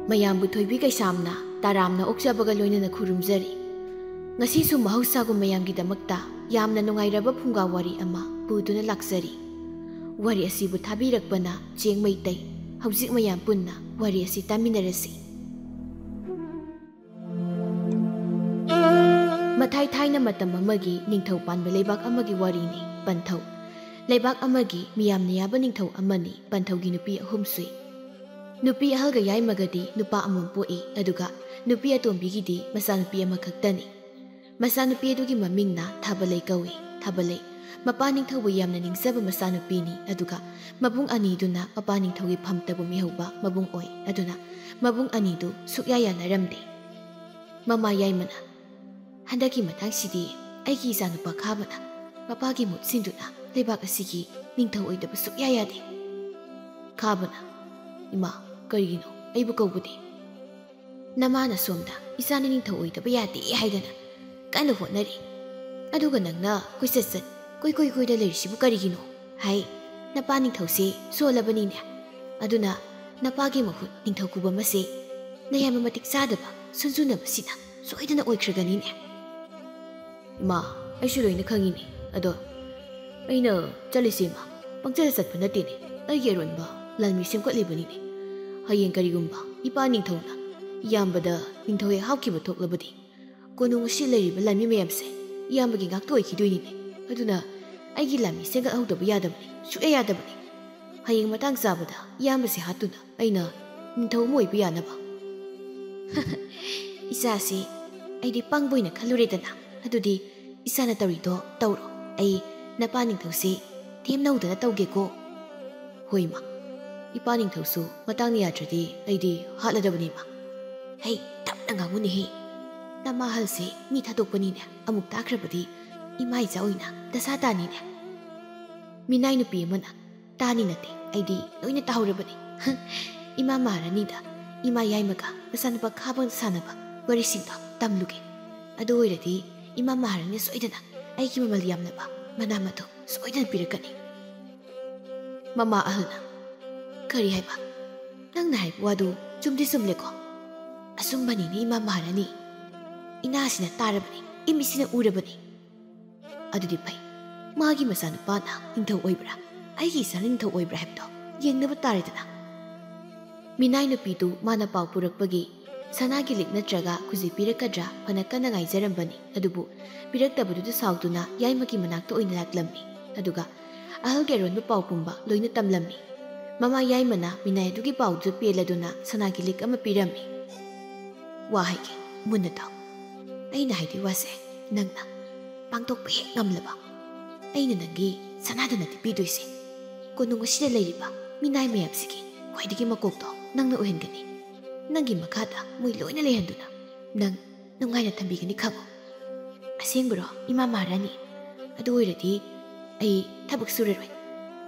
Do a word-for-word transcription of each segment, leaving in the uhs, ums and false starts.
ꯃꯌꯥꯝꯕꯨ ꯊꯣꯏꯕꯤ ꯀꯩꯁꯥꯝꯅ ꯇꯔꯥꯝꯅ ꯑꯣꯛꯆꯕꯒ ꯂꯣꯏꯅꯅ ꯈꯨꯔꯨꯝꯖꯔꯤ꯫ ꯉꯁꯤꯁꯨ ꯃꯍꯧꯁꯥꯒꯨꯝ ꯃꯌꯥꯝꯒꯤꯗꯃꯛꯇ ꯌꯥꯝꯅ ꯅꯨꯡꯉꯥꯏꯔꯕ ꯐꯨꯡꯒꯥ ꯋꯥꯔꯤ ꯑꯃ ꯄꯨꯗꯨꯅ ꯂꯥꯛꯆꯔꯤ꯫ ꯋꯥꯔꯤ ꯑꯁꯤꯕꯨ ꯊꯥꯕꯤꯔꯛꯄꯅ ꯆꯦꯡ ꯃꯩꯇꯩ꯫ ꯍꯧꯖꯤꯛ ꯃꯌꯥꯝ ꯄꯨꯟꯅ ꯋꯥꯔꯤ ꯑꯁꯤ ꯇꯥꯃꯤꯟꯅꯔꯁꯤ꯫ ꯃꯊꯥꯏ ꯊꯥꯏꯅ ꯃꯇꯝ ꯑꯃꯒꯤ ꯅꯤꯡꯊꯧ ꯄꯥꯟꯕ ꯂꯩꯕꯥꯛ ꯑꯃꯒꯤ ꯋꯥꯔꯤꯅꯤ꯫ ꯄꯟꯊꯧ꯫ ꯂꯩꯕꯥꯛ ꯑꯃꯒꯤ ꯃꯤꯌꯥꯝꯅ ꯌꯥꯕ ꯅꯤꯡꯊꯧ ꯑꯃꯅꯤ꯫ ꯄꯟꯊꯧꯒꯤ ꯅꯨꯄꯤ ꯑꯍꯨꯝ ꯁꯨꯏ꯫ ꯅꯨꯄꯤ ꯑꯍꯜꯒ ꯌꯥꯏꯃꯒꯗꯤ ꯅꯨꯄꯥ ꯑꯃꯃꯝ ꯄꯣꯛꯏ, ꯑꯗꯨꯒ ꯅꯨꯄꯤ ꯑꯇꯣꯝꯕꯤꯒꯤꯗꯤ ꯃꯆꯥꯅꯨꯄꯤ ꯑꯃꯈꯛꯇꯅꯤ꯫ ꯃꯆꯥꯅꯨꯄꯤ ꯑꯗꯨꯒꯤ ꯃꯃꯤꯡꯅ ꯊꯥꯕꯂꯩ ꯀꯧꯏ꯫ ꯊꯥꯕꯂꯩ, ꯃꯄꯥ ꯅꯤꯡꯊꯧꯕꯨ ꯌꯥꯝꯅ ꯅꯤꯡꯖꯕ ꯃꯆꯥꯅꯨꯄꯤꯅꯤ, ꯑꯗꯨꯒ ꯃꯕꯨꯡ ꯑꯅꯤꯗꯨꯅ ꯃꯄꯥ ꯅꯤꯡꯊꯧꯒꯤ ꯐꯝꯇꯕꯨ ꯃꯤꯍꯧꯕ ꯃꯕꯨꯡ ꯑꯣꯏ꯫ ꯑꯗꯨꯅ ꯃꯕꯨꯡ ꯑꯅꯤꯗꯨ ꯁꯨꯛꯌꯥ ꯌꯥꯅꯔꯝꯗꯦ꯫ ꯃꯃꯥ ꯌꯥꯏꯃꯅ, "ꯍꯟꯗꯛꯀꯤ ꯃꯇꯥꯡꯁꯤꯗꯤ ꯑꯩꯒꯤ ꯏꯆꯥꯅꯨꯄꯥ ꯈꯥꯕꯅ ꯃꯄꯥꯒꯤ ꯃꯍꯨꯠ ꯁꯤꯟꯗꯨꯅ ꯂꯩꯕꯥꯛ ꯑꯁꯤꯒꯤ ꯅꯤꯡꯊꯧ ꯑꯣꯏꯗꯕ ꯁꯨꯛꯌꯥ ꯌꯥꯗꯦ꯫" ꯈꯥꯕꯅ, "ꯏꯃꯥ, ꯀꯔꯤꯒꯤꯅꯣ ꯑꯩꯕꯨ ꯀꯧꯕꯗꯤ? ꯅꯃꯥꯅ ꯁꯣꯝꯗ ꯏꯆꯥꯅ ꯅꯤꯡꯊꯧ ꯑꯣꯏꯗꯕ ꯌꯥꯗꯦ ꯍꯥꯏꯗꯅ ꯀꯟꯅ ꯍꯣꯠꯅꯔꯤ꯫ ꯑꯗꯨꯒ ꯅꯪꯅ ꯀꯣꯏꯆꯠ ꯆꯠ, ꯀꯣꯏ ꯀꯣꯏ ꯀꯣꯏꯗ ꯂꯩꯔꯤꯁꯤꯕꯨ ꯀꯔꯤꯒꯤꯅꯣ?" ꯍꯥꯏ꯫ "ꯅꯄꯥ ꯅꯤꯡꯊꯧꯁꯦ ꯁꯣꯜꯂꯕꯅꯤꯅꯦ꯫ ꯑꯗꯨꯅ ꯅꯄꯥꯒꯤ ꯃꯍꯨꯠ ꯅꯤꯡꯊꯧ ꯈꯨꯕꯝ ꯑꯁꯦ ꯅꯌꯥꯝꯕ ꯃꯇꯤꯛ ꯆꯥꯗꯕ ꯁꯨꯟꯖꯨꯅꯕꯁꯤꯅ ꯁꯣꯏꯗꯅ ꯑꯣꯏꯈ꯭ꯔꯒꯅꯤꯅꯦ꯫" "ꯏꯃꯥ, ꯑꯩꯁꯨ ꯂꯣꯏꯅ ꯈꯪꯉꯤꯅꯦ꯫ ꯑꯗꯣ ꯑꯩꯅ ꯆꯠꯂꯤꯁꯦ, ꯏꯃꯥ, ꯄꯪꯆꯠꯇ ꯆꯠꯄ ꯅꯠꯇꯦꯅꯦ꯫ ꯑꯩꯒꯤ ꯑꯔꯣꯟꯕ ꯂꯥꯟꯃꯤ ꯁꯦꯝꯒꯠꯂꯤꯕꯅꯤꯅꯦ꯫ ꯍꯌꯦꯡ ꯀꯔꯤꯒꯨꯝꯕ ꯏꯄꯥ ꯅꯤꯡꯊꯧꯅ ꯏꯌꯥꯝꯕꯗ ꯅꯤꯡꯊꯧ ꯍꯦꯛ ꯍꯥꯞꯈꯤꯕ ꯊꯣꯛꯂꯕꯗꯤ, ꯀꯣꯅꯨꯡ ꯑꯁꯤ ꯂꯩꯔꯤꯕ ꯂꯥꯟꯃꯤ ꯃꯌꯥꯝꯁꯦ ꯏꯌꯥꯝꯕꯒꯤ ꯉꯥꯛꯇ ꯑꯣꯏꯈꯤꯗꯣꯏꯅꯤꯅꯦ꯫ ꯑꯗꯨꯅ ꯑꯩꯒꯤ ꯂꯥꯟꯃꯤ ꯁꯦꯝꯒꯠꯍꯧꯗꯕ ꯌꯥꯗꯕꯅꯤ, ꯁꯨꯛꯌꯥ ꯌꯥꯗꯕꯅꯤ꯫ ꯍꯌꯦꯡ ꯃꯇꯥꯡ ꯆꯥꯕꯗ ꯏꯌꯥꯝꯕꯁꯦ ꯍꯥꯠꯇꯨꯅ ꯑꯩꯅ ꯅꯤꯡꯊꯧ ꯑꯃ ꯑꯣꯏꯕ ꯌꯥꯅꯕ꯫" "ꯏꯆꯥꯁꯤ ꯑꯩꯗꯤ ꯄꯪꯕ ꯑꯣꯏꯅ ꯈꯜꯂꯨꯔꯦꯗꯅ꯫ ꯑꯗꯨꯗꯤ ꯏꯆꯥꯅ ꯇꯧꯔꯤꯗꯣ ꯇꯧꯔꯣ꯫ ꯑꯩ ꯅꯄꯥ ꯅꯤꯡꯊꯧꯁꯤ ꯊꯦꯝꯅꯧꯗꯅ ꯇꯧꯒꯦꯀꯣ꯫" "ꯍꯣꯏ, ꯏꯃꯥ꯫ ꯏꯄꯥ ꯅꯤꯡꯊꯧꯁꯨ ꯃꯇꯥꯡꯅ ꯌꯥꯗ꯭ꯔꯗꯤ ꯑꯩꯗꯤ ꯍꯥꯠꯂꯗꯕꯅꯤ, ꯏꯃꯥ꯫" "ꯍꯩ, ꯇꯞꯅ ꯉꯥꯡꯉꯨꯅꯦꯍꯦ꯫ ꯅꯃꯥ ꯑꯍꯜꯁꯦ ꯃꯤ ꯊꯥꯗꯣꯛꯄꯅꯤꯅꯦ꯫ ꯑꯃꯨꯛ ꯇꯥꯈ꯭ꯔꯕꯗꯤ ꯏꯃꯥ ꯏꯆꯥ ꯑꯣꯏꯅ ꯗꯁꯥ ꯇꯥꯅꯤꯅꯦ꯫" ꯃꯤꯅꯥꯏ ꯅꯨꯄꯤ ꯑꯃꯅ, "ꯇꯥꯅꯤ ꯅꯠꯇꯦ, ꯑꯩꯗꯤ ꯂꯣꯏꯅ ꯇꯥꯍꯧꯔꯕꯅꯤ꯫ ꯏꯃꯥ ꯃꯍꯥꯔꯥꯅꯤꯗ ꯏꯃꯥ ꯌꯥꯏꯃꯒ ꯃꯆꯥꯅꯨꯄꯥ ꯈꯥꯕꯒ ꯁꯥꯟꯅꯕ ꯋꯥꯔꯤꯁꯤꯡꯗꯣ ꯇꯝꯂꯨꯒꯦ꯫ ꯑꯗꯨ ꯑꯣꯏꯔꯗꯤ ꯏꯃꯥ ꯃꯍꯥꯔꯥꯅꯤꯅ ꯁꯣꯏꯗꯅ ꯑꯩꯒꯤ ꯃꯃꯜ ꯌꯥꯝꯂꯕ ꯃꯅꯥ ꯃꯊꯨꯝ ꯁꯣꯏꯗꯅ ꯄꯤꯔꯛꯀꯅꯤ꯫" ꯃꯃꯥ ꯑꯍꯜꯅ, "ꯀꯔꯤ ꯍꯥꯏꯕ? ꯅꯪꯅ ꯍꯥꯏꯕ ꯋꯥꯗꯨ ꯆꯨꯝꯗꯤ ꯆꯨꯝꯂꯦꯀꯣ? ꯑꯆꯨꯝꯕꯅꯤꯅꯦ, ꯏꯃꯥ ꯃꯍꯥꯔꯥꯅꯤ꯫ ꯏꯅꯥꯁꯤꯅ ꯇꯥꯔꯕꯅꯤ, ꯏꯃꯤꯠꯁꯤꯅ ꯎꯔꯕꯅꯤ꯫ ꯑꯗꯨꯗꯤ ꯐꯩ꯫ ꯃꯥꯒꯤ ꯃꯆꯥꯅꯨꯄꯥꯅ ꯅꯤꯡꯊꯧ ꯑꯣꯏꯕ꯭ꯔꯥ, ꯑꯩꯒꯤ ꯏꯆꯥꯅ ꯅꯤꯡꯊꯧ ꯑꯣꯏꯕ꯭ꯔꯥ ꯍꯥꯏꯕꯗꯣ ꯌꯦꯡꯅꯕ ꯇꯥꯔꯦꯗꯅ꯫ ꯃꯤꯅꯥꯏ ꯅꯨꯄꯤꯗꯨ ꯃꯥꯅ ꯄꯥꯎ ꯄꯨꯔꯛꯄꯒꯤ ꯁꯅꯥꯒꯤ ꯂꯤꯛ ꯅꯠꯇ꯭ꯔꯒ ꯈꯨꯖꯤ ꯄꯤꯔꯛꯀꯗ꯭ꯔꯥ ꯐꯅ ꯀꯟꯅ ꯉꯥꯏꯖꯔꯝꯕꯅꯤ꯫ ꯑꯗꯨꯕꯨ ꯄꯤꯔꯛꯇꯕꯗꯨꯗ ꯁꯥꯎꯗꯨꯅ ꯌꯥꯏꯃꯒꯤ ꯃꯅꯥꯛꯇ ꯑꯣꯏꯅ ꯂꯥꯛꯂꯝꯃꯤ꯫ ꯑꯗꯨꯒ ꯑꯍꯜꯒꯤ ꯑꯔꯣꯟꯕ ꯄꯥꯎ ꯄꯨꯝꯕ ꯂꯣꯏꯅ ꯇꯝꯂꯝꯃꯤ꯫ ꯃꯃꯥ ꯌꯥꯏꯃꯅ ꯃꯤꯅꯥꯏ ꯑꯗꯨꯒꯤ ꯄꯥꯎꯗꯨꯗ ꯄꯦꯜꯂꯗꯨꯅ ꯁꯅꯥꯒꯤ ꯂꯤꯛ ꯑꯃ ꯄꯤꯔꯝꯃꯤ꯫ "ꯋꯥ ꯍꯥꯏꯒꯦ, ꯃꯨꯟꯅ ꯇꯥꯎ꯫ ꯑꯩꯅ ꯍꯥꯏꯗꯣꯏ ꯋꯥꯁꯦ ꯅꯪꯅ ꯄꯥꯡꯊꯣꯛꯄ ꯍꯦꯛ ꯉꯝꯂꯕ, ꯑꯩꯅ ꯅꯪꯒꯤ ꯁꯅꯥꯗ ꯅꯠꯇꯦ ꯄꯤꯗꯣꯏꯁꯦ꯫ ꯀꯣꯅꯨꯡ ꯑꯁꯤꯗ ꯂꯩꯔꯤꯕ ꯃꯤꯅꯥꯏ ꯃꯌꯥꯝꯁꯤꯒꯤ ꯈ꯭ꯋꯥꯏꯗꯒꯤ ꯃꯀꯣꯛꯇꯣ ꯅꯪꯅ ꯑꯣꯏꯍꯟꯒꯅꯤ꯫ ꯅꯪꯒꯤ ꯃꯈꯥꯗ ꯃꯣꯏ ꯂꯣꯏꯅ ꯂꯩꯍꯟꯗꯨꯅ ꯅꯪ ꯅꯨꯡꯉꯥꯏꯅ ꯊꯝꯕꯤꯒꯅꯤ, ꯈꯪꯉꯨ꯫ ꯑꯁꯦꯡꯕꯔꯣ, ꯏꯃꯥ ꯃꯍꯥꯔꯥꯅꯤ? ꯑꯗꯨ ꯑꯣꯏꯔꯗꯤ ꯑꯩ ꯊꯕꯛ ꯁꯨꯔꯔꯣꯏ꯫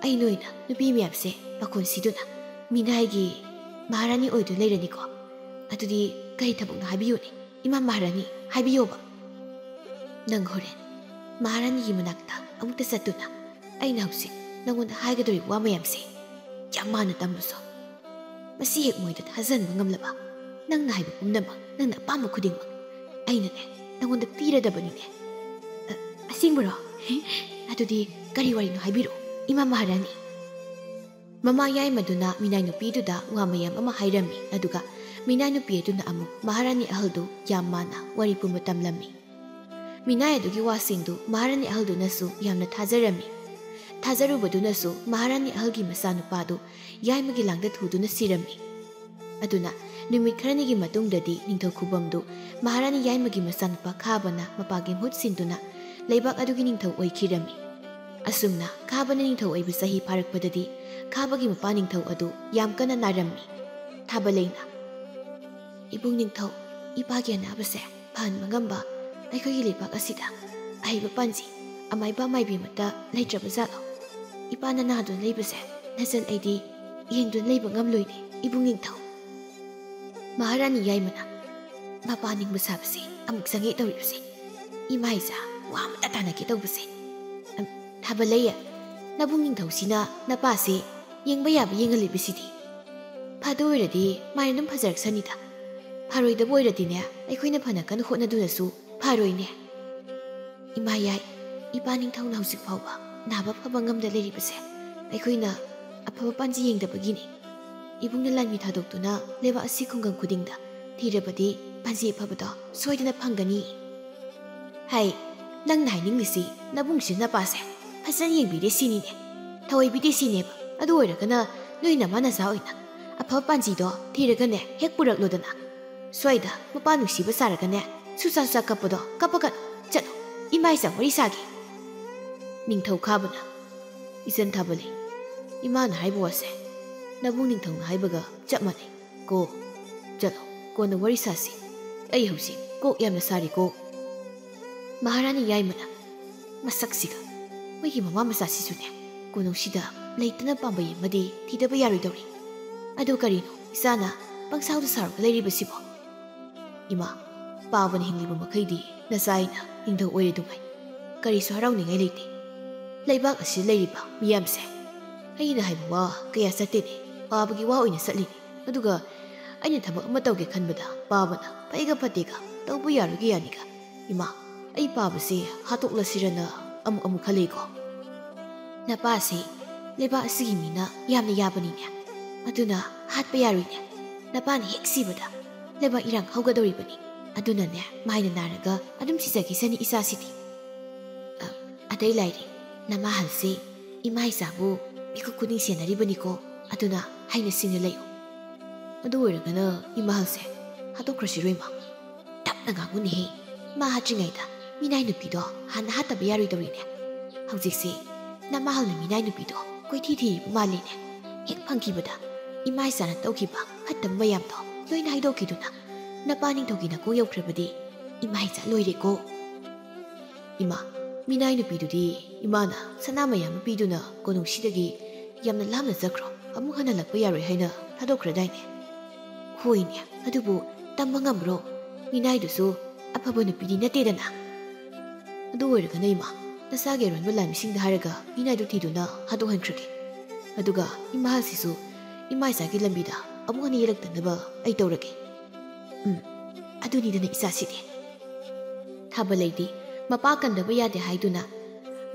ꯑꯩ ꯅꯣꯏꯅ ꯅꯨꯄꯤ ꯃꯌꯥꯝꯁꯦ ꯄꯥꯈꯣꯟ ꯁꯤꯗꯨꯅ ꯃꯤꯅꯥꯏꯒꯤ ꯃꯍꯥꯔꯥꯅꯤ ꯑꯣꯏꯗꯨꯅ ꯂꯩꯔꯅꯤꯀꯣ꯫ ꯑꯗꯨꯗꯤ ꯀꯔꯤ ꯊꯕꯛꯅꯣ ꯍꯥꯏꯕꯤꯌꯨꯅꯦ, ꯏꯃꯥ ꯃꯍꯥꯔꯥꯅꯤ, ꯍꯥꯏꯕꯤꯌꯣꯕ꯫ ꯅꯪ ꯍꯣꯔꯦꯟ ꯃꯍꯥꯔꯥꯅꯤꯒꯤ ꯃꯅꯥꯛꯇ ꯑꯃꯨꯛꯇ ꯆꯠꯇꯨꯅ ꯑꯩꯅ ꯍꯧꯖꯤꯛ ꯅꯪꯉꯣꯟꯗ ꯍꯥꯏꯒꯗꯧꯔꯤꯕ ꯋꯥ ꯃꯌꯥꯝꯁꯦ ꯌꯥꯝ ꯃꯥꯟꯅ ꯇꯝꯃꯨꯁꯣ꯫ ꯃꯁꯤ ꯍꯦꯛ ꯃꯣꯏꯗ ꯊꯥꯖꯍꯟꯕ ꯉꯝꯂꯕ, ꯅꯪꯅ ꯍꯥꯏꯕ ꯄꯨꯝꯅꯃꯛ, ꯅꯪꯅ ꯑꯄꯥꯝꯕ ꯈꯨꯗꯤꯡꯃꯛ ꯑꯩꯅꯅꯦ ꯅꯪꯉꯣꯟꯗ ꯄꯤꯔꯗꯕꯅꯤꯅꯦ꯫ ꯑ, ꯑꯁꯦꯡꯕꯔꯣ? ꯑꯗꯨꯗꯤ ꯀꯔꯤ ꯋꯥꯔꯤꯅꯣ ꯍꯥꯏꯕꯤꯔꯛꯑꯣ, ꯏꯃꯥ ꯃꯍꯥꯔꯥꯅꯤ꯫ ꯃꯃꯥ ꯌꯥꯏꯃꯗꯨꯅ ꯃꯤꯅꯥꯏ ꯅꯨꯄꯤꯗꯨꯗ ꯋꯥ ꯃꯌꯥꯝ ꯑꯃ ꯍꯥꯏꯔꯝꯃꯤ, ꯑꯗꯨꯒ ꯃꯤꯅꯥꯏ ꯅꯨꯄꯤ ꯑꯗꯨꯅ ꯑꯃꯨꯛ ꯃꯍꯥꯔꯥꯅꯤ ꯑꯍꯜꯗꯨ ꯌꯥꯝ ꯃꯥꯟꯅ ꯋꯥꯔꯤ ꯄꯨꯝꯕ ꯇꯝꯂꯝꯃꯤ꯫ ꯃꯤꯅꯥꯏ ꯑꯗꯨꯒꯤ ꯋꯥꯁꯤꯡꯗꯨ ꯃꯍꯥꯔꯥꯅꯤ ꯑꯍꯜꯗꯨꯅꯁꯨ ꯌꯥꯝꯅ ꯊꯥꯖꯔꯝꯃꯤ꯫ ꯊꯥꯖꯔꯨꯕꯗꯨꯅꯁꯨ ꯃꯍꯥꯔꯥꯅꯤ ꯑꯍꯜꯒꯤ ꯃꯆꯥꯅꯨꯄꯥꯗꯨ ꯌꯥꯏꯃꯒꯤ ꯂꯥꯡꯗ ꯊꯨꯗꯨꯅ ꯁꯤꯔꯝꯃꯤ꯫ ꯑꯗꯨꯅ ꯅꯨꯃꯤꯠ ꯈꯔꯅꯤꯒꯤ ꯃꯇꯨꯡꯗꯗꯤ ꯅꯤꯡꯊꯧ ꯈꯨꯕꯝꯗꯨ ꯃꯍꯥꯔꯥꯅꯤ ꯌꯥꯏꯃꯒꯤ ꯃꯆꯥꯅꯨꯄꯥ ꯈꯥꯕꯅ ꯃꯄꯥꯒꯤ ꯃꯍꯨꯠ ꯁꯤꯟꯗꯨꯅ ꯂꯩꯕꯥꯛ ꯑꯗꯨꯒꯤ ꯅꯤꯡꯊꯧ ꯑꯣꯏꯈꯤꯔꯝꯃꯤ꯫ ꯑꯁꯨꯝꯅ ꯈꯥꯕꯅ ꯅꯤꯡꯊꯧ ꯑꯣꯏꯕ ꯆꯍꯤ ꯐꯥꯔꯛꯄꯗꯗꯤ ꯈꯥꯕꯒꯤ ꯃꯄꯥ ꯅꯤꯡꯊꯧ ꯑꯗꯨ ꯌꯥꯝ ꯀꯟꯅ ꯅꯥꯔꯝꯃꯤ꯫ ꯊꯥꯕꯂꯩꯅ, "ꯏꯕꯨꯡ ꯅꯤꯡꯊꯧ, ꯏꯄꯥꯒꯤ ꯑꯅꯥꯕꯁꯦ ꯐꯍꯟꯕ ꯉꯝꯕ ꯑꯩꯈꯣꯏꯒꯤ ꯂꯩꯕꯥꯛ ꯑꯁꯤꯗ ꯑꯍꯩꯕ ꯄꯥꯟꯖꯤ ꯑꯃꯥꯏꯕ ꯑꯃꯥꯏꯕꯤ ꯑꯃꯠꯇ ꯂꯩꯇ꯭ꯔꯕ ꯖꯥꯠꯂꯣ? ꯏꯄꯥꯅ ꯅꯥꯗꯨꯅ ꯂꯩꯕꯁꯦ ꯅꯆꯟ ꯑꯩꯗꯤ ꯌꯦꯡꯗꯨꯅ ꯂꯩꯕ ꯉꯝꯂꯣꯏꯅꯦ, ꯏꯕꯨꯡ ꯅꯤꯡꯊꯧ꯫" ꯃꯍꯥꯔꯥꯅꯤ ꯌꯥꯏꯃꯅ, "ꯃꯄꯥ ꯅꯤꯡꯕ ꯁꯥꯕꯁꯦ ꯑꯃꯨꯛ ꯆꯪꯉꯦ ꯇꯧꯔꯤꯕꯁꯦ꯫ ꯏꯃꯥ ꯏꯆꯥ ꯋꯥ ꯑꯃꯇ ꯇꯥꯟꯅꯒꯦ ꯇꯧꯕꯁꯦ꯫ ꯑꯝ, ꯊꯥꯕꯂꯩ, ꯅꯕꯨꯡ ꯅꯤꯡꯊꯧꯁꯤꯅ ꯅꯄꯥꯁꯦ ꯌꯦꯡꯕ ꯌꯥꯕ ꯌꯦꯡꯍꯜꯂꯤꯕꯁꯤꯗꯤ?" ꯐꯗꯣꯏꯔꯗꯤ ꯃꯥꯏꯅ ꯑꯗꯨꯝ ꯐꯖꯔꯛꯁꯅꯤꯗ꯫ ꯐꯔꯣꯏꯗꯕ ꯑꯣꯏꯔꯗꯤꯅꯦ, ꯑꯩꯈꯣꯏꯅ ꯐꯅ ꯀꯟꯅ ꯍꯣꯠꯅꯗꯨꯅꯁꯨ ꯐꯔꯣꯏꯅꯦ꯫ ꯏꯃꯥ ꯌꯥꯏ, ꯏꯄꯥ ꯅꯤꯡꯊꯧꯅ ꯍꯧꯖꯤꯛ ꯐꯥꯎꯕ ꯅꯥꯕ ꯐꯕ ꯉꯝꯗ ꯂꯩꯔꯤꯕꯁꯦ ꯑꯩꯈꯣꯏꯅ ꯑꯐꯕ ꯄꯥꯟꯖꯤ ꯌꯦꯡꯗꯕꯒꯤꯅꯤ꯫ ꯏꯕꯨꯡꯅ ꯂꯥꯟꯃꯤ ꯊꯥꯗꯣꯛꯇꯨꯅ ꯂꯩꯕꯥꯛ ꯑꯁꯤ ꯈꯨꯡꯒꯪ ꯈꯨꯗꯤꯡꯗ ꯊꯤꯔꯕꯗꯤ ꯄꯥꯟꯖꯤ ꯑꯐꯕꯗꯣ ꯁꯣꯏꯗꯅ ꯐꯪꯒꯅꯤ꯫ ꯍꯩ, ꯅꯪꯅ ꯍꯥꯏꯅꯤꯡꯂꯤꯁꯤ ꯅꯕꯨꯡꯁꯤ ꯅꯄꯥꯁꯦ ꯐꯖꯅ ꯌꯦꯡꯕꯤꯗꯦ ꯁꯤꯅꯤꯅꯦ, ꯊꯑꯣꯏꯕꯤꯗꯦ ꯁꯤꯅꯦꯕ꯫ ꯑꯗꯨ ꯑꯣꯏꯔꯒꯅ ꯅꯣꯏ ꯅꯃꯥ ꯅꯆꯥ ꯑꯣꯏꯅ ꯑꯐꯕ ꯄꯥꯟꯖꯤꯗꯣ ꯊꯤꯔꯒꯅꯦ ꯍꯦꯛ ꯄꯨꯔꯛꯂꯣꯗꯅ꯫ ꯁ꯭ꯋꯥꯏꯗ ꯃꯄꯥ ꯅꯨꯡꯁꯤꯕ ꯁꯥꯔꯒꯅꯦ ꯁꯨꯁꯥ ꯁꯨꯁꯥ ꯀꯞꯄꯗꯣ ꯀꯞꯄꯒꯅꯨ꯫ ꯆꯠꯂꯣ, ꯏꯃꯥ ꯏꯆꯥ ꯋꯥꯔꯤ ꯁꯥꯒꯦ꯫ ꯅꯤꯡꯊꯧ ꯈꯥꯕꯅ, ꯏꯆꯟ ꯊꯥꯕꯂꯩ, ꯏꯃꯥꯅ ꯍꯥꯏꯕ ꯋꯥꯁꯦ ꯅꯕꯨꯡ ꯅꯤꯡꯊꯧꯅ ꯍꯥꯏꯕꯒ ꯆꯞ ꯃꯥꯟꯅꯩ ꯀꯣ꯫ ꯆꯠꯂꯣ, ꯀꯣꯟꯅ ꯋꯥꯔꯤ ꯁꯥꯁꯤ꯫ ꯑꯩ ꯍꯧꯖꯤꯛ ꯀꯣꯛ ꯌꯥꯝꯅ ꯁꯥꯔꯤꯀꯣ꯫ ꯃꯍꯥꯔꯥꯅꯤ ꯌꯥꯏꯃꯅ, ꯃꯁꯛꯁꯤꯒ, ꯃꯣꯏꯒꯤ ꯃꯃꯥ ꯃꯆꯥꯁꯤꯁꯨꯅꯦ ꯀꯣꯅꯨꯡꯁꯤꯗ ꯂꯩꯇꯅ ꯄꯥꯝꯕꯩ ꯑꯃꯗꯤ ꯊꯤꯗꯕ ꯌꯥꯔꯣꯏꯗꯧꯔꯤ꯫ ꯑꯗꯨ ꯀꯔꯤꯅꯣ ꯏꯆꯥꯅ ꯄꯪꯁꯥꯎꯗ ꯁꯥꯎꯔꯒ ꯂꯩꯔꯤꯕꯁꯤꯕꯣ? ꯏꯃꯥ, ꯄꯥꯕꯅ ꯍꯤꯡꯂꯤꯕ ꯃꯈꯩꯗꯤ ꯅꯆꯥ ꯑꯩꯅ ꯅꯤꯡꯊꯧ ꯑꯣꯏꯔꯦꯗꯨꯉꯥꯏ ꯀꯔꯤꯁꯨ ꯍꯔꯥꯎꯅꯤꯡꯉꯥꯏ ꯂꯩꯇꯦ꯫ ꯂꯩꯕꯥꯛ ꯑꯁꯤꯗ ꯂꯩꯔꯤꯕ ꯃꯤꯌꯥꯝꯁꯦ ꯑꯩꯅ ꯍꯥꯏꯕ ꯋꯥ ꯀꯌꯥ ꯆꯠꯇꯦꯅꯦ, ꯄꯥꯕꯒꯤ ꯋꯥ ꯑꯣꯏꯅ ꯆꯠꯂꯤꯅꯦ꯫ ꯑꯗꯨꯒ ꯑꯩꯅ ꯊꯕꯛ ꯑꯃ ꯇꯧꯒꯦ ꯈꯟꯕꯗ ꯄꯥꯕꯅ ꯐꯩꯒ ꯐꯠꯇꯦꯒ, ꯇꯧꯕ ꯌꯥꯔꯣꯏꯒ ꯌꯥꯅꯤꯒ꯫ ꯏꯃꯥ, ꯑꯩ ꯄꯥꯕꯁꯦ ꯍꯥꯠꯇꯣꯛꯂꯁꯤꯔꯅ ꯑꯃꯨꯛ ꯑꯃꯨꯛ ꯈꯜꯂꯤꯀꯣ꯫ ꯅꯄꯥꯁꯦ ꯂꯩꯕꯥꯛ ꯑꯁꯤꯒꯤ ꯃꯤꯅ ꯌꯥꯝꯅ ꯌꯥꯕꯅꯤꯅꯦ, ꯑꯗꯨꯅ ꯍꯥꯠꯄ ꯌꯥꯔꯣꯏꯅꯦ꯫ ꯅꯄꯥꯅ ꯍꯦꯛ ꯁꯤꯕꯗ ꯂꯩꯕꯥꯛ ꯏꯔꯥꯡ ꯍꯧꯒꯗꯧꯔꯤꯕꯅꯤ꯫ ꯑꯗꯨꯅꯅꯦ ꯃꯥꯏꯅ ꯅꯥꯔꯒ ꯑꯗꯨꯝ ꯁꯤꯖꯈꯤꯁꯅꯤ ꯏꯆꯥꯁꯤꯗꯤ꯫ ꯑ, ꯑꯗꯩ ꯂꯥꯏꯔꯤ, ꯅꯃꯥꯍꯜꯁꯦ ꯏꯃꯥ ꯏꯆꯥꯕꯨ ꯃꯤꯀꯨꯞ ꯈꯨꯗꯤꯡ ꯁꯦꯟꯅꯔꯤꯕꯅꯤꯀꯣ, ꯑꯗꯨꯅ ꯍꯩꯅ ꯁꯤꯡꯅ ꯂꯩꯌꯨ꯫ ꯑꯗꯨ ꯑꯣꯏꯔꯒꯅ ꯏꯃꯥꯍꯜꯁꯦ ꯍꯥꯠꯇꯣꯛꯈ꯭ꯔꯁꯤꯔꯣ ꯏꯃꯥ? ꯇꯞꯅ ꯉꯥꯡꯉꯨꯅꯦꯍꯦ꯫ ꯃꯥ ꯍꯥꯠꯇ꯭ꯔꯤꯉꯩꯗ ꯃꯤꯅꯥꯏ ꯅꯨꯄꯤꯗꯣ ꯍꯥꯟꯅ ꯍꯥꯠꯇꯕ ꯌꯥꯔꯣꯏꯗꯧꯔꯤꯅꯦ꯫ ꯍꯧꯖꯤꯛꯁꯦ ꯅꯃꯥꯍꯜꯅ ꯃꯤꯅꯥꯏ ꯅꯨꯄꯤꯗꯣ ꯀꯣꯏꯊꯤ ꯊꯤꯔꯤꯕ ꯃꯥꯜꯂꯤꯅꯦ꯫ ꯍꯦꯛ ꯐꯪꯈꯤꯕꯗ ꯏꯃꯥ ꯏꯆꯥꯅ ꯇꯧꯈꯤꯕ ꯐꯠꯇꯕ ꯃꯌꯥꯝꯗꯣ ꯂꯣꯏꯅ ꯍꯥꯏꯗꯣꯛꯈꯤꯗꯨꯅ ꯅꯄꯥ ꯅꯤꯡꯊꯧꯒꯤ ꯅꯀꯣꯛ ꯌꯧꯈ꯭ꯔꯕꯗꯤ ꯏꯃꯥ ꯏꯆꯥ ꯂꯣꯏꯔꯦꯀꯣ꯫ ꯏꯃꯥ, ꯃꯤꯅꯥꯏ ꯅꯨꯄꯤꯗꯨꯗꯤ ꯏꯃꯥꯅ ꯁꯅꯥ ꯃꯌꯥꯝ ꯑꯃ ꯄꯤꯗꯨꯅ ꯀꯣꯅꯨꯡꯁꯤꯗꯒꯤ ꯌꯥꯝꯅ ꯂꯥꯞꯅ ꯆꯠꯈ꯭ꯔꯣ, ꯑꯃꯨꯛ ꯍꯟꯅ ꯍꯜꯂꯛꯄ ꯌꯥꯔꯣꯏ ꯍꯥꯏꯅ ꯊꯥꯗꯣꯛꯈ꯭ꯔꯗꯥꯏꯅꯦ? ꯍꯣꯏꯅꯦ, ꯑꯗꯨꯕꯨ ꯇꯝꯕ ꯉꯝꯕ꯭ꯔꯣ? ꯃꯤꯅꯥꯏꯗꯨꯁꯨ ꯑꯐꯕ ꯅꯨꯄꯤꯗꯤ ꯅꯠꯇꯦꯗꯅ꯫ ꯑꯗꯨ ꯑꯣꯏꯔꯒꯅ ꯏꯃꯥ, ꯅꯆꯥꯒꯤ ꯑꯔꯣꯟꯕ ꯂꯥꯟꯃꯤꯁꯤꯡꯗ ꯍꯥꯏꯔꯒ ꯃꯤꯅꯥꯏꯗꯨ ꯊꯤꯗꯨꯅ ꯍꯥꯠꯇꯣꯛꯍꯟꯈ꯭ꯔꯒꯦ꯫ ꯑꯗꯨꯒ ꯏꯃꯥ ꯑꯁꯤꯁꯨ ꯏꯃꯥ ꯏꯆꯥꯒꯤ ꯂꯝꯕꯤꯗ ꯑꯃꯨꯛ ꯍꯟꯅ ꯌꯦꯛꯂꯛꯇꯅꯕ ꯑꯩ ꯇꯧꯔꯒꯦ꯫ ꯎꯝ, ꯑꯗꯨꯅꯤꯗꯅ ꯏꯆꯥꯁꯤꯗꯤ꯫ ꯊꯥꯕꯂꯩꯗꯤ ꯃꯄꯥ ꯀꯟꯗꯕ ꯌꯥꯗꯦ ꯍꯥꯏꯗꯨꯅ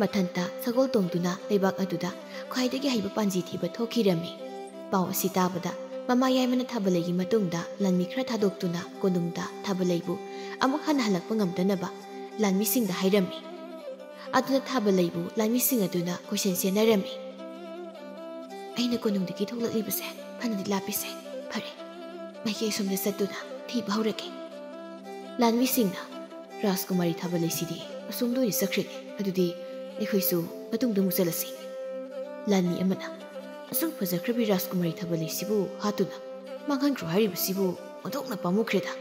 ꯃꯊꯟꯇ ꯁꯒꯣꯜ ꯇꯣꯡꯗꯨꯅ ꯂꯩꯕꯥꯛ ꯑꯗꯨꯗ ꯈ꯭ꯋꯥꯏꯗꯒꯤ ꯍꯩꯕ ꯄꯥꯟꯖꯤ ꯊꯤꯕ ꯊꯣꯛꯈꯤꯔꯝꯃꯤ꯫ ꯄꯥꯎ ꯑꯁꯤ ꯇꯥꯕꯗ ꯃꯃꯥ ꯌꯥꯏꯃꯅ ꯊꯥꯕꯂꯩꯒꯤ ꯃꯇꯨꯡꯗ ꯂꯥꯟꯃꯤ ꯈꯔ ꯊꯥꯗꯣꯛꯇꯨꯅ ꯀꯣꯅꯨꯡꯗ ꯊꯥꯕꯂꯩꯕꯨ ꯑꯃꯨꯛ ꯍꯟꯅ ꯍꯜꯂꯛꯄ ꯉꯝꯗꯅꯕ ꯂꯥꯟꯃꯤꯁꯤꯡꯗ ꯍꯥꯏꯔꯝꯃꯤ꯫ ꯑꯗꯨꯅ ꯊꯥꯕꯂꯩꯕꯨ ꯂꯥꯟꯃꯤꯁꯤꯡ ꯑꯗꯨꯅ ꯀꯣꯏꯁꯦꯟ ꯁꯦꯟꯅꯔꯝꯃꯤ꯫ "ꯑꯩꯅ ꯀꯣꯅꯨꯡꯗꯒꯤ ꯊꯣꯛꯂꯛꯂꯤꯕꯁꯦ ꯐꯅꯗꯤ ꯂꯥꯞꯄꯤꯁꯦ꯫ ꯐꯔꯦ, ꯃꯥꯏꯀꯩ ꯑꯁꯣꯝꯗ ꯆꯠꯇꯨꯅ ꯊꯤꯕ ꯍꯧꯔꯒꯦ꯫" ꯂꯥꯟꯃꯤꯁꯤꯡꯅ, "ꯔꯥꯖꯀꯨꯃꯥꯔꯤ ꯊꯥꯕꯂꯩꯁꯤꯗꯤ ꯑꯁꯣꯝꯗ ꯑꯣꯏꯅ ꯆꯠꯈ꯭ꯔꯦꯅꯦ꯫ ꯑꯗꯨꯗꯤ ꯑꯩꯈꯣꯏꯁꯨ ꯃꯇꯨꯡꯗ ꯑꯃꯨꯛ ꯆꯠꯂꯁꯤ꯫" ꯂꯥꯟꯃꯤ ꯑꯃꯅ, "ꯑꯁꯨꯛ ꯐꯖꯈ꯭ꯔꯕꯤ ꯔꯥꯖꯀꯨꯃꯥꯔꯤ ꯊꯥꯕꯂꯩꯁꯤꯕꯨ ꯍꯥꯠꯇꯨꯅ ꯃꯥꯡꯍꯟꯈ꯭ꯔꯣ ꯍꯥꯏꯔꯤꯕꯁꯤꯕꯨ ꯑꯣꯟꯊꯣꯛꯅ ꯄꯥꯝꯃꯨꯈ꯭ꯔꯦꯗ꯫"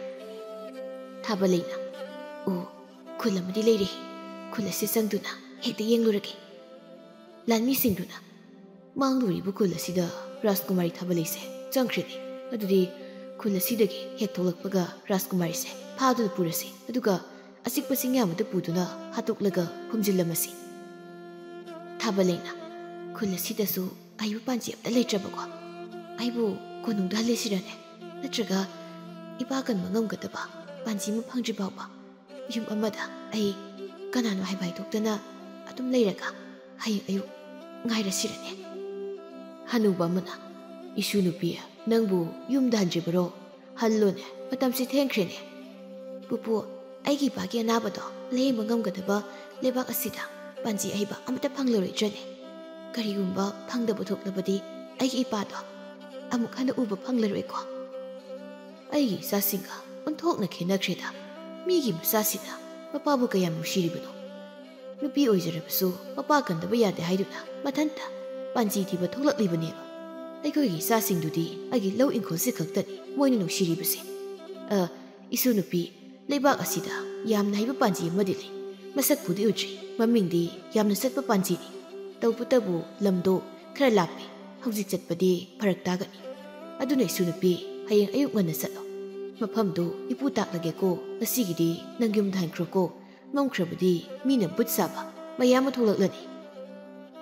ꯊꯥꯕꯂꯩꯅ, "ꯑꯣ, ꯈꯨꯜ ꯑꯃꯗꯤ ꯂꯩꯔꯦ꯫ ꯈꯨꯜ ꯑꯁꯤ ꯆꯪꯗꯨꯅ ꯍꯦꯛꯇ ꯌꯦꯡꯂꯨꯔꯒꯦ꯫" ꯂꯥꯟꯃꯤꯁꯤꯡꯗꯨꯅ, "ꯃꯥꯡꯂꯨꯔꯤꯕ ꯈꯨꯜ ꯑꯁꯤꯗ ꯔꯥꯖꯀꯨꯃꯥꯔꯤ ꯊꯥꯕꯂꯩꯁꯦ ꯆꯪꯈ꯭ꯔꯦꯅꯦ꯫ ꯑꯗꯨꯗꯤ ꯈꯨꯜ ꯑꯁꯤꯗꯒꯤ ꯍꯦꯛ ꯊꯣꯛꯂꯛꯄꯒ ꯔꯥꯖꯀꯨꯃꯥꯔꯤꯁꯦ ꯐꯥꯗꯨꯅ ꯄꯨꯔꯁꯤ, ꯑꯗꯨꯒ ꯑꯆꯤꯛꯄ ꯆꯤꯡꯌꯥ ꯑꯃꯗ ꯄꯨꯗꯨꯅ ꯍꯥꯠꯇꯣꯛꯂꯒ ꯐꯨꯝꯖꯤꯜꯂꯝꯃꯁꯤ꯫" ꯊꯥꯕꯂꯩꯅ, "ꯈꯨꯜ ꯑꯁꯤꯗꯁꯨ ꯑꯍꯩꯕ ꯄꯥꯟꯖꯤ ꯑꯝꯇ ꯂꯩꯇ꯭ꯔꯕꯀꯣ? ꯑꯩꯕꯨ ꯀꯣꯅꯨꯡꯗ ꯍꯜꯂꯁꯤꯔꯅꯦ? ꯅꯠꯇ꯭ꯔꯒ ꯏꯄꯥ ꯀꯟꯕ ꯉꯝꯒꯗꯕ ꯄꯥꯟꯖꯤ ꯑꯃ ꯐꯪꯗ꯭ꯔꯤ ꯐꯥꯎꯕ ꯌꯨꯝ ꯑꯃꯗ ꯑꯩ ꯀꯅꯥꯅꯣ ꯍꯥꯏꯕ ꯍꯥꯏꯗꯣꯛꯇꯅ ꯑꯗꯨꯝ ꯂꯩꯔꯒ ꯍꯌꯦꯡ ꯑꯌꯨꯛ ꯉꯥꯏꯔꯁꯤꯔꯅꯦ?" ꯍꯅꯨꯕ ꯑꯃꯅ, "ꯏꯁꯨ ꯅꯨꯄꯤ, ꯅꯪꯕꯨ ꯌꯨꯝꯗ ꯍꯟꯗ꯭ꯔꯤꯕꯔꯣ? ꯍꯜꯂꯣꯅꯦ, ꯃꯇꯝꯁꯤ ꯊꯦꯡꯈ꯭ꯔꯦꯅꯦ꯫" "ꯄꯨꯄꯨ, ꯑꯩꯒꯤ ꯏꯄꯥꯒꯤ ꯑꯅꯥꯕꯗꯣ ꯂꯥꯌꯦꯡꯕ ꯉꯝꯒꯗꯕ ꯂꯩꯕꯥꯛ ꯑꯁꯤꯗ ꯄꯥꯟꯖꯤ ꯑꯍꯩꯕ ꯑꯃꯠꯇ ꯐꯪꯂꯔꯣꯏꯗ꯭ꯔꯅꯦ? ꯀꯔꯤꯒꯨꯝꯕ ꯐꯪꯗꯕ ꯊꯣꯛꯂꯕꯗꯤ ꯑꯩꯒꯤ ꯏꯄꯥꯗꯣ ꯑꯃꯨꯛ ꯍꯟꯅ ꯎꯕ ꯐꯪꯂꯔꯣꯏꯀꯣ?" "ꯑꯩꯒꯤ ꯏꯆꯥꯁꯤꯡꯒ ꯑꯣꯟꯊꯣꯛꯅ ꯈꯦꯠꯅꯈ꯭ꯔꯦꯗ꯫ ꯃꯤꯒꯤ ꯃꯆꯥꯁꯤꯅ ꯃꯄꯥꯕꯨ ꯀꯌꯥꯝ ꯅꯨꯡꯁꯤꯔꯤꯕꯅꯣ? ꯅꯨꯄꯤ ꯑꯣꯏꯖꯔꯕꯁꯨ ꯃꯄꯥ ꯀꯟꯗꯕ ꯌꯥꯗꯦ ꯍꯥꯏꯗꯨꯅ ꯃꯊꯟꯇ ꯄꯥꯟꯖꯤ ꯊꯤꯕ ꯊꯣꯛꯂꯛꯂꯤꯕꯅꯦꯕ꯫ ꯑꯩꯈꯣꯏꯒꯤ ꯏꯆꯥꯁꯤꯡꯗꯨꯗꯤ ꯑꯩꯒꯤ ꯂꯧ ꯏꯪꯈꯣꯜꯁꯤ ꯈꯛꯇꯅꯤ ꯃꯣꯏꯅ ꯅꯨꯡꯁꯤꯔꯤꯕꯁꯦ꯫ ꯑ, ꯏꯁꯨ ꯅꯨꯄꯤ, ꯂꯩꯕꯥꯛ ꯑꯁꯤꯗ ꯌꯥꯝꯅ ꯍꯩꯕ ꯄꯥꯟꯖꯤ ꯑꯃꯗꯤ ꯂꯩ꯫ ꯃꯁꯛꯄꯨꯗꯤ ꯎꯗ꯭ꯔꯤ, ꯃꯃꯤꯡꯗꯤ ꯌꯥꯝꯅ ꯆꯠꯄ ꯄꯥꯟꯖꯤꯅꯤ꯫ ꯇꯧꯕꯇꯕꯨ ꯂꯝꯗꯣ ꯈꯔ ꯂꯥꯞꯄꯤ, ꯍꯧꯖꯤꯛ ꯆꯠꯄꯗꯤ ꯐꯔꯛ ꯇꯥꯒꯅꯤ꯫ ꯑꯗꯨꯅ ꯏꯁꯨ ꯅꯨꯄꯤ, ꯍꯌꯦꯡ ꯑꯌꯨꯛ ꯉꯟꯅ ꯆꯠꯂꯣ꯫ ꯃꯐꯝꯗꯨ ꯏꯄꯨ ꯇꯥꯛꯂꯒꯦꯀꯣ, ꯉꯁꯤꯒꯤꯗꯤ ꯅꯪ ꯌꯨꯝꯗ ꯍꯟꯈ꯭ꯔꯣꯀꯣ꯫ ꯃꯝꯈ꯭ꯔꯕꯗꯤ ꯃꯤꯅ ꯚꯨꯠ ꯁꯥꯕ ꯃꯌꯥꯝ ꯑꯃ ꯊꯣꯛꯂꯛꯂꯅꯤ꯫"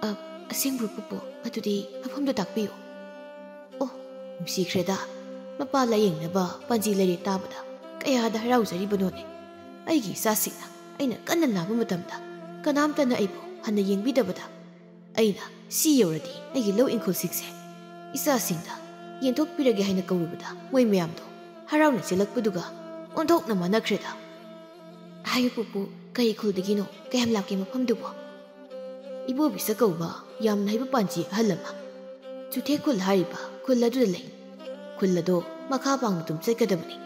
"ꯑ, ꯑꯁꯦꯡꯕ꯭ꯔꯣ ꯄꯨꯄꯨ? ꯑꯗꯨꯗꯤ ꯃꯐꯝꯗꯨ ꯇꯥꯛꯄꯤꯌꯨ꯫" "ꯑꯣ, ꯅꯨꯡꯁꯤꯈ꯭ꯔꯦꯗ, ꯃꯄꯥ ꯂꯥꯌꯦꯡꯅꯕ ꯄꯥꯟꯖꯤ ꯂꯩꯔꯦ ꯇꯥꯕꯗ ꯀꯌꯥꯗ ꯍꯔꯥꯎꯖꯔꯤꯕꯅꯣꯅꯦ꯫ ꯑꯩꯒꯤ ꯏꯆꯥꯁꯤꯡꯅ ꯑꯩꯅ ꯀꯟꯅ ꯅꯥꯕ ꯃꯇꯝꯗ ꯀꯅꯥꯝꯇꯅ ꯑꯩꯕꯨ ꯍꯟꯅ ꯌꯦꯡꯕꯤꯗꯕꯗ ꯑꯩꯅ ꯁꯤ ꯌꯧꯔꯗꯤ ꯑꯩꯒꯤ ꯂꯧ ꯏꯪꯈꯣꯜꯁꯤꯡꯁꯦ ꯏꯆꯥꯁꯤꯡꯗ ꯌꯦꯟꯊꯣꯛꯄꯤꯔꯒꯦ ꯍꯥꯏꯅ ꯀꯧꯔꯨꯕꯗ ꯃꯣꯏ ꯃꯌꯥꯝꯗꯣ ꯍꯔꯥꯎꯅ ꯆꯦꯜꯂꯛꯄꯗꯨꯒ ꯑꯣꯟꯊꯣꯛꯅ ꯃꯥꯟꯅꯈ꯭ꯔꯦꯗ꯫ ꯍꯥꯏꯌꯨ ꯄꯨꯄꯨ, ꯀꯔꯤ ꯈꯨꯜꯗꯒꯤꯅꯣ? ꯀꯌꯥꯝ ꯂꯥꯞꯀꯦ ꯃꯐꯝꯗꯨꯕꯣ? ꯏꯕꯣꯕꯤꯁ ꯀꯧꯕ ꯌꯥꯝꯅ ꯍꯩꯕ ꯄꯥꯟꯖꯤ ꯑꯍꯜ ꯑꯃ ꯆꯨꯊꯦꯛ ꯈꯨꯜ ꯍꯥꯏꯔꯤꯕ ꯈꯨꯜ ꯑꯗꯨꯗ ꯂꯩ꯫ ꯈꯨꯜ ꯑꯗꯣ ꯃꯈꯥ ꯄꯥꯡꯅ ꯑꯗꯨꯝ ꯆꯠꯀꯗꯕꯅꯤ꯫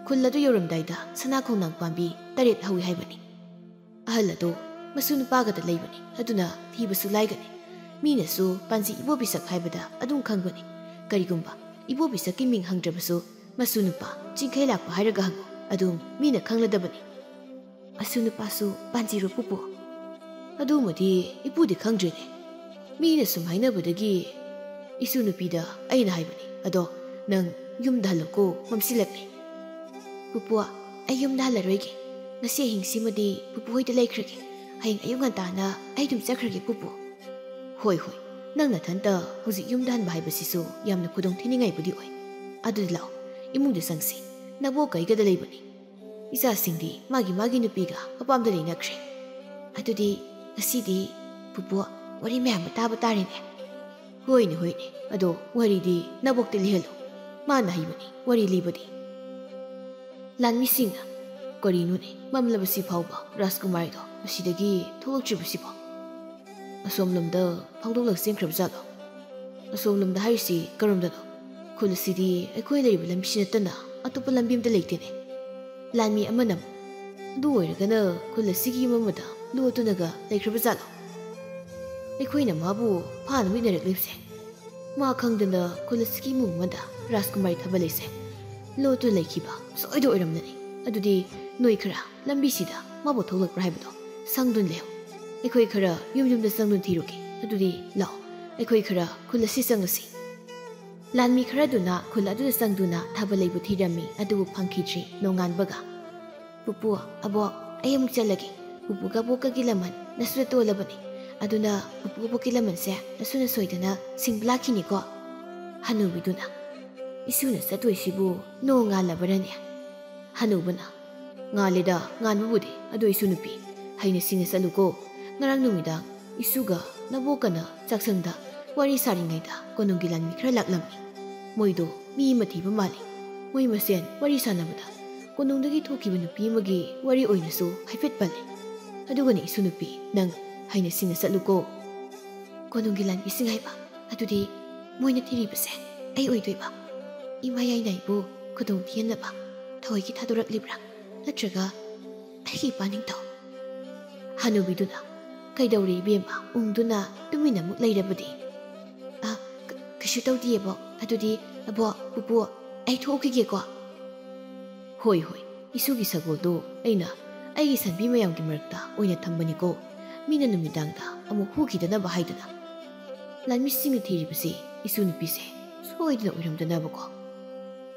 ꯈꯨꯜ ꯑꯗꯨ ꯌꯧꯔꯝꯗꯥꯏꯗ ꯁꯅꯥ ꯈꯣꯡꯅꯥꯡ ꯄꯥꯝꯕꯤ ꯇꯔꯦꯠ ꯍꯧꯏ ꯍꯥꯏꯕꯅꯤ꯫ ꯑꯍꯜ ꯑꯗꯣ ꯃꯁꯨ ꯅꯨꯄꯥꯒꯗ ꯂꯩꯕꯅꯤ, ꯑꯗꯨꯅ ꯊꯤꯕꯁꯨ ꯂꯥꯏꯒꯅꯤ꯫ ꯃꯤꯅꯁꯨ ꯄꯥꯟꯖꯤ ꯏꯕꯣꯕꯤꯁꯛ ꯍꯥꯏꯕꯗ ꯑꯗꯨꯝ ꯈꯪꯕꯅꯤ꯫ ꯀꯔꯤꯒꯨꯝꯕ ꯏꯕꯣꯕꯤꯁꯛꯀꯤ ꯃꯤꯡ ꯍꯪꯗ꯭ꯔꯕꯁꯨ ꯃꯁꯨ ꯅꯨꯄꯥ ꯆꯤꯡꯈꯩ ꯂꯥꯛꯄ ꯍꯥꯏꯔꯒ ꯍꯪꯉꯨ, ꯑꯗꯨꯝ ꯃꯤꯅ ꯈꯪꯂꯗꯕꯅꯤ꯫ ꯑꯁꯨ ꯅꯨꯄꯥꯁꯨ ꯄꯥꯟꯖꯤꯔꯣ ꯄꯨꯄꯨ? ꯑꯗꯨꯃꯗꯤ ꯏꯄꯨꯗꯤ ꯈꯪꯗ꯭ꯔꯦꯅꯦ꯫ ꯃꯤꯅ ꯁꯨꯝ ꯍꯥꯏꯅꯕꯗꯒꯤ ꯏꯁꯨ ꯅꯨꯄꯤꯗ ꯑꯩꯅ ꯍꯥꯏꯕꯅꯤ꯫ ꯑꯗꯣ ꯅꯪ ꯌꯨꯝꯗ ꯍꯜꯂꯣꯀꯣ, ꯃꯝꯁꯤꯜꯂꯛꯂꯦ꯫ ꯄꯨꯄꯨ, ꯑꯩ ꯌꯨꯝꯗ ꯍꯜꯂꯔꯣꯏꯒꯦ꯫ ꯉꯁꯤ ꯑꯍꯤꯡꯁꯤꯃꯗꯤ ꯄꯨꯄꯨ ꯍꯣꯏꯗ ꯂꯩꯈ꯭ꯔꯒꯦ꯫ ꯍꯌꯦꯡ ꯑꯌꯨꯛ ꯉꯟꯇꯥꯅ ꯑꯩ ꯑꯗꯨꯝ ꯆꯠꯈ꯭ꯔꯒꯦ ꯄꯨꯄꯨ꯫ ꯍꯣꯏ ꯍꯣꯏ, ꯅꯪ ꯅꯊꯟꯇ ꯍꯧꯖꯤꯛ ꯌꯨꯝꯗ ꯍꯟꯕ ꯍꯥꯏꯕꯁꯤꯁꯨ ꯌꯥꯝꯅ ꯈꯨꯗꯣꯡ ꯊꯤꯅꯤꯡꯉꯥꯏꯕꯨꯗꯤ ꯑꯣꯏ꯫ ꯑꯗꯨꯗꯤ ꯂꯥꯛꯑꯣ, ꯏꯃꯨꯡꯗ ꯆꯪꯁꯤ꯫ ꯅꯕꯣꯛ ꯀꯩꯒꯗ ꯂꯩꯕꯅꯤ꯫ ꯏꯆꯥꯁꯤꯡꯗꯤ ꯃꯥꯒꯤ ꯃꯥꯒꯤ ꯅꯨꯄꯤꯒ ꯃꯄꯥꯝꯗ ꯂꯩꯅꯈ꯭ꯔꯦ꯫ ꯑꯗꯨꯗꯤ ꯉꯁꯤꯗꯤ ꯄꯨꯄꯨ ꯋꯥꯔꯤ ꯃꯌꯥꯝ ꯑꯃ ꯇꯥꯕ ꯇꯥꯔꯦꯅꯦ꯫ ꯍꯣꯏꯅꯦ ꯍꯣꯏꯅꯦ, ꯑꯗꯣ ꯋꯥꯔꯤꯗꯤ ꯅꯕꯣꯛꯇ ꯂꯤꯍꯜꯂꯨ, ꯃꯥꯅ ꯍꯩꯕꯅꯤ ꯋꯥꯔꯤ ꯂꯤꯕꯗꯤ꯫ ꯂꯥꯟꯃꯤꯁꯤꯡꯅ, ꯀꯔꯤꯅꯣꯅꯦ ꯃꯝꯂꯕꯁꯤ ꯐꯥꯎꯕ ꯔꯥꯖꯀꯨꯃꯥꯔꯤꯗꯣ ꯃꯁꯤꯗꯒꯤ ꯊꯣꯛꯂꯛꯇ꯭ꯔꯤꯕꯁꯤꯕꯣ? ꯑꯁꯣꯝꯂꯣꯝꯗ ꯐꯥꯎꯗꯣꯛꯂꯒ ꯆꯦꯟꯈ꯭ꯔꯕ ꯖꯥꯠꯂꯣ? ꯑꯁꯣꯝꯂꯣꯝꯗ ꯍꯥꯏꯔꯤꯁꯤ ꯀꯔꯣꯝꯗꯅꯣ? ꯈꯨꯜ ꯑꯁꯤꯗꯤ ꯑꯩꯈꯣꯏ ꯂꯩꯔꯤꯕ ꯂꯝꯕꯤꯁꯤ ꯅꯠꯇꯅ ꯑꯇꯣꯞꯄ ꯂꯝꯕꯤ ꯑꯝꯇ ꯂꯩꯇꯦꯅꯦ꯫ ꯂꯥꯟꯃꯤ ꯑꯃꯅ, ꯑꯗꯨ ꯑꯣꯏꯔꯒꯅ ꯈꯨꯜ ꯑꯁꯤꯒꯤ ꯌꯨꯝ ꯑꯃꯗ ꯂꯣꯠꯇꯨꯅꯒ ꯂꯩꯈ꯭ꯔꯕ ꯖꯥꯠꯂꯣ? ꯑꯩꯈꯣꯏꯅ ꯃꯥꯕꯨ ꯐꯥꯅꯕ ꯏꯟꯅꯔꯛꯂꯤꯕꯁꯦ, ꯃꯥ ꯈꯪꯗꯅ ꯈꯨꯜ ꯑꯁꯤꯒꯤ ꯏꯃꯨꯡ ꯑꯃꯗ ꯔꯥꯖꯀꯨꯃꯥꯔꯤ ꯊꯥꯕ ꯂꯩꯁꯦ ꯂꯣꯠꯇꯨꯅ ꯂꯩꯈꯤꯕ ꯁꯣꯏꯗ ꯑꯣꯏꯔꯝꯂꯅꯤ꯫ ꯑꯗꯨꯗꯤ ꯅꯣꯏ ꯈꯔ ꯂꯝꯕꯤꯁꯤꯗ ꯃꯥꯕꯨ ꯊꯣꯛꯂꯛꯄ꯭ꯔꯥ ꯍꯥꯏꯕꯗꯣ ꯁꯪꯗꯨꯅ ꯂꯩꯍꯧ꯫ ꯑꯩꯈꯣꯏ ꯈꯔ ꯌꯨꯝ ꯌꯨꯝꯗ ꯆꯪꯗꯨꯅ ꯊꯤꯔꯨꯒꯦ꯫ ꯑꯗꯨꯗꯤ ꯂꯥꯛꯑꯣ, ꯑꯩꯈꯣꯏ ꯈꯔ ꯈꯨꯜ ꯑꯁꯤ ꯆꯪꯉꯁꯤ꯫ ꯂꯥꯟꯃꯤ ꯈꯔꯗꯨꯅ ꯈꯨꯜ ꯑꯗꯨꯗ ꯆꯪꯗꯨꯅ ꯊꯥꯕꯜ ꯂꯩꯕꯨ ꯊꯤꯔꯝꯃꯤ, ꯑꯗꯨꯕꯨ ꯐꯪꯈꯤꯗ꯭ꯔꯤ꯫ ꯅꯣꯡꯉꯥꯟꯕꯒ, "ꯄꯨꯄꯨ, ꯑꯕꯣꯛ, ꯑꯩ ꯑꯃꯨꯛ ꯆꯠꯂꯒꯦ꯫ ꯄꯨꯄꯨꯒ ꯑꯕꯣꯛꯀꯒꯤ ꯂꯃꯟ ꯅꯁꯨꯗ ꯇꯣꯜꯂꯕꯅꯤ꯫ ꯑꯗꯨꯅ ꯄꯨꯄꯨ ꯑꯕꯣꯛꯀꯤ ꯂꯃꯟꯁꯦ ꯅꯁꯨꯅ ꯁꯣꯏꯗꯅ ꯁꯤꯡꯕ ꯂꯥꯛꯈꯤꯅꯤꯀꯣ?" ꯍꯅꯨꯕꯤꯗꯨꯅ, "ꯏꯁꯨꯅ ꯆꯠꯇꯣꯏꯁꯤꯕꯨ ꯅꯣꯡ ꯉꯥꯜꯂꯕꯔꯅꯦ?" ꯍꯅꯨꯕꯅ, "ꯉꯥꯜꯂꯦꯗ, ꯉꯥꯟꯕꯕꯨꯗꯤ꯫ ꯑꯗꯨ ꯏꯁꯨ ꯅꯨꯄꯤ, ꯍꯩꯅ ꯁꯤꯡꯅ ꯆꯠꯂꯨꯀꯣ꯫ ꯉꯔꯥꯡ ꯅꯨꯃꯤꯗꯥꯡ ꯏꯁꯨꯒ ꯅꯕꯣꯛꯀꯅ ꯆꯥꯛꯁꯪꯗ ꯋꯥꯔꯤ ꯁꯥꯔꯤꯉꯩꯗ ꯀꯣꯅꯨꯡꯒꯤ ꯂꯥꯟꯃꯤ ꯈꯔ ꯂꯥꯛꯂꯝꯃꯤ꯫ ꯃꯣꯏꯗꯣ ꯃꯤ ꯑꯃ ꯊꯤꯕ ꯃꯥꯜꯂꯤ꯫ ꯃꯣꯏ ꯃꯁꯦꯟ ꯋꯥꯔꯤ ꯁꯥꯟꯅꯕꯗ ꯀꯣꯅꯨꯡꯗꯒꯤ ꯊꯣꯛꯈꯤꯕ ꯅꯨꯄꯤ ꯑꯃꯒꯤ ꯋꯥꯔꯤ ꯑꯣꯏꯅꯁꯨ ꯍꯥꯏꯐꯦꯠ ꯄꯜꯂꯤ꯫ ꯑꯗꯨꯒꯅꯦ ꯏꯁꯨ ꯅꯨꯄꯤ, ꯅꯪ ꯍꯩꯅ ꯁꯤꯡꯅ ꯆꯠꯂꯨꯀꯣ꯫" "ꯀꯣꯅꯨꯡꯒꯤ ꯂꯥꯟꯃꯤꯁꯤꯡ ꯍꯥꯏꯕ? ꯑꯗꯨꯗꯤ ꯃꯣꯏꯅ ꯊꯤꯔꯤꯕꯁꯦ ꯑꯩ ꯑꯣꯏꯗꯣꯏꯕ? ꯏꯃꯥ ꯌꯥꯏꯅꯥꯏꯕꯨ ꯈꯨꯗꯣꯡ ꯊꯤꯍꯟꯅꯕ ꯊꯑꯣꯏꯒꯤ ꯊꯥꯗꯣꯔꯛꯂꯤꯕ꯭ꯔꯥ? ꯅꯠꯇ꯭ꯔꯒ ꯑꯩꯒꯤ ꯏꯄꯥ ꯅꯤꯡꯊꯧ?" ꯍꯅꯨꯕꯤꯗꯨꯅ, "ꯀꯩꯗꯧꯔꯦ ꯏꯕꯦꯝꯃ, ꯎꯪꯗꯨꯅ ꯇꯨꯃꯤꯟꯅ ꯑꯃꯨꯛ ꯂꯩꯔꯕꯗꯤ?" "ꯑ, ꯀ-, ꯀꯩꯁꯨ ꯇꯧꯗꯤꯌꯦꯕꯣ꯫ ꯑꯗꯨꯗꯤ ꯑꯕꯣꯛ, ꯄꯨꯄꯨ, ꯑꯩ ꯊꯣꯛꯎꯈꯤꯒꯦꯀꯣ꯫" "ꯍꯣꯏ, ꯍꯣꯏ, ꯏꯁꯨꯒꯤ ꯁꯒꯣꯜꯗꯣ ꯑꯩꯅ ꯑꯩꯒꯤ ꯁꯟꯕꯤ ꯃꯌꯥꯝꯒꯤ ꯃꯔꯛꯇ ꯑꯣꯏꯅ ꯊꯝꯕꯅꯤꯀꯣ꯫ ꯃꯤꯅ ꯅꯨꯃꯤꯗꯥꯡꯗ ꯑꯃꯨꯛ ꯍꯨꯈꯤꯗꯅꯕ ꯍꯥꯏꯗꯅ꯫" ꯂꯥꯟꯃꯤꯁꯤꯡꯅ ꯊꯤꯔꯤꯕꯁꯤ ꯏꯁꯨ ꯅꯨꯄꯤꯁꯦ ꯁꯣꯏꯗꯅ ꯑꯣꯏꯔꯝꯗꯅꯕꯀꯣ꯫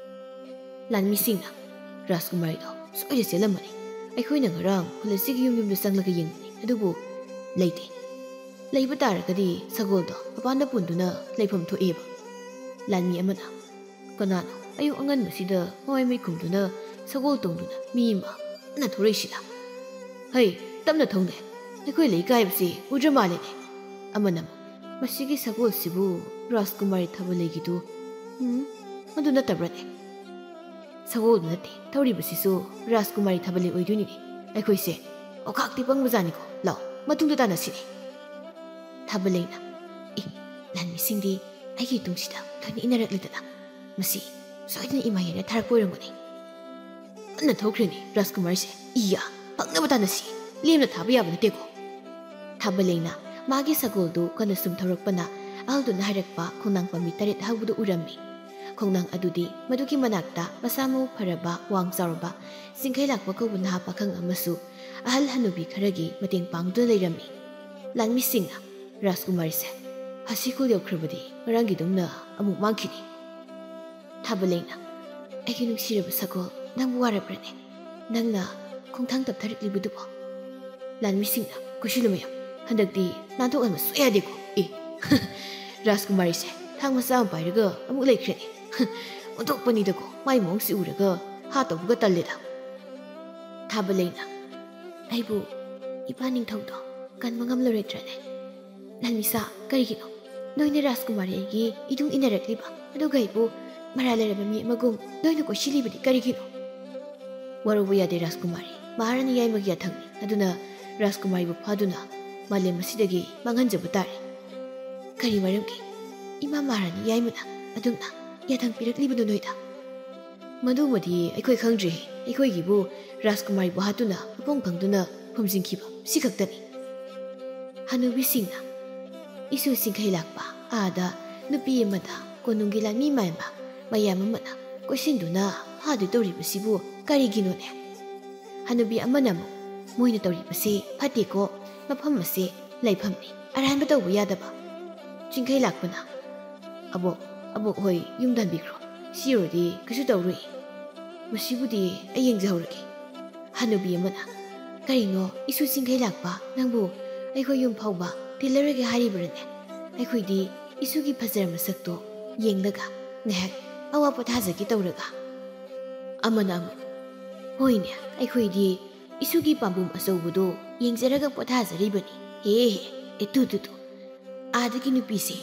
ꯂꯥꯟꯃꯤꯁꯤꯡꯅ, "ꯔꯥꯖꯀꯨꯃꯥꯔꯤꯗꯣ ꯁꯣꯏꯗ ꯆꯦꯜꯂꯝꯃꯅꯤ꯫ ꯑꯩꯈꯣꯏꯅ ꯉꯔꯥꯡ ꯈꯨꯜ ꯑꯁꯤꯒꯤ ꯌꯨꯝ ꯌꯨꯝꯗ ꯆꯪꯂꯒ ꯌꯦꯡꯕꯅꯤ, ꯑꯗꯨꯕꯨ ꯂꯩꯇꯦ꯫ ꯂꯩꯕ ꯇꯥꯔꯒꯗꯤ ꯁꯒꯣꯜꯗꯣ ꯃꯄꯥꯟꯗ ꯄꯨꯟꯗꯨꯅ ꯂꯩꯐꯝ ꯊꯣꯛꯑꯦꯕ꯫" ꯂꯥꯟꯃꯤ ꯑꯃꯅ, "ꯀꯅꯥꯅꯣ ꯑꯌꯨꯛ ꯑꯉꯟꯕꯁꯤꯗ ꯃꯃꯩ ꯃꯩ ꯈꯨꯝꯗꯨꯅ ꯁꯒꯣꯜ ꯇꯣꯡꯗꯨꯅ ꯃꯤ ꯑꯃ ꯀꯟꯅ ꯊꯧꯔꯛꯏꯁꯤꯅ? ꯍꯩ, ꯇꯞꯅ ꯊꯧꯅꯦ꯫ ꯑꯩꯈꯣꯏ ꯂꯩꯀꯥꯏꯕꯁꯤ ꯎꯗ꯭ꯔ ꯃꯥꯜꯂꯦꯅꯦ꯫" ꯑꯃꯅ ꯑꯃꯨꯛ, "ꯃꯁꯤꯒꯤ ꯁꯒꯣꯜꯁꯤꯕꯨ ꯔꯥꯖꯀꯨꯃꯥꯔꯤ ꯊꯥꯕꯂꯩꯒꯤꯗꯨ? ꯎꯝ, ꯃꯗꯨ ꯅꯠꯇꯕ꯭ꯔꯅꯦ?" "ꯁꯒꯣꯜꯗꯨ ꯅꯠꯇꯦ, ꯊꯧꯔꯤꯕꯁꯤꯁꯨ ꯔꯥꯖꯀꯨꯃꯥꯔꯤ ꯊꯥꯕꯂꯩ ꯑꯣꯏꯗꯣꯏꯅꯤꯅꯦ꯫ ꯑꯩꯈꯣꯏꯁꯦ ꯑꯣꯈꯥꯛꯇꯤ ꯄꯪꯕꯖꯥꯠꯅꯤꯀꯣ꯫ ꯂꯥꯎ, ꯃꯇꯨꯡꯗ ꯇꯥꯟꯅꯁꯤꯅꯦ꯫" ꯊꯥꯕꯂꯩꯅ, "ꯑꯦ, ꯂꯥꯟꯃꯤꯁꯤꯡꯗꯤ ꯑꯩꯒꯤ ꯇꯨꯡꯁꯤꯗ ꯂꯣꯏꯅ ꯏꯟꯅꯔꯛꯂꯦꯗꯅ꯫ ꯃꯁꯤ ꯁꯣꯏꯗꯅ ꯏꯃꯥ ꯌꯥꯏꯅ ꯊꯥꯔꯛꯄ ꯑꯣꯏꯔꯝꯒꯅꯤ꯫ ꯀꯟꯅ ꯊꯧꯈ꯭ꯔꯦꯅꯦ ꯔꯥꯖꯀꯨꯃꯥꯔꯁꯦ꯫ ꯏꯌꯥ, ꯐꯪꯅꯕ ꯇꯥꯟꯅꯁꯤ꯫ ꯂꯦꯝꯅ ꯊꯥꯕ ꯌꯥꯕ ꯅꯠꯇꯦꯀꯣ꯫" ꯊꯥꯕꯂꯩꯅ ꯃꯥꯒꯤ ꯁꯒꯣꯜꯗꯨ ꯀꯟꯅ ꯁꯨꯝ ꯊꯧꯔꯛꯄꯅ ꯑꯍꯜꯗꯨꯅ ꯍꯥꯏꯔꯛꯄ ꯈꯣꯡꯅꯥꯡ ꯄꯥꯝꯕꯤ ꯇꯔꯦꯠ ꯍꯧꯕꯗꯨ ꯎꯔꯝꯃꯤ꯫ ꯈꯣꯡꯅꯥꯡ ꯑꯗꯨꯗꯤ ꯃꯗꯨꯒꯤ ꯃꯅꯥꯛꯇ ꯃꯁꯥ ꯃꯎ ꯐꯔꯕ, ꯋꯥꯡ ꯆꯥꯎꯔꯕ, ꯆꯤꯡꯈꯩ ꯂꯥꯛꯄ ꯀꯧꯕ ꯅꯍꯥ ꯄꯥꯈꯪ ꯑꯃꯁꯨ ꯑꯍꯜ ꯍꯅꯨꯕꯤ ꯈꯔꯒꯤ ꯃꯇꯦꯡ ꯄꯥꯡꯗꯨꯅ ꯂꯩꯔꯝꯃꯤ꯫ ꯂꯥꯟꯃꯤꯁꯤꯡꯅ ꯔꯥꯖꯀꯨꯃꯥꯔꯤꯁꯦ ꯑꯁꯤ ꯈꯨꯜ ꯌꯧꯈ꯭ꯔꯕꯗꯤ ꯉꯔꯥꯡꯒꯤꯗꯨꯝꯅ ꯑꯃꯨꯛ ꯃꯥꯡꯈꯤꯅꯤ꯫ ꯊꯥꯕꯂꯩꯅ, "ꯑꯩꯒꯤ ꯅꯨꯡꯁꯤꯔꯕ ꯁꯒꯣꯜ, ꯅꯪꯕꯨ ꯋꯥꯔꯕ꯭ꯔꯅꯦ? ꯅꯪꯅ ꯈꯣꯡꯊꯥꯡ ꯇꯞꯊꯔꯛꯂꯤꯕꯗꯨꯕꯣ?" ꯂꯥꯟꯃꯤꯁꯤꯡꯅ, "ꯀꯨꯁꯤꯂꯨ ꯃꯌꯥꯝ, ꯍꯟꯗꯛꯇꯤ ꯅꯥꯟꯊꯣꯛꯍꯟꯕ ꯁꯨꯛꯌꯥ ꯌꯥꯗꯦꯀꯣ꯫ ꯑꯦ, ꯔꯥꯖꯀꯨꯃꯥꯔꯤꯁꯦ ꯊꯥꯡ ꯃꯆꯥ ꯑꯃ ꯄꯥꯏꯔꯒ ꯑꯃꯨꯛ ꯂꯩꯈ꯭ꯔꯦꯅꯦ꯫ ꯑꯣꯟꯊꯣꯛꯄꯅꯤꯗꯀꯣ, ꯃꯥꯏ ꯃꯑꯣꯡꯁꯤ ꯎꯔꯒ ꯍꯥꯠꯇꯧꯕꯒ ꯇꯜꯂꯦꯗ꯫ ꯊꯥꯕ ꯂꯩꯅ, "ꯑꯩꯕꯨ ꯏꯄꯥ ꯅꯤꯡꯊꯧꯗꯣ ꯀꯟꯕ ꯉꯝꯂꯔꯣꯏꯗ꯭ꯔꯅꯦ? ꯂꯥꯟꯃꯤꯁꯥ, ꯀꯔꯤꯒꯤꯅꯣ ꯅꯣꯏꯅ ꯔꯥꯖꯀꯨꯃꯥꯔꯤ ꯑꯩꯒꯤ ꯏꯇꯨꯡ ꯏꯟꯅꯔꯛꯂꯤꯕ? ꯑꯗꯨꯒ ꯑꯩꯕꯨ ꯃꯔꯥꯜ ꯂꯩꯔꯕ ꯃꯤ ꯑꯃꯒꯨꯝ ꯅꯣꯏꯅ ꯀꯣꯏꯁꯤꯜꯂꯤꯕꯗꯤ ꯀꯔꯤꯒꯤꯅꯣ?" "ꯋꯥꯔꯧꯕ ꯌꯥꯗꯦ ꯔꯥꯖꯀꯨꯃꯥꯔꯤ, ꯃꯍꯥꯔꯥꯅꯤ ꯌꯥꯏꯃꯒꯤ ꯌꯥꯊꯪꯅꯤ꯫ ꯑꯗꯨꯅ ꯔꯥꯖꯀꯨꯃꯥꯔꯤꯕꯨ ꯐꯥꯗꯨꯅ ꯃꯥꯂꯦꯝ ꯑꯁꯤꯗꯒꯤ ꯃꯥꯡꯍꯟꯖꯕ ꯇꯥꯔꯦ꯫" "ꯀꯔꯤ ꯃꯔꯝꯒꯤ ꯏꯃꯥ ꯃꯍꯥꯔꯥꯅꯤ ꯌꯥꯏꯃꯅ ꯑꯗꯨꯝꯅ ꯌꯥꯊꯪ ꯄꯤꯔꯛꯂꯤꯕꯅꯣ ꯅꯣꯏꯗ?" "ꯃꯗꯨꯃꯗꯤ ꯑꯩꯈꯣꯏ ꯈꯪꯗ꯭ꯔꯤ꯫ ꯑꯩꯈꯣꯏꯒꯤꯕꯨ ꯔꯥꯖꯀꯨꯃꯥꯔꯤꯕꯨ ꯍꯥꯠꯇꯨꯅ ꯃꯐꯝ ꯈꯪꯗꯨꯅ ꯐꯨꯝꯖꯤꯟꯈꯤꯕ, ꯁꯤ ꯈꯛꯇꯅꯤ꯫" ꯍꯅꯨꯕꯤꯁꯤꯡꯅ, "ꯏꯁꯨ ꯆꯤꯡꯈꯩ ꯂꯥꯛꯄ, ꯑꯥꯗ ꯅꯨꯄꯤ ꯑꯃꯗ ꯀꯣꯅꯨꯡꯒꯤ ꯂꯥꯟꯃꯤ ꯃꯥꯟꯕ ꯃꯌꯥꯝ ꯑꯃꯅ ꯀꯣꯏꯁꯤꯟꯗꯨꯅ ꯐꯥꯗꯣꯏ ꯇꯧꯔꯤꯕꯁꯤꯕꯨ ꯀꯔꯤꯒꯤꯅꯣꯅꯦ?" ꯍꯅꯨꯕꯤ ꯑꯃꯅ ꯑꯃꯨꯛ, "ꯃꯣꯏꯅ ꯇꯧꯔꯤꯕꯁꯦ ꯐꯠꯇꯦꯀꯣ, ꯃꯐꯝ ꯑꯁꯦ ꯂꯩꯐꯝꯅꯤ, ꯑꯔꯥꯟꯕ ꯇꯧꯕ ꯌꯥꯗꯕ꯫" ꯆꯤꯡꯈꯩ ꯂꯥꯛꯄꯅ, "ꯑꯕꯣꯛ, ꯑꯕꯣꯛ ꯍꯣꯏ ꯌꯨꯝꯗ ꯍꯟꯕꯤꯈ꯭ꯔꯣ꯫ ꯁꯤ ꯌꯧꯔꯗꯤ ꯀꯩꯁꯨ ꯇꯧꯔꯣꯏ꯫ ꯃꯁꯤꯕꯨꯗꯤ ꯑꯩ ꯌꯦꯡꯖꯍꯧꯔꯒꯦ꯫" ꯍꯅꯨꯕꯤ ꯑꯃꯅ, "ꯀꯔꯤꯅꯣ ꯏꯁꯨ ꯆꯤꯡꯈꯩ ꯂꯥꯛꯄ, ꯅꯪꯕꯨ ꯑꯩꯈꯣꯏ ꯌꯨꯝ ꯐꯥꯎꯕ ꯊꯤꯜꯂꯔꯣꯏꯒꯦ ꯍꯥꯏꯔꯤꯕ꯭ꯔꯅꯦ? ꯑꯩꯈꯣꯏꯗꯤ ꯏꯁꯨꯒꯤ ꯐꯖꯔꯕ ꯃꯁꯛꯇꯣ ꯌꯦꯡꯂꯒ ꯉꯥꯏꯍꯥꯛ ꯑꯋꯥ ꯄꯣꯊꯥꯖꯒꯦ ꯇꯧꯔꯒ꯫" ꯑꯃꯅ ꯑꯃꯨꯛ, "ꯍꯣꯏꯅꯦ, ꯑꯩꯈꯣꯏꯗꯤ ꯏꯁꯨꯒꯤ ꯄꯥꯝꯕꯣꯝ ꯑꯆꯧꯕꯗꯣ ꯌꯦꯡꯖꯔꯒ ꯄꯣꯊꯥꯖꯔꯤꯕꯅꯤ꯫ ꯍꯦ ꯍꯦ, ꯑꯦ ꯇꯨ ꯇꯨ ꯇꯨ, ꯑꯥꯗꯒꯤ ꯅꯨꯄꯤꯁꯦ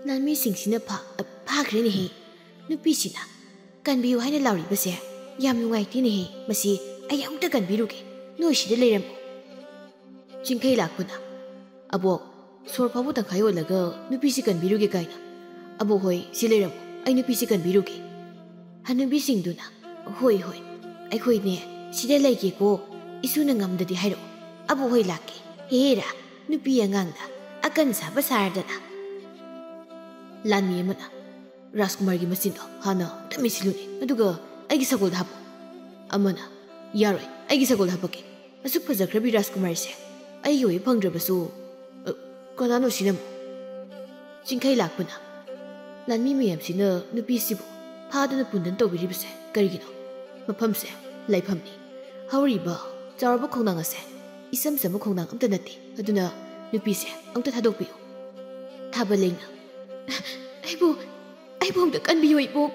ꯂꯥꯟꯃꯤꯁꯤꯡꯁꯤꯅ ꯐꯥ-, ꯐꯥꯈ꯭ꯔꯦꯅꯦꯍꯦ꯫ ꯅꯨꯄꯤꯁꯤꯅ ꯀꯟꯕꯤꯌꯨ ꯍꯥꯏꯅ ꯂꯥꯎꯔꯤꯕꯁꯦ ꯌꯥꯝ ꯅꯨꯡꯉꯥꯏꯇꯦꯅꯦꯍꯦ꯫ ꯃꯁꯤ ꯑꯩ ꯑꯃꯨꯛꯇ ꯀꯟꯕꯤꯔꯨꯒꯦ꯫ ꯅꯣꯏ ꯁꯤꯗ ꯂꯩꯔꯝꯃꯨ꯫" ꯆꯤꯡꯈꯩ ꯂꯥꯛꯄꯅ, "ꯑꯕꯣꯛ, ꯁꯣꯔ ꯐꯥꯎꯕ ꯇꯪꯈꯥꯏ ꯌꯣꯜꯂꯒ ꯅꯨꯄꯤꯁꯤ ꯀꯟꯕꯤꯔꯨꯒꯦ ꯀꯥꯏꯅ꯫ ꯑꯕꯣꯛ ꯍꯣꯏ, ꯁꯤ ꯂꯩꯔꯝꯃꯨ, ꯑꯩ ꯅꯨꯄꯤꯁꯤ ꯀꯟꯕꯤꯔꯨꯒꯦ꯫" ꯍꯅꯨꯕꯤꯁꯤꯡꯗꯨꯅ, "ꯍꯣꯏ, ꯍꯣꯏ, ꯑꯩꯈꯣꯏꯅꯦ ꯁꯤꯗ ꯂꯩꯒꯦꯀꯣ, ꯏꯁꯨꯅ ꯉꯝꯗꯗꯤ ꯍꯥꯏꯔꯛꯑꯣ, ꯑꯕꯣꯛ ꯍꯣꯏ ꯂꯥꯛꯀꯦ꯫ ꯍꯦꯔꯥ, ꯅꯨꯄꯤ ꯑꯉꯥꯡꯗ ꯑꯀꯟ ꯁꯥꯕ ꯁꯥꯔꯗꯅ꯫" ꯂꯥꯟꯃꯤ ꯑꯃꯅ, "ꯔꯥꯖꯀꯨꯃꯥꯔꯒꯤ ꯃꯆꯤꯟꯗꯣ ꯍꯥꯟꯅ ꯑꯝꯇ ꯃꯦꯠꯁꯤꯜꯂꯨꯅꯦ, ꯑꯗꯨꯒ ꯑꯩꯒꯤ ꯁꯒꯣꯜꯗ ꯍꯥꯞꯄꯣ꯫" ꯑꯃꯅ, "ꯌꯥꯔꯣꯏ, ꯑꯩꯒꯤ ꯁꯒꯣꯜꯗ ꯍꯥꯞꯄꯛꯀꯦ꯫ ꯑꯁꯨꯛ ꯐꯖꯈ꯭ꯔꯕꯤ ꯔꯥꯖꯀꯨꯃꯥꯔꯤꯁꯦ ꯑꯩꯒꯤ ꯑꯣꯏꯕ ꯐꯪꯗ꯭ꯔꯕꯁꯨ꯫" "ꯑ, ꯀꯅꯥꯅꯣ ꯁꯤꯅ ꯑꯃꯨꯛ?" ꯆꯤꯡꯈꯩ ꯂꯥꯛꯄꯅ, "ꯂꯥꯟꯃꯤ ꯃꯌꯥꯝꯁꯤꯅ ꯅꯨꯄꯤꯁꯤꯕꯨ ꯐꯥꯗꯅ ꯄꯨꯟꯗꯅ ꯇꯧꯕꯤꯔꯤꯕꯁꯦ ꯀꯔꯤꯒꯤꯅꯣ? ꯃꯐꯝꯁꯦ ꯂꯩꯐꯝꯅꯤ꯫ ꯍꯧꯔꯤꯕ ꯆꯥꯎꯔꯕ ꯈꯣꯡꯅꯥꯡ ꯑꯁꯦ ꯏꯆꯝ ꯆꯝꯕ ꯈꯣꯡꯅꯥꯡ ꯑꯝꯇ ꯅꯠꯇꯦ꯫ ꯑꯗꯨꯅ ꯅꯨꯄꯤꯁꯦ ꯑꯝꯇ ꯊꯥꯗꯣꯛꯄꯤꯌꯨ꯫" ꯊꯥꯕ ꯂꯩꯅ, "ꯑꯩꯕꯨ, ꯑꯩꯕꯨ ꯑꯝꯇ ꯀꯟꯕꯤꯌꯨ, ꯏꯕꯣꯛ꯫"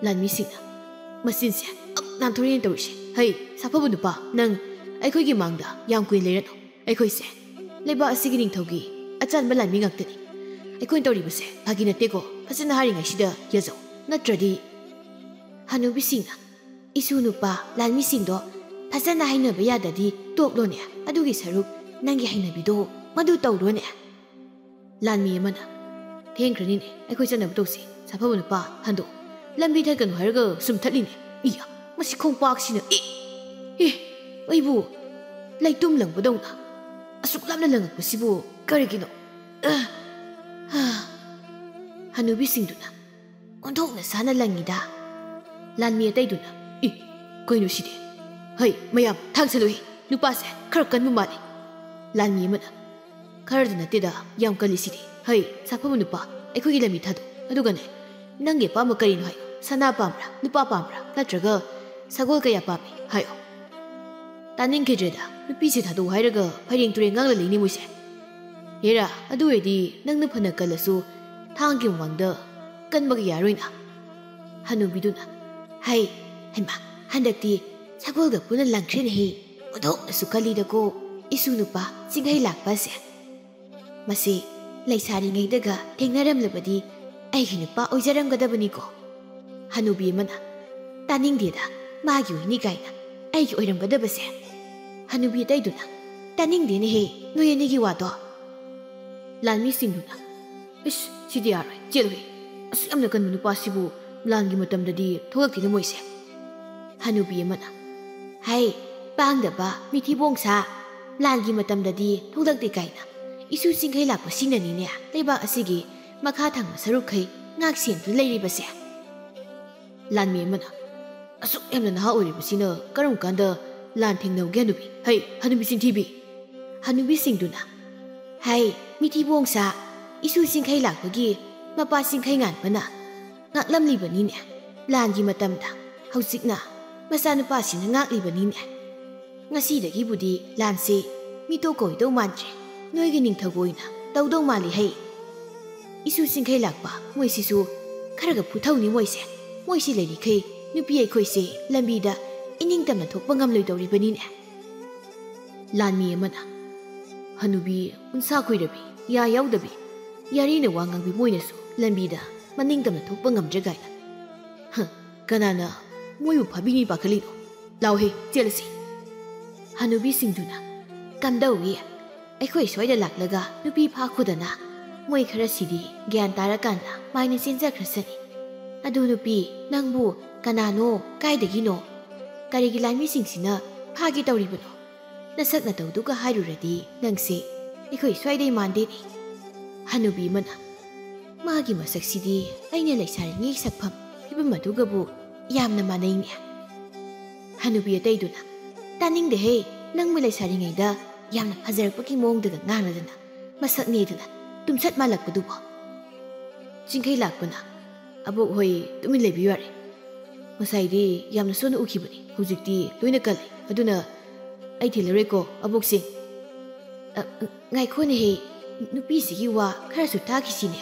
ꯂꯥꯟꯃꯤꯁꯤꯡꯅ, "ꯃꯆꯤꯟꯁꯦ ꯑꯃꯨꯛ ꯅꯥꯟꯊꯣꯔꯛꯑꯦꯅ ꯇꯧꯔꯤꯁꯦ꯫ ꯍꯩ, ꯁꯥꯐꯕ ꯅꯨꯄꯥ, ꯅꯪ ꯑꯩꯈꯣꯏꯒꯤ ꯃꯥꯡꯗ ꯌꯥꯝ ꯀꯨꯏꯅ ꯂꯩꯔꯅꯨ꯫ ꯑꯩꯈꯣꯏꯁꯦ ꯂꯩꯕꯥꯛ ꯑꯁꯤꯒꯤ ꯅꯤꯡꯊꯧꯒꯤ ꯑꯆꯥꯟꯕ ꯂꯥꯟꯃꯤ ꯉꯥꯛꯇꯅꯤ꯫ ꯑꯩꯈꯣꯏꯅ ꯇꯧꯔꯤꯕꯁꯦ ꯐꯥꯒꯤ ꯅꯠꯇꯦꯀꯣ꯫ ꯐꯖꯅ ꯍꯥꯏꯔꯤꯉꯩꯁꯤꯗ ꯌꯥꯖꯧ꯫ ꯅꯠꯇ꯭ꯔꯗꯤ" ꯍꯅꯨꯕꯤꯁꯤꯡꯅ, "ꯏꯁꯨ ꯅꯨꯄꯥ, ꯂꯥꯟꯃꯤꯁꯤꯡꯗꯣ ꯐꯖꯅ ꯍꯥꯏꯅꯕ ꯌꯥꯗꯗꯤ ꯇꯣꯛꯂꯣꯅꯦ꯫ ꯑꯗꯨꯒꯤ ꯁꯔꯨꯛ ꯅꯪꯒꯤ ꯍꯩꯅꯕꯤꯗꯣ ꯃꯗꯨ ꯇꯧꯔꯣꯅꯦ꯫" ꯂꯥꯟꯃꯤ ꯑꯃꯅ, "ꯊꯦꯡꯈ꯭ꯔꯅꯤꯅꯦ, ꯑꯩꯈꯣꯏ ꯆꯠꯅꯕ ꯇꯧꯁꯤ꯫ ꯁꯥꯐꯕ ꯅꯨꯄꯥ, ꯍꯟꯗꯣꯛ꯫ ꯂꯝꯕꯤ ꯊꯠꯀꯅꯨ ꯍꯥꯏꯔꯒ ꯁꯨꯝ ꯊꯠꯂꯤꯅꯦ꯫ ꯏꯌꯥ, ꯃꯁꯤ ꯈꯣꯡꯄꯥꯛꯁꯤꯅ, ꯑꯦ! ꯑꯦ! ꯑꯩꯕꯨ ꯂꯩꯇꯨꯝ ꯂꯪꯕꯗꯧꯅ ꯑꯁꯨꯛ ꯂꯥꯞꯅ ꯂꯪꯉꯛꯄꯁꯤꯕꯨ ꯀꯔꯤꯒꯤꯅꯣ?" ꯑ! ꯍ! ꯍꯅꯨꯕꯤꯁꯤꯡꯗꯨꯅ, "ꯑꯣꯟꯊꯣꯛꯅ ꯁꯥꯅ ꯂꯪꯉꯤꯗ꯫" ꯂꯥꯟꯃꯤ ꯑꯇꯩꯗꯨꯅ, "ꯏ! ꯀꯩꯅꯣ ꯁꯤꯗꯤ? ꯍꯩ, ꯃꯌꯥꯝ ꯊꯥꯡꯁꯜꯂꯨꯏ꯫ ꯅꯨꯄꯥꯁꯦ ꯈꯔ ꯀꯟꯕ ꯃꯥꯜꯂꯤ꯫" ꯂꯥꯟꯃꯤ ꯑꯃꯅ, "ꯈꯔꯗ ꯅꯠꯇꯦꯗ, ꯌꯥꯝ ꯀꯜꯂꯤꯁꯤꯗꯤ꯫ ꯍꯩ, ꯁꯥꯐꯕ ꯅꯨꯄꯥ, ꯑꯩꯈꯣꯏꯒꯤ ꯂꯝꯕꯤ ꯊꯥꯗꯣꯛ꯫ ꯑꯗꯨꯒꯅꯦ, ꯅꯪꯒꯤ ꯑꯄꯥꯝꯕ ꯀꯔꯤꯅꯣ ꯍꯥꯏꯌꯨ꯫ ꯁꯅꯥ ꯄꯥꯝꯕ꯭ꯔꯥ, ꯂꯨꯄꯥ ꯄꯥꯝꯕ꯭ꯔꯥ, ꯅꯠꯇ꯭ꯔꯒ ꯁꯒꯣꯜ ꯀꯌꯥ ꯄꯥꯝꯃꯤ ꯍꯥꯏꯌꯣ꯫" "ꯇꯥꯅꯤꯡꯈꯤꯗ꯭ꯔꯦꯗ, ꯅꯨꯄꯤꯁꯦ ꯊꯥꯗꯣꯛꯎ ꯍꯥꯏꯔꯒ ꯐꯩꯔꯦꯡ ꯇꯨꯔꯦꯡ ꯉꯥꯡꯂ ꯂꯩꯅꯦ ꯃꯣꯏꯁꯦ꯫ ꯍꯦꯔꯥ, ꯑꯗꯨ ꯑꯣꯏꯔꯗꯤ ꯅꯪꯅ ꯐꯅ ꯀꯜꯂꯁꯨ ꯊꯥꯡꯒꯤ ꯃꯃꯥꯡꯗ ꯀꯟꯕꯒ ꯌꯥꯔꯣꯏꯅ꯫" ꯍꯅꯨꯕꯤꯗꯨꯅ, "ꯍꯩ, ꯍꯩꯃꯥ, ꯍꯟꯗꯛꯇꯤ ꯁꯒꯣꯜꯒ ꯄꯨꯟꯅ ꯂꯪꯈ꯭ꯔꯦꯅꯦꯍꯦ꯫ ꯑꯣꯟꯊꯣꯛꯅꯁꯨ ꯀꯜꯂꯤꯗꯀꯣ, ꯏꯁꯨ ꯅꯨꯄꯥ ꯆꯤꯡꯍꯩ ꯂꯥꯛꯄ ꯑꯁꯦ꯫ ꯃꯁꯤ ꯂꯩꯁꯥꯔꯤꯉꯩꯗꯒ ꯊꯦꯡꯅꯔꯝꯂꯕꯗꯤ ꯑꯩꯒꯤ ꯅꯨꯄꯥ ꯑꯣꯏꯖꯔꯝꯒꯗꯕꯅꯤꯀꯣ꯫" ꯍꯅꯨꯕꯤ ꯑꯃꯅ, "ꯇꯥꯅꯤꯡꯗꯦꯗ, ꯃꯥꯒꯤ ꯑꯣꯏꯅꯤ ꯀꯥꯏꯅ꯫ ꯑꯩꯒꯤ ꯑꯣꯏꯔꯝꯒꯗꯕꯁꯦ꯫" ꯍꯅꯨꯕꯤ ꯑꯇꯩꯗꯨꯅ, "ꯇꯥꯅꯤꯡꯗꯦꯅꯦꯍꯦ, ꯅꯣꯏ ꯑꯅꯤꯒꯤ ꯋꯥꯗꯣ꯫" ꯂꯥꯟꯃꯤꯁꯤꯡꯗꯨꯅ, "ꯏꯁ, ꯁꯤꯗꯤ ꯌꯥꯔꯣꯏ, ꯆꯦꯜꯂꯨꯍꯦ꯫ ꯑꯁꯨꯛ ꯌꯥꯝꯅ ꯀꯟꯕ ꯅꯨꯄꯥꯁꯤꯕꯨ ꯂꯥꯟꯒꯤ ꯃꯇꯝꯗꯗꯤ ꯊꯣꯛꯂꯛꯇꯦꯅꯦ ꯃꯣꯏꯁꯦ꯫" ꯍꯅꯨꯕꯤ ꯑꯃꯅ, "ꯍꯩ, ꯄꯥꯡꯗꯕ, ꯃꯤꯊꯤꯕꯣꯡ ꯁꯥ, ꯂꯥꯟꯒꯤ ꯃꯇꯝꯗꯗꯤ ꯊꯣꯛꯂꯛꯇꯦ ꯀꯥꯏꯅ꯫ ꯏꯁꯨ ꯆꯤꯡꯈꯩ ꯂꯥꯛꯄꯁꯤꯡꯅꯅꯤꯅꯦ ꯂꯩꯕꯥꯛ ꯑꯁꯤꯒꯤ ꯃꯈꯥ ꯊꯪꯕ ꯁꯔꯨꯛꯈꯩ ꯉꯥꯛ ꯁꯦꯟꯗꯨꯅ ꯂꯩꯔꯤꯕꯁꯦ꯫" ꯂꯥꯟꯃꯤ ꯑꯃꯅ, "ꯑꯁꯨꯛ ꯌꯥꯝꯅ ꯅꯍꯥ ꯑꯣꯏꯔꯤꯕꯁꯤꯅ ꯀꯔꯝ ꯀꯥꯟꯗ ꯂꯥꯟ ꯊꯦꯡꯅꯍꯧꯒꯦ ꯍꯅꯨꯕꯤ? ꯍꯩ, ꯍꯅꯨꯕꯤ ꯆꯤꯟꯊꯤꯕꯤ!" ꯍꯅꯨꯕꯤꯁꯤꯡꯗꯨꯅ, "ꯍꯩ, ꯃꯤꯊꯤꯕꯣꯡ ꯁꯥ, ꯏꯁꯨ ꯆꯤꯡꯈꯩ ꯂꯥꯛꯄꯒꯤ ꯃꯄꯥ ꯆꯤꯡꯈꯩ ꯉꯥꯟꯕꯅ ꯉꯥꯛꯂꯝꯂꯤꯕꯅꯤꯅꯦ꯫ ꯂꯥꯟꯒꯤ ꯃꯇꯝꯗ ꯍꯧꯖꯤꯛꯅ ꯃꯆꯥꯅꯨꯄꯥꯁꯤꯅ ꯉꯥꯛꯂꯤꯕꯅꯤꯅꯦ꯫ ꯉꯁꯤꯗꯒꯤꯕꯨꯗꯤ ꯂꯥꯟꯁꯦ ꯃꯤꯇꯣꯞ ꯀꯧꯗꯧ ꯃꯥꯟꯗ꯭ꯔꯦ꯫ ꯅꯣꯏꯒꯤ ꯅꯤꯡꯊꯧꯒ ꯑꯣꯏꯅ ꯇꯧꯗꯧ ꯃꯥꯜꯂꯤ ꯍꯩ꯫ ꯏꯁꯨ ꯆꯤꯡꯈꯩ ꯂꯥꯛꯄ ꯃꯣꯏꯁꯤꯁꯨ ꯈꯔꯒ ꯐꯨꯊꯧꯅꯤ ꯃꯣꯏꯁꯦ꯫" ꯃꯣꯏꯁꯤ ꯂꯩꯔꯤꯈꯩ ꯅꯨꯄꯤ ꯑꯩꯈꯣꯏꯁꯦ ꯂꯝꯕꯤꯗ ꯏꯅꯤꯡꯇꯝꯅ ꯊꯣꯛꯄ ꯉꯝꯂꯣꯏꯗꯧꯔꯤꯕꯅꯤꯅꯦ꯫ ꯂꯥꯟꯃꯤ ꯑꯃꯅ, "ꯍꯅꯨꯕꯤ ꯎꯟꯁꯥ ꯀꯨꯏꯔꯕꯤ, ꯌꯥ ꯌꯥꯎꯗꯕꯤ, ꯌꯥꯔꯤꯅ ꯋꯥ ꯉꯥꯡꯕꯤ ꯃꯣꯏꯅꯁꯨ ꯂꯝꯕꯤꯗ ꯃꯅꯤꯡꯇꯝꯅ ꯊꯣꯛꯄ ꯉꯝꯗ꯭ꯔꯦ ꯀꯥꯏꯅ꯫ ꯍ, ꯀꯅꯥꯅ ꯃꯣꯏꯕꯨ ꯐꯥꯕꯤꯅꯤ ꯄꯥꯈꯠꯂꯤꯅꯣ? ꯂꯥꯎꯍꯦ, ꯆꯦꯜꯂꯁꯤ꯫" ꯍꯅꯨꯕꯤꯁꯤꯡꯗꯨꯅ, "ꯀꯝꯗꯧꯏ? ꯑꯩꯈꯣꯏ ꯁ꯭ꯋꯥꯏꯗ ꯂꯥꯛꯂꯒ ꯅꯨꯄꯤ ꯐꯥꯈꯣꯗꯅ꯫ ꯃꯣꯏ ꯈꯔꯁꯤꯗꯤ ꯒ꯭ꯌꯥꯟ ꯇꯥꯔꯀꯥꯟꯗ ꯃꯥꯏꯅ ꯆꯦꯟꯖꯈ꯭ꯔꯁꯅꯤ꯫ ꯑꯗꯨ ꯅꯨꯄꯤ, ꯅꯪꯕꯨ ꯀꯅꯥꯅꯣ, ꯀꯥꯏꯗꯒꯤꯅꯣ? ꯀꯔꯤꯒꯤ ꯂꯥꯟꯃꯤꯁꯤꯡꯁꯤꯅ ꯐꯥꯒꯦ ꯇꯧꯔꯤꯕꯅꯣ? ꯅꯁꯛ ꯅꯇꯧꯗꯨꯒ ꯍꯥꯏꯔꯨꯔꯗꯤ ꯅꯪꯁꯦ ꯑꯩꯈꯣꯏ ꯁ꯭ꯋꯥꯏꯗꯩ ꯃꯥꯟꯗꯦꯅꯦ꯫" ꯍꯅꯨꯕꯤ ꯑꯃꯅ, "ꯃꯥꯒꯤ ꯃꯁꯛꯁꯤꯗꯤ ꯑꯩꯅ ꯂꯩꯁꯥꯔꯤꯉꯩ ꯁꯛꯐꯝ ꯐꯤꯕꯝ ꯑꯗꯨꯒꯕꯨ ꯌꯥꯝꯅ ꯃꯥꯟꯅꯩꯅꯦ꯫" ꯍꯅꯨꯕꯤ ꯑꯇꯩꯗꯨꯅ, "ꯇꯥꯅꯤꯡꯗꯦꯍꯦ, ꯅꯪꯕꯨ ꯂꯩꯁꯥꯔꯤꯉꯩꯗ ꯌꯥꯝꯅ ꯐꯖꯔꯛꯄꯒꯤ ꯃꯑꯣꯡꯗꯒ ꯉꯥꯡꯂꯗꯅ, ꯃꯁꯛꯅꯦꯗꯅ ꯇꯨꯝꯁꯠ ꯃꯥꯜꯂꯛꯄꯗꯨꯕꯨ꯫" ꯆꯤꯡꯈꯩ ꯂꯥꯛꯄꯅ, "ꯑꯕꯣꯛ ꯍꯣꯏ, ꯇꯨꯃꯤꯟ ꯂꯩꯕꯤꯌꯨ ꯌꯥꯔꯦ꯫ ꯉꯁꯥꯏꯗꯤ ꯌꯥꯝꯅ ꯁꯣꯟꯅ ꯎꯈꯤꯕꯅꯤ, ꯍꯧꯖꯤꯛꯇꯤ ꯂꯣꯏꯅ ꯀꯜꯂꯦ꯫ ꯑꯗꯨꯅ ꯑꯩ ꯊꯤꯜꯂꯔꯣꯏꯀꯣ, ꯑꯕꯣꯛꯁꯤꯡ꯫" "ꯑ, ꯉꯥꯏꯈꯣꯅꯦꯍꯦ, ꯅꯨꯄꯤꯁꯤꯒꯤ ꯋꯥ ꯈꯔꯁꯨ ꯇꯥꯈꯤꯁꯤꯅꯦ꯫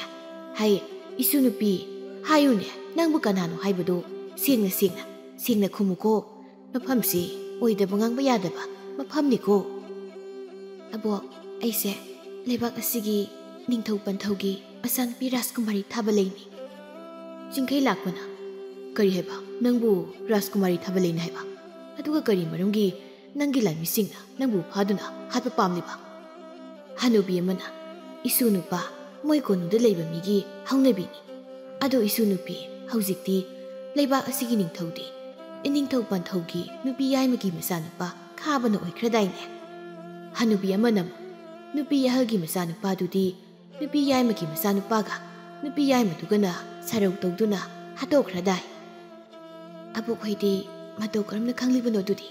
ꯍꯥꯏ, ꯏꯁꯨ ꯅꯨꯄꯤ, ꯍꯥꯏꯌꯨꯅꯦ, ꯅꯪꯕꯨ ꯀꯅꯥꯅꯣ ꯍꯥꯏꯕꯗꯣ ꯁꯦꯡꯅ, ꯁꯦꯡꯅ, ꯁꯦꯡꯅ ꯈꯨꯝꯃꯨꯀꯣ꯫ ꯃꯐꯝꯁꯤ ꯑꯣꯏꯗꯕ ꯉꯥꯡꯕ ꯌꯥꯗꯕ ꯃꯐꯝꯅꯤꯀꯣ꯫" "ꯑꯕꯣꯛ, ꯑꯩꯁꯦ ꯂꯩꯕꯥꯛ ꯑꯁꯤꯒꯤ ꯅꯤꯡꯊꯧ ꯄꯟꯊꯧꯒꯤ ꯃꯆꯥꯅꯨꯄꯤ ꯔꯥꯖꯀꯨꯃꯥꯔꯤ ꯊꯥꯕꯂꯩꯅꯤ꯫" ꯆꯤꯡꯈꯩ ꯂꯥꯛꯄꯅ, "ꯀꯔꯤ ꯍꯥꯏꯕ? ꯅꯪꯕꯨ ꯔꯥꯖꯀꯨꯃꯥꯔꯤ ꯊꯥꯕꯂꯩꯅꯤ ꯍꯥꯏꯕ? ꯑꯗꯨꯒ ꯀꯔꯤ ꯃꯔꯝꯒꯤ ꯅꯪꯒꯤ ꯂꯥꯟꯃꯤꯁꯤꯡꯅ ꯅꯪꯕꯨ ꯐꯥꯗꯨꯅ ꯍꯥꯠꯄ ꯄꯥꯝꯂꯤꯕ?" ꯍꯅꯨꯕꯤ ꯑꯃꯅ, "ꯏꯁꯨ ꯅꯨꯄꯥ, ꯃꯣꯏ ꯀꯣꯅꯨꯡꯗ ꯂꯩꯕ ꯃꯤꯒꯤ ꯍꯧꯅꯕꯤꯅꯤ꯫ ꯑꯗꯣ ꯏꯁꯨ ꯅꯨꯄꯤ, ꯍꯧꯖꯤꯛꯇꯤ ꯂꯩꯕꯥꯛ ꯑꯁꯤꯒꯤ ꯅꯤꯡꯊꯧꯗꯤ ꯏꯅꯤꯡꯊꯧ ꯄꯟꯊꯧꯒꯤ ꯅꯨꯄꯤ ꯌꯥꯏꯃꯒꯤ ꯃꯆꯥꯅꯨꯄꯥ ꯈꯥꯕꯅ ꯑꯣꯏꯈ꯭ꯔꯗꯥꯏꯅꯦ?" ꯍꯅꯨꯕꯤ ꯑꯃꯅ ꯑꯃꯨꯛ, "ꯅꯨꯄꯤ ꯑꯍꯜꯒꯤ ꯃꯆꯥꯅꯨꯄꯥꯗꯨꯗꯤ ꯅꯨꯄꯤ ꯌꯥꯏꯃꯒꯤ ꯃꯆꯥꯅꯨꯄꯥꯒ ꯅꯨꯄꯤ ꯌꯥꯏꯃꯗꯨꯒꯅ ꯁꯥꯔꯧ ꯇꯧꯗꯨꯅ ꯍꯥꯠꯇꯣꯛꯈ꯭ꯔꯗꯥꯏ꯫ ꯑꯕꯣꯛ ꯍꯣꯏꯗꯤ ꯃꯇꯧ ꯀꯔꯝꯅ ꯈꯪꯂꯤꯕꯅꯣ ꯑꯗꯨꯗꯤ?"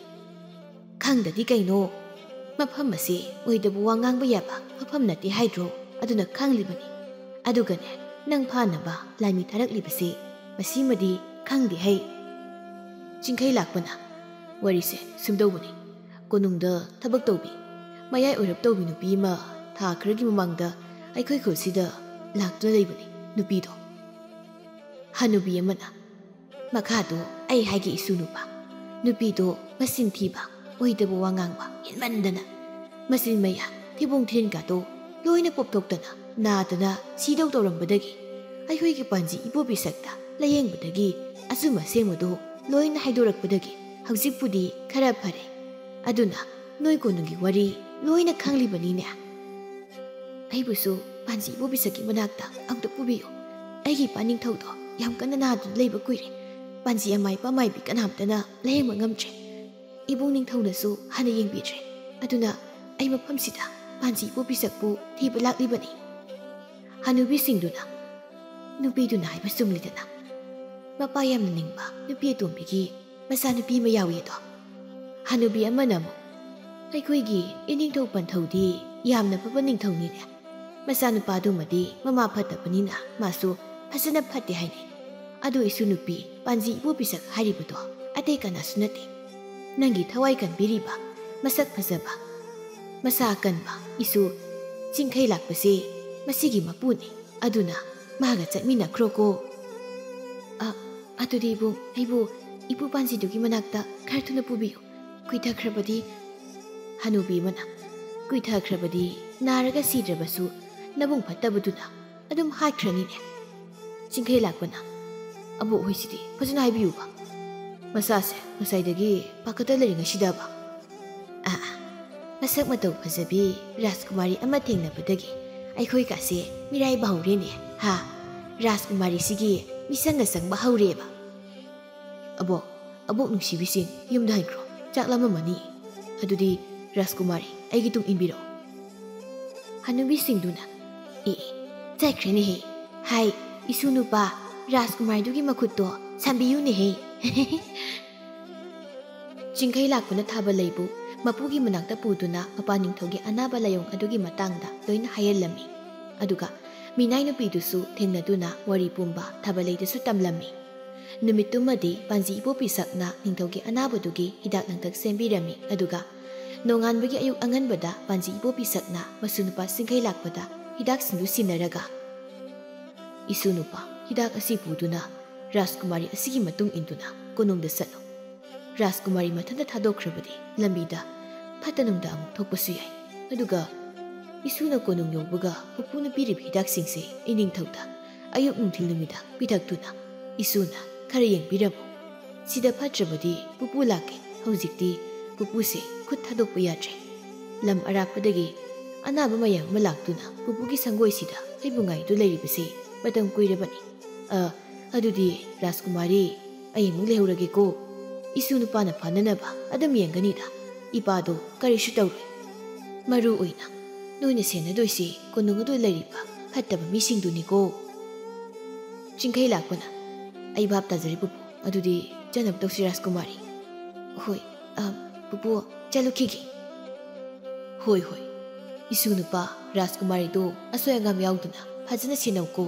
"ꯈꯪꯗꯗꯤ ꯀꯩꯅꯣ? ꯃꯐꯝ ꯑꯁꯤ ꯑꯣꯏꯗꯕ ꯋꯥ ꯉꯥꯡꯕ ꯌꯥꯕ ꯃꯐꯝ ꯅꯠꯇꯦ ꯍꯥꯏꯗ꯭ꯔꯣ? ꯑꯗꯨꯅ ꯈꯪꯂꯤꯕꯅꯤ꯫ ꯑꯗꯨꯒꯅꯦ, ꯅꯪ ꯐꯥꯅꯕ ꯂꯥꯟꯃꯤ ꯊꯥꯔꯛꯂꯤꯕꯁꯤ ꯃꯁꯤꯃꯗꯤ ꯈꯪꯗꯦ ꯍꯩ꯫" ꯆꯤꯡꯈꯩ ꯂꯥꯛꯄꯅ, "ꯋꯥꯔꯤꯁꯦ ꯁꯨꯝꯗꯧꯕꯅꯤ꯫ ꯀꯣꯅꯨꯡꯗ ꯊꯕꯛ ꯇꯧꯕꯤ, ꯃꯌꯥꯏ ꯑꯣꯏꯔꯞ ꯇꯧꯕꯤ ꯅꯨꯄꯤ ꯑꯃ ꯊꯥ ꯈꯔꯒꯤ ꯃꯃꯥꯡꯗ ꯑꯩꯈꯣꯏ ꯈꯨꯜꯁꯤꯗ ꯂꯥꯛꯇꯨꯅ ꯂꯩꯕꯅꯤ ꯅꯨꯄꯤꯗꯣ꯫" ꯍꯅꯨꯕꯤ ꯑꯃꯅ, ꯃꯈꯥꯗꯣ ꯑꯩ ꯍꯥꯏꯒꯦ ꯏꯁꯨ ꯅꯨꯄꯥ꯫ ꯅꯨꯄꯤꯗꯣ ꯃꯆꯤꯟ ꯊꯤꯕ, ꯑꯣꯏꯗꯕ ꯋꯥ ꯉꯥꯡꯕ ꯍꯦꯟꯃꯟꯗꯅ ꯃꯆꯤꯟ ꯃꯌꯥ, ꯊꯤꯕꯣꯡ ꯊꯤꯔꯤꯟꯒꯗꯣ ꯂꯣꯏꯅ ꯄꯣꯞꯊꯣꯛꯇꯅ, ꯅꯥꯗꯅ ꯁꯤꯗꯧ ꯇꯧꯔꯝꯕꯗꯒꯤ, ꯑꯩꯈꯣꯏꯒꯤ ꯄꯥꯟꯖꯤ ꯏꯕꯣꯕꯤ ꯁꯛꯇ ꯂꯥꯌꯦꯡꯕꯗꯒꯤ, ꯑꯆꯨꯝ ꯑꯁꯦꯡꯕꯗꯣ ꯂꯣꯏꯅ ꯍꯥꯏꯗꯣꯔꯛꯄꯗꯒꯤ ꯍꯧꯖꯤꯛꯄꯨꯗꯤ ꯈꯔ ꯐꯔꯦ꯫ ꯑꯗꯨꯅ ꯅꯣꯏ ꯀꯣꯅꯨꯡꯒꯤ ꯋꯥꯔꯤ ꯂꯣꯏꯅ ꯈꯪꯂꯤꯕꯅꯤꯅꯦ꯫ ꯑꯩꯕꯨꯁꯨ ꯄꯥꯟꯖꯤ ꯏꯕꯣꯕꯤ ꯁꯛꯀꯤ ꯃꯅꯥꯛꯇ ꯑꯝꯇ ꯄꯨꯕꯤꯌꯨ꯫ ꯑꯩꯒꯤ ꯏꯄꯥ ꯅꯤꯡꯊꯧꯗꯣ ꯌꯥꯝ ꯀꯟꯅ ꯅꯥꯗꯨꯅ ꯂꯩꯕ ꯀꯨꯏꯔꯦ꯫ ꯄꯥꯟꯖꯤ ꯑꯃꯥꯏ ꯄꯥꯃꯥꯏꯕꯤ ꯀꯅꯥꯝꯇꯅ ꯂꯥꯌꯦꯡꯕ ꯉꯝꯗ꯭ꯔꯦ꯫ ꯏꯕꯨꯡ ꯅꯤꯡꯊꯧꯅꯁꯨ ꯍꯥꯟꯅ ꯌꯦꯡꯕꯤꯗ꯭ꯔꯦ꯫ ꯑꯗꯨꯅ ꯑꯩ ꯃꯐꯝꯁꯤꯗ ꯄꯥꯟꯖꯤ ꯏꯕꯣꯕꯤ ꯁꯛꯄꯨ ꯊꯤꯕ ꯂꯥꯛꯂꯤꯕꯅꯤ꯫ ꯍꯅꯨꯕꯤꯁꯤꯡꯗꯨꯅ, ꯅꯨꯄꯤꯗꯨꯅ ꯍꯥꯏꯕ ꯆꯨꯝꯂꯤꯗꯅ꯫ ꯃꯄꯥ ꯌꯥꯝꯅ ꯅꯤꯡꯕ ꯅꯨꯄꯤ ꯑꯇꯣꯝꯕꯤꯒꯤ ꯃꯆꯥꯅꯨꯄꯤ ꯑꯃ ꯌꯥꯎꯏ ꯑꯗꯣ꯫ ꯍꯅꯨꯕꯤ ꯑꯃꯅ ꯑꯃꯨꯛ, ꯑꯩꯈꯣꯏꯒꯤ ꯏꯅꯤꯡꯊꯧ ꯄꯟꯊꯧꯗꯤ ꯌꯥꯝꯅ ꯐꯕ ꯅꯤꯡꯊꯧꯅꯤꯅꯦ꯫ ꯃꯆꯥꯅꯨꯄꯥꯗꯨꯃꯗꯤ ꯃꯃꯥ ꯐꯠꯇꯕꯅꯤꯅ ꯃꯥꯁꯨ ꯐꯖꯅ ꯐꯠꯇꯦ ꯍꯥꯏꯅꯩ꯫ ꯑꯗꯨ ꯏꯁꯨ ꯅꯨꯄꯤ ꯄꯥꯟꯖꯤ ꯏꯕꯣꯕꯤ ꯁꯛ ꯍꯥꯏꯔꯤꯕꯗꯣ ꯑꯇꯩ ꯀꯅꯥꯁꯨ ꯅꯠꯇꯦ꯫ ꯅꯪꯒꯤ ꯊꯋꯥꯏ ꯀꯟꯕꯤꯔꯤꯕ, ꯃꯁꯛ ꯐꯖꯕ, ꯃꯁꯥ ꯀꯟꯕ ꯏꯁꯨ ꯆꯤꯡꯈꯩ ꯂꯥꯛꯄꯁꯦ ꯃꯁꯤꯒꯤ ꯃꯄꯨꯅꯤ꯫ ꯑꯗꯨꯅ ꯃꯥꯒ ꯆꯠꯃꯤꯟꯅꯈ꯭ꯔꯣꯀꯣ꯫ ꯑ, ꯑꯗꯨꯗꯤ ꯏꯕꯨꯡ, ꯑꯩꯕꯨ ꯏꯄꯨ ꯄꯥꯟꯖꯤꯗꯨꯒꯤ ꯃꯅꯥꯛꯇ ꯈꯔ ꯊꯨꯅ ꯄꯨꯕꯤꯌꯨ꯫ ꯀꯨꯏꯊꯈ꯭ꯔꯕꯗꯤ, ꯍꯅꯨꯕꯤ ꯑꯃꯅ, ꯀꯨꯏꯊꯈ꯭ꯔꯕꯗꯤ ꯅꯥꯔꯒ ꯁꯤꯗ꯭ꯔꯕꯁꯨ ꯅꯕꯨꯡ ꯐꯠꯇꯕꯗꯨꯅ ꯑꯗꯨꯝ ꯍꯥꯠꯈ꯭ꯔꯅꯤꯅꯦ꯫ ꯆꯤꯡꯈꯩ ꯂꯥꯛꯄꯅ, ꯑꯕꯣꯛ ꯍꯣꯏꯁꯤꯗꯤ ꯐꯖꯅ ꯍꯥꯏꯕꯤꯌꯨꯕ꯫ ꯃꯁꯥꯁꯦ ꯉꯁꯥꯏꯗꯒꯤ ꯄꯥꯈꯠꯇ ꯂꯩꯔꯤꯉꯩꯁꯤꯗꯕ꯫ ꯑꯥ, ꯃꯁꯛ ꯃꯇꯧ ꯐꯖꯕꯤ ꯔꯥꯖꯀꯨꯃꯥꯔꯤ ꯑꯃ ꯊꯦꯡꯅꯕꯗꯒꯤ ꯑꯩꯈꯣꯏꯒꯁꯦ ꯃꯤꯔꯥꯏꯕ ꯍꯧꯔꯦꯅꯦ꯫ ꯍꯥ? ꯔꯥꯖꯀꯨꯃꯥꯔꯤꯁꯤꯒꯤ ꯃꯤꯁꯪꯒ ꯆꯪꯕ ꯍꯧꯔꯦꯕ꯫ ꯑꯕꯣꯛ, ꯑꯕꯣꯛ ꯅꯨꯡꯁꯤꯕꯤꯁꯤꯡ, ꯌꯨꯝꯗ ꯍꯟꯈ꯭ꯔꯣ, ꯆꯥꯛ ꯂꯥꯝꯃꯝꯃꯅꯤ꯫ ꯑꯗꯨꯗꯤ ꯔꯥꯖꯀꯨꯃꯥꯔꯤ, ꯑꯩꯒꯤ ꯇꯨꯡ ꯏꯟꯕꯤꯔꯛꯑꯣ꯫ ꯍꯅꯨꯕꯤꯁꯤꯡꯗꯨꯅ, ꯑꯦ, ꯑꯦ, ꯆꯠꯈ꯭ꯔꯦꯅꯦꯍꯦ꯫ ꯍꯥꯏ, ꯏꯁꯨ ꯅꯨꯄꯥ, ꯔꯥꯖꯀꯨꯃꯥꯔꯤꯗꯨꯒꯤ ꯃꯈꯨꯠꯇꯣ ꯁꯝꯕꯤꯌꯨꯅꯦꯍꯦ꯫ ꯆꯤꯡꯈꯩ ꯂꯥꯛꯄꯅ ꯊꯥꯕ ꯂꯩꯕꯨ ꯃꯄꯨꯒꯤ ꯃꯅꯥꯛꯇ ꯄꯨꯗꯨꯅ ꯃꯄꯥ ꯅꯤꯡꯊꯧꯒꯤ ꯑꯅꯥꯕ ꯂꯥꯏꯑꯣꯡ ꯑꯗꯨꯒꯤ ꯃꯇꯥꯡꯗ ꯂꯣꯏꯅ ꯍꯥꯏꯍꯜꯂꯝꯃꯤ꯫ ꯑꯗꯨꯒ ꯃꯤꯅꯥꯏ ꯅꯨꯄꯤꯗꯨꯁꯨ ꯊꯦꯡꯅꯗꯨꯅ ꯋꯥꯔꯤ ꯄꯨꯝꯕ ꯊꯥꯕ ꯂꯩꯗꯁꯨ ꯇꯝꯂꯝꯃꯤ꯫ ꯅꯨꯃꯤꯠꯇꯨꯃꯗꯤ ꯄꯥꯟꯖꯤ ꯏꯕꯣꯕꯤ ꯁꯛꯅ ꯅꯤꯡꯊꯧꯒꯤ ꯑꯅꯥꯕꯗꯨꯒꯤ ꯍꯤꯗꯥꯛ ꯂꯥꯡꯊꯛ ꯁꯦꯝꯕꯤꯔꯝꯃꯤ꯫ ꯑꯗꯨꯒ ꯅꯣꯡꯉꯥꯟꯕꯒꯤ ꯑꯌꯨꯛ ꯑꯉꯟꯕꯗ ꯄꯥꯟꯖꯤ ꯏꯕꯣꯕꯤ ꯁꯛꯅ ꯃꯁꯨ ꯅꯨꯄꯥ ꯆꯤꯡꯈꯩ ꯂꯥꯛꯄꯗ ꯍꯤꯗꯥꯛꯁꯤꯡꯗꯨ ꯁꯤꯟꯅꯔꯒ, ꯏꯁꯨ ꯅꯨꯄꯥ, ꯍꯤꯗꯥꯛ ꯑꯁꯤ ꯄꯨꯗꯨꯅ ꯔꯥꯖꯀꯨꯃꯥꯔꯤ ꯑꯁꯤꯒꯤ ꯃꯇꯨꯡ ꯏꯟꯗꯨꯅ ꯀꯣꯅꯨꯡꯗ ꯆꯠꯂꯨ꯫ ꯔꯥꯖꯀꯨꯃꯥꯔꯤ ꯃꯊꯟꯇ ꯊꯥꯗꯣꯛꯈ꯭ꯔꯕꯗꯤ ꯂꯝꯕꯤꯗ ꯐꯠꯇ ꯅꯨꯡꯗ ꯑꯃꯨꯛ ꯊꯣꯛꯄꯁꯨ ꯌꯥꯏ꯫ ꯑꯗꯨꯒ ꯏꯁꯨꯅ ꯀꯣꯅꯨꯡ ꯌꯧꯕꯒ ꯄꯨꯄꯨꯅ ꯄꯤꯔꯤꯕ ꯍꯤꯗꯥꯛꯁꯤꯡꯁꯦ ꯏꯅꯤꯡꯊꯧꯗ ꯑꯌꯨꯛ ꯅꯨꯡꯊꯤꯜ ꯅꯨꯃꯤꯗꯥꯡ ꯄꯤꯊꯛꯇꯨꯅ, "ꯏꯁꯨꯅ ꯈꯔ ꯌꯦꯡꯕꯤꯔꯝꯃꯨ꯫ ꯁꯤꯗ ꯐꯠꯇ꯭ꯔꯕꯗꯤ ꯄꯨꯄꯨ ꯂꯥꯛꯀꯦ꯫ ꯍꯧꯖꯤꯛꯇꯤ ꯄꯨꯄꯨꯁꯦ ꯈꯨꯠ ꯊꯥꯗꯣꯛꯄ ꯌꯥꯗ꯭ꯔꯦ꯫ ꯂꯝ ꯑꯔꯥꯞꯄꯗꯒꯤ ꯑꯅꯥꯕ ꯃꯌꯥꯝ ꯑꯃ ꯂꯥꯛꯇꯨꯅ ꯄꯨꯄꯨꯒꯤ ꯁꯪꯒꯣꯏꯁꯤꯗ ꯑꯩꯕꯨ ꯉꯥꯏꯗꯨ ꯂꯩꯔꯤꯕꯁꯤ ꯃꯇꯝ ꯀꯨꯏꯔꯕꯅꯤ꯫ ꯑ, ꯑꯗꯨꯗꯤ ꯔꯥꯖꯀꯨꯃꯥꯔꯤ, ꯑꯩ ꯑꯃꯨꯛ ꯂꯩꯍꯧꯔꯒꯦꯀꯣ꯫ ꯏꯁꯨ ꯅꯨꯄꯥꯅ ꯐꯥꯅꯅꯕ ꯑꯗꯨꯝ ꯌꯦꯡꯒꯅꯤꯗ꯫ ꯏꯄꯥꯗꯣ ꯀꯔꯤꯁꯨ ꯇꯧꯔꯣꯏ꯫ ꯃꯔꯨ ꯑꯣꯏꯅ ꯅꯣꯏꯅ ꯁꯦꯟꯅꯗꯣꯏꯁꯤ ꯀꯣꯅꯨꯡ ꯑꯗꯨ ꯂꯩꯔꯤꯕ ꯐꯠꯇꯕ ꯃꯤꯁꯤꯡꯗꯨꯅꯤꯀꯣ꯫" ꯆꯤꯡꯈꯩ ꯂꯥꯛꯄꯅ, "ꯑꯩ ꯚꯥꯞ ꯇꯥꯖꯔꯦ ꯄꯨꯄꯨ꯫ ꯑꯗꯨꯗꯤ ꯆꯠꯅꯕ ꯇꯧꯁꯤ ꯔꯥꯖꯀꯨꯃꯥꯔꯤ꯫" "ꯍꯣꯏ, ꯑ, ꯄꯨꯄꯨ, ꯆꯠꯂꯨꯈꯤꯒꯦ꯫" "ꯍꯣꯏ, ꯍꯣꯏ꯫ ꯏꯁꯨ ꯅꯨꯄꯥ ꯔꯥꯖꯀꯨꯃꯥꯔꯤꯗꯣ ꯑꯁꯣꯏ ꯑꯉꯥꯝ ꯌꯥꯎꯗꯅ ꯐꯖꯅ ꯁꯦꯟꯅꯧꯀꯣ꯫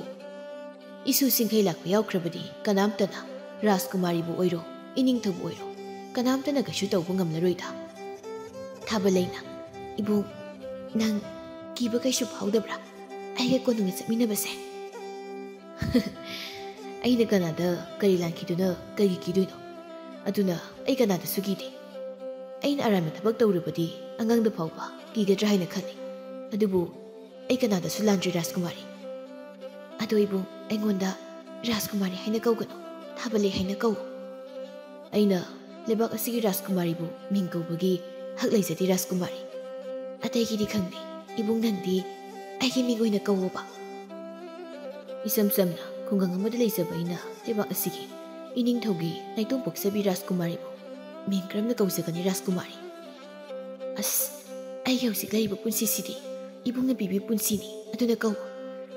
ꯏꯁꯨ ꯆꯤꯡꯈꯩ ꯂꯥꯛꯄ ꯌꯥꯎꯈ꯭ꯔꯕꯗꯤ ꯀꯅꯥꯝꯇꯅ, ꯔꯥꯖꯀꯨꯃꯥꯔꯤꯕꯨ ꯑꯣꯏꯔꯣ, ꯏꯅꯤꯡꯊꯧꯕꯨ ꯑꯣꯏꯔꯣ, ꯀꯅꯥꯝꯇꯅ ꯀꯩꯁꯨ ꯇꯧꯕ ꯉꯝꯂꯔꯣꯏꯗ꯫" ꯊꯥꯕꯂꯩꯅ, "ꯏꯕꯨꯡ, ꯅꯪ ꯀꯤꯕ ꯀꯩꯁꯨ ꯐꯥꯎꯗꯕ꯭ꯔꯥ, ꯑꯩꯒ ꯀꯣꯅꯨꯡꯗ ꯆꯠꯃꯤꯟꯅꯕꯁꯦ?" "ꯑꯩꯅ ꯀꯅꯥꯗ ꯀꯔꯤ ꯂꯥꯟꯈꯤꯗꯨꯅ ꯀꯔꯤꯒꯤ ꯀꯤꯗꯣꯏꯅꯣ? ꯑꯗꯨꯅ ꯑꯩ ꯀꯅꯥꯗꯁꯨ ꯀꯤꯗꯦ꯫ ꯑꯩꯅ ꯑꯔꯥꯟꯕ ꯊꯕꯛ ꯇꯧꯔꯨꯕꯗꯤ ꯑꯉꯥꯡꯗ ꯐꯥꯎꯕ ꯀꯤꯒꯗ꯭ꯔꯥ ꯍꯥꯏꯅ ꯈꯜꯂꯤ꯫ ꯑꯗꯨꯕꯨ ꯑꯩ ꯀꯅꯥꯗꯁꯨ ꯂꯥꯟꯗ꯭ꯔꯤ ꯔꯥꯖꯀꯨꯃꯥꯔꯤ꯫ ꯑꯗꯣ ꯏꯕꯨꯡ, ꯑꯩꯉꯣꯟꯗ ꯔꯥꯖꯀꯨꯃꯥꯔꯤ ꯍꯥꯏꯅ ꯀꯧꯒꯅꯨ, ꯊꯥꯕꯂꯩ ꯍꯥꯏꯅ ꯀꯧ꯫ ꯑꯩꯅ ꯂꯩꯕꯥꯛ ꯑꯁꯤꯒꯤ ꯔꯥꯖꯀꯨꯃꯥꯔꯤꯕꯨ ꯃꯤꯡ ꯀꯧꯕꯒꯤ ꯍꯛ ꯂꯩꯖꯗꯦ ꯔꯥꯖꯀꯨꯃꯥꯔꯤ꯫ ꯑꯇꯩꯒꯤꯗꯤ ꯈꯪꯗꯦ, ꯏꯕꯨꯡ ꯅꯪꯗꯤ ꯑꯩꯒꯤ ꯃꯤꯡ ꯑꯣꯏꯅ ꯀꯧꯋꯣꯕ꯫" ꯏꯆꯝ ꯆꯝꯅ ꯈꯨꯡꯒꯪ ꯑꯃꯗ ꯂꯩꯖꯕ ꯑꯩꯅ ꯂꯩꯕꯥꯛ ꯑꯁꯤꯒꯤ ꯏꯅꯤꯡꯊꯧꯒꯤ ꯅꯥꯏꯇꯣꯝ ꯄꯣꯛꯆꯕꯤ ꯔꯥꯖꯀꯨꯃꯥꯔꯤꯕꯨ ꯃꯤꯡ ꯀꯔꯝꯅ ꯀꯧꯖꯒꯅꯤ ꯔꯥꯖꯀꯨꯃꯥꯔꯤ? ꯑꯁ, ꯑꯩꯒꯤ ꯍꯧꯖꯤꯛ ꯂꯩꯔꯤꯕ ꯄꯨꯟꯁꯤꯁꯤꯗꯤ ꯏꯕꯨꯡꯅ ꯄꯤꯕꯤꯕ ꯄꯨꯟꯁꯤꯅꯤ, ꯑꯗꯨꯅ ꯀꯧ꯫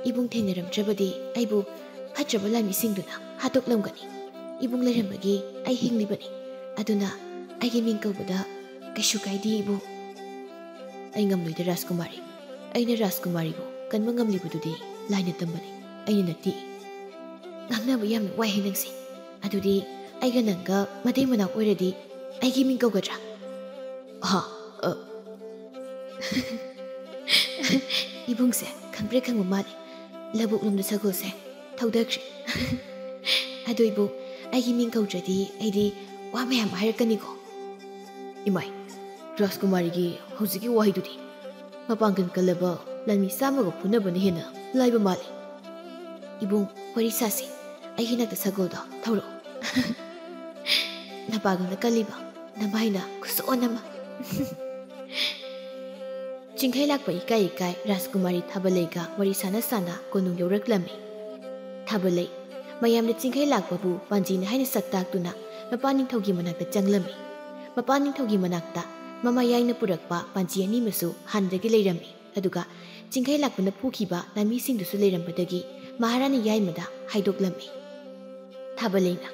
ꯏꯕꯨꯡ ꯊꯦꯡꯅꯔꯝꯗ꯭ꯔꯕꯗꯤ ꯑꯩꯕꯨ ꯐꯠꯇ꯭ꯔꯕ ꯂꯥꯟꯃꯤꯁꯤꯡꯗꯨꯅ ꯍꯥꯠꯇꯣꯛꯂꯝꯒꯅꯤ꯫ ꯏꯕꯨꯡ ꯂꯩꯔꯝꯕꯒꯤ ꯑꯩ ꯍꯤꯡꯂꯤꯕꯅꯤ, ꯑꯗꯨꯅ ꯑꯩꯒꯤ ꯃꯤꯡ ꯀꯧꯕꯗ ꯀꯩꯁꯨ ꯀꯥꯏꯗꯦ ꯏꯕꯨꯡ꯫ ꯑꯩ ꯉꯝꯂꯣꯏꯗ ꯔꯥꯖꯀꯨꯃꯥꯔꯤ꯫ ꯑꯩꯅ ꯔꯥꯖꯀꯨꯃꯥꯔꯤꯕꯨ ꯀꯟꯕ ꯉꯝꯂꯤꯕꯗꯨꯗꯤ ꯂꯥꯏꯅ ꯇꯝꯕꯅꯤ, ꯑꯩꯅ ꯅꯠꯇꯦ꯫ ꯉꯥꯡꯅꯕ ꯌꯥꯝꯅ ꯋꯥꯏꯍꯦ ꯅꯪꯁꯦ꯫ ꯑꯗꯨꯗꯤ ꯑꯩꯒ ꯅꯪꯒ ꯃꯇꯩ ꯃꯅꯥꯎ ꯑꯣꯏꯔꯗꯤ ꯑꯩꯒꯤ ꯃꯤꯡ ꯀꯧꯒꯗ꯭ꯔꯥ? ꯑꯍꯥ, ꯑ꯫ ꯏꯕꯨꯡꯁꯦ ꯈꯪꯄ꯭ꯔꯦꯛ ꯈꯪꯕ ꯃꯥꯜꯂꯦ꯫ ꯂꯧꯕꯨꯛ ꯂꯣꯝꯗ ꯁꯒꯣꯜꯁꯦ ꯊꯧꯗꯈ꯭ꯔꯦ꯫ ꯑꯗꯨ ꯏꯕꯨꯡ, ꯑꯩꯒꯤ ꯃꯤꯡ ꯀꯧꯗ꯭ꯔꯗꯤ ꯑꯩꯗꯤ ꯋꯥ ꯃꯌꯥꯝ ꯍꯥꯏꯔꯛꯀꯅꯤꯀꯣ꯫ ꯏꯃꯥꯏ, ꯔꯥꯖꯀꯨꯃꯥꯔꯤꯒꯤ ꯍꯧꯖꯤꯛꯀꯤ ꯋꯥꯍꯩꯗꯨꯗꯤ ꯃꯄꯥꯡꯒꯜ ꯀꯜꯂꯕ ꯂꯥꯟꯃꯤ ꯆꯥꯝꯃꯒ ꯐꯨꯅꯕꯅ ꯍꯦꯟꯅ ꯂꯥꯏꯕ ꯃꯥꯜꯂꯤ꯫ ꯏꯕꯨꯡ, ꯋꯥꯔꯤ ꯁꯥꯁꯤ꯫ ꯑꯩꯒꯤ ꯅꯥꯛꯇ ꯁꯒꯣꯜꯗꯣ ꯊꯧꯔꯛꯑꯣ꯫ ꯅꯄꯥꯡꯒꯜꯅ ꯀꯜꯂꯤꯕ ꯅꯃꯥꯏꯅ ꯈꯨꯁꯣꯟ ꯑꯃ꯫ ꯆꯤꯡꯈꯩ ꯂꯥꯛꯄ ꯏꯀꯥꯏ ꯏꯀꯥꯏ ꯔꯥꯖꯀꯨꯃꯥꯔꯤ ꯊꯥꯕꯂꯩꯒ ꯋꯥꯔꯤ ꯁꯥꯟꯅ ꯁꯥꯟꯅ ꯀꯣꯅꯨꯡ ꯌꯧꯔꯛꯂꯝꯃꯤ꯫ ꯊꯥꯕꯂꯩ, ꯃꯌꯥꯝꯅ ꯆꯤꯡꯈꯩ ꯂꯥꯛꯄꯕꯨ ꯄꯥꯟꯖꯤꯅꯤ ꯍꯥꯏꯅ ꯁꯛ ꯇꯥꯛꯇꯨꯅ ꯃꯄꯥ ꯅꯤꯡꯊꯧꯒꯤ ꯃꯅꯥꯛꯇ ꯆꯪꯂꯝꯃꯤ꯫ ꯃꯄꯥ ꯅꯤꯡꯊꯧꯒꯤ ꯃꯅꯥꯛꯇ ꯃꯃꯥ ꯌꯥꯏꯅ ꯄꯨꯔꯛꯄ ꯄꯥꯟꯖꯤ ꯑꯅꯤꯃꯁꯨ ꯍꯥꯟꯅꯗꯒꯤ ꯂꯩꯔꯝꯃꯤ꯫ ꯑꯗꯨꯒ ꯆꯤꯡꯈꯩ ꯂꯥꯛꯄꯅ ꯐꯨꯈꯤꯕ ꯂꯥꯟꯃꯤꯁꯤꯡꯗꯨꯁꯨ ꯂꯩꯔꯝꯕꯗꯒꯤ ꯃꯍꯥꯔꯥꯅꯤ ꯌꯥꯏꯃꯗ ꯍꯥꯏꯗꯣꯛꯂꯝꯃꯤ꯫ ꯊꯥꯕꯂꯩꯅ,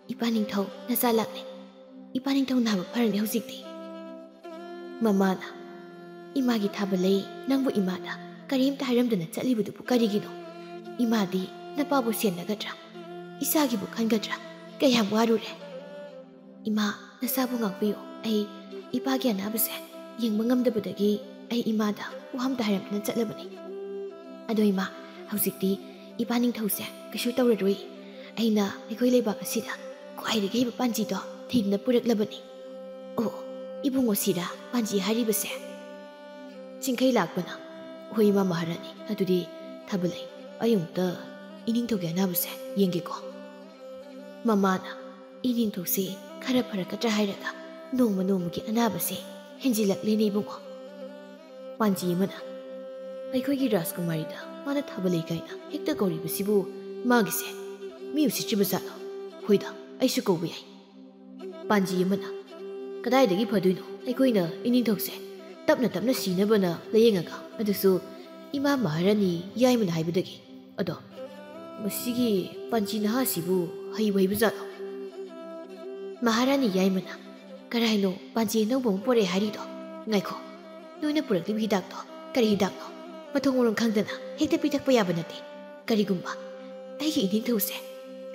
"ꯏꯄꯥ ꯅꯤꯡꯊꯧ ꯅꯆꯥ ꯂꯥꯛꯂꯦ꯫ ꯏꯄꯥ ꯅꯤꯡꯊꯧ ꯅꯥꯕ ꯐꯔꯅꯤ ꯍꯧꯖꯤꯛꯇꯤ꯫" ꯃꯃꯥꯅ, "ꯏꯃꯥꯒꯤ ꯊꯥꯕꯂꯩ, ꯅꯪꯕꯨ ꯏꯃꯥꯗ ꯀꯔꯤꯝꯇ ꯍꯥꯏꯔꯝꯗꯅ ꯆꯠꯂꯤꯕꯗꯨꯕꯨ ꯀꯔꯤꯒꯤꯅꯣ? ꯏꯃꯥꯗꯤ ꯅꯄꯥꯕꯨ ꯁꯦꯟꯅꯒꯗ꯭ꯔꯥ? ꯏꯆꯥꯒꯤꯕꯨ ꯈꯟꯒꯗ꯭ꯔꯥ? ꯀꯌꯥꯝ ꯋꯥꯔꯨꯔꯦ꯫ ꯏꯃꯥ, ꯅꯁꯥꯕꯨ ꯉꯥꯛꯄꯤꯌꯨ꯫ ꯑꯩ ꯏꯄꯥꯒꯤ ꯑꯅꯥꯕꯁꯦ ꯌꯦꯡꯕ ꯉꯝꯗꯕꯗꯒꯤ ꯑꯩ ꯏꯃꯥꯗ ꯋꯥ ꯑꯝꯇ ꯍꯥꯏꯔꯝꯗꯅ ꯆꯠꯂꯕꯅꯤ꯫ ꯑꯗꯣ ꯏꯃꯥ, ꯍꯧꯖꯤꯛꯇꯤ ꯏꯄꯥ ꯅꯤꯡꯊꯧꯁꯦ ꯀꯩꯁꯨ ꯇꯧꯔꯔꯣꯏ꯫ ꯑꯩꯅ ꯑꯩꯈꯣꯏ ꯂꯩꯕꯥꯛ ꯑꯁꯤꯗ ꯈ꯭ꯋꯥꯏꯗꯒꯤ ꯍꯩꯕ ꯄꯥꯟꯖꯤꯗꯣ ꯊꯤꯗꯨꯅ ꯄꯨꯔꯛꯂꯕꯅꯤ꯫ ꯑꯣ, ꯏꯕꯨꯡꯉꯣ ꯁꯤꯔꯥ ꯄꯥꯟꯖꯤ ꯍꯥꯏꯔꯤꯕꯁꯦ?" ꯆꯤꯡꯈꯩ ꯂꯥꯛꯄꯅ, "ꯍꯣꯏ ꯏꯃꯥ ꯃꯍꯥꯔꯥꯅꯤ, ꯑꯗꯨꯗꯤ ꯊꯥꯕꯂꯩ, ꯑꯩ ꯑꯃꯨꯛꯇ ꯏꯅꯤꯡꯊꯧꯒꯤ ꯑꯅꯥꯕꯁꯦ ꯌꯦꯡꯒꯦꯀꯣ꯫" ꯃꯃꯥꯅ, "ꯏꯅꯤꯡꯊꯧꯁꯤ ꯈꯔ ꯐꯔꯛꯀꯗ꯭ꯔꯥ ꯍꯥꯏꯔꯒ ꯅꯣꯡꯃ ꯅꯣꯡꯃꯒꯤ ꯑꯅꯥꯕꯁꯦ ꯍꯦꯟꯖꯤꯜꯂꯛꯂꯦꯅꯦ ꯏꯕꯨꯡꯉꯣ꯫" ꯄꯥꯟꯖꯤ ꯑꯃꯅ, "ꯑꯩꯈꯣꯏꯒꯤ ꯔꯥꯖꯀꯨꯃꯥꯔꯤꯗ ꯃꯥꯅ ꯊꯥꯕꯂꯩ ꯀꯥꯏꯅ ꯍꯦꯛꯇ ꯀꯧꯔꯤꯕꯁꯤꯕꯨ ꯃꯥꯒꯤꯁꯦ ꯃꯤ ꯎꯁꯤꯠꯇ꯭ꯔꯤꯕ ꯖꯥꯠꯂꯣ? ꯍꯣꯏꯗ, ꯑꯩꯁꯨ ꯀꯧꯕ ꯌꯥꯏ꯫" ꯄꯥꯟꯖꯤ ꯑꯃꯅ, "ꯀꯗꯥꯏꯗꯒꯤ ꯐꯗꯣꯏꯅꯣ? ꯑꯩꯈꯣꯏꯅ ꯏꯅꯤꯡꯊꯧꯁꯦ ꯇꯞꯅ ꯇꯞꯅ ꯁꯤꯅꯕꯅ ꯂꯥꯌꯦꯡꯉꯒ, ꯑꯗꯨꯁꯨ ꯏꯃꯥ ꯃꯍꯥꯔꯥꯅꯤ ꯌꯥꯏꯃꯅ ꯍꯥꯏꯕꯗꯒꯤ꯫ ꯑꯗꯣ ꯃꯁꯤꯒꯤ ꯄꯥꯟꯖꯤ ꯅꯍꯥꯁꯤꯕꯨ ꯍꯩꯕꯨ ꯍꯩꯕ ꯖꯥꯠꯂꯣ?" ꯃꯍꯥꯔꯥꯅꯤ ꯌꯥꯏꯃꯅ, "ꯀꯔꯥꯏꯅꯣ ꯄꯥꯟꯖꯤ ꯑꯅꯧꯕ ꯑꯃ ꯄꯣꯔꯛꯑꯦ ꯍꯥꯏꯔꯤꯗꯣ? ꯉꯥꯏꯈꯣ, ꯅꯣꯏꯅ ꯄꯨꯔꯛꯂꯤꯕ ꯍꯤꯗꯥꯛꯇꯣ ꯀꯔꯤ ꯍꯤꯗꯥꯛꯅꯣ? ꯃꯊꯣꯡ ꯃꯔꯝ ꯈꯪꯗꯅ ꯍꯦꯛꯇ ꯄꯤꯊꯛꯄ ꯌꯥꯕ ꯅꯠꯇꯦ꯫ ꯀꯔꯤꯒꯨꯝꯕ ꯑꯩꯒꯤ ꯏꯅꯤꯡꯊꯧꯁꯦ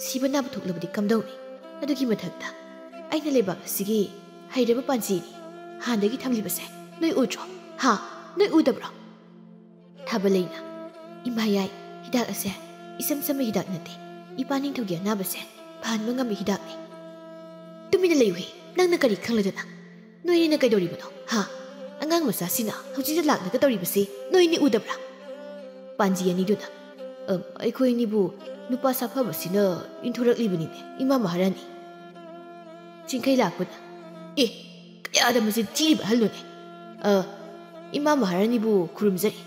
ꯁꯤꯕ ꯅꯥꯕ ꯊꯣꯛꯂꯕꯗꯤ ꯀꯝꯗꯧꯅꯤ? ꯑꯗꯨꯒꯤ ꯃꯊꯛꯇ ꯑꯩꯅ ꯂꯩꯕꯥꯛ ꯑꯁꯤꯒꯤ ꯍꯩꯔꯕ ꯄꯥꯟꯖꯤꯅꯤ ꯍꯥꯟꯅꯗꯒꯤ ꯊꯝꯂꯤꯕꯁꯦ꯫ ꯅꯣꯏ ꯎꯗ꯭ꯔꯣ? ꯍꯥ? ꯅꯣꯏ ꯎꯗꯕ꯭ꯔꯣ?" ꯊꯥꯕꯂꯩꯅ, "ꯏꯃꯥ ꯌꯥꯏ, ꯍꯤꯗꯥꯛ ꯑꯁꯦ ꯏꯁꯝ ꯁꯝꯕ ꯍꯤꯗꯥꯛ ꯅꯠꯇꯦ꯫ ꯏꯄꯥ ꯅꯤꯡꯊꯧꯒꯤ ꯑꯅꯥꯕꯁꯦ ꯐꯍꯟꯕ ꯉꯝꯕ ꯍꯤꯗꯥꯛꯅꯤ꯫ ꯇꯨꯃꯤꯟꯅ ꯂꯩꯌꯨꯍꯦ, ꯅꯪꯅ ꯀꯔꯤ ꯈꯪꯂꯗꯅ? ꯅꯣꯏꯅꯤꯅ ꯀꯩꯗꯧꯔꯤꯕꯅꯣ, ꯍꯥ? ꯑꯉꯥꯡ ꯃꯆꯥꯁꯤꯅ ꯍꯧꯖꯤꯛꯇ ꯂꯥꯛꯂꯒ ꯇꯧꯔꯤꯕꯁꯤ ꯅꯣꯏꯅꯤ ꯎꯗꯕ꯭ꯔꯥ? ꯄꯥꯟꯖꯤ ꯑꯅꯤꯗꯨꯅ, "ꯑꯝ, ꯑꯩꯈꯣꯏ ꯑꯅꯤꯕꯨ ꯅꯨꯄꯥ ꯁꯥꯐꯕꯁꯤꯅ ꯏꯟꯊꯣꯔꯛꯂꯤꯕꯅꯤꯅꯦ, ꯏꯃꯥ ꯃꯍꯥꯔꯥꯅꯤ꯫" ꯆꯤꯡꯈꯩ ꯂꯥꯛꯄꯅ, "ꯑꯦ, ꯀꯌꯥꯗ ꯃꯁꯤ ꯊꯤꯔꯤꯕ ꯑꯍꯜꯅꯣꯅꯦ? ꯑ, ꯏꯃꯥ ꯃꯍꯥꯔꯥꯅꯤꯕꯨ ꯈꯨꯔꯨꯝꯖꯔꯤ꯫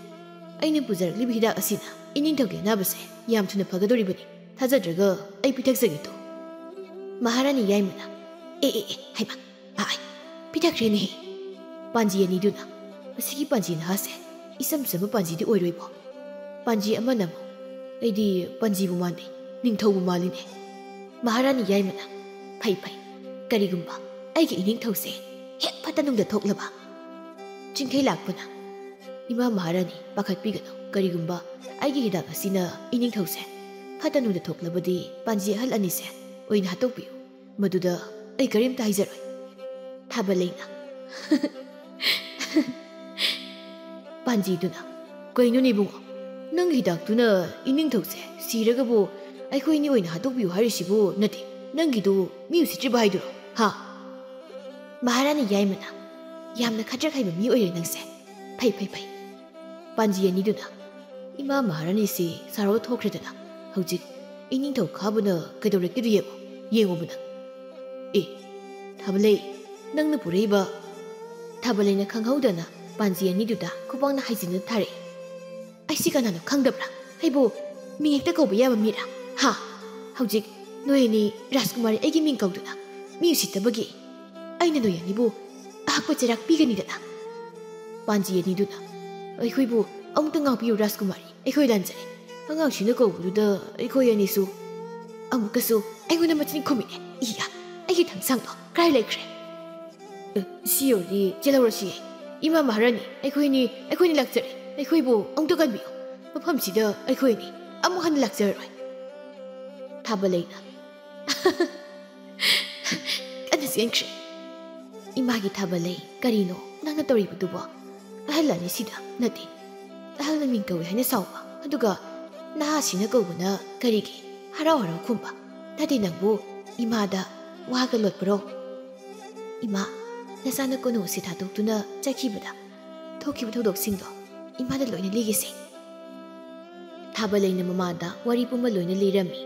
ꯑꯩꯅ ꯄꯨꯖꯔꯛꯂꯤꯕ ꯍꯤꯗꯥꯛ ꯑꯁꯤꯅ ꯏꯅꯤꯡꯊꯧꯒꯤ ꯑꯅꯥꯕꯁꯦ ꯌꯥꯝ ꯊꯨꯅ ꯐꯒꯗꯧꯔꯤꯕꯅꯤ꯫ ꯊꯥꯖꯗ꯭ꯔꯒ ꯑꯩ ꯄꯤꯊꯛꯆꯒꯦ ꯇꯨ꯫" ꯃꯍꯥꯔꯥꯅꯤ ꯌꯥꯏꯃꯅ, "ꯑꯦ, ꯑꯦ, ꯑꯦ, ꯍꯩꯃꯥ, ꯑꯥꯏ, ꯄꯤꯊꯛꯈ꯭ꯔꯦꯅꯦꯍꯦ꯫" ꯄꯥꯟꯖꯤ ꯑꯅꯤꯗꯨꯅ, "ꯃꯁꯤꯒꯤ ꯄꯥꯟꯖꯤ ꯅꯍꯥꯁꯦ ꯏꯆꯝ ꯆꯝꯕ ꯄꯥꯟꯖꯤꯗꯤ ꯑꯣꯏꯔꯣꯏꯕꯣ꯫ ꯄꯥꯟꯖꯤ ꯑꯃꯅ ꯑꯃꯨꯛ, ꯑꯩꯗꯤ ꯄꯥꯟꯖꯤꯕꯨ ꯃꯥꯟꯗꯦ, ꯅꯤꯡꯊꯧꯕꯨ ꯃꯥꯜꯂꯤꯅꯦ꯫" ꯃꯍꯥꯔꯥꯅꯤ ꯌꯥꯏꯃꯅ, "ꯐꯩ, ꯐꯩ, ꯀꯔꯤꯒꯨꯝꯕ ꯑꯩꯒꯤ ꯏꯅꯤꯡꯊꯧꯁꯦ ꯍꯦꯛ ꯐꯠꯇ ꯅꯨꯡꯗ ꯊꯣꯛꯂꯕ?" ꯆꯤꯡꯈꯩ ꯂꯥꯛꯄꯅ, "ꯏꯃꯥ ꯃꯍꯥꯔꯥꯅꯤ, ꯄꯥꯈꯠꯄꯤꯒꯅꯨ, ꯀꯔꯤꯒꯨꯝꯕ ꯑꯩꯒꯤ ꯍꯤꯗꯥꯛ ꯑꯁꯤꯅ ꯏꯅꯤꯡꯊꯧꯁꯦ ꯐꯠꯇ ꯅꯨꯡꯗ ꯊꯣꯛꯂꯕꯗꯤ ꯄꯥꯟꯖꯤ ꯑꯍꯜ ꯑꯅꯤꯁꯦ ꯑꯣꯏꯅ ꯍꯥꯠꯇꯣꯛꯄꯤꯌꯨ, ꯃꯗꯨꯗ ꯑꯩ ꯀꯔꯤꯝꯇ ꯍꯥꯏꯖꯔꯣꯏ꯫" ꯊꯥꯕꯂꯩꯅ, ꯄꯥꯟꯖꯤꯗꯨꯅ, "ꯀꯩꯅꯣꯅꯦ ꯏꯕꯨꯡꯉꯣ, ꯅꯪꯒꯤ ꯍꯤꯗꯥꯛꯇꯨꯅ ꯏꯅꯤꯡꯊꯧꯁꯦ ꯁꯤꯔꯒꯕꯨ ꯑꯩꯈꯣꯏ ꯑꯅꯤ ꯑꯣꯏꯅ ꯍꯥꯠꯇꯣꯛꯄꯤꯌꯨ ꯍꯥꯏꯔꯤꯁꯤꯕꯨ ꯅꯠꯇꯦ, ꯅꯪꯒꯤꯗꯨ ꯃꯤ ꯎꯁꯤꯠꯇ꯭ꯔꯤꯕ ꯍꯥꯏꯗꯨꯔꯣ, ꯍꯥ?" ꯃꯍꯥꯔꯥꯅꯤ ꯌꯥꯏꯃꯅ, "ꯌꯥꯝꯅ ꯈꯗ꯭ꯔꯛ ꯍꯩꯕ ꯃꯤ ꯑꯣꯏꯔꯦ ꯅꯪꯁꯦ꯫ ꯐꯩ, ꯐꯩ, ꯐꯩ꯫" ꯄꯥꯟꯖꯤ ꯑꯅꯤꯗꯨꯅ, "ꯏꯃꯥ ꯃꯍꯥꯔꯥꯅꯤꯁꯤ ꯁꯥꯎꯔꯒ ꯊꯣꯛꯈ꯭ꯔꯦꯗꯅ, ꯍꯧꯖꯤꯛ ꯏꯅꯤꯡꯊꯧ ꯈꯥꯕꯅ ꯀꯩꯗꯧꯔꯛꯀꯦꯗꯨ ꯌꯦꯡꯉꯨ, ꯌꯦꯡꯉꯨꯕ ꯅꯪ꯫ ꯑꯦ, ꯊꯥꯕꯂꯩ, ꯅꯪꯅ ꯄꯨꯔꯛꯏꯕ꯫" ꯊꯥꯕꯂꯩꯅ ꯈꯪꯍꯧꯗꯅ ꯄꯥꯟꯖꯤ ꯑꯅꯤꯗꯨꯗ ꯈꯨꯕꯥꯛꯅ ꯍꯥꯏꯖꯤꯟꯗꯨꯅ ꯊꯥꯔꯛꯏ꯫ "ꯑꯩꯁꯤ ꯀꯅꯥꯅꯣ ꯈꯪꯗꯕ꯭ꯔꯥ? ꯑꯩꯕꯨ ꯃꯤꯡ ꯍꯦꯛꯇ ꯀꯧꯕ ꯌꯥꯕ ꯃꯤꯔꯥ? ꯍꯥ? ꯍꯧꯖꯤꯛ ꯅꯣꯏ ꯑꯅꯤ ꯔꯥꯖꯀꯨꯃꯥꯔꯤ ꯑꯩꯒꯤ ꯃꯤꯡ ꯀꯧꯗꯨꯅ ꯃꯤ ꯎꯁꯤꯠꯇꯕꯒꯤ ꯑꯩꯅ ꯅꯣꯏ ꯑꯅꯤꯕꯨ ꯑꯍꯛꯄ ꯆꯩꯔꯥꯛ ꯄꯤꯒꯅꯤꯗꯅ?" ꯄꯥꯟꯖꯤ ꯑꯅꯤꯗꯨꯅ, "ꯑꯩꯈꯣꯏꯕꯨ ꯑꯃꯨꯛꯇ ꯉꯥꯛꯄꯤꯌꯨ ꯔꯥꯖꯀꯨꯃꯥꯔꯤ, ꯑꯩꯈꯣꯏ ꯂꯥꯟꯖꯔꯦ꯫ ꯑꯉꯥꯡꯁꯤꯡꯅ ꯀꯧꯕꯗꯨꯗ ꯑꯩꯈꯣꯏ ꯑꯅꯤꯁꯨ꯫" ꯑꯃꯨꯛꯀꯁꯨ ꯑꯩꯉꯣꯟꯗ ꯃꯆꯤꯟ ꯈꯨꯝꯃꯤꯅꯦ꯫ ꯏꯌꯥ, ꯑꯩꯒꯤ ꯊꯥꯡꯁꯥꯡꯗꯣ ꯀꯗꯥꯏ ꯂꯩꯈ꯭ꯔꯦ? ꯑꯦ, ꯁꯤ ꯌꯧꯔꯗꯤ ꯆꯦꯜꯍꯧꯔꯁꯤ꯫ ꯏꯃꯥ ꯃꯍꯥꯔꯥꯅꯤ, ꯑꯩꯈꯣꯏꯅꯤ, ꯑꯩꯈꯣꯏꯅꯤ ꯂꯥꯛꯆꯔꯦ꯫ ꯑꯩꯈꯣꯏꯕꯨ ꯑꯃꯨꯛꯇ ꯀꯟꯕꯤꯌꯨ꯫ ꯃꯐꯝꯁꯤꯗ ꯑꯩꯈꯣꯏꯅꯤ ꯑꯃꯨꯛ ꯍꯟꯅ ꯂꯥꯛꯆꯔꯔꯣꯏ꯫ ꯊꯥꯕꯂꯩꯅ ꯀꯟꯅ ꯆꯦꯟꯈ꯭ꯔꯦ꯫ "ꯏꯃꯥꯒꯤ ꯊꯥꯕꯂꯩ, ꯀꯔꯤꯅꯣ ꯅꯪꯅ ꯇꯧꯔꯤꯕꯗꯨꯕꯣ? ꯑꯍꯜ ꯑꯅꯤꯁꯤꯗ ꯅꯠꯇꯦ, ꯑꯍꯜꯅ ꯃꯤꯡ ꯀꯧꯏ ꯍꯥꯏꯅ ꯁꯥꯎꯕ, ꯑꯗꯨꯒ ꯅꯍꯥꯁꯤꯅ ꯀꯧꯕꯅ ꯀꯔꯤꯒꯤ? ꯍꯔꯥꯎ ꯍꯔꯥꯎ ꯈꯨꯝꯕ꯫ ꯅꯠꯇꯦ, ꯅꯪꯕꯨ ꯏꯃꯥꯗ ꯋꯥꯒ ꯂꯣꯠꯄꯔꯣ? ꯏꯃꯥ, ꯅꯆꯥꯅ ꯀꯣꯅꯨꯡ ꯑꯁꯤ ꯊꯥꯗꯣꯛꯇꯨꯅ ꯆꯠꯈꯤꯕꯗ ꯊꯣꯛꯈꯤꯕ ꯊꯧꯗꯣꯛꯁꯤꯡꯗꯣ ꯏꯃꯥꯗ ꯂꯣꯏꯅ ꯂꯤꯒꯦꯁꯦ꯫ ꯊꯥꯕꯂꯩꯅ ꯃꯃꯥꯗ ꯋꯥꯔꯤ ꯄꯨꯝꯕ ꯂꯣꯏꯅ ꯂꯤꯔꯝꯃꯤ꯫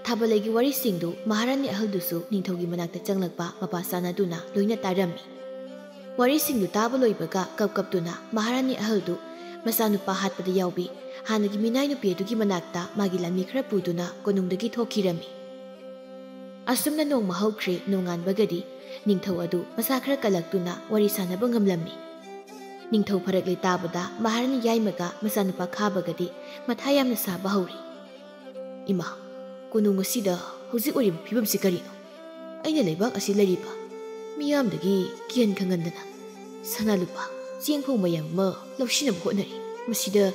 ꯊꯥꯕꯂꯩꯒꯤ ꯋꯥꯔꯤꯁꯤꯡꯗꯨ ꯃꯍꯥꯔꯥꯅꯤ ꯑꯍꯜꯗꯨꯁꯨ ꯅꯤꯡꯊꯧꯒꯤ ꯃꯅꯥꯛꯇ ꯆꯪꯂꯛꯄ ꯃꯄꯥ ꯆꯥꯅꯗꯨꯅ ꯂꯣꯏꯅ ꯇꯥꯔꯝꯃꯤ꯫ ꯋꯥꯔꯤꯁꯤꯡꯗꯨ ꯇꯥꯕ ꯂꯣꯏꯕꯒ ꯀꯞ ꯀꯞꯇꯨꯅ ꯃꯍꯥꯔꯥꯅꯤ ꯑꯍꯜꯗꯨ ꯃꯆꯥꯅꯨꯄꯥ ꯍꯥꯠꯄꯗ ꯌꯥꯎꯕꯤ ꯍꯥꯟꯅꯒꯤ ꯃꯤꯅꯥꯏ ꯅꯨꯄꯤ ꯑꯗꯨꯒꯤ ꯃꯅꯥꯛꯇ ꯃꯥꯒꯤ ꯂꯥꯟꯃꯤ ꯈꯔ ꯄꯨꯗꯨꯅ ꯀꯣꯅꯨꯡꯗꯒꯤ ꯊꯣꯛꯈꯤꯔꯝꯃꯤ꯫ ꯑꯁꯨꯝꯅ ꯅꯣꯡꯃ ꯍꯧꯈ꯭ꯔꯦ꯫ ꯅꯣꯡꯉꯥꯟꯕꯒꯗꯤ ꯅꯤꯡꯊꯧ ꯑꯗꯨ ꯃꯁꯥ ꯈꯔ ꯀꯜꯂꯛꯇꯨꯅ ꯋꯥꯔꯤ ꯁꯥꯟꯅꯕ ꯉꯝꯂꯝꯃꯤ꯫ ꯅꯤꯡꯊꯧ ꯐꯔꯛꯂꯦ ꯇꯥꯕꯗ ꯃꯍꯥꯔꯥꯅꯤ ꯌꯥꯏꯃꯒ ꯃꯆꯥꯅꯨꯄꯥ ꯈꯥꯕꯒꯗꯤ ꯃꯊꯥ ꯌꯥꯝꯅ ꯁꯥꯕ ꯍꯧꯔꯤ꯫ "ꯏꯃꯥ, ꯀꯣꯅꯨꯡ ꯑꯁꯤꯗ ꯍꯧꯖꯤꯛ ꯑꯣꯏꯔꯤꯕ ꯐꯤꯕꯝꯁꯤ ꯀꯔꯤꯅꯣ? ꯑꯩꯅ ꯂꯩꯕꯥꯛ ꯑꯁꯤ ꯂꯩꯔꯤꯕ ꯃꯤꯌꯥꯝꯗꯒꯤ ꯀꯤꯍꯟ ꯈꯪꯍꯟꯗꯅ ꯁꯅꯥ ꯂꯨꯄꯥ ꯆꯦꯡ ꯐꯧ ꯃꯌꯥꯝ ꯑꯃ ꯂꯧꯁꯤꯟꯅꯕ ꯍꯣꯠꯅꯔꯤ꯫ ꯃꯁꯤꯗ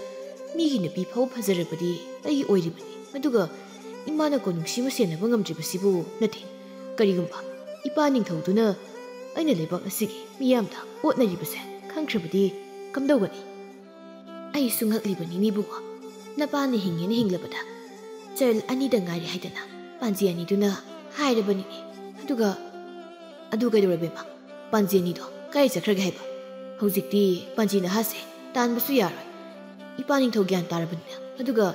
ꯃꯤꯒꯤ ꯅꯨꯄꯤ ꯐꯥꯎ ꯐꯖꯔꯕꯗꯤ ꯑꯩꯒꯤ ꯑꯣꯏꯔꯤꯕꯅꯤ, ꯑꯗꯨꯒ ꯏꯃꯥꯅ ꯀꯣꯅꯨꯡꯁꯤꯕꯨ ꯁꯦꯟꯅꯕ ꯉꯝꯗ꯭ꯔꯤꯕꯁꯤꯕꯨ ꯅꯠꯇꯦ꯫ ꯀꯔꯤꯒꯨꯝꯕ ꯏꯄꯥ ꯅꯤꯡꯊꯧꯗꯨꯅ ꯑꯩꯅ ꯂꯩꯕꯥꯛ ꯑꯁꯤꯒꯤ ꯃꯤꯌꯥꯝꯗ ꯑꯣꯠꯅꯔꯤꯕꯁꯦ ꯈꯪꯈ꯭ꯔꯕꯗꯤ ꯀꯝꯗꯧꯒꯅꯤ?" "ꯑꯩꯁꯨ ꯉꯛꯂꯤꯕꯅꯤꯅꯦ ꯏꯕꯨꯡꯉꯣ, ꯅꯄꯥꯅ ꯍꯤꯡꯉꯦꯅ ꯍꯤꯡꯂꯕꯗ ꯆꯔꯜ ꯑꯅꯤꯗ ꯉꯥꯏꯔꯦ ꯍꯥꯏꯗꯅ ꯄꯥꯟꯖꯤ ꯑꯅꯤꯗꯨꯅ ꯍꯥꯏꯔꯕꯅꯤꯅꯦ꯫ ꯑꯗꯨꯒ, ꯑꯗꯨ ꯀꯩꯗꯧꯔꯕ ꯏꯃꯥ? ꯄꯥꯟꯖꯤ ꯑꯅꯤꯗꯣ ꯀꯥꯏ ꯆꯠꯈ꯭ꯔꯒꯦ ꯍꯥꯏꯕ? ꯍꯧꯖꯤꯛꯇꯤ ꯄꯥꯟꯖꯤ ꯅꯍꯥꯁꯦ ꯇꯥꯟꯕꯁꯨ ꯌꯥꯔꯣꯏ꯫ ꯏꯄꯥ ꯅꯤꯡꯊꯧ ꯒ꯭ꯌꯥꯟ ꯇꯥꯔꯕꯅꯤꯅ꯫ ꯑꯗꯨꯒ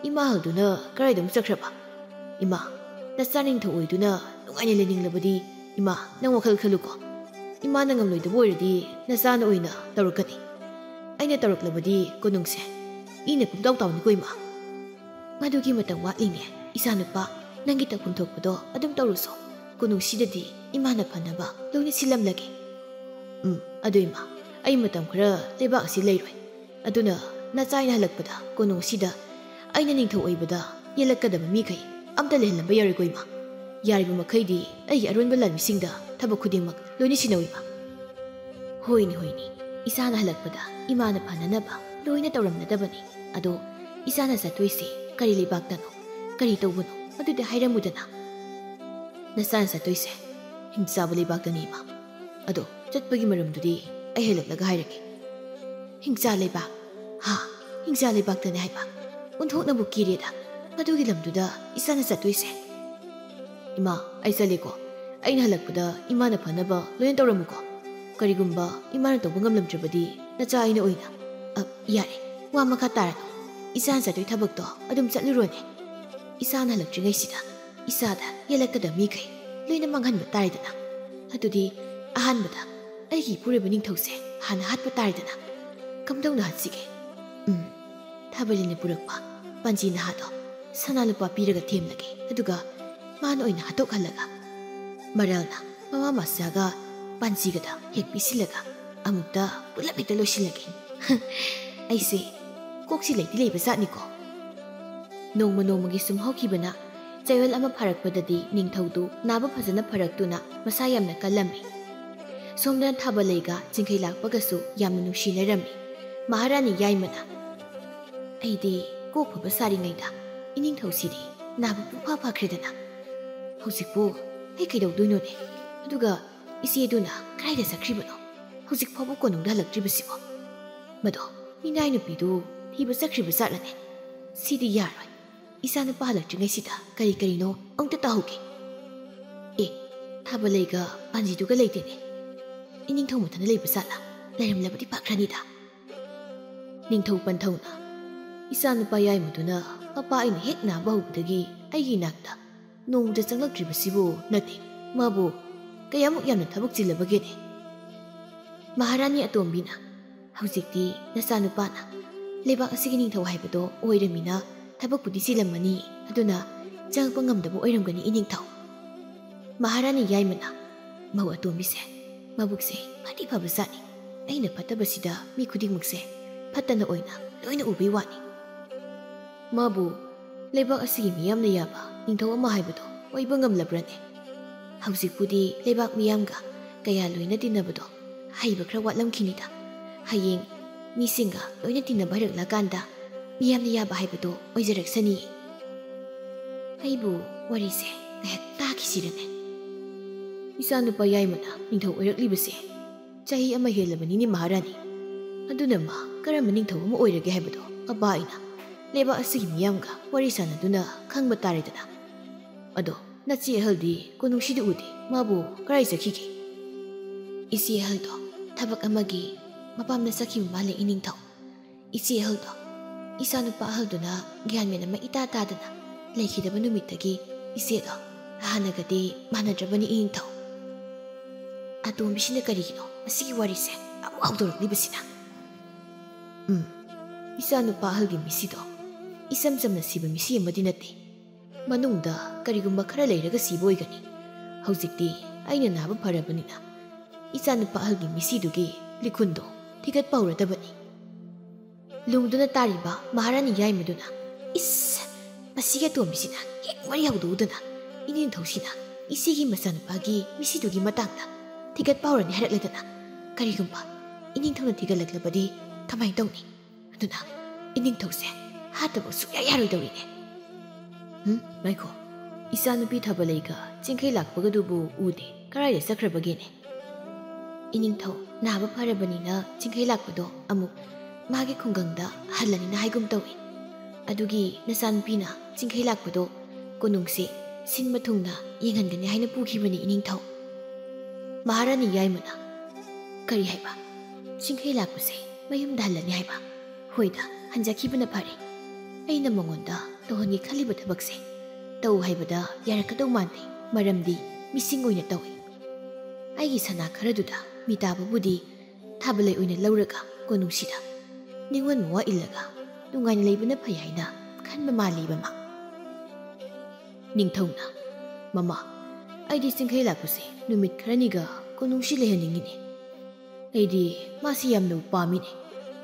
ꯏꯃꯥ ꯑꯍꯜꯗꯨꯅ ꯀꯗꯥꯏꯗ ꯑꯃꯨꯛ ꯆꯠꯈ꯭ꯔꯕ? ꯏꯃꯥ, ꯅꯆꯥ ꯅꯤꯡꯊꯧ ꯑꯣꯏꯗꯨꯅ ꯅꯨꯡꯉꯥꯏꯅ ꯂꯩꯅꯤꯡꯂꯕꯗꯤ ꯏꯃꯥ, ꯅꯪ ꯋꯥꯈꯜ ꯈꯜꯂꯨꯀꯣ꯫ ꯏꯃꯥꯅ ꯉꯝꯂꯣꯏꯗꯕ ꯑꯣꯏꯔꯗꯤ ꯅꯆꯥꯅ ꯑꯣꯏꯅ ꯇꯧꯔꯛꯀꯅꯤ꯫ ꯑꯩꯅ ꯇꯧꯔꯛꯂꯕꯗꯤ ꯀꯣꯅꯨꯡꯁꯦ ꯏꯅ ꯄꯨꯡꯇꯥꯎ ꯇꯥꯎꯅꯤꯀꯣ ꯏꯃꯥ꯫ ꯃꯗꯨꯒꯤ ꯃꯇꯝ ꯋꯥꯠꯂꯤꯅꯦ ꯏꯆꯥꯅꯨꯄꯥ, ꯅꯪꯒꯤ ꯇꯧꯐꯝ ꯊꯣꯛꯄꯗꯣ ꯑꯗꯨꯝ ꯇꯧꯔꯨꯁꯣ꯫ ꯀꯣꯅꯨꯡꯁꯤꯗꯗꯤ ꯏꯃꯥꯅ ꯐꯅꯕ ꯂꯣꯏꯅ ꯁꯤꯜꯂꯝꯂꯒꯦ꯫ ꯎꯝ, ꯑꯗꯨ ꯏꯃꯥ, ꯑꯩ ꯃꯇꯝ ꯈꯔ ꯂꯩꯕꯥꯛ ꯑꯁꯤ ꯂꯩꯔꯣꯏ꯫ ꯑꯗꯨꯅ ꯅꯆꯥ ꯑꯩꯅ ꯍꯜꯂꯛꯄꯗ ꯀꯣꯅꯨꯡꯁꯤꯗ ꯑꯩꯅ ꯅꯤꯡꯊꯧ ꯑꯣꯏꯕꯗ ꯌꯦꯜꯂꯛꯀꯗꯕ ꯃꯤꯈꯩ ꯑꯝꯇ ꯂꯩꯍꯜꯂꯝꯕ ꯌꯥꯔꯣꯏꯀꯣ ꯏꯃꯥ꯫ ꯌꯥꯔꯤꯕ ꯃꯈꯩꯗꯤ ꯑꯩꯒꯤ ꯑꯔꯣꯟꯕ ꯂꯥꯟꯃꯤꯁꯤꯡꯗ ꯊꯕꯛ ꯈꯨꯗꯤꯡꯃꯛ ꯂꯣꯏꯅ ꯁꯤꯟꯅꯧ ꯏꯃꯥ꯫ ꯍꯣꯏꯅꯦ, ꯍꯣꯏꯅꯦ, ꯏꯆꯥꯅ ꯍꯜꯂꯛꯄꯗ ꯏꯃꯥꯅ ꯐꯅꯅꯕ ꯂꯣꯏꯅ ꯇꯧꯔꯝꯅꯗꯕꯅꯤ꯫ ꯑꯗꯣ ꯏꯆꯥꯅ ꯆꯠꯇꯣꯏꯁꯦ ꯀꯔꯤ ꯂꯩꯕꯥꯛꯇꯅꯣ, ꯀꯔꯤ ꯇꯧꯕꯅꯣ, ꯑꯗꯨꯗꯤ ꯍꯥꯏꯔꯝꯃꯨꯗꯅ꯫ ꯅꯆꯥꯅ ꯆꯠꯇꯣꯏꯁꯦ ꯍꯤꯡꯆꯥꯕ ꯂꯩꯕꯥꯛꯇꯅꯤ ꯏꯃꯥ꯫ ꯑꯗꯣ ꯆꯠꯄꯒꯤ ꯃꯔꯝꯗꯨꯗꯤ ꯑꯩ ꯍꯜꯂꯛꯂꯒ ꯍꯥꯏꯔꯒꯦ꯫ ꯍꯤꯡꯆꯥ ꯂꯩꯕꯥꯛ? ꯍꯥ, ꯍꯤꯡꯆꯥ ꯂꯩꯕꯥꯛꯇꯅꯤ ꯍꯥꯏꯕ? ꯑꯣꯟꯊꯣꯛꯅꯕꯨ ꯀꯤꯔꯦꯗ꯫ ꯃꯗꯨꯒꯤ ꯂꯝꯗꯨꯗ ꯏꯆꯥꯅ ꯆꯠꯇꯣꯏꯁꯦ? ꯏꯃꯥ, ꯑꯩ ꯆꯠꯂꯦꯀꯣ꯫ ꯑꯩꯅ ꯍꯜꯂꯛꯄꯗ ꯏꯃꯥꯅ ꯐꯅꯕ ꯂꯣꯏꯅ ꯇꯧꯔꯝꯃꯨꯀꯣ꯫ ꯀꯔꯤꯒꯨꯝꯕ ꯏꯃꯥꯅ ꯇꯧꯕ ꯉꯝꯂꯝꯗ꯭ꯔꯕꯗꯤ ꯅꯆꯥ ꯑꯩꯅ ꯑꯣꯏꯅ꯫ ꯑ, ꯌꯥꯔꯦ, ꯋꯥ ꯃꯈꯥ ꯇꯥꯔꯅꯨ꯫ ꯏꯆꯥꯅ ꯆꯠꯇꯣꯏ ꯊꯕꯛꯇꯣ ꯑꯗꯨꯝ ꯆꯠꯂꯨꯔꯣꯅꯦ꯫ ꯏꯆꯥꯅ ꯍꯜꯂꯛꯇ꯭ꯔꯤꯉꯩꯁꯤꯗ ꯏꯆꯥꯗ ꯌꯦꯜꯂꯛꯀꯗꯕ ꯃꯤꯈꯩ ꯂꯣꯏꯅ ꯃꯥꯡꯍꯟꯕ ꯇꯥꯔꯦꯗꯅ꯫ ꯑꯗꯨꯗꯤ ꯑꯍꯥꯟꯕꯗ ꯑꯩꯒꯤ ꯏꯄꯨꯔꯣꯏꯕ ꯅꯤꯡꯊꯧꯁꯦ ꯍꯥꯟꯅ ꯍꯥꯠꯄ ꯇꯥꯔꯦꯗꯅ꯫ ꯀꯝꯗꯧꯅ ꯍꯥꯠꯁꯤꯒꯦ? ꯎꯝ, ꯊꯥꯕꯜꯂꯤꯅ ꯄꯨꯔꯛꯄ ꯄꯥꯟꯖꯤ ꯅꯍꯥꯗꯣ ꯁꯅꯥ ꯂꯨꯄꯥ ꯄꯤꯔꯒ ꯊꯦꯝꯂꯒꯦ꯫ ꯑꯗꯨꯒ ꯃꯥꯅ ꯑꯣꯏꯅ ꯍꯥꯠꯇꯣꯛꯍꯜꯂꯒ ꯃꯔꯜꯅ ꯃꯃꯥ ꯃꯆꯥꯒ ꯄꯥꯟꯖꯤꯒꯗ ꯍꯦꯛ ꯄꯤꯁꯤꯜꯂꯒ ꯑꯃꯨꯛꯇ ꯄꯨꯂꯞ ꯍꯦꯛꯇ ꯂꯣꯏꯁꯤꯜꯂꯒꯦ꯫ ꯑꯩꯁꯦ ꯀꯣꯛꯁꯤ ꯂꯩꯗꯤ ꯂꯩꯕ ꯖꯥꯠꯅꯤꯀꯣ꯫ ꯅꯣꯡꯃ ꯅꯣꯡꯃꯒꯤ ꯁꯨꯝ ꯍꯧꯈꯤꯕꯅ ꯆꯌꯣꯜ ꯑꯃ ꯐꯥꯔꯛꯄꯗꯗꯤ ꯅꯤꯡꯊꯧꯗꯨ ꯅꯥꯕ ꯐꯖꯅ ꯐꯔꯛꯇꯨꯅ ꯃꯁꯥ ꯌꯥꯝꯅ ꯀꯜꯂꯝꯃꯤ꯫ ꯁꯣꯝꯗꯅ ꯊꯥꯕꯜꯂꯩꯒ ꯆꯤꯡꯈꯩ ꯂꯥꯛꯄꯒꯁꯨ ꯌꯥꯝꯅ ꯅꯨꯡꯁꯤꯅꯔꯝꯃꯤ꯫ ꯃꯍꯥꯔꯥꯅꯤ ꯌꯥꯏꯃꯅ, "ꯑꯩꯗꯤ ꯀꯣꯛ ꯐꯕ ꯁꯥꯔꯤꯉꯩꯗ ꯏꯅꯤꯡꯊꯧꯁꯤꯗꯤ ꯅꯥꯕ ꯄꯨꯡꯐꯥ ꯐꯈ꯭ꯔꯦꯗꯅ꯫ ꯍꯧꯖꯤꯛꯄꯨ ꯑꯩ ꯀꯩꯗꯧꯗꯣꯏꯅꯣꯅꯦ? ꯑꯗꯨꯒ ꯏꯆꯦꯗꯨꯅ ꯀꯗꯥꯏꯗ ꯆꯠꯈ꯭ꯔꯤꯕꯅꯣ? ꯍꯧꯖꯤꯛ ꯐꯥꯎꯕ ꯀꯣꯅꯨꯡꯗ ꯍꯜꯂꯛꯇ꯭ꯔꯤꯕꯁꯤꯕꯣ? ꯃꯗꯣ ꯃꯤꯅꯥꯏ ꯅꯨꯄꯤꯗꯨ ꯊꯤꯕ ꯆꯠꯈ꯭ꯔꯤꯕ ꯖꯥꯠꯂꯅꯦ? ꯁꯤꯗꯤ ꯌꯥꯔꯣꯏ꯫ ꯏꯆꯥ ꯅꯨꯄꯥ ꯍꯜꯂꯛꯇ꯭ꯔꯤꯉꯩꯁꯤꯗ ꯀꯔꯤ ꯀꯔꯤꯅꯣ ꯑꯃꯨꯛꯇ ꯇꯧꯍꯧꯒꯦ꯫ ꯑꯦ, ꯊꯥꯕꯜꯂꯩꯒ ꯄꯥꯟꯖꯤꯗꯨꯒ ꯂꯩꯇꯦꯅꯦ꯫ ꯏꯅꯤꯡꯊꯧ ꯃꯊꯟꯇ ꯂꯩꯕ ꯖꯥꯠꯂ? ꯂꯩꯔꯝꯂꯕꯗꯤ ꯐꯈ꯭ꯔꯅꯤꯗ꯫" ꯅꯤꯡꯊꯧ ꯄꯟꯊꯧꯅ, "ꯏꯆꯥ ꯅꯨꯄꯥ ꯌꯥꯏꯃꯗꯨꯅ ꯃꯄꯥ ꯑꯩꯅ ꯍꯦꯛ ꯅꯥꯕ ꯍꯧꯕꯗꯒꯤ ꯑꯩꯒꯤ ꯏꯅꯥꯛꯇ ꯅꯣꯡꯃꯇ ꯆꯪꯂꯛꯇ꯭ꯔꯤꯕꯁꯤꯕꯨ ꯅꯠꯇꯦ꯫ ꯃꯥꯕꯨ ꯀꯌꯥꯃꯨꯛ ꯌꯥꯝꯅ ꯊꯕꯛ ꯆꯤꯜꯂꯕꯒꯦꯅꯦ?" ꯃꯍꯥꯔꯥꯅꯤ ꯑꯇꯣꯝꯕꯤꯅ, "ꯍꯧꯖꯤꯛꯇꯤ ꯅꯆꯥꯅꯨꯄꯥꯅ ꯂꯩꯕꯥꯛ ꯑꯁꯤꯒꯤ ꯅꯤꯡꯊꯧ ꯍꯥꯏꯕꯗꯣ ꯑꯣꯏꯔꯃꯤꯅ ꯊꯕꯛꯄꯨꯗꯤ ꯆꯤꯜꯂꯝꯃꯅꯤ, ꯑꯗꯨꯅ ꯆꯪꯉꯛꯄ ꯉꯝꯗꯕ ꯑꯣꯏꯔꯝꯒꯅꯤ ꯏꯅꯤꯡꯊꯧ꯫" ꯃꯍꯥꯔꯥꯅꯤ ꯌꯥꯏꯃꯅ, "ꯃꯧ ꯑꯇꯣꯝꯕꯤꯁꯦ ꯃꯕꯨꯛꯁꯦ ꯐꯗꯤ ꯐꯕ ꯖꯥꯠꯅꯤ꯫ ꯑꯩꯅ ꯐꯠꯇꯕꯁꯤꯗ ꯃꯤ ꯈꯨꯗꯤꯡꯃꯛꯁꯦ ꯐꯠꯇꯅ ꯑꯣꯏꯅ ꯂꯣꯏꯅ ꯎꯕꯩ ꯋꯥꯅꯤ꯫ ꯃꯥꯕꯨ ꯂꯩꯕꯥꯛ ꯑꯁꯤꯒꯤ ꯃꯤꯌꯥꯝꯅ ꯌꯥꯕ ꯅꯤꯡꯊꯧ ꯑꯃ ꯍꯥꯏꯕꯗꯣ ꯑꯣꯏꯕ ꯉꯝꯂꯕ꯭ꯔꯅꯦ? ꯍꯧꯖꯤꯛꯄꯨꯗꯤ ꯂꯩꯕꯥꯛ ꯃꯤꯌꯥꯝꯒ ꯀꯌꯥ ꯂꯣꯏꯅ ꯇꯤꯟꯅꯕꯗꯣ ꯍꯩꯕ ꯈꯔ ꯋꯥꯠꯂꯝꯈꯤꯅꯤꯗ꯫ ꯍꯌꯦꯡ ꯃꯤꯁꯤꯡꯒ ꯂꯣꯏꯅ ꯇꯤꯟꯅꯕ ꯍꯩꯔꯛꯂꯀꯥꯟꯗ ꯃꯤꯌꯥꯝꯅ ꯌꯥꯕ ꯍꯥꯏꯕꯗꯣ ꯑꯣꯏꯖꯔꯛꯁꯅꯤꯌꯦ꯫ ꯑꯩꯕꯨ ꯋꯥꯔꯤꯁꯦ ꯉꯥꯏꯍꯥꯛ ꯇꯥꯈꯤꯁꯤꯔꯅꯦ?" ꯏꯆꯥꯅꯨꯄꯥ ꯌꯥꯏꯃꯅ ꯅꯤꯡꯊꯧ ꯑꯣꯏꯔꯛꯂꯤꯕꯁꯦ ꯆꯍꯤ ꯑꯃ ꯍꯦꯜꯂꯕꯅꯤꯅꯦ ꯃꯍꯥꯔꯥꯅꯤ꯫ ꯑꯗꯨꯅ ꯃꯥ ꯀꯔꯝꯕ ꯅꯤꯡꯊꯧ ꯑꯃ ꯑꯣꯏꯔꯒꯦ ꯍꯥꯏꯕꯗꯣ ꯃꯄꯥ ꯑꯩꯅ ꯂꯩꯕꯥꯛ ꯑꯁꯤꯒꯤ ꯃꯤꯌꯥꯝꯒ ꯋꯥꯔꯤ ꯁꯥꯟꯅꯗꯨꯅ ꯈꯪꯕ ꯇꯥꯔꯦꯗꯅ꯫ ꯑꯗꯣ ꯅꯆꯦ ꯑꯍꯜꯗꯤ ꯀꯣꯅꯨꯡꯁꯤꯗ ꯎꯗꯦ, ꯃꯥꯕꯨ ꯀꯔꯥꯏ ꯆꯠꯈꯤꯒꯦ? ꯏꯆꯦ ꯑꯍꯜꯗꯣ ꯊꯕꯛ ꯑꯃꯒꯤ ꯃꯄꯥꯝꯗ ꯆꯠꯈꯤꯕ ꯃꯥꯜꯂꯦ ꯏꯅꯤꯡꯊꯧ꯫ ꯏꯆꯦ ꯑꯍꯜꯗꯣ, ꯏꯆꯥꯅꯨꯄꯥ ꯑꯍꯜꯗꯨꯅ ꯒ꯭ꯌꯥꯟ ꯃꯦꯟ ꯑꯃ ꯏꯇꯥ ꯇꯥꯗꯅ ꯂꯩꯈꯤꯗꯕ ꯅꯨꯃꯤꯠꯇꯒꯤ ꯏꯆꯦꯗꯣ ꯍꯥꯟꯅꯒꯗꯤ ꯃꯥꯟꯅꯗ꯭ꯔꯕꯅꯤ ꯏꯅꯤꯡꯊꯧ꯫ ꯑꯇꯣꯝꯕꯤꯁꯤꯅ ꯀꯔꯤꯒꯤꯅꯣ ꯃꯁꯤꯒꯤ ꯋꯥꯔꯤꯁꯦ ꯑꯃꯨꯛ ꯍꯧꯗꯣꯔꯛꯂꯤꯕꯁꯤꯅ? ꯎꯝ, ꯏꯆꯥꯅꯨꯄꯥ ꯑꯍꯜꯒꯤ ꯃꯤꯁꯤꯗꯣ ꯏꯆꯝ ꯆꯝꯅ ꯁꯤꯕ ꯃꯤꯁꯤ ꯑꯃꯗꯤ ꯅꯠꯇꯦ꯫ ꯃꯅꯨꯡꯗ ꯀꯔꯤꯒꯨꯝꯕ ꯈꯔ ꯂꯩꯔꯒ ꯁꯤꯕ ꯑꯣꯏꯒꯅꯤ꯫ ꯍꯧꯖꯤꯛꯇꯤ ꯑꯩꯅ ꯅꯥꯕ ꯐꯔꯕꯅꯤꯅ ꯏꯆꯥꯅꯨꯄꯥ ꯑꯍꯜꯒꯤ ꯃꯤꯁꯤꯗꯨꯒꯤ ꯂꯤꯈꯨꯟꯗꯣ ꯊꯤꯒꯠꯄ ꯍꯧꯔꯗꯕꯅꯤ꯫ ꯂꯨꯡꯗꯨꯅ ꯇꯥꯔꯤꯕ ꯃꯍꯥꯔꯥꯅꯤ ꯌꯥꯏꯃꯗꯨꯅ, "ꯏꯁ, ꯃꯁꯤꯒꯤ ꯑꯇꯣꯝꯕꯤꯁꯤꯅ ꯍꯦꯛ ꯋꯥꯔꯤ ꯍꯧꯗꯣꯛꯎꯗꯅ ꯏꯅꯤꯡꯊꯧꯁꯤꯅ ꯏꯆꯦꯒꯤ ꯃꯆꯥꯅꯨꯄꯥꯒꯤ ꯃꯤꯁꯤꯗꯨꯒꯤ ꯃꯇꯥꯡꯗ ꯊꯤꯒꯠꯄ ꯍꯧꯔꯅꯤ ꯍꯥꯏꯔꯛꯂꯗꯅ꯫ ꯀꯔꯤꯒꯨꯝꯕ ꯏꯅꯤꯡꯊꯧꯅ ꯊꯤꯒꯠꯂꯛꯂꯕꯗꯤ ꯀꯃꯥꯏꯅ ꯇꯧꯅꯤ? ꯑꯗꯨꯅ ꯏꯅꯤꯡꯊꯧꯁꯦ ꯍꯥꯠꯇꯕ ꯁꯨꯛꯌꯥ ꯌꯥꯔꯣꯏꯗꯧꯔꯤꯅꯦ꯫ ꯎꯝ, ꯉꯥꯏꯈꯣ, ꯏꯆꯥꯅꯨꯄꯤ ꯊꯥꯕꯂꯩꯒ ꯆꯤꯡꯈꯩ ꯂꯥꯛꯄꯒꯗꯨꯕꯨ ꯎꯗꯦ, ꯀꯗꯥꯏꯗ ꯆꯠꯈ꯭ꯔꯕꯒꯦꯅꯦ?" ꯏꯅꯤꯡꯊꯧ ꯅꯥꯕ ꯐꯔꯕꯅꯤꯅ ꯆꯤꯡꯈꯩ ꯂꯥꯛꯄꯗꯣ ꯑꯃꯨꯛ ꯃꯥꯒꯤ ꯈꯨꯡꯒꯪꯗ ꯍꯜꯂꯅꯤꯅ ꯍꯥꯏꯒꯨꯝ ꯇꯧꯏ꯫ ꯑꯗꯨꯒꯤ ꯅꯆꯥꯅꯨꯄꯤꯅ ꯆꯤꯡꯈꯩ ꯂꯥꯛꯄꯗꯣ ꯀꯣꯅꯨꯡꯁꯦ ꯁꯤꯟꯕ ꯊꯨꯡꯅ ꯌꯦꯡꯍꯟꯒꯅꯤ ꯍꯥꯏꯅ ꯄꯨꯈꯤꯕꯅꯤ ꯏꯅꯤꯡꯊꯧ꯫ ꯃꯍꯥꯔꯥꯅꯤ ꯌꯥꯏꯃꯅ, "ꯀꯔꯤ ꯍꯥꯏꯕ? ꯆꯤꯡꯈꯩ ꯂꯥꯛꯄꯁꯦ ꯃꯌꯨꯝꯗ ꯍꯜꯂꯅꯤ ꯍꯥꯏꯕ? ꯍꯣꯏꯗ, ꯍꯟꯖꯈꯤꯕꯅ ꯐꯔꯦ꯫ ꯑꯩꯅ ꯃꯉꯣꯟꯗ ꯇꯧꯍꯟꯒꯦ ꯈꯜꯂꯤꯕ ꯊꯕꯛꯁꯦ ꯇꯧ ꯍꯥꯏꯕꯗ ꯌꯥꯔꯛꯀꯗꯧ ꯃꯥꯟꯗꯦ, ꯃꯔꯝꯗꯤ ꯃꯤꯁꯤꯡ ꯑꯣꯏꯅ ꯇꯧꯏ꯫ ꯑꯩꯒꯤ ꯁꯅꯥ ꯈꯔꯗꯨꯗ ꯃꯤꯇꯥꯕꯕꯨꯗꯤ ꯊꯥꯕꯂꯩ ꯑꯣꯏꯅ ꯂꯧꯔꯒ ꯀꯣꯅꯨꯡꯁꯤꯗ ꯅꯤꯉꯣꯜ ꯃꯋꯥ ꯏꯜꯂꯒ ꯅꯨꯡꯉꯥꯏꯅ ꯂꯩꯕꯅ ꯐꯩ ꯍꯥꯏꯅ ꯈꯟꯕ ꯃꯥꯜꯂꯤꯕ ꯃꯥ꯫" ꯅꯤꯡꯊꯧꯅ, "ꯃꯃꯥ, ꯑꯩꯗꯤ ꯆꯤꯡꯈꯩ ꯂꯥꯛꯄꯁꯦ ꯅꯨꯃꯤꯠ ꯈꯔꯅꯤꯒ ꯀꯣꯅꯨꯡꯁꯤ ꯂꯩꯍꯟꯅꯤꯡꯉꯤꯅꯦ꯫ ꯑꯩꯗꯤ ꯃꯥꯁꯤ ꯌꯥꯝꯅ ꯄꯥꯝꯃꯤꯅꯦ꯫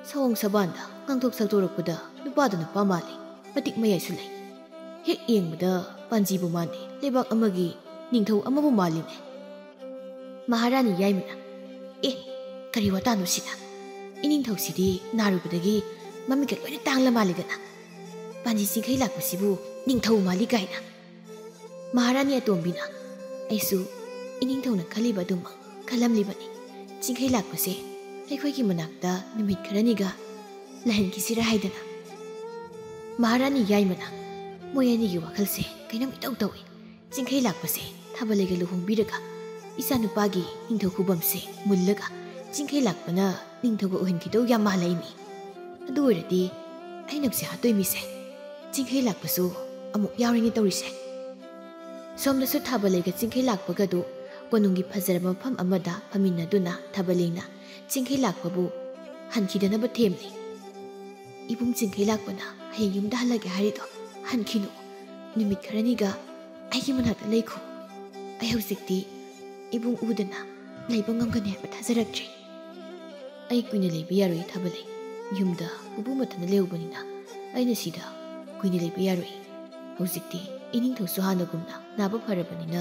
ꯁꯑꯣꯡ ꯁꯕꯥꯟꯗ ꯉꯥꯡꯊꯣꯛ ꯁꯛꯇꯣꯔꯛꯄꯗ ꯅꯨꯄꯥꯗ ꯅꯨꯄꯥ ꯃꯥꯜꯂꯤ, ꯃꯇꯤꯛ ꯃꯌꯥꯏꯁꯨ ꯂꯩ꯫ ꯍꯦꯛ ꯌꯦꯡꯕꯗ ꯄꯥꯟꯖꯤꯕꯨ ꯃꯥꯟꯗꯦ, ꯂꯩꯕꯥꯛ ꯑꯃꯒꯤ ꯅꯤꯡꯊꯧ ꯑꯃꯕꯨ ꯃꯥꯜꯂꯤꯅꯦ꯫" ꯃꯍꯥꯔꯥꯅꯤ ꯌꯥꯏꯃꯅ, "ꯑꯦ, ꯀꯔꯤ ꯋꯥꯇꯥꯅꯣ ꯁꯤꯅ? ꯏꯅꯤꯡꯊꯧꯁꯤꯗꯤ ꯅꯥꯔꯨꯕꯗꯒꯤ ꯃꯃꯤꯠꯀ ꯂꯣꯏꯅ ꯇꯥꯡꯂ ꯃꯥꯜꯂꯤꯗꯅ꯫ ꯄꯥꯟꯖꯤ ꯆꯤꯡꯈꯩ ꯂꯥꯛꯄꯁꯤꯕꯨ ꯅꯤꯡꯊꯧ ꯃꯥꯜꯂꯤ ꯀꯥꯏꯅ꯫" ꯃꯍꯥꯔꯥꯅꯤ ꯑꯇꯣꯝꯕꯤꯅ, "ꯑꯩꯁꯨ ꯏꯅꯤꯡꯊꯧꯅ ꯈꯜꯂꯤꯕ ꯑꯗꯨꯃꯛ ꯈꯜꯂꯝꯂꯤꯕꯅꯤ꯫ ꯆꯤꯡꯈꯩ ꯂꯥꯛꯄꯁꯦ ꯑꯩꯈꯣꯏꯒꯤ ꯃꯅꯥꯛꯇ ꯅꯨꯃꯤꯠ ꯈꯔꯅꯤꯒ ꯂꯩꯍꯟꯈꯤꯁꯤꯔꯥ ꯍꯥꯏꯗꯅ꯫" ꯃꯍꯥꯔꯥꯅꯤ ꯌꯥꯏꯃꯅ ꯃꯣꯏ ꯑꯅꯤꯒꯤ ꯋꯥꯈꯜꯁꯦ ꯀꯩꯅꯣꯝ ꯏꯇꯧ ꯇꯧꯏ꯫ ꯆꯤꯡꯈꯩ ꯂꯥꯛꯄꯁꯦ ꯊꯥꯕꯂꯩꯒ ꯂꯨꯍꯣꯡꯕꯤꯔꯒ ꯏꯆꯥꯅꯨꯄꯥꯒꯤ ꯅꯤꯡꯊꯧ ꯈꯨꯕꯝꯁꯦ ꯃꯨꯜꯂꯒ ꯆꯤꯡꯈꯩ ꯂꯥꯛꯄꯅ ꯅꯤꯡꯊꯧꯒ ꯑꯣꯏꯍꯟꯈꯤꯗꯧ ꯌꯥꯝ ꯃꯥꯜꯂꯛꯏꯃꯤ꯫ ꯑꯗꯨ ꯑꯣꯏꯔꯗꯤ ꯑꯩꯅ ꯍꯧꯖꯤꯛ ꯍꯥꯠꯇꯣꯏ ꯃꯤꯁꯦ ꯆꯤꯡꯈꯩ ꯂꯥꯛꯄꯁꯨ ꯑꯃꯨꯛ ꯌꯥꯎꯔꯤꯅꯤ ꯇꯧꯔꯤꯁꯦ꯫ ꯁꯣꯝꯗꯁꯨ ꯊꯥꯕꯂꯩꯒ ꯆꯤꯡꯈꯩ ꯂꯥꯛꯄꯒꯗꯨ ꯀꯣꯅꯨꯡꯒꯤ ꯐꯖꯔꯕ ꯃꯐꯝ ꯑꯃꯗ ꯐꯝꯃꯤꯟꯅꯗꯨꯅ ꯊꯥꯕꯂꯩꯅ ꯆꯤꯡꯈꯩ ꯂꯥꯛꯄꯕꯨ ꯍꯟꯈꯤꯗꯅꯕ ꯊꯦꯝꯂꯤ꯫ "ꯏꯕꯨꯡ ꯆꯤꯡꯈꯩ ꯂꯥꯛꯄꯅ ꯍꯌꯦꯡ ꯌꯨꯝꯗ ꯍꯜꯂꯒꯦ ꯍꯥꯏꯔꯤꯗꯣ ꯍꯟꯈꯤꯅꯨ꯫ ꯅꯨꯃꯤꯠ ꯈꯔꯅꯤꯒ ꯑꯩꯒꯤ ꯃꯅꯥꯛꯇ ꯂꯩꯈꯣ꯫ ꯑꯩ ꯍꯧꯖꯤꯛꯇꯤ ꯏꯕꯨꯡ ꯎꯗꯅ ꯂꯩꯕ ꯉꯝꯒꯅꯤ ꯍꯥꯏꯕ ꯊꯥꯖꯔꯛꯇ꯭ꯔꯦ꯫ ꯑꯩ ꯀꯨꯏꯅ ꯂꯩꯕ ꯌꯥꯔꯣꯏ ꯊꯥꯕꯂꯩ꯫ ꯌꯨꯝꯗ ꯄꯨꯄꯨ ꯃꯊꯟꯇ ꯂꯩꯍꯧꯕꯅꯤꯅ ꯑꯩꯅ ꯁꯤꯗ ꯀꯨꯏꯅ ꯂꯩꯕ ꯌꯥꯔꯣꯏ꯫ ꯍꯧꯖꯤꯛꯇꯤ ꯏꯅꯤꯡꯊꯧꯁꯨ ꯍꯥꯟꯅꯒꯨꯝꯅ ꯅꯥꯕ ꯐꯔꯕꯅꯤꯅ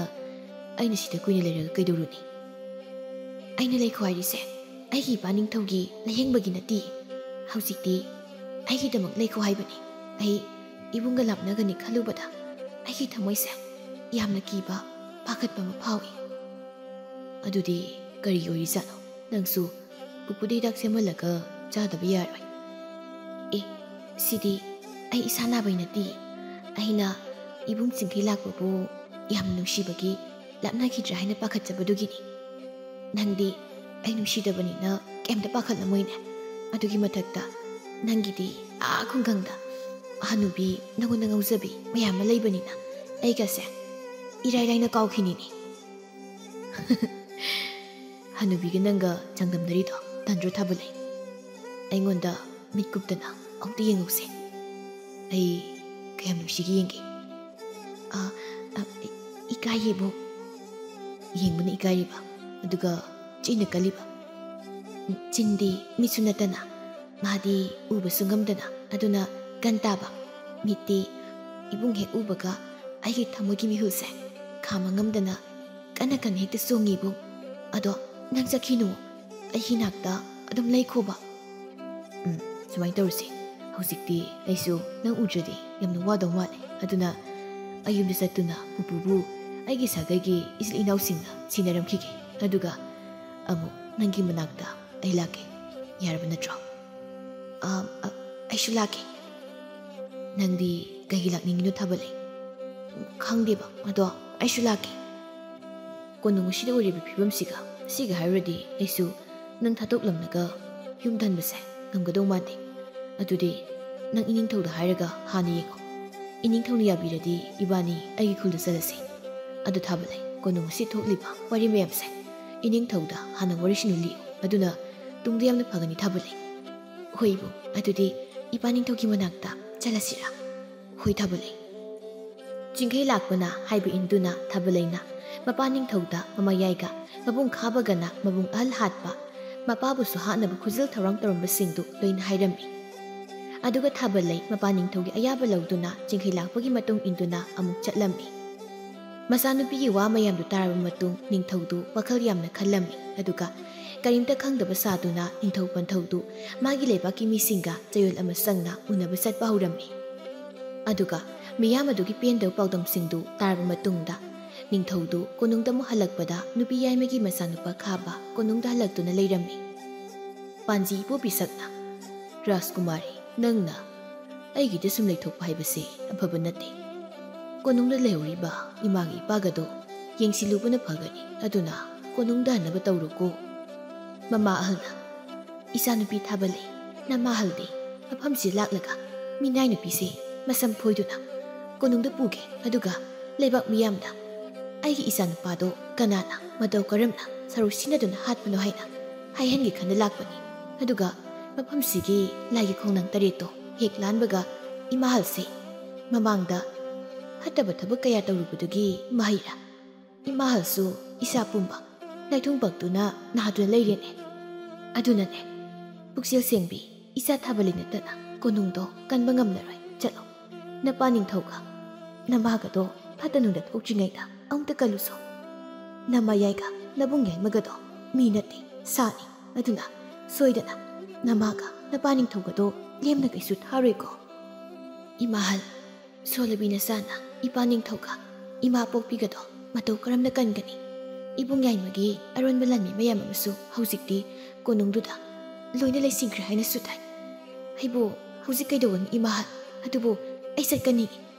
ꯑꯩꯅ ꯁꯤꯗ ꯀꯨꯏꯅ ꯂꯩꯔꯒ ꯀꯩꯗꯧꯔꯨꯅꯤ?" "ꯑꯩꯅ ꯂꯩꯈꯣ ꯍꯥꯏꯔꯤꯁꯦ ꯑꯩꯒꯤ ꯏꯄꯥ ꯅꯤꯡꯊꯧꯒꯤ ꯂꯥꯌꯦꯡꯕꯒꯤ ꯅꯠꯇꯦ꯫ ꯍꯧꯖꯤꯛꯇꯤ ꯑꯩꯒꯤꯗꯃꯛ ꯂꯩꯈꯣ ꯍꯥꯏꯕꯅꯤ꯫ ꯑꯩ ꯏꯕꯨꯡꯒ ꯂꯥꯞꯅꯒꯅꯤ ꯈꯜꯂꯨꯕꯗ ꯑꯩꯒꯤ ꯊꯃꯣꯏꯁꯦ ꯌꯥꯝꯅ ꯀꯤꯕ, ꯄꯥꯈꯠꯄ ꯑꯃ ꯐꯥꯎꯏ꯫" "ꯑꯗꯨꯗꯤ ꯀꯔꯤ ꯑꯣꯏꯔꯤꯖꯥꯠꯅꯣ? ꯅꯪꯁꯨ ꯄꯨꯄꯨꯗ ꯍꯤꯗꯥꯛ ꯁꯦꯝꯍꯜꯂꯒ ꯆꯥꯗꯕ ꯌꯥꯔꯣꯏ꯫" "ꯑꯦ, ꯁꯤꯗꯤ ꯑꯩ ꯏꯁꯥ ꯅꯥꯕꯩ ꯅꯠꯇꯦ꯫ ꯑꯩꯅ ꯏꯕꯨꯡ ꯆꯤꯡꯈꯩ ꯂꯥꯛꯄꯕꯨ ꯌꯥꯝ ꯅꯨꯡꯁꯤꯕꯒꯤ ꯂꯥꯞꯅꯈꯤꯗ꯭ꯔꯥ ꯍꯥꯏꯅ ꯄꯥꯈꯠꯆꯕꯗꯨꯒꯤꯅꯤ꯫ ꯅꯪꯗꯤ ꯑꯩ ꯅꯨꯡꯁꯤꯗꯕꯅꯤꯅ ꯀꯩꯝꯇ ꯄꯥꯈꯠꯂꯝꯃꯣꯏꯅꯦ꯫ ꯑꯗꯨꯒꯤ ꯃꯊꯛꯇ ꯅꯪꯒꯤꯗꯤ ꯑꯥ ꯈꯨꯡꯒꯪꯗ ꯍꯅꯨꯕꯤ ꯅꯉꯣꯟꯗ ꯉꯥꯎꯖꯕꯤ ꯃꯌꯥꯝ ꯑꯃ ꯂꯩꯕꯅꯤꯅ ꯑꯩꯒꯁꯦ ꯏꯔꯥꯏ ꯂꯥꯏꯅ ꯀꯥꯎꯈꯤꯅꯤꯅꯦ꯫" "ꯍꯅꯨꯕꯤꯒ ꯅꯪꯒ ꯆꯥꯡꯗꯝꯅꯔꯤꯗꯣ ꯇꯟꯗ꯭ꯔꯣ ꯊꯥꯕꯂꯩ? ꯑꯩꯉꯣꯟꯗ ꯃꯤꯠ ꯀꯨꯞꯇꯅ ꯑꯃꯨꯛꯇ ꯌꯦꯡꯉꯨꯁꯦ꯫ ꯑꯩ ꯀꯌꯥꯝ ꯅꯨꯡꯁꯤꯒꯦ ꯌꯦꯡꯒꯦ꯫" "ꯑ, ꯑ, ꯏ-, ꯏꯀꯥꯏꯌꯦꯕꯨ꯫" "ꯌꯦꯡꯕꯅ ꯏꯀꯥꯏꯔꯤꯕ, ꯑꯗꯨꯒ ꯆꯤꯟꯅ ꯀꯜꯂꯤꯕ?" "ꯆꯤꯟꯗꯤ ꯃꯤꯠꯁꯨ ꯅꯠꯇꯅ ꯃꯥꯗꯤ ꯎꯕꯁꯨ ꯉꯝꯗꯅ, ꯑꯗꯨꯅ ꯒꯟ ꯇꯥꯕ꯫ ꯃꯤꯠꯇꯤ ꯏꯕꯨꯡ ꯍꯦꯛ ꯎꯕꯒ ꯑꯩꯒꯤ ꯊꯃꯣꯏꯒꯤ ꯃꯤꯍꯨꯜꯁꯦ ꯈꯥꯝꯕ ꯉꯝꯗꯅ ꯀꯟꯅ ꯀꯟꯅ ꯍꯦꯛꯇ ꯆꯣꯡꯉꯤꯕꯨ꯫ ꯑꯗꯣ ꯅꯪ ꯆꯠꯈꯤꯅꯨ, ꯑꯩꯒꯤ ꯅꯥꯛꯇ ꯑꯗꯨꯝ ꯂꯩꯈꯣꯕ꯫" "ꯎꯝ, ꯁꯨꯃꯥꯏꯅ ꯇꯧꯔꯁꯤ꯫ ꯍꯧꯖꯤꯛꯇꯤ ꯑꯩꯁꯨ ꯅꯪ ꯎꯗ꯭ꯔꯗꯤ ꯌꯥꯝꯅ ꯋꯥꯗꯧ ꯃꯥꯜꯂꯦ꯫ ꯑꯗꯨꯅ ꯑꯩ ꯌꯨꯝꯗ ꯆꯠꯇꯨꯅ ꯄꯨꯄꯨꯕꯨ ꯑꯩꯒꯤ ꯁꯥꯒꯩꯒꯤ ꯏꯆꯤꯜ ꯏꯅꯥꯎꯁꯤꯡꯅ ꯁꯤꯟꯅꯔꯝꯈꯤꯒꯦ꯫ ꯑꯗꯨꯒ ꯑꯃꯨꯛ ꯅꯪꯒꯤ ꯃꯅꯥꯛꯇ ꯑꯩ ꯂꯥꯛꯀꯦ꯫ ꯌꯥꯔꯕ ꯅꯠꯇ꯭ꯔꯣ?" "ꯑ, ꯑ, ꯑꯩꯁꯨ ꯂꯥꯛꯀꯦ꯫" ꯅꯪꯗꯤ ꯀꯩꯒꯤ ꯂꯥꯛꯅꯤꯡꯉꯤꯅꯣ ꯊꯥꯕꯂꯩ? ꯈꯪꯗꯦꯕ, ꯑꯗꯣ ꯑꯩꯁꯨ ꯂꯥꯛꯀꯦ꯫ ꯀꯣꯅꯨꯡ ꯑꯁꯤꯗ ꯑꯣꯏꯔꯤꯕ ꯐꯤꯕꯝꯁꯤꯒ, ꯁꯤꯒ ꯍꯥꯏꯔꯨꯔꯗꯤ ꯑꯩꯁꯨ ꯅꯪ ꯊꯥꯗꯣꯛꯂꯝꯂꯒ ꯌꯨꯝꯗ ꯍꯟꯕꯁꯦ ꯉꯝꯒꯗꯧ ꯃꯥꯟꯗꯦ꯫ ꯑꯗꯨꯗꯤ ꯅꯪ ꯏꯅꯤꯡꯊꯧꯗ ꯍꯥꯏꯔꯒ ꯍꯥꯟꯅ ꯌꯦꯡꯉꯣ꯫ ꯏꯅꯤꯡꯊꯧꯅ ꯌꯥꯕꯤꯔꯗꯤ ꯏꯕꯥꯅꯤ ꯑꯩꯒꯤ ꯈꯨꯜꯗ ꯆꯠꯂꯁꯤ꯫ ꯑꯗꯨ ꯊꯥꯕꯂꯩ, ꯀꯣꯅꯨꯡ ꯑꯁꯤ ꯊꯣꯛꯂꯤꯕ ꯋꯥꯔꯤ ꯃꯌꯥꯝꯁꯦ ꯏꯅꯤꯡꯊꯧꯗ ꯍꯥꯟꯅ ꯋꯥꯔꯤꯁꯤꯅ ꯂꯤꯌꯨ꯫ ꯑꯗꯨꯅ ꯇꯨꯡꯗ ꯌꯥꯝꯅ ꯐꯒꯅꯤ ꯊꯥꯕꯂꯩ꯫ ꯍꯣꯏ ꯏꯕꯨꯡ, ꯑꯗꯨꯗꯤ ꯏꯄꯥ ꯅꯤꯡꯊꯧꯒꯤ ꯃꯅꯥꯛꯇ ꯆꯠꯂꯁꯤꯔꯥ? ꯍꯣꯏ ꯊꯥꯕꯂꯩ꯫ ꯆꯤꯡꯈꯩ ꯂꯥꯛꯄꯅ ꯍꯥꯏꯕ ꯏꯟꯗꯨꯅ ꯊꯥꯕꯂꯩꯅ ꯃꯄꯥ ꯅꯤꯡꯊꯧꯗ ꯃꯃꯥꯌꯥꯏꯒ ꯃꯕꯨꯡ ꯈꯥꯕꯒꯅ ꯃꯕꯨꯡ ꯑꯍꯜ ꯍꯥꯠꯄ, ꯃꯄꯥꯕꯨꯁꯨ ꯍꯥꯠꯅꯕ ꯈꯨꯖꯤꯜ ꯊꯧꯔꯥꯡ ꯇꯧꯔꯝꯕꯁꯤꯡꯗꯨ ꯂꯣꯏꯅ ꯍꯥꯏꯔꯝꯃꯤ꯫ ꯑꯗꯨꯒ ꯊꯥꯕꯂꯩ ꯃꯄꯥ ꯅꯤꯡꯊꯧꯒꯤ ꯑꯌꯥꯕ ꯂꯧꯗꯨꯅ ꯆꯤꯡꯈꯩ ꯂꯥꯛꯄꯒꯤ ꯃꯇꯨꯡ ꯏꯟꯗꯨꯅ ꯑꯃꯨꯛ ꯆꯠꯂꯝꯃꯤ꯫ ꯃꯆꯥꯅꯨꯄꯤꯒꯤ ꯋꯥ ꯃꯌꯥꯝꯗꯨ ꯇꯥꯔꯕ ꯃꯇꯨꯡ ꯅꯤꯡꯊꯧꯗꯨ ꯋꯥꯈꯜ ꯌꯥꯝꯅ ꯈꯜꯂꯝꯃꯤ꯫ ꯑꯗꯨꯒ ꯀꯔꯤꯝꯇ ꯈꯪꯗꯕ ꯁꯥꯗꯨꯅ ꯅꯤꯡꯊꯧ ꯄꯟꯊꯧꯗꯨ ꯃꯥꯒꯤ ꯂꯩꯕꯥꯛꯀꯤ ꯃꯤꯁꯤꯡꯒ ꯆꯌꯣꯜ ꯑꯃ ꯆꯪꯅ ꯎꯅꯕ ꯆꯠꯄ ꯍꯧꯔꯝꯃꯤ꯫ ꯑꯗꯨꯒ ꯃꯤꯌꯥꯝ ꯑꯗꯨꯒꯤ ꯄꯦꯟꯗꯕ ꯄꯥꯎꯗꯝꯁꯤꯡꯗꯨ ꯇꯥꯔꯕ ꯃꯇꯨꯡꯗ ꯅꯤꯡꯊꯧꯗꯨ ꯀꯣꯅꯨꯡꯗ ꯑꯃꯨꯛ ꯍꯜꯂꯛꯄꯗ ꯅꯨꯄꯤ ꯌꯥꯏꯃꯒꯤ ꯃꯆꯥꯅꯨꯄꯥ ꯈꯥꯕ ꯀꯣꯅꯨꯡꯗ ꯍꯜꯂꯛꯇꯨꯅ ꯂꯩꯔꯝꯃꯤ꯫ ꯄꯥꯟꯖꯤ ꯏꯄꯨ ꯄꯤꯁꯛꯅ, "ꯔꯥꯖꯀꯨꯃꯥꯔꯤ, ꯅꯪꯅ ꯑꯩꯒꯤꯗ ꯁꯨꯝ ꯂꯩꯊꯣꯛꯄ ꯍꯥꯏꯕꯁꯦ ꯑꯐꯕ ꯅꯠꯇꯦ꯫ ꯀꯣꯅꯨꯡꯗ ꯂꯩꯍꯧꯔꯤꯕ ꯏꯃꯥꯒ ꯏꯄꯥꯒꯗꯣ ꯌꯦꯡꯁꯤꯜꯂꯨꯕꯅ ꯐꯒꯅꯤ꯫ ꯑꯗꯨꯅ ꯀꯣꯅꯨꯡꯗ ꯍꯟꯅꯕ ꯇꯧꯔꯣꯀꯣ꯫" ꯃꯃꯥ ꯑꯍꯜꯅ, "ꯏꯆꯥꯅꯨꯄꯤ ꯊꯥꯕꯂꯩ, ꯅꯃꯥ ꯑꯍꯜꯗꯤ ꯃꯐꯝꯁꯤꯗ ꯂꯥꯛꯂꯒ ꯃꯤꯅꯥꯏ ꯅꯨꯄꯤꯁꯦ ꯃꯁꯝ ꯐꯣꯏꯗꯨꯅ ꯀꯣꯅꯨꯡꯗ ꯄꯨꯒꯦ, ꯑꯗꯨꯒ ꯂꯩꯕꯥꯛ ꯃꯤꯌꯥꯝꯗ ꯑꯩꯒꯤ ꯏꯆꯥꯅꯨꯄꯥꯗꯣ ꯀꯅꯥꯅ ꯃꯇꯧ ꯀꯔꯝꯅ ꯁꯔꯨ ꯁꯤꯟꯅꯗꯨꯅ ꯍꯥꯠꯄꯅꯣ ꯍꯥꯏꯅ ꯍꯥꯏꯍꯟꯒꯦ ꯈꯟꯅ ꯂꯥꯛꯄꯅꯤ꯫ ꯑꯗꯨꯒ ꯃꯐꯝꯁꯤꯒꯤ ꯂꯥꯏꯒꯤ ꯈꯣꯡꯅꯥꯡ ꯇꯔꯦꯠꯇꯣ ꯍꯦꯛ ꯂꯥꯟꯕꯒ ꯏꯃꯥ ꯑꯍꯜꯁꯦ ꯃꯃꯥꯡꯗ ꯐꯠꯇꯕ ꯊꯕꯛ ꯀꯌꯥ ꯇꯧꯔꯨꯕꯗꯨꯒꯤ ꯃꯍꯩꯔꯥ ꯏꯃꯥ ꯑꯍꯜꯁꯨ ꯏꯁꯥ ꯄꯨꯝꯕ ꯂꯥꯏꯊꯨꯡ ꯄꯛꯇꯨꯅ ꯅꯥꯗꯨꯅ ꯂꯩꯔꯦꯅꯦ꯫ ꯑꯗꯨꯅꯅꯦ, ꯄꯨꯛꯆꯦꯜ ꯁꯦꯡꯕꯤ ꯏꯆꯥ ꯊꯥꯕꯂꯩ ꯅꯠꯇꯅ ꯀꯣꯅꯨꯡꯗꯣ ꯀꯟꯕ ꯉꯝꯂꯔꯣꯏ꯫ ꯆꯠꯂꯣ, ꯅꯄꯥ ꯅꯤꯡꯊꯧꯒ ꯅꯃꯥꯒꯗꯣ ꯐꯠꯇ ꯅꯨꯡꯗ ꯊꯣꯛꯇ꯭ꯔꯤꯉꯩꯗ ꯑꯃꯨꯛꯇ ꯀꯜꯂꯨꯁꯣ꯫ ꯅꯃꯥꯌꯥꯏꯒ ꯅꯕꯨꯡ ꯌꯥꯏꯃꯒꯗꯣ ꯃꯤ ꯅꯠꯇꯦ, ꯁꯥꯅꯤ꯫ ꯑꯗꯨꯅ ꯁꯣꯏꯗꯅ ꯅꯃꯥꯒ ꯅꯄꯥ ꯅꯤꯡꯊꯧꯒꯗꯣ ꯂꯦꯝꯅ ꯀꯩꯁꯨ ꯊꯥꯔꯣꯏꯀꯣ꯫" ꯏꯃꯥ ꯑꯍꯜ, ꯁꯣꯜꯂꯕꯤ ꯅꯆꯥꯅ ꯏꯄꯥ ꯅꯤꯡꯊꯧꯒ ꯏꯃꯥ ꯄꯣꯛꯄꯤꯒꯗꯣ ꯃꯇꯧ ꯀꯔꯝꯅ ꯀꯟꯒꯅꯤ? ꯏꯕꯨꯡ ꯌꯥꯏꯃꯒꯤ ꯑꯔꯣꯟꯕ ꯂꯥꯟꯃꯤ ꯃꯌꯥꯝ ꯑꯃꯁꯨ ꯍꯧꯖꯤꯛꯇꯤ ꯀꯣꯅꯨꯡꯗꯨꯗ ꯂꯣꯏꯅ ꯂꯩꯁꯤꯟꯈ꯭ꯔꯦ ꯍꯥꯏꯅꯁꯨ ꯇꯥꯏ꯫ ꯑꯩꯕꯨ ꯍꯧꯖꯤꯛ ꯀꯩꯗꯧꯒꯅꯤ ꯏꯃꯥ ꯑꯍꯜ? ꯑꯗꯨꯕꯨ ꯑꯩ ꯆꯠꯀꯅꯤ꯫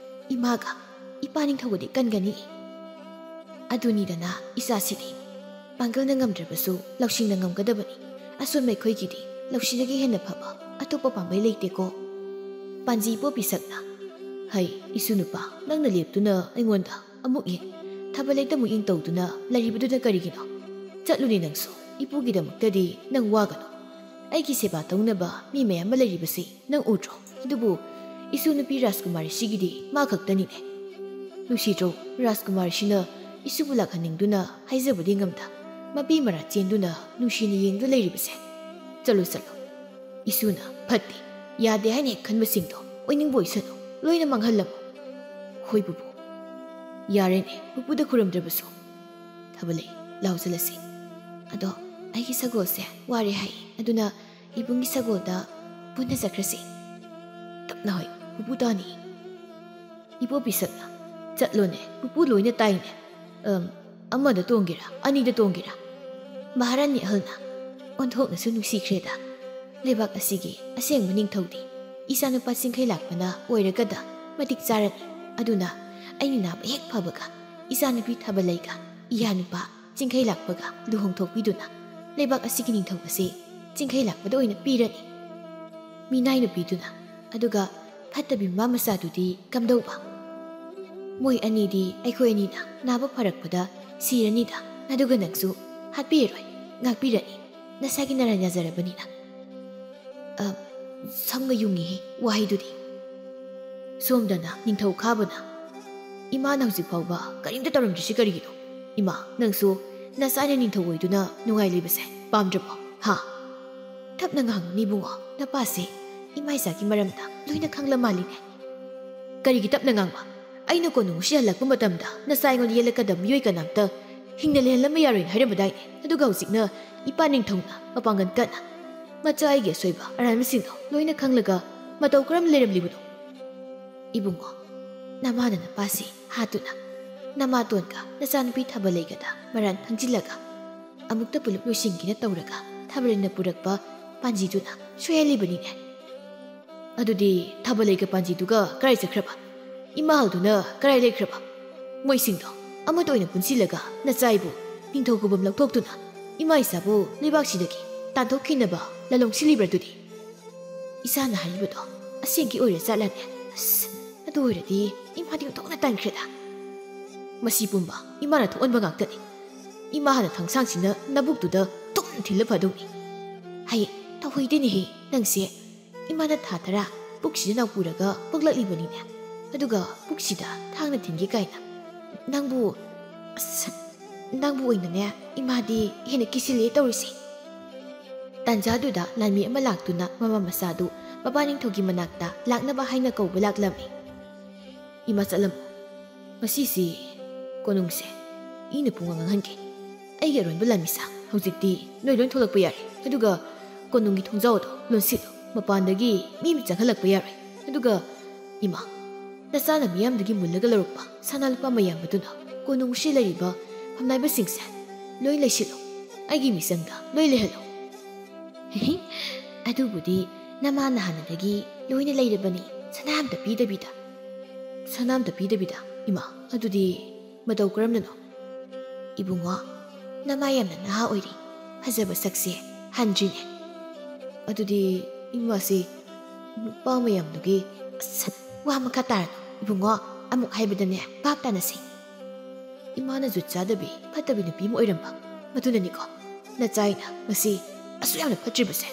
ꯏꯃꯥꯒ ꯏꯄꯥ ꯅꯤꯡꯊꯧꯒꯗꯤ ꯀꯟꯒꯅꯤ꯫ ꯑꯗꯨꯅꯤꯗꯅ ꯏꯆꯥꯁꯤꯗꯤ꯫ ꯄꯥꯡꯒꯜꯅ ꯉꯝꯗ꯭ꯔꯕꯁꯨ ꯂꯧꯁꯤꯡꯅ ꯉꯝꯒꯗꯕꯅꯤ꯫ ꯑꯁꯣꯟꯕ ꯑꯩꯈꯣꯏꯒꯤꯗꯤ ꯂꯧꯁꯤꯡꯗꯒꯤ ꯍꯦꯟꯅ ꯐꯕ ꯑꯇꯣꯞꯄ ꯄꯥꯝꯕꯩ ꯂꯩꯇꯦꯀꯣ꯫ ꯄꯥꯟꯖꯤ ꯏꯕꯣ ꯄꯤꯁꯛꯅ, "ꯍꯩ, ꯏꯁꯨ ꯅꯨꯄꯥ, ꯅꯪꯅ ꯂꯦꯞꯇꯨꯅ ꯑꯩꯉꯣꯟꯗ ꯑꯃꯨꯛ ꯌꯦꯡ, ꯊꯥꯕꯜ ꯂꯩꯇ ꯑꯃꯨꯛ ꯌꯦꯡ ꯇꯧꯗꯨꯅ ꯂꯩꯔꯤꯕꯗꯨꯅ ꯀꯔꯤꯒꯤꯅꯣ? ꯆꯠꯂꯨꯅꯦ ꯅꯪꯁꯨ, ꯏꯄꯨꯒꯤꯗꯃꯛꯇꯗꯤ ꯅꯪ ꯋꯥꯒꯅꯨ꯫ ꯑꯩꯒꯤ ꯁꯦꯕꯥ ꯇꯧꯅꯕ ꯃꯤ ꯃꯌꯥꯝ ꯑꯃ ꯂꯩꯔꯤꯕꯁꯤ ꯅꯪ ꯎꯗ꯭ꯔꯣ? ꯑꯗꯨꯕꯨ ꯏꯁꯨ ꯅꯨꯄꯤ ꯔꯥꯖꯀꯨꯃꯥꯔꯤꯁꯤꯒꯤꯗꯤ ꯃꯥ ꯈꯛꯇꯅꯤꯅꯦ꯫ ꯅꯨꯡꯁꯤꯗ꯭ꯔꯣ? ꯔꯥꯖꯀꯨꯃꯥꯔꯤꯁꯤꯅ ꯏꯁꯨꯕꯨ ꯂꯥꯛꯍꯟꯅꯤꯡꯗꯨꯅ ꯍꯥꯏꯖꯕꯗꯤ ꯉꯝꯗ, ꯃꯄꯤ ꯃꯔꯥ ꯆꯦꯟꯗꯨꯅ ꯅꯨꯡꯁꯤꯅ ꯌꯦꯡꯗꯨꯅ ꯂꯩꯔꯤꯕꯁꯦ꯫ ꯆꯠꯂꯣ, ꯆꯠꯂꯣ꯫ ꯏꯁꯨꯅ ꯐꯠꯇꯦ, ꯌꯥꯗꯦ ꯍꯥꯏꯅ ꯍꯦꯛ ꯈꯟꯕꯁꯤꯡꯗꯣ ꯑꯣꯏꯅꯤꯡꯕ ꯑꯣꯏꯁꯅꯨ, ꯂꯣꯏꯅ ꯃꯥꯡꯍꯜꯂꯝꯃꯨ꯫ ꯍꯣꯏ ꯄꯨꯄꯨ꯫ ꯌꯥꯔꯦꯅꯦ, ꯄꯨꯄꯨꯗ ꯈꯨꯔꯨꯝꯗ꯭ꯔꯕꯁꯨ꯫ ꯊꯥꯕꯜꯂꯩ, ꯂꯥꯎ ꯆꯠꯂꯁꯤ꯫ ꯑꯗꯣ ꯑꯩꯒꯤ ꯁꯒꯣꯜꯁꯦ ꯋꯥꯔꯦ ꯍꯥꯏ, ꯑꯗꯨꯅ ꯏꯕꯨꯡꯒꯤ ꯁꯒꯣꯜꯗ ꯄꯨꯟꯅ ꯆꯠꯈ꯭ꯔꯁꯤ꯫ ꯇꯞꯅ ꯍꯣꯏ, ꯄꯨꯄꯨ ꯇꯥꯅꯤ꯫ ꯏꯕꯣ ꯄꯤꯁꯛꯅ, "ꯆꯠꯂꯣꯅꯦ, ꯄꯨꯄꯨ ꯂꯣꯏꯅ ꯇꯥꯏꯅꯦ꯫ ꯑꯝ, ꯑꯃꯗ ꯇꯣꯡꯒꯦꯔꯥ, ꯑꯅꯤꯗ ꯇꯣꯡꯒꯦꯔꯥ?" ꯃꯍꯥꯔꯥꯅꯤ ꯑꯍꯜꯅ, "ꯑꯣꯟꯊꯣꯛꯅꯁꯨ ꯅꯨꯡꯁꯤꯈ꯭ꯔꯦꯗ꯫ ꯂꯩꯕꯥꯛ ꯑꯁꯤꯒꯤ ꯑꯁꯦꯡꯕ ꯅꯤꯡꯊꯧꯗꯤ ꯏꯆꯥꯅꯨꯄꯥ ꯆꯤꯡꯈꯩ ꯂꯥꯛꯄꯅ ꯑꯣꯏꯔꯒꯗ ꯃꯇꯤꯛ ꯆꯥꯔꯅꯤ꯫ ꯑꯗꯨꯅ ꯑꯩꯅ ꯅꯥꯕ ꯍꯦꯛ ꯐꯕꯒ ꯏꯆꯥꯅꯨꯄꯤ ꯊꯥꯕꯜꯂꯩꯒ ꯏꯌꯥꯅꯨꯄꯥ ꯆꯤꯡꯈꯩ ꯂꯥꯛꯄꯒ ꯂꯨꯍꯣꯡꯊꯣꯛꯄꯤꯗꯨꯅ ꯂꯩꯕꯥꯛ ꯑꯁꯤꯒꯤ ꯅꯤꯡꯊꯧ ꯑꯁꯤ ꯆꯤꯡꯈꯩ ꯂꯥꯛꯄꯗ ꯑꯣꯏꯅ ꯄꯤꯔꯅꯤ꯫ ꯃꯤꯅꯥꯏ ꯅꯨꯄꯤꯗꯨꯅ, ꯑꯗꯨꯒ ꯐꯠꯇꯕꯤ ꯃꯃꯥ ꯃꯆꯥꯗꯨꯗꯤ ꯀꯝꯗꯧꯕ? ꯃꯣꯏ ꯑꯅꯤꯗꯤ ꯑꯩꯈꯣꯏ ꯑꯅꯤꯅ ꯅꯥꯕ ꯐꯔꯛꯄꯗ ꯁꯤꯔꯅꯤꯗ, ꯑꯗꯨꯒ ꯅꯪꯁꯨ ꯍꯥꯠꯄꯤꯔꯔꯣꯏ, ꯉꯥꯛꯄꯤꯔꯅꯤ, ꯅꯁꯥꯒꯤ ꯅꯔꯥꯟ ꯌꯥꯖꯔꯕꯅꯤꯅ꯫" ꯑ, ꯁꯝꯒ ꯌꯨꯡꯉꯤꯍꯦ ꯋꯥꯍꯩꯗꯨꯗꯤ꯫ ꯁꯣꯝꯗꯅ ꯅꯤꯡꯊꯧ ꯈꯥꯕꯅ, "ꯏꯃꯥꯅ ꯍꯧꯖꯤꯛ ꯐꯥꯎꯕ ꯀꯔꯤꯝꯇ ꯇꯧꯔꯝꯗ꯭ꯔꯤꯁꯤ ꯀꯔꯤꯒꯤꯅꯣ? ꯏꯃꯥ, ꯅꯪꯁꯨ ꯅꯆꯥꯅ ꯅꯤꯡꯊꯧ ꯑꯣꯏꯗꯨꯅ ꯅꯨꯡꯉꯥꯏ ꯂꯩꯕꯁꯦ ꯄꯥꯝꯗ꯭ꯔꯕꯣ? ꯍꯥ?" "ꯊꯞꯅ ꯉꯥꯡꯉꯨꯅꯦ ꯏꯕꯨꯡꯉꯣ, ꯅꯄꯥꯁꯦ ꯏꯃꯥ ꯏꯆꯥꯒꯤ ꯃꯔꯝꯗ ꯂꯣꯏꯅ ꯈꯪꯂ ꯃꯥꯜꯂꯤꯅꯦ꯫ ꯀꯔꯤꯒꯤ ꯇꯞꯅ ꯉꯥꯡꯕ? ꯑꯩꯅ ꯀꯣꯅꯨꯡ ꯑꯁꯤ ꯍꯜꯂꯛꯄ ꯃꯇꯝꯗ ꯅꯆꯥ ꯑꯩꯉꯣꯟꯗ ꯌꯦꯠꯂꯛꯀꯗꯕ ꯃꯤꯑꯣꯏ ꯀꯅꯥꯝꯇ ꯍꯤꯡꯅ ꯂꯩꯍꯜꯂꯝꯕ ꯌꯥꯔꯣꯏꯅ ꯍꯥꯏꯔꯝꯕꯗꯥꯏꯅꯦ? ꯑꯗꯨꯒ ꯍꯧꯖꯤꯛꯅ ꯏꯄꯥ ꯅꯤꯡꯊꯧꯅ ꯃꯄꯥꯡꯒꯜ ꯀꯟꯅ ꯃꯆꯥ ꯑꯩꯒꯤ ꯑꯁꯣꯏꯕ ꯑꯔꯥꯟꯕꯁꯤꯡꯗꯣ ꯂꯣꯏꯅ ꯈꯪꯂꯒ ꯃꯇꯧ ꯀꯔꯝꯅ ꯂꯩꯔꯝꯂꯤꯕꯅꯣ? ꯏꯕꯨꯡꯉꯣ, ꯅꯃꯥꯅ ꯅꯄꯥꯁꯤ ꯍꯥꯠꯇꯨꯅ ꯅꯃꯥꯇꯣꯟꯒ ꯅꯆꯥꯅꯨꯄꯤ ꯊꯥꯕꯜꯂꯩꯒꯗ ꯃꯔꯥꯟ ꯈꯪꯖꯤꯜꯂꯒ ꯑꯃꯨꯛꯇ ꯄꯨꯂꯞ ꯂꯣꯏꯁꯤꯟꯒꯦꯅ ꯇꯧꯔꯒ ꯊꯥꯕꯜꯂꯩꯅ ꯄꯨꯔꯛꯄ ꯄꯥꯟꯖꯤꯗꯨꯅ ꯁꯣꯏꯍꯜꯂꯤꯕꯅꯤꯅꯦ꯫" ꯑꯗꯨꯗꯤ ꯊꯥꯕꯜ ꯂꯩꯒ ꯄꯥꯟꯖꯤꯗꯨꯒ ꯀꯔꯥꯏ ꯆꯠꯈ꯭ꯔꯕ? ꯏꯃꯥ ꯍꯜꯗꯨꯅ ꯀꯔꯥꯏ ꯂꯩꯈ꯭ꯔꯕ? ꯃꯣꯏꯁꯤꯡꯗꯣ ꯑꯃꯠꯇ ꯑꯣꯏꯅ ꯄꯨꯟꯁꯤꯜꯂꯒ ꯅꯆꯥ ꯑꯩꯕꯨ ꯅꯤꯡꯊꯧ ꯈꯨꯕꯝ ꯂꯧꯊꯣꯛꯇꯨꯅ ꯏꯃꯥ ꯏꯆꯥꯕꯨ ꯂꯩꯕꯥꯛꯁꯤꯗꯒꯤ ꯇꯥꯟꯊꯣꯛꯈꯤꯅꯕ ꯂꯥꯂꯣꯡ ꯁꯤꯜꯂꯤꯕ꯭ꯔꯥ ꯑꯗꯨꯗꯤ? ꯏꯆꯥꯅ ꯍꯥꯏꯔꯤꯕꯗꯣ ꯑꯁꯦꯡꯒꯤ ꯑꯣꯏꯔ ꯖꯥꯠꯂꯅꯦ? ꯑꯁ, ꯑꯗꯨ ꯑꯣꯏꯔꯗꯤ ꯏꯃꯥꯗꯤ ꯑꯣꯟꯊꯣꯛꯅ ꯇꯟꯈ꯭ꯔꯦꯗ꯫ ꯃꯁꯤ ꯄꯨꯝꯕ ꯏꯃꯥꯅ ꯊꯣꯛꯍꯟꯕ ꯉꯥꯛꯇꯅꯤ꯫ ꯏꯃꯥ ꯍꯥꯟꯅ ꯊꯥꯡꯁꯥꯡꯁꯤꯅ ꯅꯕꯨꯛꯇꯨꯗ ꯇꯨꯝ ꯊꯤꯜꯂ ꯐꯗꯧꯅꯤ꯫ ꯍꯌꯦꯡ ꯇꯧꯍꯩꯗꯦꯅꯦꯍꯦ ꯅꯪꯁꯦ꯫ ꯏꯃꯥꯅ ꯊꯥ ꯇꯔꯥ ꯄꯨꯛꯁꯤꯗ ꯅꯥꯎ ꯄꯨꯔꯒ ꯄꯣꯛꯂꯛꯂꯤꯕꯅꯤꯅꯦ꯫ ꯑꯗꯨꯒ ꯄꯨꯛꯁꯤꯗ ꯊꯥꯡꯅ ꯊꯤꯟꯒꯦ ꯀꯥꯏꯅ꯫ ꯅꯪꯕꯨ, ꯑꯁ, ꯅꯪꯕꯨ ꯑꯣꯏꯅꯅꯦ ꯏꯃꯥꯗꯤ ꯍꯦꯟꯅ ꯀꯤꯁꯤꯜꯂꯦ ꯇꯧꯔꯤꯁꯦ꯫ ꯇꯥꯟꯖꯥꯗꯨꯗ ꯂꯥꯟꯃꯤ ꯑꯃ ꯂꯥꯛꯇꯨꯅ ꯃꯃꯥ ꯃꯆꯥꯗꯨ ꯃꯄꯥ ꯅꯤꯡꯊꯧꯒꯤ ꯃꯅꯥꯛꯇ ꯂꯥꯛꯅꯕ ꯍꯥꯏꯅ ꯀꯧꯕ ꯂꯥꯛꯂꯝꯃꯤ꯫ ꯏꯃꯥ ꯆꯠꯂꯝꯃꯣ꯫ ꯉꯁꯤꯁꯤ ꯀꯣꯅꯨꯡꯁꯦ ꯏꯅ ꯄꯨꯡꯉꯥꯡ ꯉꯥꯡꯍꯟꯒꯦ꯫ ꯑꯩꯒꯤ ꯑꯔꯣꯟꯕ ꯂꯥꯟꯃꯤꯁꯥ, ꯍꯧꯖꯤꯛꯇꯤ ꯅꯣꯏ ꯂꯣꯏ ꯊꯣꯛꯂꯛꯄ ꯌꯥꯔꯦ꯫ ꯑꯗꯨꯒ ꯀꯣꯅꯨꯡꯒꯤ ꯊꯣꯡꯖꯥꯎ ꯑꯗꯣ ꯂꯣꯟꯁꯤꯜꯂꯨ꯫ ꯃꯄꯥꯟꯗꯒꯤ ꯃꯤ ꯑꯃ ꯆꯪꯍꯜꯂꯛꯄ ꯌꯥꯔꯣꯏ꯫ ꯑꯗꯨꯒ ꯏꯃꯥ, ꯅꯆꯥꯅ ꯃꯤꯌꯥꯝꯗꯒꯤ ꯃꯨꯜꯂꯒ ꯂꯧꯔꯛꯄ ꯁꯅꯥ ꯂꯨꯄꯥ ꯃꯌꯥꯝ ꯑꯗꯨꯅ ꯀꯣꯅꯨꯡꯁꯤ ꯂꯩꯔꯤꯕ ꯐꯝꯅꯥꯏꯕꯁꯤꯡꯁꯦ ꯂꯣꯏ ꯂꯩꯁꯤꯜꯂꯨ꯫ ꯑꯩꯒꯤ ꯃꯤꯆꯪꯗ ꯂꯣꯏ ꯂꯩꯍꯜꯂꯨ꯫ ꯑꯗꯨꯕꯨꯗꯤ ꯅꯃꯥꯅ ꯍꯥꯟꯅꯗꯒꯤ ꯂꯣꯏꯅ ꯂꯩꯔꯕꯅꯤ, ꯁꯅꯥ ꯑꯝꯇ ꯄꯤꯗꯕꯤꯗ꯫ ꯁꯅꯥ ꯑꯝꯇ ꯄꯤꯗꯕꯤꯗ? ꯏꯃꯥ, ꯑꯗꯨꯗꯤ ꯃꯇꯧ ꯀꯔꯝꯅꯅꯣ? ꯏꯕꯨꯡꯉꯣ, ꯅꯃꯥ ꯌꯥꯝꯅ ꯅꯍꯥ ꯑꯣꯏꯔꯤ, ꯐꯖꯕ ꯁꯛꯁꯦ ꯍꯟꯗ꯭ꯔꯤꯅꯦ꯫ ꯑꯗꯨꯗꯤ ꯏꯃꯥꯁꯤ ꯅꯨꯄꯥ ꯃꯌꯥꯝꯗꯨꯒꯤ, ꯑꯁ, ꯋꯥ ꯃꯈꯥ ꯇꯥꯔꯅꯨ ꯏꯕꯨꯡꯉꯣ, ꯑꯃꯨꯛ ꯍꯥꯏꯕꯗꯅꯦ ꯚꯥꯞ ꯇꯥꯅꯁꯤ꯫ ꯏꯃꯥꯅ ꯖꯨꯠ ꯆꯥꯗꯕꯤ ꯐꯠꯇꯕꯤ ꯅꯨꯄꯤ ꯑꯃ ꯑꯣꯏꯔꯝꯕ, ꯃꯗꯨꯅꯅꯤꯀꯣ ꯅꯆꯥ ꯑꯩꯅ ꯉꯁꯤ ꯑꯁꯨꯛ ꯌꯥꯝꯅ ꯐꯠꯇ꯭ꯔꯤꯕꯁꯦ꯫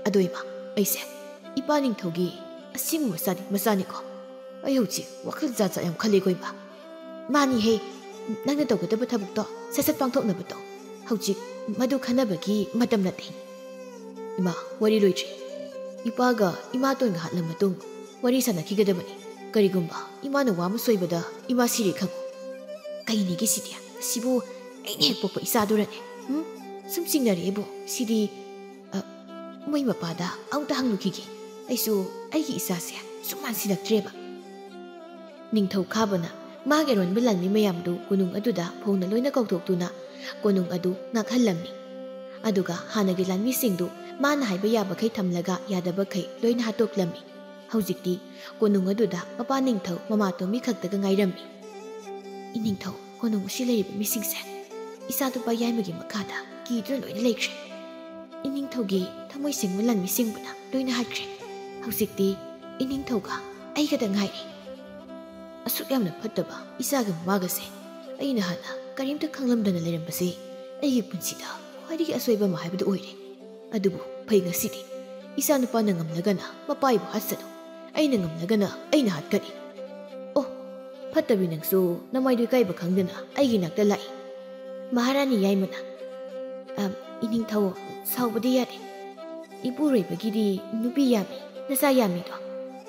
ꯑꯗꯣ ꯏꯃꯥ, ꯑꯩꯁꯦ ꯏꯄꯥ ꯅꯤꯡꯊꯧꯒꯤ ꯑꯁꯦꯡꯕ ꯃꯆꯥꯗꯤ ꯃꯆꯥꯅꯤꯀꯣ꯫ ꯑꯩ ꯍꯧꯖꯤꯛ ꯋꯥꯈꯜ ꯖꯥꯠ ꯖꯥꯠ ꯌꯥꯝ ꯈꯜꯂꯦꯀꯣ ꯏꯃꯥ꯫ ꯃꯥꯅꯤꯍꯦ, ꯅꯪꯅ ꯇꯧꯒꯗꯕ ꯊꯕꯛꯇꯣ ꯁꯠ ꯁꯠ ꯄꯥꯡꯊꯣꯛꯅꯕ ꯇꯧ꯫ ꯍꯧꯖꯤꯛ ꯃꯗꯨ ꯈꯟꯅꯕꯒꯤ ꯃꯇꯝ ꯅꯠꯇꯦ꯫ ꯏꯃꯥ, ꯋꯥꯔꯤ ꯂꯣꯏꯗ꯭ꯔꯤ꯫ ꯏꯄꯥꯒ ꯏꯃꯥꯇꯣꯟꯒ ꯍꯥꯠꯂ ꯃꯇꯨꯡ ꯋꯥꯔꯤ ꯁꯥꯟꯅꯈꯤꯒꯗꯕꯅꯤ꯫ ꯀꯔꯤꯒꯨꯝꯕ ꯏꯃꯥꯅ ꯋꯥ ꯑꯃ ꯁꯣꯏꯕꯗ ꯏꯃꯥ ꯁꯤꯔꯦ ꯈꯪꯉꯨ꯫ ꯀꯩꯅꯤꯒꯦ ꯁꯤꯗꯤ? ꯁꯤꯕꯨ ꯑꯩꯅ ꯍꯦꯛ ꯄꯣꯛꯄ ꯏꯆꯥꯗꯨꯔꯅꯦ? ꯎꯝ? ꯁꯨꯝ ꯆꯤꯡꯅꯔꯛꯑꯦꯕꯨ꯫ ꯁꯤꯗꯤ, ꯑ, ꯃꯣꯏ ꯃꯄꯥꯗ ꯑꯃꯨꯛꯇ ꯍꯪꯂꯨꯈꯤꯒꯦ꯫ ꯑꯩꯁꯨ ꯑꯩꯒꯤ ꯏꯆꯥꯁꯦ ꯁꯨꯝ ꯃꯥꯟꯁꯤꯜꯂꯛꯇ꯭ꯔꯦꯕ꯫ ꯅꯤꯡꯊꯧ ꯈꯥꯕꯅ ꯃꯥꯒꯤ ꯑꯔꯣꯟꯕ ꯂꯥꯟꯃꯤ ꯃꯌꯥꯝꯗꯨ ꯀꯣꯅꯨꯡ ꯑꯗꯨꯗ ꯐꯧꯅ ꯂꯣꯏꯅ ꯀꯧꯊꯣꯛꯇꯨꯅ ꯀꯣꯅꯨꯡ ꯑꯗꯨ ꯉꯥꯛꯍꯜꯂꯝꯃꯤ꯫ ꯑꯗꯨꯒ ꯍꯥꯟꯅꯒꯤ ꯂꯥꯟꯃꯤꯁꯤꯡꯗꯨ ꯃꯥꯅ ꯍꯥꯏꯕ ꯌꯥꯕꯈꯩ ꯊꯝꯂꯒ ꯌꯥꯗꯕꯈꯩ ꯂꯣꯏꯅ ꯍꯥꯠꯇꯣꯛꯂꯝꯃꯤ꯫ ꯍꯧꯖꯤꯛꯇꯤ ꯀꯣꯅꯨꯡ ꯑꯗꯨꯗ ꯃꯄꯥ ꯅꯤꯡꯊꯧ ꯃꯃꯥꯇꯣꯝꯕꯤ ꯈꯛꯇꯒ ꯉꯥꯏꯔꯝꯃꯤ꯫ "ꯏꯅꯤꯡꯊꯧ, ꯀꯣꯅꯨꯡ ꯑꯁꯤ ꯂꯩꯔꯤꯕ ꯃꯤꯁꯤꯡꯁꯦ ꯏꯆꯥꯅꯨꯄꯥ ꯌꯥꯏꯃꯒꯤ ꯃꯈꯥꯗ ꯀꯤꯗꯨꯅ ꯂꯣꯏꯅ ꯂꯩꯈ꯭ꯔꯦ꯫ ꯏꯅꯤꯡꯊꯧꯒꯤ ꯊꯃꯣꯏ ꯁꯦꯡꯕ ꯂꯥꯟꯃꯤꯁꯤꯡꯕꯨꯅ ꯂꯣꯏꯅ ꯍꯥꯠꯈ꯭ꯔꯦ꯫ ꯍꯧꯖꯤꯛꯇꯤ ꯏꯅꯤꯡꯊꯧꯒ ꯑꯩꯒꯗ ꯉꯥꯏꯔꯦ꯫ ꯑꯁꯨꯛ ꯌꯥꯝꯅ ꯐꯠꯇꯕ ꯏꯆꯥꯒ ꯃꯃꯥꯒꯁꯦ ꯑꯩꯅ ꯍꯥꯟꯅ ꯀꯔꯤꯝꯇ ꯈꯪꯂꯝꯗꯅ ꯂꯩꯔꯝꯕꯁꯦ ꯑꯩꯒꯤ ꯄꯨꯟꯁꯤꯗ ꯈ꯭ꯋꯥꯏꯗꯒꯤ ꯑꯁꯣꯏꯕ ꯑꯃ ꯍꯥꯏꯕꯗꯨ ꯑꯣꯏꯔꯦ꯫ ꯑꯗꯨꯕꯨ ꯐꯩ, ꯉꯁꯤꯗꯤ ꯏꯆꯥꯅꯨꯄꯥꯅ ꯉꯝꯂꯒꯅ ꯃꯄꯥ ꯑꯩꯕꯨ ꯍꯥꯠꯁꯅꯨ, ꯑꯩꯅ ꯉꯝꯂꯒꯅ ꯑꯩꯅ ꯍꯥꯠꯀꯅꯤ꯫ ꯑꯣ, ꯐꯠꯇꯕꯤ ꯅꯪꯁꯨ ꯅꯃꯥꯏꯗꯨ ꯏꯀꯥꯏꯕ ꯈꯪꯗꯅ ꯑꯩꯒꯤ ꯅꯥꯛꯇ ꯂꯥꯛꯏ꯫" ꯃꯍꯥꯔꯥꯅꯤ ꯌꯥꯏꯃꯅ, "ꯑ, ꯏꯅꯤꯡꯊꯧ, ꯁꯥꯎꯕꯗꯤ ꯌꯥꯗꯦ꯫ ꯏꯄꯨꯔꯣꯏꯕꯒꯤꯗꯤ ꯅꯨꯄꯤ ꯌꯥꯝꯃꯤ, ꯅꯆꯥ ꯌꯥꯝꯃꯤꯗꯣ꯫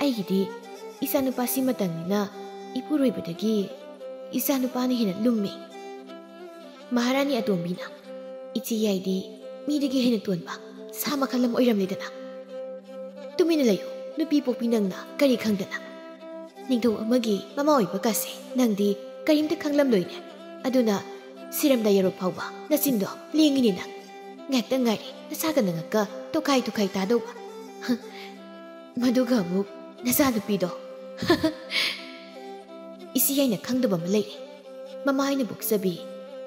ꯑꯩꯒꯤꯗꯤ ꯏꯆꯥꯅꯨꯄꯥꯁꯤꯃꯇꯪꯅꯤꯅ ꯏꯄꯨꯔꯣꯏꯕꯗꯒꯤ ꯏꯆꯥꯅꯨꯄꯥꯅ ꯍꯦꯟꯅ ꯂꯨꯝꯃꯤ꯫" ꯃꯍꯥꯔꯥꯅꯤ ꯑꯇꯣꯝꯕꯤꯅ, "ꯏꯆꯦ ꯌꯥꯏꯗꯤ ꯃꯤꯗꯒꯤ ꯍꯦꯟꯅ ꯇꯣꯟꯕ ꯁꯥ ꯃꯈꯜ ꯑꯃ ꯑꯣꯏꯔꯝꯂꯦꯗꯅ꯫ ꯇꯨꯃꯤꯟꯅ ꯂꯩꯌꯨ, ꯅꯨꯄꯤ ꯄꯣꯛꯄꯤ ꯅꯪꯅ ꯀꯔꯤ ꯈꯪꯗꯅ? ꯅꯤꯡꯊꯧ ꯑꯃꯒꯤ ꯃꯃꯥ ꯑꯣꯏꯕ ꯀꯥꯁꯦ ꯅꯪꯗꯤ ꯀꯔꯤꯝꯇ ꯈꯪꯂꯝꯂꯣꯏꯅꯦ꯫ ꯑꯗꯨꯅ ꯁꯤꯔꯝꯗ ꯌꯧꯔꯛ ꯐꯥꯎꯕ ꯅꯆꯤꯟꯗꯣ ꯂꯦꯡꯉꯤꯅꯦ ꯅꯪ꯫ ꯉꯥꯏꯍꯥꯛꯇꯪ ꯉꯥꯏꯔꯦ ꯅꯁꯥꯒ ꯅꯉꯛꯀ ꯇꯣꯈꯥꯏ ꯇꯣꯈꯥꯏ ꯇꯥꯗꯧꯕ꯫ ꯃꯗꯨꯒ ꯑꯃꯨꯛ ꯅꯆꯥꯅꯨꯄꯤꯗꯣ꯫" "ꯏꯆꯦ ꯌꯥꯏꯅ ꯈꯪꯗꯕ ꯑꯃ ꯂꯩꯔꯦ꯫ ꯃꯃꯥ ꯑꯩꯅ ꯄꯣꯛꯆꯕꯤ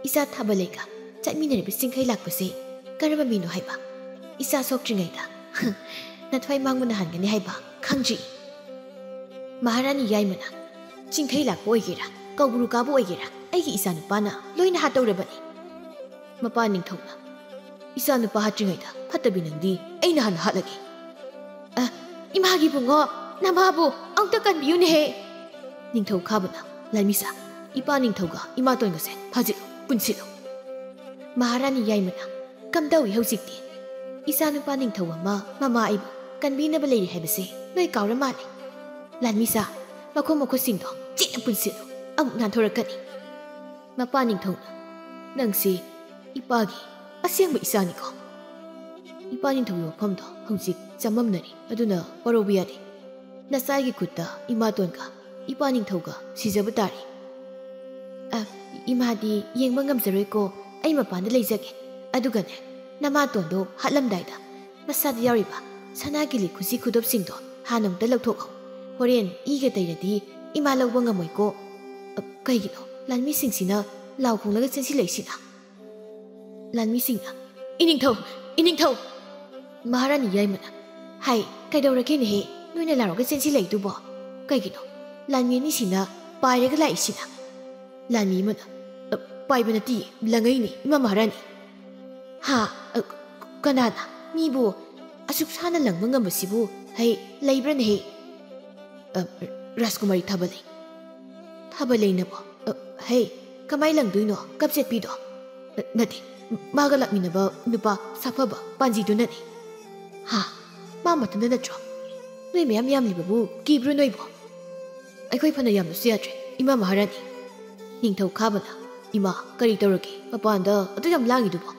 ꯏꯆꯥ ꯊꯥꯕ ꯂꯩꯒ ꯆꯠꯃꯤꯟꯅꯔꯤꯕ ꯆꯤꯡꯈꯩ ꯂꯥꯛꯄꯁꯦ ꯀꯔꯝꯕ ꯃꯤꯅꯣ ꯍꯥꯏꯕ? ꯏꯆꯥ ꯁꯣꯛꯇ꯭ꯔꯤꯉꯩꯗ ꯅꯊ꯭ꯋꯥꯏ ꯃꯥꯡꯕꯅ ꯍꯥꯟꯒꯅꯤ ꯍꯥꯏꯕ ꯈꯪꯗ꯭ꯔꯤ?" ꯃꯍꯥꯔꯥꯅꯤ ꯌꯥꯏꯃꯅ, "ꯆꯤꯡꯈꯩ ꯂꯥꯛꯄ ꯑꯣꯏꯒꯦꯔꯥ, ꯀꯧꯕ꯭ꯔꯨ ꯀꯥꯕ ꯑꯣꯏꯒꯦꯔꯥ, ꯑꯩꯒꯤ ꯏꯆꯥꯅꯨꯄꯥꯅ ꯂꯣꯏꯅ ꯍꯥꯠꯇꯧꯔꯕꯅꯤ꯫" ꯃꯄꯥ ꯅꯤꯡꯊꯧꯅ, "ꯏꯆꯥꯅꯨꯄꯥ ꯍꯥꯠꯇ꯭ꯔꯤꯉꯩꯗ ꯐꯠꯇꯕꯤ ꯅꯪꯗꯤ ꯑꯩꯅ ꯍꯥꯟꯅ ꯍꯥꯠꯂꯒꯦ꯫" "ꯑ, ꯏꯃꯥꯒꯤ ꯏꯕꯨꯡꯉꯣ, ꯅꯃꯥꯕꯨ ꯑꯃꯨꯛꯇ ꯀꯟꯕꯤꯌꯨꯅꯦꯍꯦ꯫" ꯅꯤꯡꯊꯧ ꯈꯥꯕꯅ, "ꯂꯥꯟꯃꯤꯁꯥ, ꯏꯄꯥ ꯅꯤꯡꯊꯧꯒ ꯏꯃꯥꯇꯣꯟꯒꯁꯦ ꯐꯥꯖꯤꯜꯂꯨ, ꯄꯨꯟꯁꯤꯜꯂꯨ꯫" ꯃꯍꯥꯔꯥꯅꯤ ꯌꯥꯏꯃꯅ, "ꯀꯝꯗꯧꯏ ꯍꯧꯖꯤꯛꯇꯤ? ꯏꯆꯥꯅꯨꯄꯥ ꯅꯤꯡꯊꯧ ꯑꯃ ꯃꯃꯥ ꯑꯩꯕꯨ ꯀꯟꯕꯤꯅꯕ ꯂꯩꯔꯤ ꯍꯥꯏꯕꯁꯦ ꯂꯣꯏ ꯀꯥꯎꯔ ꯃꯥꯜꯂꯦ꯫ ꯂꯥꯟꯃꯤꯁꯥ, ꯃꯈꯣꯡ ꯃꯈꯨꯠꯁꯤꯡꯗꯣ ꯆꯦꯠꯅ ꯄꯨꯟꯁꯤꯜꯂꯨ, ꯑꯃꯨꯛ ꯅꯥꯟꯊꯣꯔꯛꯀꯅꯤ꯫" ꯃꯄꯥ ꯅꯤꯡꯊꯧꯅ, "ꯅꯪꯁꯤ ꯏꯄꯥꯒꯤ ꯑꯁꯦꯡꯕ ꯏꯆꯥꯅꯤꯀꯣ? ꯏꯄꯥ ꯅꯤꯡꯊꯧꯒꯤ ꯋꯥꯐꯝꯗꯣ ꯍꯧꯖꯤꯛ ꯆꯃꯝꯅꯔꯤ, ꯑꯗꯨꯅ ꯋꯥꯔꯧꯕ ꯌꯥꯗꯦ꯫ ꯅꯆꯥꯒꯤ ꯈꯨꯠꯇ ꯏꯃꯥꯇꯣꯟꯒ ꯏꯄꯥ ꯅꯤꯡꯊꯧꯒ ꯁꯤꯖꯕ ꯇꯥꯔꯦ꯫ ꯑ, ꯏꯃꯥꯗꯤ ꯌꯦꯡꯕ ꯉꯝꯖꯔꯣꯏꯀꯣ, ꯑꯩ ꯃꯄꯥꯟꯗ ꯂꯩꯖꯒꯦ꯫ ꯑꯗꯨꯒꯅꯦ, ꯅꯃꯥꯇꯣꯟꯗꯣ ꯍꯥꯠꯂꯝꯗꯥꯏꯗ ꯃꯁꯥꯗ ꯌꯥꯎꯔꯤꯕ ꯁꯅꯥꯒꯤ ꯂꯤꯛ ꯈꯨꯖꯤ ꯈꯨꯗꯣꯞꯁꯤꯡꯗꯣ ꯍꯥꯟꯅ ꯑꯝꯇ ꯂꯧꯊꯣꯛꯍꯧ꯫ ꯍꯣꯔꯦꯟ ꯏꯒ ꯇꯩꯔꯗꯤ ꯏꯃꯥ ꯂꯧꯕ ꯉꯝꯃꯣꯏꯀꯣ꯫ ꯑ, ꯀꯩꯒꯤꯅꯣ ꯂꯥꯟꯃꯤꯁꯤꯡꯁꯤꯅ ꯂꯥꯎ ꯈꯣꯡꯂꯒ ꯆꯦꯟꯁꯤꯜꯂꯛꯏꯁꯤꯅ? ꯂꯥꯟꯃꯤꯁꯤꯡꯅ, "ꯏꯅꯤꯡꯊꯧ! ꯏꯅꯤꯡꯊꯧ!" ꯃꯍꯥꯔꯥꯅꯤ ꯌꯥꯏꯃꯅ, "ꯍꯥꯏ, ꯀꯩꯗꯧꯔꯒꯦꯅꯦꯍꯦ? ꯅꯣꯏꯅ ꯂꯥꯎꯔꯒ ꯆꯦꯟꯁꯤꯜꯂꯛꯏꯗꯨꯕꯣ? ꯀꯩꯒꯤꯅꯣ ꯂꯥꯟꯃꯤ ꯑꯅꯤꯁꯤꯅ ꯄꯥꯏꯔꯒ ꯂꯥꯛꯏꯁꯤꯅ?" ꯂꯥꯟꯃꯤ ꯑꯃꯅ, "ꯑ, ꯄꯥꯏꯕ ꯅꯠꯇꯤꯌꯦ, ꯂꯪꯉꯛꯏꯅꯦ, ꯏꯃꯥ ꯃꯍꯥꯔꯥꯅꯤ!" "ꯍꯥ? ꯑ, ꯀꯅꯥꯅ? ꯃꯤꯕꯨ ꯑꯁꯨꯛ ꯁꯥꯟꯅ ꯂꯪꯕ ꯉꯝꯕꯁꯤꯕꯨ, ꯍꯩ, ꯂꯩꯕ꯭ꯔꯅꯦꯍꯦ?" "ꯑ, ꯔꯥꯖꯀꯨꯃꯥꯔꯤ ꯊꯥꯕꯂꯩ꯫" "ꯊꯥꯕꯂꯩꯅꯕꯣ? ꯑ, ꯍꯩ, ꯀꯃꯥꯏ ꯂꯪꯗꯣꯏꯅꯣ, ꯀꯞꯆꯦꯠꯄꯤꯗꯣ?" "ꯑ, ꯅꯠꯇꯦ, ꯃꯥꯒ ꯂꯥꯛꯃꯤꯟꯅꯕ ꯅꯨꯄꯥ ꯁꯥꯐꯕ ꯄꯥꯟꯖꯤꯗꯨꯅꯅꯦ꯫" "ꯍꯥ? ꯃꯥ ꯃꯊꯟꯇ ꯅꯠꯇ꯭ꯔꯣ? ꯅꯣꯏ ꯃꯌꯥꯝ ꯌꯥꯝꯂꯤꯕꯕꯨ ꯀꯤꯕ꯭ꯔꯣ ꯅꯣꯏꯕꯣ?" "ꯑꯩꯈꯣꯏ ꯐꯅ ꯌꯥꯝꯂꯁꯨ ꯌꯥꯗ꯭ꯔꯦ, ꯏꯃꯥ ꯃꯍꯥꯔꯥꯅꯤ꯫" ꯅꯤꯡꯊꯧ ꯈꯥꯕꯅ, "ꯏꯃꯥ, ꯀꯔꯤ ꯇꯧꯔꯒꯦ? ꯃꯄꯥꯟꯗ ꯑꯗꯨ ꯌꯥꯝ ꯂꯥꯡꯉꯤꯗꯨꯕꯣ?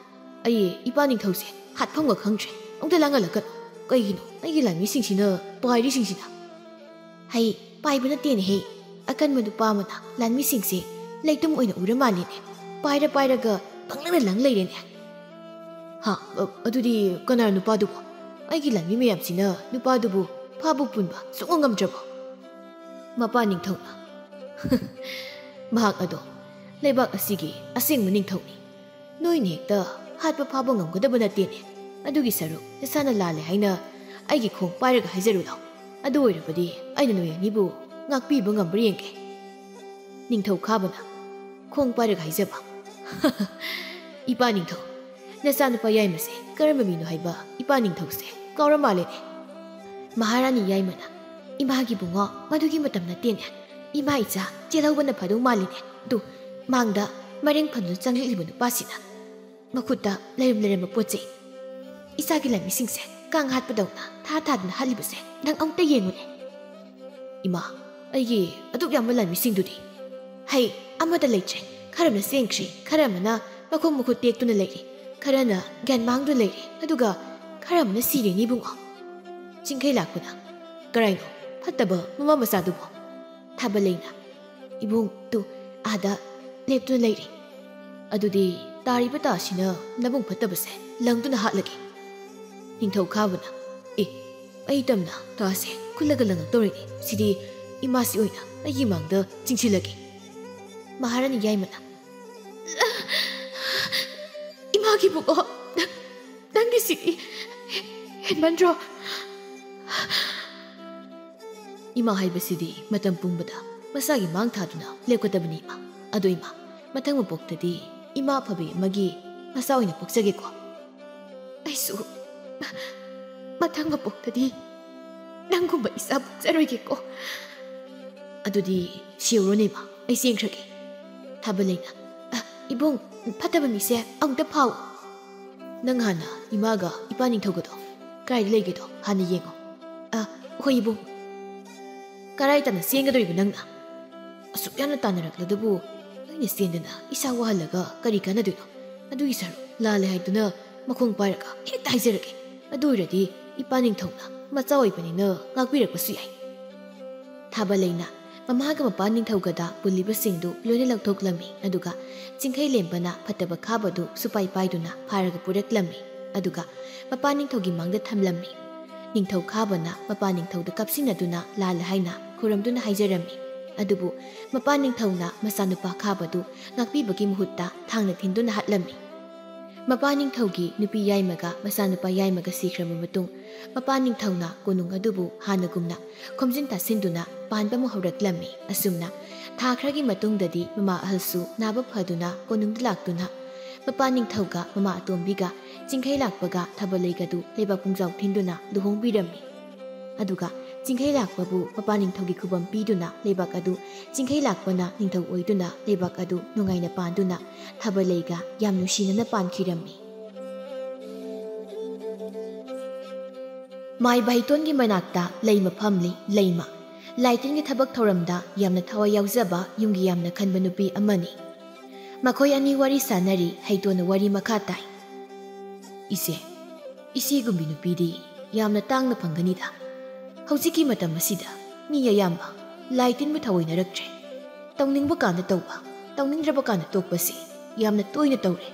ꯑꯩ ꯏꯄꯥ ꯅꯤꯡꯊꯧꯁꯦ ꯍꯥꯠꯐꯝꯒ ꯈꯪꯗ꯭ꯔꯦ꯫ ꯑꯃꯨꯛꯇ ꯂꯥꯡꯍꯜꯂꯛꯀꯅꯨ꯫ ꯀꯩꯒꯤꯅꯣ ꯑꯩꯒꯤ ꯂꯥꯟꯃꯤꯁꯤꯡꯁꯤꯅ ꯄꯥꯏꯔꯤꯁꯤꯡꯁꯤꯅ?" "ꯍꯩ, ꯄꯥꯏꯕ ꯅꯠꯇꯦꯅꯦꯍꯦ꯫ ꯑꯀꯟꯕ ꯅꯨꯄꯥ ꯑꯃꯅ ꯂꯥꯟꯃꯤꯁꯤꯡꯁꯦ ꯂꯩꯇꯨꯝ ꯑꯣꯏꯅ ꯎꯔ ꯃꯥꯜꯂꯦꯅꯦ꯫ ꯄꯥꯏꯔ ꯄꯥꯏꯔꯒ ꯄꯪꯂꯪꯗ ꯂꯪ ꯂꯩꯔꯦꯅꯦ꯫ ꯍꯥ, ꯑ, ꯑꯗꯨꯗꯤ ꯀꯅꯥ ꯅꯨꯄꯥꯗꯨꯕꯣ? ꯑꯩꯒꯤ ꯂꯥꯟꯃꯤ ꯃꯌꯥꯝꯁꯤꯅ ꯅꯨꯄꯥꯗꯨꯕꯨ ꯐꯥꯕ ꯄꯨꯟꯕ ꯁꯨꯛꯉꯝ ꯉꯝꯗ꯭ꯔꯕꯣ?" ꯃꯄꯥ ꯅꯤꯡꯊꯧꯅ, "ꯃꯍꯥꯛ ꯑꯗꯣ ꯂꯩꯕꯥꯛ ꯑꯁꯤꯒꯤ ꯑꯁꯦꯡꯕ ꯅꯤꯡꯊꯧꯅꯤ꯫ ꯅꯣꯏꯅ ꯍꯦꯛꯇ ꯍꯥꯠꯄ ꯐꯥꯕ ꯉꯝꯒꯗꯕ ꯅꯠꯇꯦꯅꯦ꯫ ꯑꯗꯨꯒꯤ ꯁꯔꯨꯛ ꯅꯁꯥꯅ ꯂꯥꯜꯂꯦ ꯍꯥꯏꯅ ꯑꯩꯒꯤ ꯈꯣꯡ ꯄꯥꯏꯔꯒ ꯍꯥꯏꯖꯔꯨ ꯂꯥꯎ꯫ ꯑꯗꯨ ꯑꯣꯏꯔꯕꯗꯤ ꯑꯩꯅ ꯅꯣꯏ ꯑꯅꯤꯕꯨ ꯉꯥꯛꯄꯤꯕ ꯉꯝꯕ꯭ꯔꯥ ꯌꯦꯡꯒꯦ꯫" ꯅꯤꯡꯊꯧ ꯈꯥꯕꯅ, "ꯈꯣꯡ ꯄꯥꯏꯔꯒ ꯍꯥꯏꯖꯕ?" "ꯏꯄꯥ ꯅꯤꯡꯊꯧ, ꯅꯆꯥꯅꯨꯄꯥ ꯌꯥꯏꯃꯁꯦ ꯀꯔꯝꯕ ꯃꯤꯅꯣ ꯍꯥꯏꯕ ꯏꯄꯥ ꯅꯤꯡꯊꯧꯁꯦ ꯀꯥꯎꯔ ꯃꯥꯜꯂꯦꯅꯦ꯫" ꯃꯍꯥꯔꯥꯅꯤ ꯌꯥꯏꯃꯅ, "ꯏꯃꯥꯒꯤ ꯕꯨꯡꯉꯣ, ꯃꯗꯨꯒꯤ ꯃꯇꯝ ꯅꯠꯇꯦꯅꯦ꯫ ꯏꯃꯥ ꯏꯆꯥ ꯆꯦꯜꯍꯧꯕꯅ ꯐꯗꯧ ꯃꯥꯜꯂꯤꯅꯦ꯫ ꯑꯗꯨ ꯃꯥꯡꯗ ꯃꯔꯦꯡ ꯐꯝꯗꯨꯅ ꯆꯪꯂꯛꯂꯤꯕ ꯅꯨꯄꯥꯁꯤꯅ ꯃꯈꯨꯠꯇ ꯂꯩꯔꯝ ꯂꯩꯔꯝꯕ ꯄꯣꯠ ꯆꯩ, ꯏꯆꯥꯒꯤ ꯂꯥꯟꯃꯤꯁꯤꯡꯁꯦ ꯀꯥꯡ ꯍꯥꯠꯄꯗꯧꯅ ꯊꯥ ꯊꯥꯗꯨꯅ ꯍꯥꯠꯂꯤꯕꯁꯦ ꯅꯪ ꯑꯃꯨꯛꯇ ꯌꯦꯡꯉꯨꯅꯦ꯫" "ꯏꯃꯥ, ꯑꯩꯒꯤ ꯑꯗꯨꯛ ꯌꯥꯝꯕ ꯂꯥꯟꯃꯤꯁꯤꯡꯗꯨꯗꯤ?" "ꯍꯩ, ꯑꯃꯠꯇ ꯂꯩꯇ꯭ꯔꯦ꯫ ꯈꯔ ꯑꯃꯅ ꯆꯦꯟꯈ꯭ꯔꯦ, ꯈꯔ ꯑꯃꯅ ꯃꯈꯣꯡ ꯃꯈꯨꯠ ꯇꯦꯛꯇꯨꯅ ꯂꯩꯔꯤ, ꯈꯔꯅ ꯒ꯭ꯌꯥꯟ ꯃꯥꯡꯗꯨꯅ ꯂꯩꯔꯤ, ꯑꯗꯨꯒ ꯈꯔ ꯑꯃꯅ ꯁꯤꯔꯦꯅꯦ ꯏꯕꯨꯡꯉꯣ꯫" ꯆꯤꯡꯈꯩ ꯂꯥꯛꯄꯅ, "ꯀꯔꯥꯏꯅꯣ ꯐꯠꯇꯕ ꯃꯃꯥ ꯃꯆꯥꯗꯨꯕꯣ?" ꯊꯥꯕꯂꯩꯅ, "ꯏꯕꯨꯡ, ꯇꯨ ꯑꯥꯗ ꯂꯦꯞꯇꯨꯅ ꯂꯩꯔꯤ꯫ ꯑꯗꯨꯗꯤ ꯇꯥꯔꯤꯕ ꯇꯥꯁꯤꯅ ꯅꯕꯨꯡ ꯐꯠꯇꯕꯁꯦ ꯂꯪꯗꯨꯅ ꯍꯥꯠꯂꯒꯦ꯫" ꯅꯤꯡꯊꯧ ꯈꯥꯕꯅ, "ꯑꯦ, ꯑꯩ ꯇꯝꯅ ꯊꯥꯁꯦ ꯈꯨꯜꯂꯒ ꯂꯪꯉꯛꯇꯧꯔꯤꯅꯤ꯫ ꯁꯤꯗꯤ ꯏꯃꯥꯁꯤ ꯑꯣꯏꯅ ꯑꯩꯒꯤ ꯃꯥꯡꯗ ꯆꯤꯡꯁꯤꯜꯂꯒꯦ꯫ ꯃꯍꯥꯔꯥꯅꯤ ꯌꯥꯏꯃꯅ, "ꯏꯃꯥꯒꯤ ꯕꯨꯀꯣ, ꯅꯪꯒꯤꯁꯤꯗꯤ ꯍꯦꯟꯃꯟꯗ꯭ꯔꯣ?" ꯏꯃꯥ ꯍꯥꯏꯕꯁꯤꯗꯤ ꯃꯇꯝ ꯄꯨꯝꯕꯗ ꯃꯁꯥꯒꯤ ꯃꯥꯡ ꯊꯥꯗꯨꯅ ꯂꯦꯞꯀꯗꯕꯅꯤ ꯏꯃꯥ꯫ ꯑꯗꯣ ꯏꯃꯥ, ꯃꯊꯪ ꯃꯄꯣꯛꯇꯗꯤ ꯏꯃꯥ ꯑꯐꯕꯤ ꯑꯃꯒꯤ ꯃꯆꯥ ꯑꯣꯏꯅ ꯄꯣꯛꯆꯒꯦꯀꯣ꯫ ꯑꯩꯁꯨ ꯃꯊꯪ ꯃꯄꯣꯛꯇꯗꯤ ꯅꯪꯒꯨꯝꯕ ꯏꯆꯥ ꯄꯣꯛꯆꯔꯣꯏꯒꯦꯀꯣ꯫ ꯑꯗꯨꯗꯤ ꯁꯤꯎꯔꯣꯅꯦ ꯏꯃꯥ, ꯑꯩ ꯆꯦꯟꯈ꯭ꯔꯒꯦ꯫ ꯊꯥꯕꯂꯩꯅ, "ꯑ, ꯏꯕꯨꯡ, ꯐꯠꯇꯕ ꯃꯤꯁꯦ ꯑꯃꯨꯛꯇ ꯐꯥꯎ꯫ ꯅꯪ ꯍꯥꯟꯅ ꯏꯃꯥꯒ ꯏꯄꯥ ꯅꯤꯡꯊꯧꯒꯗꯣ ꯀꯥꯏꯗ ꯂꯩꯒꯦꯗꯣ ꯍꯥꯟꯅ ꯌꯦꯡꯉꯣ꯫ ꯑ, ꯍꯣꯏ ꯏꯕꯨꯡ꯫ ꯀꯔꯥꯏ ꯇꯥꯟꯅ ꯆꯦꯟꯒꯗꯧꯔꯤꯕ ꯅꯪꯅ? ꯑꯁꯨꯛ ꯌꯥꯝꯅ ꯇꯥꯟꯅꯔꯛꯂꯗꯕꯨ ꯑꯩꯅ ꯆꯦꯟꯗꯅ ꯏꯁꯥ ꯋꯥꯍꯜꯂꯒ ꯀꯔꯤ ꯀꯥꯟꯅꯗꯣꯏꯅꯣ? ꯑꯗꯨꯒꯤ ꯁꯔꯨꯛ ꯂꯥꯜꯂꯦ ꯍꯥꯏꯗꯨꯅ ꯃꯈꯣꯡ ꯄꯥꯏꯔꯒ ꯍꯦꯛꯇ ꯍꯥꯏꯖꯔꯒꯦ꯫ ꯑꯗꯨ ꯑꯣꯏꯔꯗꯤ ꯏꯄꯥ ꯅꯤꯡꯊꯧꯅ ꯃꯆꯥ ꯑꯣꯏꯕꯅꯤꯅ ꯉꯥꯛꯄꯤꯔꯛꯄꯁꯨ ꯌꯥꯏ꯫" ꯊꯥꯕꯂꯩꯅ ꯃꯃꯥꯒ ꯃꯄꯥ ꯅꯤꯡꯊꯧꯒꯗ ꯄꯨꯜꯂꯤꯕꯁꯤꯡꯗꯨ ꯂꯣꯏꯅ ꯂꯧꯊꯣꯛꯂꯝꯃꯤ꯫ ꯑꯗꯨꯒ ꯆꯤꯡꯈꯩ ꯂꯦꯝꯕꯅ ꯐꯠꯇꯕ ꯈꯥꯕꯗꯨ ꯁꯨꯄꯥꯏ ꯄꯥꯏꯗꯨꯅ ꯐꯥꯔꯒ ꯄꯨꯔꯛꯂꯝꯃꯤ꯫ ꯑꯗꯨꯒ ꯃꯄꯥ ꯅꯤꯡꯊꯧꯒꯤ ꯃꯥꯡꯗ ꯊꯝꯂꯝꯃꯤ꯫ ꯅꯤꯡꯊꯧ ꯈꯥꯕꯅ ꯃꯄꯥ ꯅꯤꯡꯊꯧꯗ ꯀꯞꯁꯤꯟꯅꯗꯨꯅ ꯂꯥꯜꯂꯦ ꯍꯥꯏꯅ ꯈꯨꯔꯨꯝꯗꯨꯅ ꯍꯥꯏꯖꯔꯝꯃꯤ꯫ ꯑꯗꯨꯕꯨ ꯃꯄꯥ ꯅꯤꯡꯊꯧꯅ ꯃꯆꯥꯅꯨꯄꯥ ꯈꯥꯕꯗꯨ ꯉꯥꯛꯄꯤꯕꯒꯤ ꯃꯍꯨꯠꯇ ꯊꯥꯡꯅ ꯊꯤꯟꯗꯨꯅ ꯍꯥꯠꯂꯝꯃꯤ꯫ ꯃꯄꯥ ꯅꯤꯡꯊꯧꯒꯤ ꯅꯨꯄꯤ ꯌꯥꯏꯃꯒ ꯃꯆꯥꯅꯨꯄꯥ ꯌꯥꯏꯃꯒ ꯁꯤꯈ꯭ꯔꯕ ꯃꯇꯨꯡ, ꯃꯄꯥ ꯅꯤꯡꯊꯧꯅ ꯀꯣꯅꯨꯡ ꯑꯗꯨꯕꯨ ꯍꯥꯟꯅꯒꯨꯝꯅ ꯈꯣꯝꯖꯤꯟ ꯇꯥꯁꯤꯟꯗꯨꯅ ꯄꯥꯟꯕ ꯑꯃ ꯍꯧꯔꯛꯂꯝꯃꯤ꯫ ꯑꯁꯨꯝꯅ ꯊꯥ ꯈꯔꯒꯤ ꯃꯇꯨꯡꯗꯗꯤ ꯃꯃꯥ ꯑꯍꯜꯁꯨ ꯅꯥꯕ ꯐꯗꯨꯅ ꯀꯣꯅꯨꯡꯗ ꯂꯥꯛꯇꯨꯅ ꯃꯄꯥ ꯅꯤꯡꯊꯧꯒ ꯃꯃꯥ ꯑꯇꯣꯝꯕꯤꯒ ꯆꯤꯡꯈꯩ ꯂꯥꯛꯄꯒ ꯊꯥꯕꯂꯩꯒꯗꯨ ꯂꯩꯕꯥꯛ ꯄꯨꯡꯖꯥꯎ ꯊꯤꯟꯗꯨꯅ ꯂꯨꯍꯣꯡꯕꯤꯔꯝꯃꯤ꯫ ꯑꯗꯨꯒ ꯆꯤꯡꯈꯩ ꯂꯥꯛꯄꯕꯨ ꯃꯄꯥ ꯅꯤꯡꯊꯧꯒꯤ ꯈꯨꯕꯝ ꯄꯤꯗꯨꯅ ꯂꯩꯕꯥꯛ ꯑꯗꯨ ꯆꯤꯡꯈꯩ ꯂꯥꯛꯄꯅ ꯅꯤꯡꯊꯧ ꯑꯣꯏꯗꯨꯅ ꯂꯩꯕꯥꯛ ꯑꯗꯨ ꯅꯨꯡꯉꯥꯏꯅ ꯄꯥꯟꯗꯨꯅ ꯊꯥꯕꯂꯩꯒ ꯌꯥꯝ ꯅꯨꯡꯁꯤꯅꯅ ꯄꯥꯟꯈꯤꯔꯝꯃꯤ꯫ ꯃꯥꯏꯕ ꯍꯩꯇꯣꯟꯒꯤ ꯃꯅꯥꯛꯇ ꯂꯩꯃ ꯐꯝꯂꯤ ꯂꯩꯃ꯫ ꯂꯥꯏꯇꯤꯟꯒꯤ ꯊꯕꯛ ꯊꯧꯔꯝꯗ ꯌꯥꯝꯅ ꯊꯋꯥꯏ ꯌꯥꯎꯖꯕ, ꯌꯨꯝꯒꯤ ꯌꯥꯝꯅ ꯈꯟꯕ ꯅꯨꯄꯤ ꯑꯃꯅꯤ꯫ ꯃꯈꯣꯏ ꯑꯅꯤ ꯋꯥꯔꯤ ꯁꯥꯟꯅꯔꯤ꯫ ꯍꯩꯇꯣꯟꯅ ꯋꯥꯔꯤ ꯃꯈꯥ ꯇꯥꯏ꯫ "ꯏꯆꯦ, ꯏꯆꯦꯒꯨꯝꯕꯤ ꯅꯨꯄꯤꯗꯤ ꯌꯥꯝꯅ ꯇꯥꯡꯅ ꯐꯪꯒꯅꯤꯗ꯫ ꯍꯧꯖꯤꯛꯀꯤ ꯃꯇꯝ ꯑꯁꯤꯗ ꯃꯤ ꯑꯌꯥꯝꯕ ꯂꯥꯏꯇꯤꯟꯕꯨ ꯊꯑꯣꯏꯅꯔꯛꯇ꯭ꯔꯦ꯫ ꯇꯧꯅꯤꯡꯕ ꯀꯥꯟꯗ ꯇꯧꯕ, ꯇꯧꯅꯤꯡꯗ꯭ꯔꯕ ꯀꯥꯟꯗ ꯇꯣꯛꯄꯁꯤ ꯌꯥꯝꯅ ꯇꯣꯏꯅ ꯇꯧꯔꯦ꯫"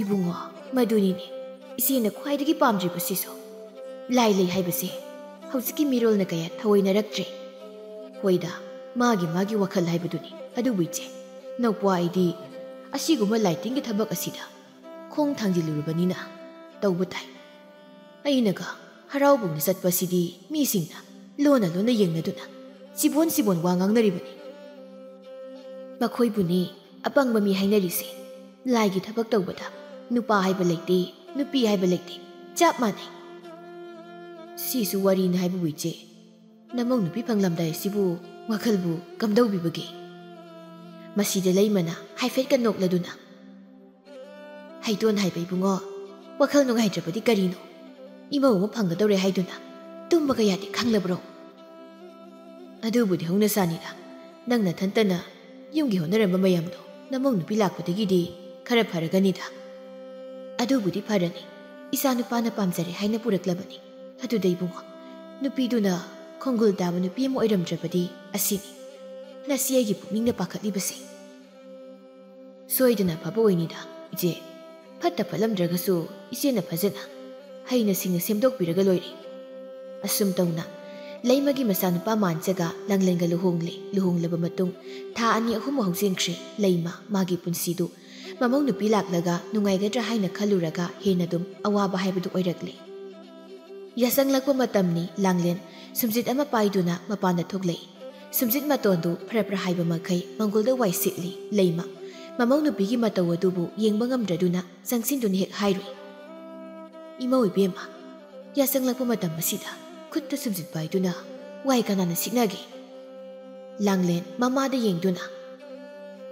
"ꯏꯕꯨꯡꯉꯣ, ꯃꯗꯨꯅꯤꯅꯦ ꯏꯆꯦꯅ ꯈ꯭ꯋꯥꯏꯗꯒꯤ ꯄꯥꯝꯗ꯭ꯔꯤꯕꯁꯤꯁꯨ꯫ ꯂꯥꯏ ꯂꯩ ꯍꯥꯏꯕꯁꯦ ꯍꯧꯖꯤꯛꯀꯤ ꯃꯤꯔꯣꯜꯅ ꯀꯌꯥ ꯊꯑꯣꯏꯅꯔꯛꯇ꯭ꯔꯦ꯫ ꯍꯣꯏꯗ, ꯃꯥꯒꯤ ꯃꯥꯒꯤ ꯋꯥꯈꯜ ꯍꯥꯏꯕꯗꯨꯅꯤ꯫ ꯑꯗꯨꯕꯨ ꯏꯆꯦ, ꯅꯧꯄ꯭ꯋꯥ ꯑꯩꯗꯤ ꯑꯁꯤꯒꯨꯝꯕ ꯂꯥꯏꯇꯤꯟꯒꯤ ꯊꯕꯛ ꯑꯁꯤꯗ ꯈꯣꯡ ꯊꯥꯡꯖꯤꯜꯂꯨꯔꯕꯅꯤꯅ ꯇꯧꯕ ꯇꯥꯏ꯫ ꯑꯩꯅꯒ ꯍꯔꯥꯎꯕꯨꯡꯗ ꯆꯠꯄꯁꯤꯗꯤ ꯃꯤꯁꯤꯡꯅ ꯂꯣꯟꯅ ꯂꯣꯟꯅ ꯌꯦꯡꯅꯗꯨꯅ ꯆꯤꯕꯣꯟ ꯆꯤꯕꯣꯟ ꯋꯥ ꯉꯥꯡꯅꯔꯤꯕꯅꯤ꯫ ꯃꯈꯣꯏꯕꯨꯅꯤ ꯑꯄꯪꯕ ꯃꯤ ꯍꯥꯏꯅꯔꯤꯁꯦ꯫ ꯂꯥꯏꯒꯤ ꯊꯕꯛ ꯇꯧꯕꯗ ꯅꯨꯄꯥ ꯍꯥꯏꯕ ꯂꯩꯇꯦ, ꯅꯨꯄꯤ ꯍꯥꯏꯕ ꯂꯩꯇꯦ, ꯆꯞ ꯃꯥꯟꯅꯩ꯫ ꯁꯤꯁꯨ ꯋꯥꯔꯤꯅꯤ ꯍꯥꯏꯕꯕꯨ ꯏꯆꯦ, ꯅꯃꯧ ꯅꯨꯄꯤ ꯐꯪꯂꯝꯗꯥꯏ ꯑꯁꯤꯕꯨ ꯋꯥꯈꯜꯕꯨ ꯀꯝꯗꯧꯕꯤꯕꯒꯦ? ꯃꯁꯤꯗ ꯂꯩꯃꯅ ꯍꯥꯏꯐꯦꯠꯀ ꯅꯣꯛꯂꯗꯨꯅ, "ꯍꯩꯇꯣꯟ ꯍꯥꯏꯕ ꯏꯕꯨꯡꯉꯣ, ꯋꯥꯈꯜ ꯅꯨꯡꯉꯥꯏꯇ꯭ꯔꯕꯗꯤ ꯀꯔꯤꯅꯣ? ꯏꯃꯧ ꯑꯃ ꯐꯪꯒꯗꯧꯔꯦ ꯍꯥꯏꯗꯨꯅ ꯇꯨꯝꯕꯒ ꯌꯥꯗꯦ ꯈꯪꯂꯕ꯭ꯔꯣ?" "ꯑꯗꯨꯕꯨꯗꯤ ꯍꯧꯅꯁꯥꯅꯤꯗ, ꯅꯪ ꯅꯊꯟꯇꯅ ꯌꯨꯝꯒꯤ ꯍꯣꯠꯅꯔꯝꯕ ꯃꯌꯥꯝꯗꯣ ꯅꯃꯧ ꯅꯨꯄꯤ ꯂꯥꯛꯄꯗꯒꯤꯗꯤ ꯈꯔ ꯐꯔꯒꯅꯤꯗ꯫ ꯑꯗꯨꯕꯨꯗꯤ ꯐꯔꯅꯤ, ꯏꯆꯥ ꯅꯨꯄꯥꯅ ꯄꯥꯝꯖꯔꯦ ꯍꯥꯏꯅ ꯄꯨꯔꯛꯂꯕꯅꯤ꯫ ꯑꯗꯨꯗ ꯏꯕꯨꯡꯉꯣ, ꯅꯨꯄꯤꯗꯨꯅ ꯈꯣꯡꯒꯨꯜ ꯇꯥꯕ ꯅꯨꯄꯤ ꯑꯃ ꯑꯣꯏꯔꯝꯗ꯭ꯔꯕꯗꯤ ꯑꯁꯤꯅꯤ ꯉꯁꯤ ꯑꯩꯒꯤ ꯄꯨꯛꯅꯤꯡꯅ ꯄꯥꯈꯠꯂꯤꯕꯁꯦ꯫" "ꯁꯣꯏꯗꯅ ꯑꯐꯕ ꯑꯣꯏꯅꯤꯗ ꯏꯆꯦ꯫ ꯐꯠꯇ ꯐꯠꯂꯝꯗ꯭ꯔꯒꯁꯨ ꯏꯆꯦꯅ ꯐꯖꯅ ꯍꯩꯅ ꯁꯤꯡꯅ ꯁꯦꯝꯗꯣꯛꯄꯤꯔꯒ ꯂꯣꯏꯔꯦ꯫" ꯑꯁꯨꯝ ꯇꯧꯅ ꯂꯩꯃꯒꯤ ꯃꯆꯥꯅꯨꯄꯥ ꯃꯥꯟꯆꯒ ꯂꯥꯡꯂꯦꯟꯒ ꯂꯨꯍꯣꯡꯂꯦ꯫ ꯂꯨꯍꯣꯡꯂꯕ ꯃꯇꯨꯡ ꯊꯥ ꯑꯅꯤ ꯑꯍꯨꯝ ꯍꯧꯖꯤꯟꯈ꯭ꯔꯦ꯫ ꯂꯩꯃ ꯃꯥꯒꯤ ꯄꯨꯟꯁꯤꯗꯨ ꯃꯃꯧ ꯅꯨꯄꯤ ꯂꯥꯛꯂꯒ ꯅꯨꯡꯉꯥꯏꯒꯗ꯭ꯔꯥ ꯍꯥꯏꯅ ꯈꯜꯂꯨꯔꯒ ꯍꯦꯟꯅ ꯑꯗꯨꯝ ꯑꯋꯥꯕ ꯍꯥꯏꯕꯗꯨ ꯑꯣꯏꯔꯛꯂꯦ꯫ ꯌꯥꯆꯪꯂꯛꯄ ꯃꯇꯝꯅꯤ꯫ ꯂꯥꯡꯂꯦꯟ ꯁꯨꯝꯖꯤꯠ ꯑꯃ ꯄꯥꯏꯗꯨꯅ ꯃꯄꯥꯟꯗ ꯊꯣꯛꯂꯛꯏ꯫ ꯁꯨꯝꯖꯤꯠ ꯃꯇꯣꯟꯗꯨ ꯐꯔꯞ ꯐꯔꯞ ꯍꯥꯏꯕ ꯃꯈꯩ ꯃꯪꯒꯣꯜꯗ ꯋꯥꯏ ꯁꯤꯠꯂꯤ꯫ ꯂꯩꯃ ꯃꯃꯧ ꯅꯨꯄꯤꯒꯤ ꯃꯇꯧ ꯑꯗꯨꯕꯨ ꯌꯦꯡꯕ ꯉꯝꯗ꯭ꯔꯗꯨꯅ ꯆꯪꯁꯤꯟꯗꯨꯅ ꯍꯦꯛ ꯍꯥꯏꯔꯨꯏ, "ꯏꯃꯧ ꯏꯕꯦꯝꯃ, ꯌꯥꯆꯪꯂꯛꯄ ꯃꯇꯝ ꯑꯁꯤꯗ ꯈꯨꯠꯇ ꯁꯨꯝꯖꯤꯠ ꯄꯥꯏꯗꯨꯅ ꯋꯥꯏ ꯀꯅꯥꯅ ꯁꯤꯠꯅꯒꯦ?" ꯂꯥꯡꯂꯦꯟ ꯃꯃꯥꯗ ꯌꯦꯡꯗꯨꯅ,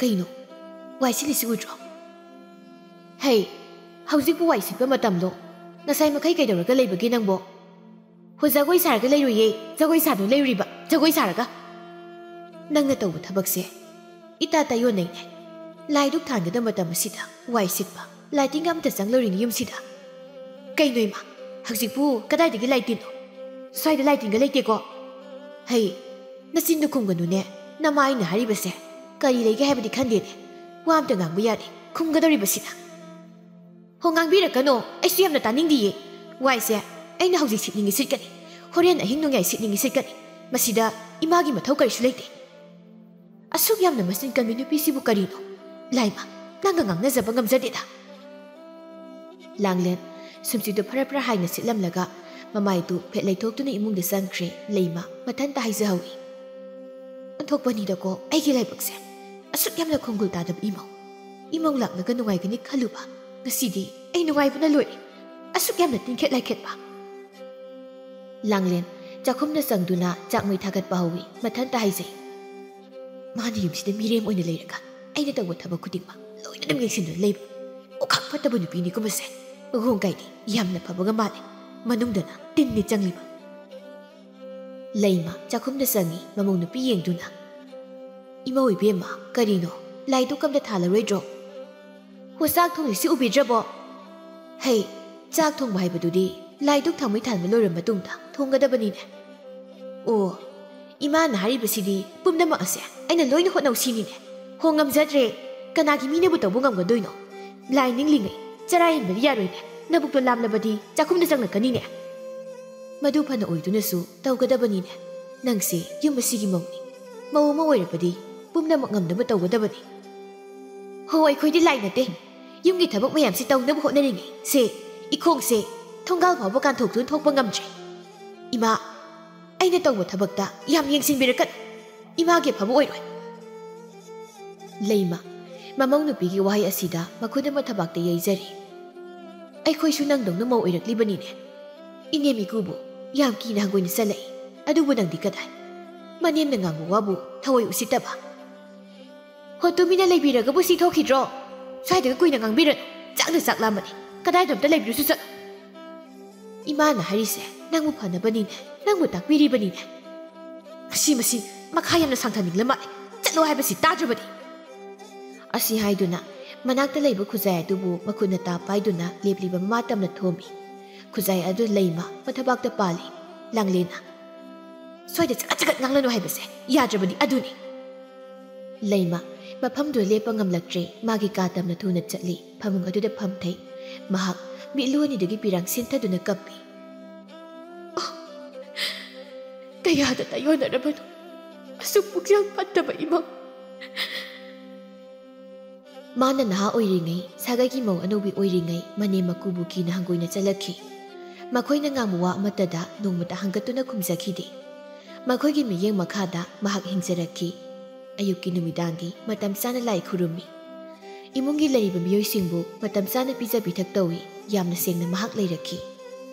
"ꯀꯩꯅꯣ, ꯋꯥꯏ ꯁꯤꯠꯂꯤꯁꯤ ꯎꯗ꯭ꯔꯣ?" "ꯍꯩ, ꯍꯧꯖꯤꯛꯄꯨ ꯋꯥꯏ ꯁꯤꯠꯄ ꯃꯇꯝꯂꯣ? ꯉꯁꯥꯏ ꯃꯈꯩ ꯀꯩꯗꯧꯔꯒ ꯂꯩꯕꯒꯦ ꯅꯪꯕꯣ?" "ꯍꯣ, ꯖꯒꯣꯏ ꯁꯥꯔꯒ ꯂꯩꯔꯨꯏꯌꯦ, ꯖꯒꯣꯏ ꯁꯥꯗꯨꯅ ꯂꯩꯔꯨꯔꯤꯕ, ꯖꯒꯣꯏ ꯁꯥꯔꯒ꯫" "ꯅꯪꯅ ꯇꯧꯕ ꯊꯕꯛꯁꯦ ꯏꯇꯥ ꯇꯥꯏꯌꯣꯟꯅꯩꯅꯦ꯫ ꯂꯥꯏꯗꯨꯛ ꯊꯥꯟꯒꯗꯕ ꯃꯇꯝ ꯑꯁꯤꯗ ꯋꯥꯏ ꯁꯤꯠꯄ, ꯂꯥꯏꯇꯤꯟꯒ ꯑꯝꯇ ꯆꯪꯂꯧꯔꯤꯅꯤ ꯌꯨꯝꯁꯤꯗ꯫ ꯀꯩꯅꯣ ꯏꯃꯥ, ꯍꯧꯖꯤꯛꯄꯨ ꯀꯗꯥꯏꯗꯒꯤ ꯂꯥꯏꯇꯤꯟꯅꯣ? ꯁ꯭ꯋꯥꯏꯗ ꯂꯥꯏꯇꯤꯟꯒ ꯂꯩꯇꯦꯀꯣ꯫" "ꯍꯩ, ꯅꯆꯤꯟꯗꯨ ꯈꯨꯝꯒꯅꯨꯅꯦ꯫ ꯅꯃꯥ ꯑꯩꯅ ꯍꯥꯏꯔꯤꯕꯁꯦ ꯀꯔꯤ ꯂꯩꯒꯦ ꯍꯥꯏꯕꯗꯤ ꯈꯟꯗꯦꯅꯦ꯫ ꯋꯥ ꯑꯝꯇ ꯉꯥꯡꯕ ꯌꯥꯗꯦ, ꯈꯨꯝꯒꯗꯧꯔꯤꯕꯁꯤꯅ꯫" "ꯍꯣ, ꯉꯥꯡꯕꯤꯔꯛꯀꯅꯣ, ꯑꯩꯁꯨ ꯌꯥꯝꯅ ꯇꯥꯅꯤꯡꯗꯤꯌꯦ꯫ ꯋꯥꯏꯁꯦ ꯑꯩꯅ ꯍꯧꯖꯤꯛ ꯁꯤꯠꯅꯤꯡꯉꯤ ꯁꯤꯠꯀꯅꯤ, ꯍꯣꯔꯦꯟ ꯑꯍꯤꯡ ꯅꯣꯡꯌꯥꯏ ꯁꯤꯠꯅꯤꯡꯉꯤ ꯁꯤꯠꯀꯅꯤ꯫ ꯃꯁꯤꯗ ꯏꯃꯥꯒꯤ ꯃꯊꯧ ꯀꯔꯤꯁꯨ ꯂꯩꯇꯦ꯫ ꯑꯁꯨꯛ ꯌꯥꯝꯅ ꯃꯆꯤꯟ ꯀꯟꯕꯤ ꯅꯨꯄꯤꯁꯤꯕꯨ ꯀꯔꯤꯅꯣ? ꯂꯥꯏꯃ, ꯅꯪꯒ ꯉꯥꯡꯅꯖꯕ ꯉꯝꯖꯗꯦꯗ꯫ ꯂꯥꯡꯂꯦꯟ ꯁꯨꯝꯁꯤꯗꯨ ꯐꯔ ꯐꯔ ꯍꯥꯏꯅ ꯁꯤꯠꯂꯝꯂꯒ ꯃꯃꯥꯏꯗꯨ ꯐꯦꯠ ꯂꯩꯊꯣꯛꯇꯨꯅ ꯏꯃꯨꯡꯗ ꯆꯪꯈ꯭ꯔꯦ꯫ ꯂꯩꯃ ꯃꯊꯟꯇ ꯍꯥꯏꯖꯍꯧꯏ, "ꯑꯣꯟꯊꯣꯛꯄꯅꯤꯗꯀꯣ ꯑꯩꯒꯤ ꯂꯥꯏꯕꯛꯁꯦ꯫ ꯑꯁꯨꯛ ꯌꯥꯝꯅ ꯈꯣꯡꯒꯨꯜ ꯇꯥꯗꯕ ꯏꯃꯧ꯫ ꯏꯃꯧ ꯂꯥꯛꯂꯒ ꯅꯨꯡꯉꯥꯏꯒꯅꯤ ꯈꯜꯂꯨꯕ, ꯉꯁꯤꯗꯤ ꯑꯩ ꯅꯨꯡꯉꯥꯏꯕꯅ ꯂꯣꯏꯔꯦ꯫ ꯑꯁꯨꯛ ꯌꯥꯝꯅ ꯇꯤꯡꯈꯦꯠ ꯂꯥꯏꯈꯦꯠꯄ꯫" ꯂꯥꯡꯂꯦꯟ ꯆꯥꯛꯈꯨꯝꯗ ꯆꯪꯗꯨꯅ ꯆꯥꯛ ꯃꯩ ꯊꯥꯒꯠꯄ ꯍꯧꯏ꯫ ꯃꯊꯟꯇ ꯍꯥꯏꯖꯩ, "ꯃꯥꯅ ꯌꯨꯝꯁꯤꯗ ꯃꯤꯔꯦꯝ ꯑꯣꯏꯅ ꯂꯩꯔꯒ ꯑꯩꯅ ꯇꯧꯕ ꯊꯕꯛ ꯈꯨꯗꯤꯡꯃꯛ ꯂꯣꯏꯅ ꯑꯗꯨꯝ ꯌꯦꯡꯁꯤꯟꯗꯨꯅ ꯂꯩꯕ꯫ ꯑꯣꯈꯥꯛ ꯐꯠꯇꯕ ꯅꯨꯄꯤꯅꯤꯀꯣ ꯃꯁꯦ꯫ ꯃꯑꯣꯡ ꯀꯥꯏꯗꯤ ꯌꯥꯝꯅ ꯐꯕꯒ ꯃꯥꯜꯂꯦ꯫ ꯃꯅꯨꯡꯗꯅ ꯇꯤꯟꯅꯤ ꯆꯪꯂꯤꯕ꯫" ꯂꯩꯃ ꯆꯥꯛꯈꯨꯝꯗ ꯆꯪꯉꯤ, ꯃꯃꯧ ꯅꯨꯄꯤ ꯌꯦꯡꯗꯨꯅ, "ꯏꯃꯧ ꯏꯕꯦꯝꯃ, ꯀꯔꯤꯅꯣ? ꯂꯥꯏꯗꯨꯛ ꯑꯝꯇ ꯊꯥꯜꯂꯔꯣꯏꯗ꯭ꯔꯣ? ꯍꯣ, ꯆꯥꯛ ꯊꯣꯡꯂꯤꯁꯤ ꯎꯕꯤꯗ꯭ꯔꯕꯣ? ꯍꯩ, ꯆꯥꯛ ꯊꯣꯡꯕ ꯍꯥꯏꯕꯗꯨꯗꯤ ꯂꯥꯏꯗꯨꯛ ꯊꯥꯎꯃꯩ ꯊꯥꯟꯕ ꯂꯣꯏꯔꯕ ꯃꯇꯨꯡꯗ ꯊꯣꯡꯒꯗꯕꯅꯤꯅꯦ꯫ ꯑꯣ, ꯏꯃꯥꯅ ꯍꯥꯏꯔꯤꯕꯁꯤꯗꯤ ꯄꯨꯝꯅꯃꯛ ꯑꯁꯦ ꯑꯩꯅ ꯂꯣꯏꯅ ꯍꯣꯠꯅꯧ ꯁꯤꯅꯤꯅꯦ꯫ ꯍꯣ, ꯉꯝꯖꯗ꯭ꯔꯦ꯫ ꯀꯅꯥꯒꯤ ꯃꯤꯅꯕꯨ ꯇꯧꯕ ꯉꯝꯒꯗꯣꯏꯅꯣ? ꯂꯥꯏ ꯅꯤꯡꯂꯤꯉꯩ ꯆꯔꯥ ꯍꯦꯟꯕꯗꯤ ꯌꯥꯔꯣꯏꯅꯦ꯫ ꯅꯕꯨꯛꯇꯣ ꯂꯥꯝꯂꯕꯗꯤ ꯆꯥꯛꯈꯨꯝꯗ ꯆꯪꯂꯛꯀꯅꯤꯅꯦ꯫" "ꯃꯗꯨ ꯐꯅ ꯑꯣꯏꯗꯨꯅꯁꯨ ꯇꯧꯒꯗꯕꯅꯤꯅꯦ꯫ ꯅꯪꯁꯦ ꯌꯨꯝ ꯑꯁꯤꯒꯤ ꯃꯧꯅꯤ꯫ ꯃꯧ ꯑꯃ ꯑꯣꯏꯔꯕꯗꯤ ꯄꯨꯝꯅꯃꯛ ꯉꯝꯅꯕ ꯇꯧꯒꯗꯕꯅꯤ꯫" "ꯍꯣ, ꯑꯩꯈꯣꯏꯗꯤ ꯂꯥꯏ ꯅꯠꯇꯦ꯫ ꯌꯨꯝꯒꯤ ꯊꯕꯛ ꯃꯌꯥꯝꯁꯤ ꯇꯧꯅꯕ ꯍꯣꯠꯅꯔꯤꯉꯩ ꯁꯦ ꯏꯈꯣꯡꯁꯦ ꯊꯣꯡꯒꯥꯜ ꯐꯥꯎꯕ ꯀꯥꯟꯊꯣꯛꯇꯨꯅ ꯊꯣꯛꯄ ꯉꯝꯗ꯭ꯔꯦ꯫ ꯏꯃꯥ, ꯑꯩꯅ ꯇꯧꯕ ꯊꯕꯛꯇ ꯌꯥꯝ ꯌꯦꯡꯁꯤꯟꯕꯤꯔꯛꯀꯅꯨ꯫ ꯏꯃꯥꯒꯤ ꯑꯐꯕ ꯑꯣꯏꯔꯣꯏ꯫" ꯂꯩꯃ ꯃꯃꯧ ꯅꯨꯄꯤꯒꯤ ꯋꯥꯍꯩ ꯑꯁꯤꯗ ꯃꯈꯨꯠ ꯑꯃ ꯊꯕꯥꯛꯇ ꯌꯩꯖꯔꯤ꯫ "ꯑꯩꯈꯣꯏꯁꯨ ꯅꯪꯗꯧꯅ ꯃꯧ ꯑꯣꯏꯔꯛꯂꯤꯕꯅꯤꯅꯦ꯫ ꯏꯅꯦꯝ ꯏꯀꯨꯕꯨ ꯌꯥꯝ ꯀꯤꯅ ꯍꯪꯒꯣꯏꯅ ꯆꯠꯂꯛꯏ꯫ ꯑꯗꯨꯕꯨ ꯅꯪꯗꯤ ꯀꯗꯥꯏ? ꯃꯅꯦꯝꯅ ꯉꯥꯡꯕ ꯋꯥꯕꯨ ꯊꯑꯣꯏ ꯎꯁꯤꯠꯇꯕ꯫" "ꯍꯣ, ꯇꯨꯃꯤꯟꯅ ꯂꯩꯕꯤꯔꯒꯕꯨ ꯁꯤ ꯊꯣꯛꯈꯤꯗ꯭ꯔꯣ? ꯁ꯭ꯋꯥꯏꯗꯒ ꯀꯨꯏꯅ ꯉꯥꯡꯕꯤꯔꯅꯨ꯫ ꯆꯥꯛꯅ ꯆꯥꯛ ꯂꯥꯝꯕꯅꯤ꯫ ꯀꯗꯥꯏꯗ ꯑꯝꯇ ꯂꯩꯕꯤꯔꯨꯁꯨ ꯆꯠꯂꯨ꯫" "ꯏꯃꯥꯅ ꯍꯥꯏꯔꯤꯁꯦ ꯅꯪꯕꯨ ꯐꯅꯕꯅꯤꯅꯦ, ꯅꯪꯕꯨ ꯇꯥꯛꯄꯤꯔꯤꯕꯅꯤꯅꯦ꯫ ꯃꯁꯤ, ꯃꯁꯤ ꯃꯈꯥ ꯌꯥꯝꯅ ꯁꯥꯡꯊꯅꯤꯡꯂ ꯃꯥꯜꯂꯦ꯫ ꯆꯠꯂꯣ ꯍꯥꯏꯕꯁꯤ ꯇꯥꯗ꯭ꯔꯕꯗꯤ?" ꯑꯁꯤ ꯍꯥꯏꯗꯨꯅ ꯃꯅꯥꯛꯇ ꯂꯩꯕ ꯈꯨꯖꯥꯏ ꯑꯗꯨꯕꯨ ꯃꯈꯨꯠꯅ ꯇꯥ ꯄꯥꯏꯗꯨꯅ ꯂꯦꯞꯂꯤꯕ ꯃꯃꯥ ꯇꯝꯅ ꯊꯣꯝꯃꯤ꯫ ꯈꯨꯖꯥꯏ ꯑꯗꯨ ꯂꯩꯃ ꯃꯊꯕꯥꯛꯇ ꯄꯥꯜꯂꯤ꯫ ꯂꯥꯡꯂꯦꯟꯅ, "ꯁ꯭ꯋꯥꯏꯗ ꯆꯒꯠ ꯆꯒꯠ ꯉꯥꯡꯂꯅꯨ ꯍꯥꯏꯕꯁꯦ ꯌꯥꯗ꯭ꯔꯕꯗꯤ ꯑꯗꯨꯅꯤ꯫" ꯂꯩꯃ ꯃꯐꯝꯗꯨꯗ ꯂꯦꯞꯄ ꯉꯝꯂꯛꯇ꯭ꯔꯦ꯫ ꯃꯥꯒꯤ ꯀꯥ ꯇꯝꯅ ꯊꯨꯅ ꯆꯠꯂꯤ꯫ ꯐꯃꯨꯡ ꯑꯗꯨꯗ ꯐꯝꯊꯩ꯫ ꯃꯍꯥꯛ ꯃꯤꯠꯂꯨ ꯑꯅꯤꯗꯨꯒꯤ ꯄꯤꯔꯥꯡ ꯁꯤꯟꯊꯗꯨꯅ ꯀꯞꯄꯤ꯫ ꯀꯌꯥꯗ ꯇꯥꯏꯌꯣꯟꯅꯔꯕꯅꯣ ꯑꯁꯨꯛ ꯄꯨꯛꯆꯦꯜ ꯐꯠꯇꯕ ꯏꯃꯧ꯫ ꯃꯥꯅ ꯅꯍꯥ ꯑꯣꯏꯔꯤꯉꯩ, ꯁꯥꯒꯩꯒꯤ ꯃꯧ ꯑꯅꯧꯕꯤ ꯑꯣꯏꯔꯤꯉꯩ, ꯃꯅꯦꯝ ꯃꯀꯨꯕꯨ ꯀꯤꯅ ꯍꯪꯒꯣꯏꯅ ꯆꯠꯂꯛꯈꯤ꯫ ꯃꯈꯣꯏꯅ ꯉꯥꯡꯕ ꯋꯥ ꯑꯃꯠꯇꯗ ꯅꯣꯡꯃꯇ ꯍꯪꯒꯠꯇꯨꯅ ꯈꯨꯝꯖꯈꯤꯗꯦ꯫ ꯃꯈꯣꯏꯒꯤ ꯃꯤꯠꯌꯦꯡ ꯃꯈꯥꯗ ꯃꯍꯥꯛ ꯍꯤꯡꯖꯔꯛꯈꯤ꯫ ꯑꯌꯨꯛꯀꯤ ꯅꯨꯃꯤꯗꯥꯡꯒꯤ ꯃꯇꯝ ꯆꯥꯅ ꯂꯥꯏ ꯈꯨꯔꯨꯝꯃꯤ꯫ ꯏꯃꯨꯡꯒꯤ ꯂꯩꯔꯤꯕ ꯃꯤꯑꯣꯏꯁꯤꯡꯕꯨ ꯃꯇꯝ ꯆꯥꯅ ꯄꯤꯖ ꯄꯤꯊꯛ ꯇꯧꯏ꯫ ꯌꯥꯝꯅ ꯁꯦꯡꯅ ꯃꯍꯥꯛ ꯂꯩꯔꯛꯈꯤ꯫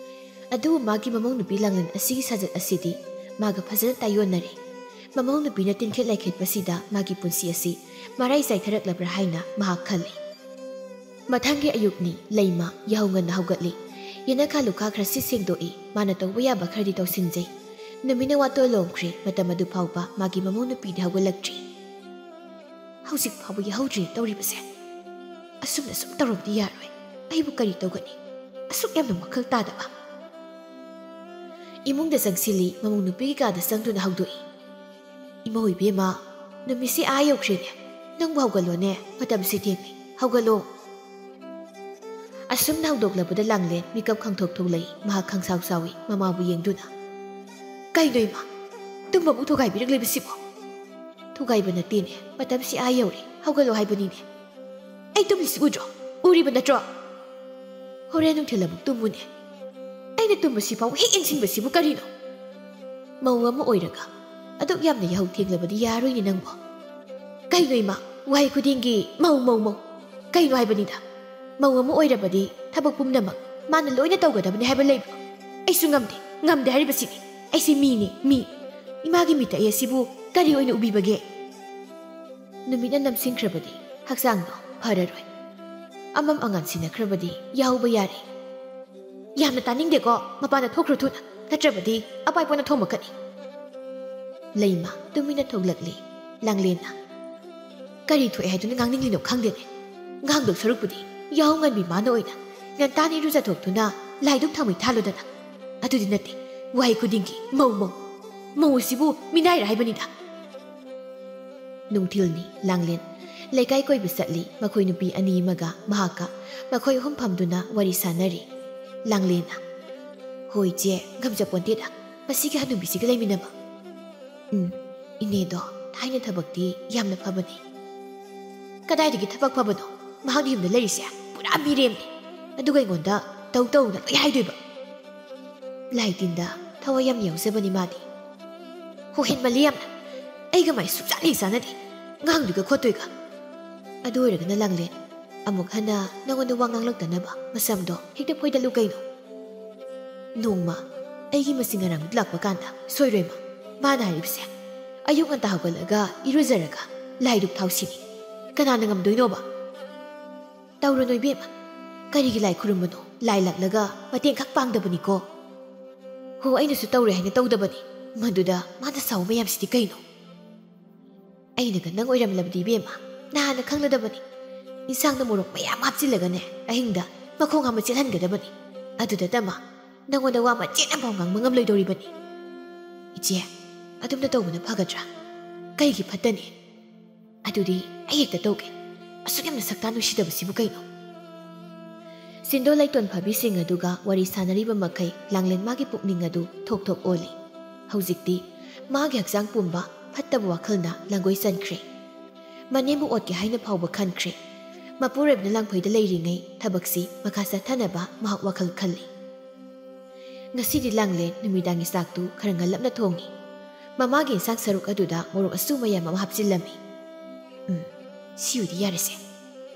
ꯑꯗꯨꯕꯨ ꯃꯥꯒꯤ ꯃꯃꯧ ꯅꯨꯄꯤ ꯂꯥꯡꯂꯦꯟ ꯑꯁꯤꯒꯤ ꯁꯥꯖꯠ ꯑꯁꯤꯗꯤ ꯃꯥꯒ ꯐꯖꯅ ꯇꯥꯏꯌꯣꯟꯅꯔꯦ꯫ ꯃꯃꯧ ꯅꯨꯄꯤꯅ ꯇꯤꯟꯈꯦꯠ ꯂꯥꯏꯈꯦꯠꯄꯁꯤꯗ ꯃꯥꯒꯤ ꯄꯨꯟꯁꯤ ꯑꯁꯤ ꯃꯔꯥꯏ ꯆꯥꯏꯊꯔꯛꯂꯕ꯭ꯔꯥ ꯍꯥꯏꯅ ꯃꯍꯥꯛ ꯈꯜꯂꯤ꯫ ꯃꯊꯪꯒꯤ ꯑꯌꯨꯛꯅꯤ꯫ ꯂꯩꯃ ꯌꯥꯍꯧ ꯉꯟꯅ ꯍꯧꯒꯠꯂꯤ꯫ ꯌꯦꯅꯈꯥ ꯂꯨꯈꯥ ꯈꯔ ꯁꯤꯠ ꯁꯦꯡꯗꯣꯛꯏ꯫ ꯃꯥꯅ ꯇꯧꯕ ꯌꯥꯕ ꯈꯔꯗꯤ ꯇꯧꯁꯤꯟꯖꯩ꯫ ꯅꯨꯃꯤꯠꯅ ꯋꯥꯠꯇꯣ ꯂꯣꯝꯈ꯭ꯔꯦ꯫ ꯃꯇꯝ ꯑꯗꯨ ꯐꯥꯎꯕ ꯃꯥꯒꯤ ꯃꯃꯧ ꯅꯨꯄꯤꯗꯤ ꯍꯧꯒꯠꯂꯛꯇ꯭ꯔꯤ꯫ "ꯍꯧꯖꯤꯛ ꯐꯥꯎꯕ ꯌꯥꯍꯧꯗ꯭ꯔꯤ ꯇꯧꯔꯤꯕꯁꯦ? ꯑꯁꯨꯝꯅ ꯁꯨꯝ ꯇꯧꯔꯕꯗꯤ ꯌꯥꯔꯣꯏ꯫ ꯑꯩꯕꯨ ꯀꯔꯤ ꯇꯧꯒꯅꯤ? ꯑꯁꯨꯛ ꯌꯥꯝꯅ ꯋꯥꯈꯜ ꯇꯥꯗꯕ?" ꯏꯃꯨꯡꯗ ꯆꯪꯁꯤꯜꯂꯤ꯫ ꯃꯃꯧ ꯅꯨꯄꯤꯒꯤ ꯀꯥꯗ ꯆꯪꯗꯨꯅ ꯍꯧꯗꯣꯛꯏ꯫ "ꯏꯃꯧ ꯏꯕꯦꯝꯃ, ꯅꯨꯃꯤꯠꯁꯤ ꯑꯥ ꯌꯧꯈ꯭ꯔꯦꯅꯦ꯫ ꯅꯪꯕꯨ ꯍꯧꯒꯠꯂꯣꯅꯦ, ꯃꯇꯝꯁꯤ ꯊꯦꯡꯂꯦ꯫ ꯍꯧꯒꯠꯂꯣ!" ꯑꯁꯨꯝꯅ ꯍꯧꯗꯣꯛꯂꯕꯗ ꯂꯥꯡꯂꯦꯟ ꯃꯤꯀꯞ ꯈꯪꯊꯣꯛ ꯊꯣꯛꯂꯛꯏ꯫ ꯃꯍꯥꯛ ꯈꯪꯁꯥꯎ ꯁꯥꯎꯏ, ꯃꯃꯥꯕꯨ ꯌꯦꯡꯗꯨꯅ꯫ "ꯀꯩꯅꯣ ꯏꯃꯥ? ꯇꯨꯝꯕꯕꯨ ꯊꯨꯒꯥꯏꯕꯤꯔꯛꯂꯤꯕꯁꯤꯕꯣ?" "ꯊꯨꯒꯥꯏꯕ ꯅꯠꯇꯦꯅꯦ, ꯃꯇꯝꯁꯤ ꯑꯥ ꯌꯧꯔꯦ꯫ ꯍꯧꯒꯠꯂꯣ ꯍꯥꯏꯕꯅꯤꯅꯦ꯫ ꯑꯩ ꯇꯨꯝꯂꯤꯁꯤ ꯎꯗ꯭ꯔꯣ? ꯎꯔꯤꯕ ꯅꯠꯇ꯭ꯔꯣ? ꯍꯣꯔꯦꯟ ꯅꯨꯡꯊꯤꯜ ꯑꯃꯨꯛ ꯇꯨꯝꯃꯨꯅꯦ꯫ ꯑꯩꯅ ꯇꯨꯝꯕꯁꯤꯐꯥꯎ ꯍꯦꯛ ꯌꯦꯡꯁꯤꯟꯕꯁꯤꯕꯨ ꯀꯔꯤꯅꯣ?" "ꯃꯧ ꯑꯃ ꯑꯣꯏꯔꯒ ꯑꯗꯨꯛ ꯌꯥꯝꯅ ꯌꯥꯍꯧ ꯊꯦꯡꯂꯕꯗꯤ ꯌꯥꯔꯣꯏꯅꯦ ꯅꯪꯕꯣ꯫ ꯀꯩꯅꯣ ꯏꯃꯥ, ꯋꯥꯍꯩ ꯈꯨꯗꯤꯡꯒꯤ ꯃꯧ, ꯃꯧ, ꯃꯧ꯫ ꯀꯩꯅꯣ ꯍꯥꯏꯕꯅꯤꯗ? ꯃꯧ ꯑꯃ ꯑꯣꯏꯔꯕꯗꯤ ꯊꯕꯛ ꯄꯨꯝꯅꯃꯛ ꯃꯥꯅ ꯂꯣꯏꯅ ꯇꯧꯒꯗꯕꯅꯤ ꯍꯥꯏꯕ ꯂꯩꯕ꯭ꯔꯣ? ꯑꯩꯁꯨ ꯉꯝꯗꯦ, ꯉꯝꯗꯦ ꯍꯥꯏꯔꯤꯕꯁꯤꯅꯤ꯫ ꯑꯩꯁꯦ ꯃꯤꯅꯤ, ꯃꯤ꯫ ꯏꯃꯥꯒꯤ ꯃꯤꯠꯇ ꯑꯩ ꯑꯁꯤꯕꯨ ꯀꯔꯤ ꯑꯣꯏꯅ ꯎꯕꯤꯕꯒꯦ?" ꯅꯨꯃꯤꯠꯅ ꯅꯝꯁꯤꯟꯈ꯭ꯔꯕꯗꯤ ꯍꯛꯆꯥꯡꯗꯣ ꯐꯔꯔꯣꯏ꯫ ꯑꯃꯝ ꯑꯉꯥꯟ ꯁꯤꯟꯅꯈ꯭ꯔꯕꯗꯤ ꯌꯥꯍꯧꯕ ꯌꯥꯔꯦ꯫ "ꯌꯥꯝꯅ ꯇꯥꯅꯤꯡꯗꯦꯀꯣ, ꯃꯄꯥꯟꯗ ꯊꯣꯛꯈ꯭ꯔꯣ ꯊꯨꯅ, ꯅꯠꯇ꯭ꯔꯕꯗꯤ ꯑꯄꯥꯏꯄꯣꯅ ꯊꯣꯝꯃꯛꯀꯅꯤ꯫" ꯂꯩꯃ ꯇꯨꯃꯤꯟꯅ ꯊꯣꯛꯂꯛꯂꯤ꯫ ꯂꯥꯡꯂꯦꯟꯅ, "ꯀꯔꯤ ꯊꯣꯛꯑꯦ ꯍꯥꯏꯗꯨꯅ ꯉꯥꯡꯅꯤꯡꯂꯤꯅꯣ ꯈꯪꯗꯦꯅꯦ꯫ ꯉꯥꯡꯗꯧ ꯁꯔꯨꯛꯄꯨꯗꯤ ꯌꯥꯍꯧ ꯉꯟꯕꯤ ꯃꯥꯅ ꯑꯣꯏꯅ ꯉꯟꯇꯥꯅ ꯏꯔꯨꯖꯊꯣꯛꯇꯨꯅ ꯂꯥꯏꯗꯨꯛ ꯊꯥꯎꯃꯩ ꯊꯥꯜꯂꯨꯗꯅ꯫ ꯑꯗꯨꯗꯤ ꯅꯠꯇꯦ, ꯋꯥꯍꯩ ꯈꯨꯗꯤꯡꯒꯤ ꯃꯧ, ꯃꯧ꯫ ꯃꯧ ꯑꯁꯤꯕꯨ ꯃꯤꯅꯥꯏꯔ ꯍꯥꯏꯕꯅꯤꯗ꯫" ꯅꯨꯡꯊꯤꯜꯅꯤ꯫ ꯂꯥꯡꯂꯦꯟ ꯂꯩꯀꯥꯏ ꯀꯣꯏꯕ ꯆꯠꯂꯤ꯫ ꯃꯈꯣꯏ ꯅꯨꯄꯤ ꯑꯅꯤ ꯑꯃꯒ ꯃꯍꯥꯛꯀ ꯃꯈꯣꯏ ꯑꯍꯨꯝ ꯐꯝꯗꯨꯅ ꯋꯥꯔꯤ ꯁꯥꯟꯅꯔꯤ꯫ ꯂꯥꯡꯂꯦꯟꯅ, "ꯍꯣꯏ ꯏꯆꯦ, ꯉꯝꯖꯄꯣꯟꯇꯦꯗ꯫ ꯃꯁꯤꯒꯤ ꯍꯅꯨꯕꯤꯁꯤꯒ ꯂꯩꯃꯤꯟꯅꯕ? ꯎꯝ, ꯏꯅꯦꯗꯣ ꯊꯥꯏꯅ ꯊꯕꯛꯇꯤ ꯌꯥꯝꯅ ꯐꯕꯅꯦ꯫ ꯀꯗꯥꯏꯗꯒꯤ ꯊꯕꯛ ꯐꯕꯅꯣ? ꯃꯍꯥꯛꯅ ꯌꯨꯝꯗ ꯂꯩꯔꯤꯁꯦ ꯄꯨꯔꯥ ꯃꯤꯔꯦꯝꯅꯦ꯫ ꯑꯗꯨꯒ ꯑꯩꯉꯣꯟꯗ ꯇꯧ ꯇꯧꯅ ꯂꯣꯏ ꯍꯥꯏꯗꯣꯏꯕ꯫ ꯂꯥꯏ ꯇꯤꯟꯗ ꯊꯋꯥꯏ ꯌꯥꯝ ꯌꯥꯎꯖꯕꯅꯤ ꯃꯥꯗꯤ꯫ ꯍꯣ, ꯍꯦꯟꯃꯜꯂꯤ ꯌꯥꯝꯅ꯫ ꯑꯩꯒ ꯃꯥꯏ ꯁꯨꯡꯆꯥꯟ ꯍꯦꯛ ꯆꯥꯟꯅꯗꯦ꯫ ꯉꯥꯡꯗꯣꯏꯒ ꯈꯣꯠꯇꯣꯏꯒ꯫ ꯑꯗꯨ ꯑꯣꯏꯔꯒꯅ ꯂꯥꯡꯂꯦꯟ, ꯑꯃꯨꯛ ꯍꯟꯅ ꯅꯉꯣꯟꯗ ꯋꯥ ꯉꯥꯡꯂꯛꯇꯅꯕ ꯃꯁꯝꯗꯣ ꯍꯦꯛꯇ ꯐꯣꯏꯗꯠꯂꯨ ꯀꯩꯅꯣ꯫ ꯅꯣꯡꯃ ꯑꯩꯒꯤ ꯃꯁꯤ ꯉꯔꯥꯡ ꯂꯥꯛꯄ ꯀꯥꯟꯗ ꯁꯣꯏꯔꯣꯏ ꯃꯥ꯫ ꯃꯥꯅ ꯍꯥꯏꯔꯤꯕꯁꯦ, ꯑꯌꯨꯛ ꯉꯟꯇꯥ ꯍꯧꯒꯠꯂꯒ ꯏꯔꯨꯖꯔꯒ ꯂꯥꯏ ꯙꯨꯛ ꯊꯥꯎ ꯁꯤꯅꯤ꯫ ꯀꯅꯥꯅ ꯉꯝꯗꯣꯏꯅꯣꯕ? ꯇꯧꯔꯨꯅꯨ ꯏꯕꯦꯝꯃ꯫ ꯀꯔꯤꯒꯤ ꯂꯥꯏ ꯈꯨꯔꯨꯝꯕꯅꯣ? ꯂꯥꯏ ꯂꯥꯛꯂꯒ ꯃꯇꯦꯡ ꯈꯛ ꯄꯥꯡꯗꯕꯅꯤꯀꯣ꯫ ꯍꯣ, ꯑꯩꯅꯁꯨ ꯇꯧꯔꯦ ꯍꯥꯏꯅ ꯇꯧꯗꯕꯅꯤ꯫ ꯃꯗꯨꯗ ꯃꯥꯅ ꯁꯥꯎ ꯃꯌꯥꯝꯁꯤꯗꯤ ꯀꯩꯅꯣ? ꯑꯩꯅꯒ ꯅꯪ ꯑꯣꯏꯔꯝꯂꯕꯗꯤ ꯏꯕꯦꯝꯃ, ꯅꯍꯥꯟꯅ ꯈꯪꯂꯗꯕꯅꯤ꯫ ꯏꯟꯁꯥꯡꯗ ꯃꯣꯔꯣꯛ ꯃꯌꯥꯝ ꯍꯥꯞꯆꯤꯜꯂꯒꯅꯦ, ꯑꯍꯤꯡꯗ ꯃꯈꯣꯡ ꯍꯥꯝꯕ ꯆꯦꯜꯍꯟꯒꯗꯕꯅꯤ꯫ ꯑꯗꯨꯗ ꯇꯃ, ꯅꯉꯣꯟꯗ ꯋꯥ ꯃꯆꯦꯠ ꯑꯃꯐꯥꯎ ꯉꯥꯡꯕ ꯉꯝꯂꯣꯏꯗꯧꯔꯤꯕꯅꯤ꯫ ꯏꯆꯦ, ꯑꯗꯨꯝꯅ ꯇꯧꯕꯅ ꯐꯒꯗ꯭ꯔꯥ? ꯀꯩꯒꯤ ꯐꯠꯇꯅꯤ? ꯑꯗꯨꯗꯤ ꯑꯩ ꯍꯦꯛꯇ ꯇꯧꯒꯦ꯫ ꯑꯁꯨꯛ ꯌꯥꯝꯅ ꯁꯛꯇꯥ ꯅꯨꯡꯁꯤꯗꯕꯁꯤꯕꯨ ꯀꯩꯅꯣ? ꯁꯤꯟꯗꯣ ꯂꯩꯇꯣꯟ ꯐꯥꯕꯤꯁꯤꯡ ꯑꯗꯨꯒ ꯋꯥꯔꯤ ꯁꯥꯟꯅꯔꯤꯕ ꯃꯈꯩ ꯂꯥꯡꯂꯦꯟ ꯃꯥꯒꯤ ꯄꯨꯛꯅꯤꯡ ꯑꯗꯨ ꯊꯣꯛ ꯊꯣꯛ ꯑꯣꯜꯂꯤ꯫ ꯍꯧꯖꯤꯛꯇꯤ ꯃꯥꯒꯤ ꯍꯛꯆꯥꯡ ꯄꯨꯝꯕ ꯐꯠꯇꯕ ꯋꯥꯈꯜꯅ ꯂꯥꯡꯒꯣꯏ ꯆꯟꯈ꯭ꯔꯦ꯫ ꯃꯅꯦꯝꯕꯨ ꯑꯣꯠꯀꯦ ꯍꯥꯏꯅ ꯐꯥꯎꯕ ꯈꯟꯈ꯭ꯔꯦ꯫ ꯃꯄꯨꯔꯣꯏꯕꯅ ꯂꯥꯡꯐꯩꯗ ꯂꯩꯔꯤꯉꯩ ꯊꯕꯛꯁꯤ ꯃꯈꯥ ꯆꯠꯊꯅꯕ ꯃꯍꯥꯛ ꯋꯥꯈꯜ ꯈꯜꯂꯤ꯫ ꯉꯁꯤꯗꯤ ꯂꯥꯡꯂꯦꯟ ꯅꯨꯃꯤꯗꯥꯡꯒꯤ ꯆꯥꯛꯇꯨ ꯈꯔ ꯉꯜꯂꯞꯅ ꯊꯣꯡꯉꯤ꯫ ꯃꯃꯥꯒꯤ ꯏꯟꯁꯥꯡ ꯁꯔꯨꯛ ꯑꯗꯨꯗ ꯃꯣꯔꯣꯛ ꯑꯁꯨ ꯃꯌꯥꯝ ꯑꯃ ꯍꯥꯞꯆꯤꯜꯂꯝꯃꯤ꯫ ꯎꯝ, ꯁꯤꯕꯨꯗꯤ ꯌꯥꯔꯦꯁꯦ꯫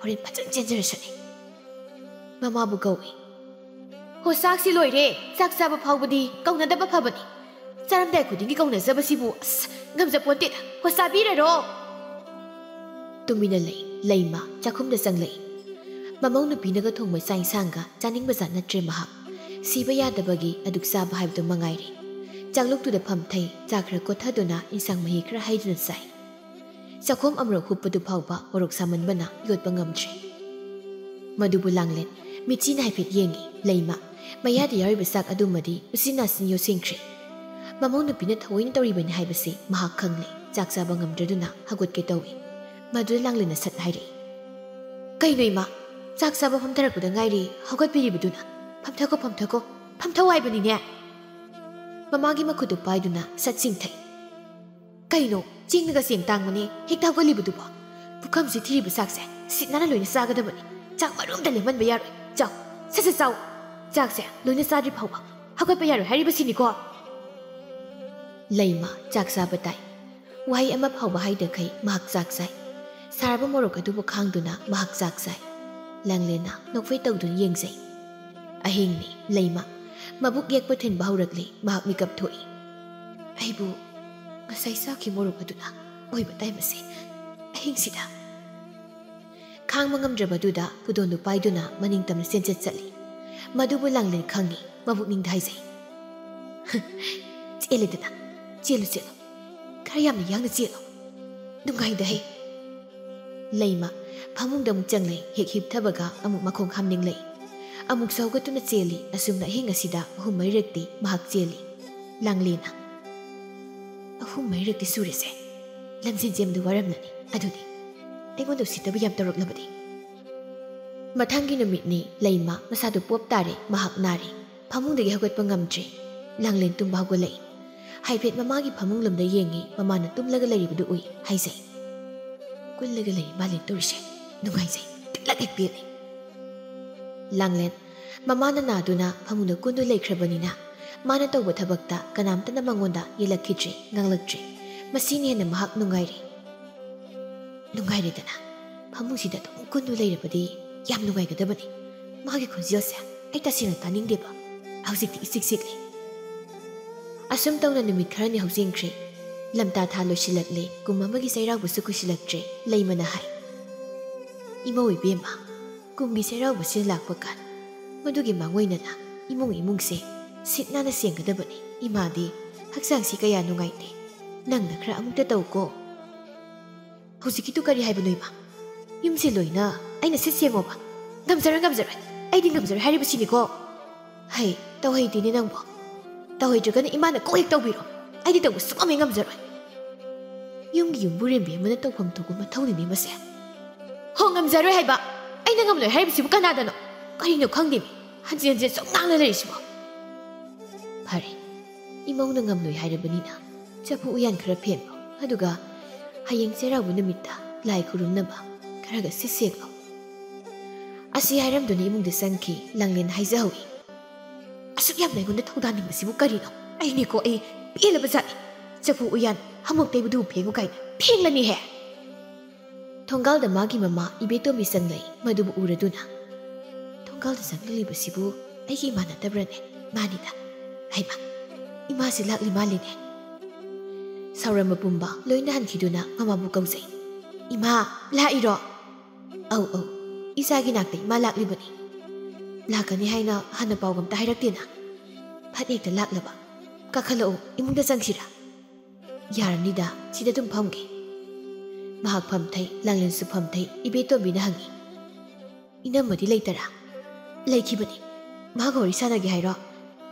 ꯍꯣꯔꯦꯟ ꯐꯖꯅ ꯆꯦꯟꯖꯔꯁꯅꯤ꯫ ꯃꯃꯥꯕꯨ ꯀꯧꯏ꯫ "ꯍꯣ, ꯆꯥꯛꯁꯤ ꯂꯣꯏꯔꯦ꯫ ꯆꯥꯛ ꯆꯥꯕ ꯐꯥꯎꯕꯗꯤ ꯀꯧꯅꯗꯕ ꯐꯕꯅꯤ꯫ ꯆꯥꯔꯝꯗꯥꯏ ꯈꯨꯗꯤꯡꯒꯤ ꯀꯧꯅꯖꯕꯁꯤꯕꯨ ꯑꯁ ꯉꯝꯖꯄꯣꯟꯇꯦꯗ꯫ ꯍꯣ, ꯆꯥꯕꯤꯔꯔꯣ!" ꯇꯨꯃꯤꯟꯅ ꯂꯩ꯫ ꯂꯩꯃ ꯆꯥꯛꯈꯨꯝꯗ ꯆꯪꯂꯛꯏ꯫ ꯃꯃꯧ ꯅꯨꯄꯤꯅꯒ ꯊꯣꯡꯕ ꯆꯥꯛ ꯏꯟꯁꯥꯡꯒ ꯆꯥꯅꯤꯡꯕ ꯖꯥꯠ ꯅꯠꯇ꯭ꯔꯦ ꯃꯍꯥꯛ꯫ ꯁꯤꯕ ꯌꯥꯗꯕꯒꯤ ꯑꯗꯨꯛ ꯆꯥꯕ ꯍꯥꯏꯕꯗꯨ ꯃꯉꯥꯏꯔꯦ꯫ ꯆꯥꯛꯂꯨꯛꯇꯨꯗ ꯐꯝꯊꯩ, ꯆꯥꯛ ꯈꯔ ꯀꯣꯠꯊꯗꯨꯅ ꯏꯟꯁꯥꯡ ꯃꯍꯤ ꯈꯔ ꯍꯩꯗꯨꯅ ꯆꯥꯏ꯫ ꯆꯥꯛꯈꯣꯝ ꯑꯃꯨꯔꯛ ꯍꯨꯞꯄꯗꯨ ꯐꯥꯎꯕ ꯃꯣꯔꯣꯛ ꯁꯥꯃꯟꯕꯅ ꯌꯣꯠꯄ ꯉꯝꯗ꯭ꯔꯦ꯫ ꯃꯗꯨꯕꯨ ꯂꯥꯡꯂꯦꯟ ꯃꯤꯠꯆꯤꯅ ꯍꯥꯏꯐꯦꯠ ꯌꯦꯡꯉꯤ꯫ ꯂꯩꯃ ꯃꯌꯥꯗ ꯌꯥꯎꯔꯤꯕ ꯆꯥꯛ ꯑꯗꯨꯃꯗꯤ ꯎꯆꯤꯟ ꯅꯥꯆꯤꯟ ꯌꯣꯠꯁꯤꯟꯈ꯭ꯔꯦ꯫ ꯃꯃꯧ ꯅꯨꯄꯤꯅ ꯊꯑꯣꯏꯅ ꯇꯧꯔꯤꯕꯅꯤ ꯍꯥꯏꯕꯁꯤ ꯃꯍꯥꯛ ꯈꯪꯂꯦ꯫ ꯆꯥꯛ ꯆꯥꯕ ꯉꯝꯗ꯭ꯔꯗꯨꯅ ꯍꯧꯒꯠꯀꯦ ꯇꯧꯏ꯫ ꯃꯗꯨꯗ ꯂꯥꯡꯂꯦꯟꯅ ꯁꯠ ꯍꯥꯏꯔꯛꯏ, "ꯀꯩꯅꯣ ꯏꯃꯥ? ꯆꯥꯛ ꯆꯥꯕ ꯐꯝꯊꯔꯛꯄꯗ ꯉꯥꯏꯔꯤ, ꯍꯧꯒꯠꯄꯤꯔꯤꯕꯗꯨꯅ? ꯐꯝꯊꯀꯣ, ꯐꯝꯊꯀꯣ, ꯐꯝꯊꯧ ꯍꯥꯏꯕꯅꯤꯅꯦ!" ꯃꯃꯥꯒꯤ ꯃꯈꯨꯠꯇꯨ ꯄꯥꯏꯗꯨꯅ ꯁꯠ ꯆꯤꯡꯊꯩ꯫ "ꯀꯩꯅꯣ, ꯆꯦꯡꯅꯒ ꯆꯦꯡ ꯇꯥꯡꯕꯅꯦ ꯍꯦꯛꯇ ꯍꯧꯒꯠꯂꯤꯕꯗꯨꯕꯣ? ꯄꯨꯈꯝꯁꯤ ꯊꯤꯔꯤꯕ ꯆꯥꯛꯁꯦ ꯁꯤꯠ ꯅꯥꯟꯅ ꯂꯣꯏꯅ ꯆꯥꯒꯗꯕꯅꯤ꯫ ꯆꯥꯛ ꯃꯔꯨꯝꯗ ꯂꯦꯝꯍꯟꯕ ꯌꯥꯔꯣꯏ꯫ ꯆꯥꯎ, ꯁꯠ ꯁꯠ ꯆꯥꯎ꯫ ꯆꯥꯛꯁꯦ ꯂꯣꯏꯅ ꯆꯥꯗ꯭ꯔꯤ ꯐꯥꯎꯕ ꯍꯧꯒꯠꯄ ꯌꯥꯔꯣꯏ ꯍꯥꯏꯔꯤꯕꯁꯤꯅꯤꯀꯣ꯫" ꯂꯩꯃ ꯆꯥꯛ ꯆꯥꯕ ꯇꯥꯏ꯫ ꯋꯥꯍꯩ ꯑꯃ ꯐꯥꯎꯕ ꯍꯥꯏꯗꯈꯩ ꯃꯍꯥꯛ ꯆꯥꯛ ꯆꯥꯏ꯫ ꯁꯥꯔꯕ ꯃꯣꯔꯣꯛ ꯑꯗꯨꯕꯨ ꯈꯥꯡꯗꯨꯅ ꯃꯍꯥꯛ ꯆꯥꯛ ꯆꯥꯏ꯫ ꯂꯥꯡꯂꯦꯟꯅ ꯅꯣꯛꯐꯦꯠ ꯇꯧꯗꯨꯅ ꯌꯦꯡꯖꯩ꯫ ꯑꯍꯤꯡꯅꯤ꯫ ꯂꯩꯃ ꯃꯕꯨꯛ ꯌꯦꯛꯄ ꯊꯤꯟꯕ ꯍꯧꯔꯛꯂꯤ꯫ ꯃꯍꯥꯛ ꯃꯤꯀꯞ ꯊꯣꯛꯏ꯫ "ꯑꯩꯕꯨ ꯉꯁꯥꯏ ꯆꯥꯈꯤ ꯃꯣꯔꯣꯛ ꯑꯗꯨꯅ ꯑꯣꯏꯕ ꯇꯥꯏ ꯃꯁꯤ꯫ ꯑꯍꯤꯡꯁꯤꯗ꯫" ꯈꯥꯡꯕ ꯉꯝꯗ꯭ꯔꯕꯗꯨꯗ ꯈꯨꯗꯣꯟꯗꯨ ꯄꯥꯏꯗꯨꯅ ꯃꯅꯤꯡ ꯇꯝꯅ ꯆꯦꯟꯆꯠ ꯆꯠꯂꯤ꯫ ꯃꯗꯨꯕꯨ ꯂꯥꯡꯂꯦꯟ ꯈꯪꯏ꯫ ꯃꯕꯨꯛꯅꯤꯡꯗ ꯍꯥꯏꯖꯩ, "ꯆꯦꯜꯂꯦꯗꯅ, ꯆꯦꯜꯂꯨ, ꯆꯦꯜꯂꯨ꯫ ꯈꯔ ꯌꯥꯝꯅ ꯌꯥꯡꯅ ꯆꯦꯜꯂꯨ꯫ ꯅꯨꯡꯉꯥꯏꯗꯍꯦ꯫" ꯂꯩꯃ ꯐꯃꯨꯡꯗ ꯑꯃꯨꯛ ꯆꯪꯂꯛꯏ꯫ ꯍꯦꯛ ꯍꯤꯞꯊꯕꯒ ꯑꯃꯨꯛ ꯃꯈꯣꯡ ꯍꯥꯝꯅꯤꯡꯂꯛꯏ꯫ ꯑꯃꯨꯛꯁꯨ ꯍꯧꯒꯠꯇꯨꯅ ꯆꯦꯜꯂꯤ꯫ ꯑꯁꯨꯝꯅ ꯑꯍꯤꯡ ꯑꯁꯤꯗ ꯑꯍꯨꯝ ꯃꯔꯤꯔꯛꯇꯤ ꯃꯍꯥꯛ ꯆꯦꯜꯂꯤ꯫ ꯂꯥꯡꯂꯦꯟꯅ, "ꯑꯍꯨꯝ ꯃꯔꯤꯔꯛꯇꯤ ꯁꯨꯔꯦꯁꯦ꯫ ꯂꯝꯖꯦꯟ ꯆꯦꯟꯕꯗ ꯋꯥꯔꯝꯂꯅꯤ꯫ ꯑꯗꯨꯅꯤ, ꯑꯩꯉꯣꯟꯗ ꯎꯁꯤꯠꯇꯕ ꯌꯥꯝ ꯇꯧꯔꯛꯂꯕꯗꯤ꯫" ꯃꯊꯪꯒꯤ ꯅꯨꯃꯤꯠꯅꯤ꯫ ꯂꯩꯃ ꯃꯁꯥꯗꯨ ꯄꯣꯞ ꯇꯥꯔꯦ꯫ ꯃꯍꯥꯛ ꯅꯥꯔꯦ꯫ ꯐꯃꯨꯡꯗꯒꯤ ꯍꯧꯒꯠꯄ ꯉꯝꯗ꯭ꯔꯦ꯫ ꯂꯥꯡꯂꯦꯟ ꯇꯨꯝꯕ ꯍꯧꯒꯠꯂꯛꯏ꯫ ꯍꯥꯏꯐꯦꯠ ꯃꯃꯥꯒꯤ ꯐꯃꯨꯡ ꯂꯣꯝꯗ ꯌꯦꯡꯉꯤ꯫ ꯃꯃꯥꯅ ꯇꯨꯝꯂꯒ ꯂꯩꯔꯤꯕꯗꯨ ꯎꯏ꯫ ꯍꯥꯏꯖꯩ, "ꯀꯨꯜꯂꯒ ꯂꯩ ꯃꯥꯂꯦꯝ ꯇꯧꯔꯤꯁꯦ꯫ ꯅꯨꯡꯉꯥꯏꯖꯩ꯫ ꯄꯤꯛꯂꯛ ꯍꯦꯛ ꯄꯦꯜꯂꯤ꯫" ꯂꯥꯡꯂꯦꯟ ꯃꯃꯥꯅ ꯅꯥꯗꯨꯅ ꯐꯃꯨꯡꯗ ꯀꯨꯟꯗꯨ ꯂꯩꯈ꯭ꯔꯕꯅꯤꯅ ꯃꯥꯅ ꯇꯧꯕ ꯊꯕꯛꯇ ꯀꯅꯥꯝꯇꯅ ꯃꯉꯣꯟꯗ ꯌꯦꯜꯂꯛꯈꯤꯗ꯭ꯔꯦ, ꯉꯥꯡꯂꯛꯇ꯭ꯔꯦ꯫ ꯃꯁꯤꯅ ꯍꯦꯟꯅ ꯃꯍꯥꯛ ꯅꯨꯡꯉꯥꯏꯔꯦ꯫ ꯅꯨꯡꯉꯥꯏꯔꯦꯗꯅ꯫ ꯐꯃꯨꯡꯁꯤꯗ ꯑꯗꯨꯝ ꯀꯨꯟꯗꯨ ꯂꯩꯔꯕꯗꯤ ꯌꯥꯝ ꯅꯨꯡꯉꯥꯏꯒꯗꯕꯅꯤ꯫ ꯃꯥꯒꯤ ꯈꯣꯟꯖꯦꯜꯁꯦ ꯑꯩ ꯇꯁꯦꯡꯅ ꯇꯥꯅꯤꯡꯗꯦꯕ꯫ ꯍꯧꯖꯤꯛꯇꯤ ꯏꯆꯤꯛ ꯆꯤꯛꯂꯦ꯫ ꯑꯁꯨꯝ ꯇꯧꯅ ꯅꯨꯃꯤꯠ ꯈꯔꯅꯤ ꯍꯧꯖꯤꯟꯈ꯭ꯔꯦ꯫ ꯂꯝꯇꯥ ꯊꯥ ꯂꯣꯏꯁꯤꯜꯂꯛꯂꯦ꯫ ꯀꯨꯝ ꯑꯃꯒꯤ ꯆꯩꯔꯥꯎꯕꯁꯨ ꯀꯨꯏꯁꯤꯜꯂꯛꯇ꯭ꯔꯦ꯫ ꯂꯩꯃꯅ ꯍꯥꯏ, "ꯏꯃꯧ ꯏꯕꯦꯝꯃ, ꯀꯨꯝꯒꯤ ꯆꯩꯔꯥꯎꯕꯁꯦ ꯂꯥꯛꯄ ꯀꯥꯟ ꯃꯗꯨꯒꯤ ꯃꯥꯡꯑꯣꯏꯅꯅ ꯏꯃꯨꯡ ꯏꯃꯨꯡꯁꯦ ꯁꯤꯠ ꯅꯥꯟꯅ ꯁꯦꯡꯒꯗꯕꯅꯤ꯫ ꯏꯃꯥꯗꯤ ꯍꯛꯆꯥꯡꯁꯤ ꯀꯌꯥ ꯅꯨꯡꯉꯥꯏꯇꯦ꯫ ꯅꯪꯅ ꯈꯔ ꯑꯃꯨꯛꯇ ꯇꯧꯀꯣ꯫" "ꯍꯧꯖꯤꯛꯀꯤꯗꯨ ꯀꯔꯤ ꯍꯥꯏꯕꯅꯣ ꯏꯃꯥ? ꯌꯨꯝꯁꯦ ꯂꯣꯏꯅ ꯑꯩꯅ ꯁꯤꯠ ꯁꯦꯡꯉꯣꯕ? ꯉꯝꯖꯔꯣꯏ, ꯉꯝꯖꯔꯣꯏ꯫ ꯑꯩꯗꯤ ꯉꯝꯖꯔꯣꯏ ꯍꯥꯏꯔꯤꯕꯁꯤꯅꯤꯀꯣ꯫" "ꯍꯩ, ꯇꯧꯍꯩꯗꯦꯅꯦ ꯅꯪꯕꯣ꯫ ꯇꯧꯍꯩꯗ꯭ꯔꯒꯅ ꯏꯃꯥꯅ ꯀꯣꯛ ꯍꯦꯛ ꯇꯧꯕꯤꯔꯣ꯫ ꯑꯩꯗꯤ ꯇꯧꯕ ꯁꯨꯛꯉꯝ ꯍꯦꯛ ꯉꯝꯖꯔꯣꯏ꯫ ꯌꯨꯝꯒꯤ ꯌꯨꯝꯕꯨꯔꯦꯝꯕꯤ ꯑꯃꯅ ꯇꯧꯐꯝ ꯊꯣꯛꯄ ꯃꯊꯧꯅꯤꯅꯦ ꯃꯁꯦ꯫" "ꯍꯣ, ꯉꯝꯖꯔꯣꯏ ꯍꯥꯏꯕ꯫ ꯑꯩꯅ ꯉꯝꯂꯣꯏ ꯍꯥꯏꯔꯤꯕꯁꯤꯕꯨ ꯀꯅꯥꯗꯅꯣ? ꯀꯔꯤꯅꯣ ꯈꯪꯗꯦꯃꯤ꯫ ꯍꯟꯖꯤꯟ ꯍꯟꯖꯤꯟ ꯁꯨꯝ ꯉꯥꯡꯂ ꯂꯩꯔꯤꯁꯤꯕꯣ?" "ꯐꯔꯦ, ꯏꯃꯧꯅ ꯉꯝꯂꯣꯏ ꯍꯥꯏꯔꯕꯅꯤꯅ ꯆꯐꯨ ꯎꯌꯥꯟ ꯈꯔ ꯐꯦꯡꯂꯣ, ꯑꯗꯨꯒ ꯍꯌꯦꯡ ꯆꯩꯔꯥꯎꯕ ꯅꯨꯃꯤꯠꯇ ꯂꯥꯏ ꯈꯨꯔꯨꯝꯅꯕ ꯈꯔꯒ ꯁꯤꯠ ꯁꯦꯡꯂꯣ꯫ ꯑꯁꯤ ꯍꯥꯏꯔꯝꯗꯨꯅ ꯏꯃꯨꯡꯗ ꯆꯪꯈꯤ꯫ ꯂꯥꯡꯂꯦꯟ ꯍꯥꯏꯖꯍꯧꯏ꯫ "ꯑꯁꯨꯛ ꯌꯥꯝꯅ ꯑꯩꯉꯣꯟꯗ ꯊꯧꯗꯥꯅꯤꯡꯕꯁꯤꯕꯨ ꯀꯔꯤꯅꯣ? ꯑꯩꯅꯦꯀꯣ, ꯑꯩ ꯄꯦꯜꯂꯕ ꯖꯥꯠꯅꯤ꯫ ꯆꯐꯨ ꯎꯌꯥꯟ ꯑꯃꯨꯛ ꯇꯩꯕꯗꯨꯕꯨ ꯐꯦꯡꯉꯨ ꯀꯥꯏꯅ ꯐꯦꯡꯂꯅꯤꯍꯦ!" ꯊꯣꯡꯒꯥꯜꯗ ꯃꯥꯒꯤ ꯃꯃꯥ ꯏꯕꯦꯇꯣꯝꯕꯤ ꯆꯪꯂꯛꯏ꯫ ꯃꯗꯨꯕꯨ ꯎꯔꯗꯨꯅ, "ꯊꯣꯡꯒꯥꯜꯗ ꯆꯪꯂꯛꯂꯤꯕꯁꯤꯕꯨ ꯑꯩꯒꯤ ꯏꯃꯥ ꯅꯠꯇꯕ꯭ꯔꯅꯦ? ꯃꯥꯅꯤꯗ꯫ ꯍꯩꯃꯥ, ꯏꯃꯥꯁꯤ ꯂꯥꯛꯂꯤ ꯃꯥꯜꯂꯤꯅꯦ꯫" ꯁꯥꯎꯔꯝꯕ ꯄꯨꯝꯕ ꯂꯣꯏꯅ ꯍꯟꯈꯤꯗꯨꯅ ꯃꯃꯥꯕꯨ ꯀꯧꯖꯩ꯫ "ꯏꯃꯥ, ꯂꯥꯛꯏꯔꯣ?" "ꯑꯧ, ꯑꯧ, ꯏꯆꯥꯒꯤ ꯅꯥꯛꯇ ꯏꯃꯥ ꯂꯥꯛꯂꯤꯕꯅꯤ꯫ ꯂꯥꯛꯀꯅꯤ ꯍꯥꯏꯅ ꯍꯥꯟꯅ ꯄꯥꯎꯒ ꯑꯝꯇ ꯍꯥꯏꯔꯛꯇꯦꯅ꯫ ꯐꯠ ꯍꯦꯛꯇ ꯂꯥꯛꯂꯕ꯫ ꯀꯥꯈꯠꯂꯛꯎ, ꯏꯃꯨꯡꯗ ꯆꯪꯁꯤꯔꯥ?" "ꯌꯥꯔꯅꯤꯗ, ꯁꯤꯗ ꯑꯗꯨꯝ ꯐꯝꯒꯦ꯫" ꯃꯍꯥꯛ ꯐꯝꯊꯩ, ꯂꯥꯡꯂꯦꯟꯁꯨ ꯐꯝꯊꯩ꯫ ꯏꯕꯦꯇꯣꯝꯕꯤꯅ ꯍꯪꯉꯤ, "ꯏꯅꯝꯃꯗꯤ ꯂꯩꯇꯔꯥ?" "ꯂꯩꯈꯤꯕꯅꯤ꯫ ꯃꯥꯒ ꯋꯥꯔꯤ ꯁꯥꯟꯅꯒꯦ ꯍꯥꯏꯔꯣ?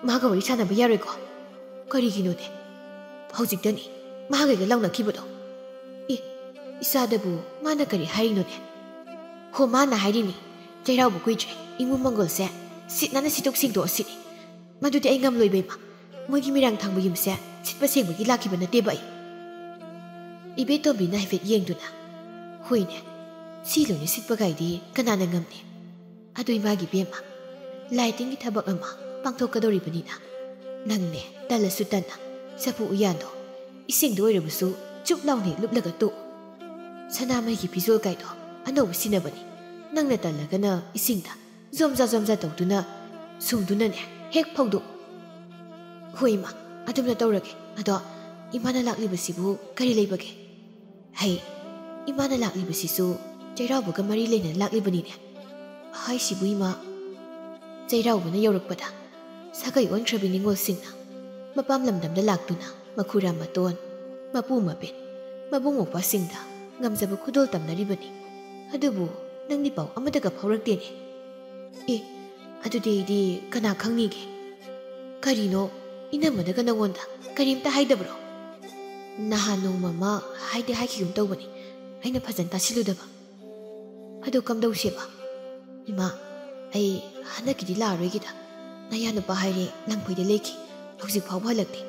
ꯃꯥꯒ ꯋꯥꯔꯤ ꯁꯥꯟꯅꯕ ꯌꯥꯔꯣꯏꯀꯣ?" "ꯀꯔꯤꯒꯤꯅꯣꯅꯦ? ꯍꯧꯖꯤꯛꯇꯅꯤ ꯃꯥꯒꯩꯒ ꯂꯥꯎꯅꯈꯤꯕꯗꯣ꯫" "ꯑꯦ, ꯏꯆꯥꯗꯕꯨ ꯃꯥꯅ ꯀꯔꯤ ꯍꯥꯏꯔꯤꯅꯣꯅꯦ?" "ꯍꯣ, ꯃꯥꯅ ꯍꯥꯏꯔꯤꯅꯤ, ꯆꯩꯔꯥꯎꯕ ꯀꯨꯏꯗ꯭ꯔꯦ, ꯏꯃꯨꯡ ꯃꯪꯒꯣꯜꯁꯦ ꯁꯤꯠ ꯅꯥꯟꯅ ꯁꯤꯠꯇꯣꯛ ꯁꯦꯡꯗꯣꯛꯑꯁꯤꯅꯤ꯫" "ꯃꯗꯨꯗꯤ ꯑꯩ ꯉꯝꯂꯣꯏ ꯏꯕꯦꯝꯃ꯫ ꯃꯣꯏꯒꯤ ꯃꯤꯔꯥꯡ ꯊꯥꯡꯕ ꯌꯨꯝꯁꯦ ꯁꯤꯠꯄ ꯁꯦꯡꯕꯒꯤ ꯂꯥꯛꯈꯤꯕ ꯅꯠꯇꯦꯕ ꯑꯩ꯫" ꯏꯕꯦꯇꯣꯝꯕꯤꯅ ꯍꯥꯏꯐꯦꯠ ꯌꯦꯡꯗꯨꯅ, "ꯍꯣꯏꯅꯦ, ꯁꯤ ꯂꯣꯏꯅ ꯁꯤꯠꯄꯒꯥꯏꯗꯤ ꯀꯅꯥꯅ ꯉꯝꯅꯤ? ꯑꯗꯨ ꯏꯃꯥꯒꯤ ꯏꯕꯦꯝꯃ, ꯂꯥꯏ ꯇꯤꯟꯒꯤ ꯊꯕꯛ ꯑꯃ ꯄꯥꯡꯊꯣꯛꯀꯗꯧꯔꯤꯕꯅꯤꯅ, ꯅꯪꯅꯦ ꯇꯜꯂꯁꯨ ꯇꯟꯅ ꯆꯐꯨ ꯎꯌꯥꯟꯗꯣ ꯏꯁꯤꯡꯗ ꯑꯣꯏꯔꯕꯁꯨ ꯆꯨꯞ ꯂꯥꯎꯅ ꯂꯨꯞꯂꯒ ꯇꯣꯛꯎ꯫ ꯁꯅꯥꯃꯍꯤꯒꯤ ꯐꯤꯖꯣꯜ ꯀꯥꯏꯗꯣ ꯑꯅꯧꯕ ꯁꯤꯟꯅꯕꯅꯤ꯫ ꯅꯪꯅ ꯇꯜꯂꯒꯅ ꯏꯁꯤꯡꯗ ꯖꯣꯝꯖꯥ ꯖꯣꯝꯖꯥ ꯇꯧꯗꯨꯅ ꯁꯨꯝꯗꯨꯅꯅꯦ ꯍꯦꯛ ꯐꯧꯗꯣꯛꯎ꯫" "ꯍꯣꯏ ꯏꯃꯥ, ꯑꯗꯨꯝꯅ ꯇꯧꯔꯒꯦ꯫ ꯑꯗꯣ ꯏꯃꯥꯅ ꯂꯥꯛꯂꯤꯕꯁꯤꯕꯨ ꯀꯔꯤ ꯂꯩꯕꯒꯦ?" "ꯍꯩ, ꯏꯃꯥꯅ ꯂꯥꯛꯂꯤꯕꯁꯤꯁꯨ ꯆꯩꯔꯥꯎꯕꯒ ꯃꯔꯤ ꯂꯩꯅꯅ ꯂꯥꯛꯂꯤꯕꯅꯤꯅꯦ꯫ ꯍꯥꯏꯁꯤꯕꯨ ꯏꯃꯥ, ꯆꯩꯔꯥꯎꯕꯅ ꯌꯧꯔꯛꯄꯗ ꯁꯥꯒꯩ ꯑꯣꯟꯈ꯭ꯔꯕꯤ ꯅꯤꯉꯣꯜꯁꯤꯡꯅ ꯃꯄꯥꯝ ꯂꯝꯗꯝꯗ ꯂꯥꯛꯇꯨꯅ ꯃꯈꯨꯔꯥ ꯃꯇꯣꯟ, ꯃꯄꯨ ꯃꯄꯦꯠ, ꯃꯕꯨꯡ ꯃꯧꯄ꯭ꯋꯥꯁꯤꯡꯗ ꯉꯝꯖꯕ ꯈꯨꯗꯣꯜ ꯇꯝꯅꯔꯤꯕꯅꯤ꯫ ꯑꯗꯨꯕꯨ ꯅꯪꯗꯤ ꯄꯥꯎ ꯑꯃꯠꯇꯒ ꯐꯥꯎꯔꯛꯇꯦꯅꯦ꯫" "ꯑꯦ, ꯑꯗꯨꯗꯤ ꯑꯩꯗꯤ ꯀꯅꯥ ꯈꯪꯅꯤꯒꯦ?" "ꯀꯔꯤꯅꯣ, ꯏꯅꯝꯃꯗꯒ ꯅꯉꯣꯟꯗ ꯀꯔꯤꯝꯇ ꯍꯥꯏꯗꯕ꯭ꯔꯣ?" "ꯅꯍꯥꯟ ꯅꯣꯡꯃ ꯑꯃ ꯍꯥꯏꯗꯤ ꯍꯥꯏꯈꯤꯒꯨꯝ ꯇꯧꯕꯅꯤ, ꯑꯩꯅ ꯐꯖꯅ ꯇꯥꯁꯤꯜꯂꯨꯗꯕ꯫" "ꯑꯗꯨ ꯀꯝꯗꯧꯁꯦꯕ?" "ꯏꯃꯥ, ꯑꯩ ꯍꯟꯗꯛꯀꯤꯗꯤ ꯂꯥꯛꯑꯔꯣꯏꯒꯦꯗ꯫ ꯅꯌꯥ ꯅꯨꯄꯥ ꯍꯥꯏꯔꯦ ꯂꯝꯐꯣꯏꯗ ꯂꯩꯈꯤ꯫ ꯍꯧꯖꯤꯛ ꯐꯥꯎꯕ ꯍꯜꯂꯛꯇꯦ꯫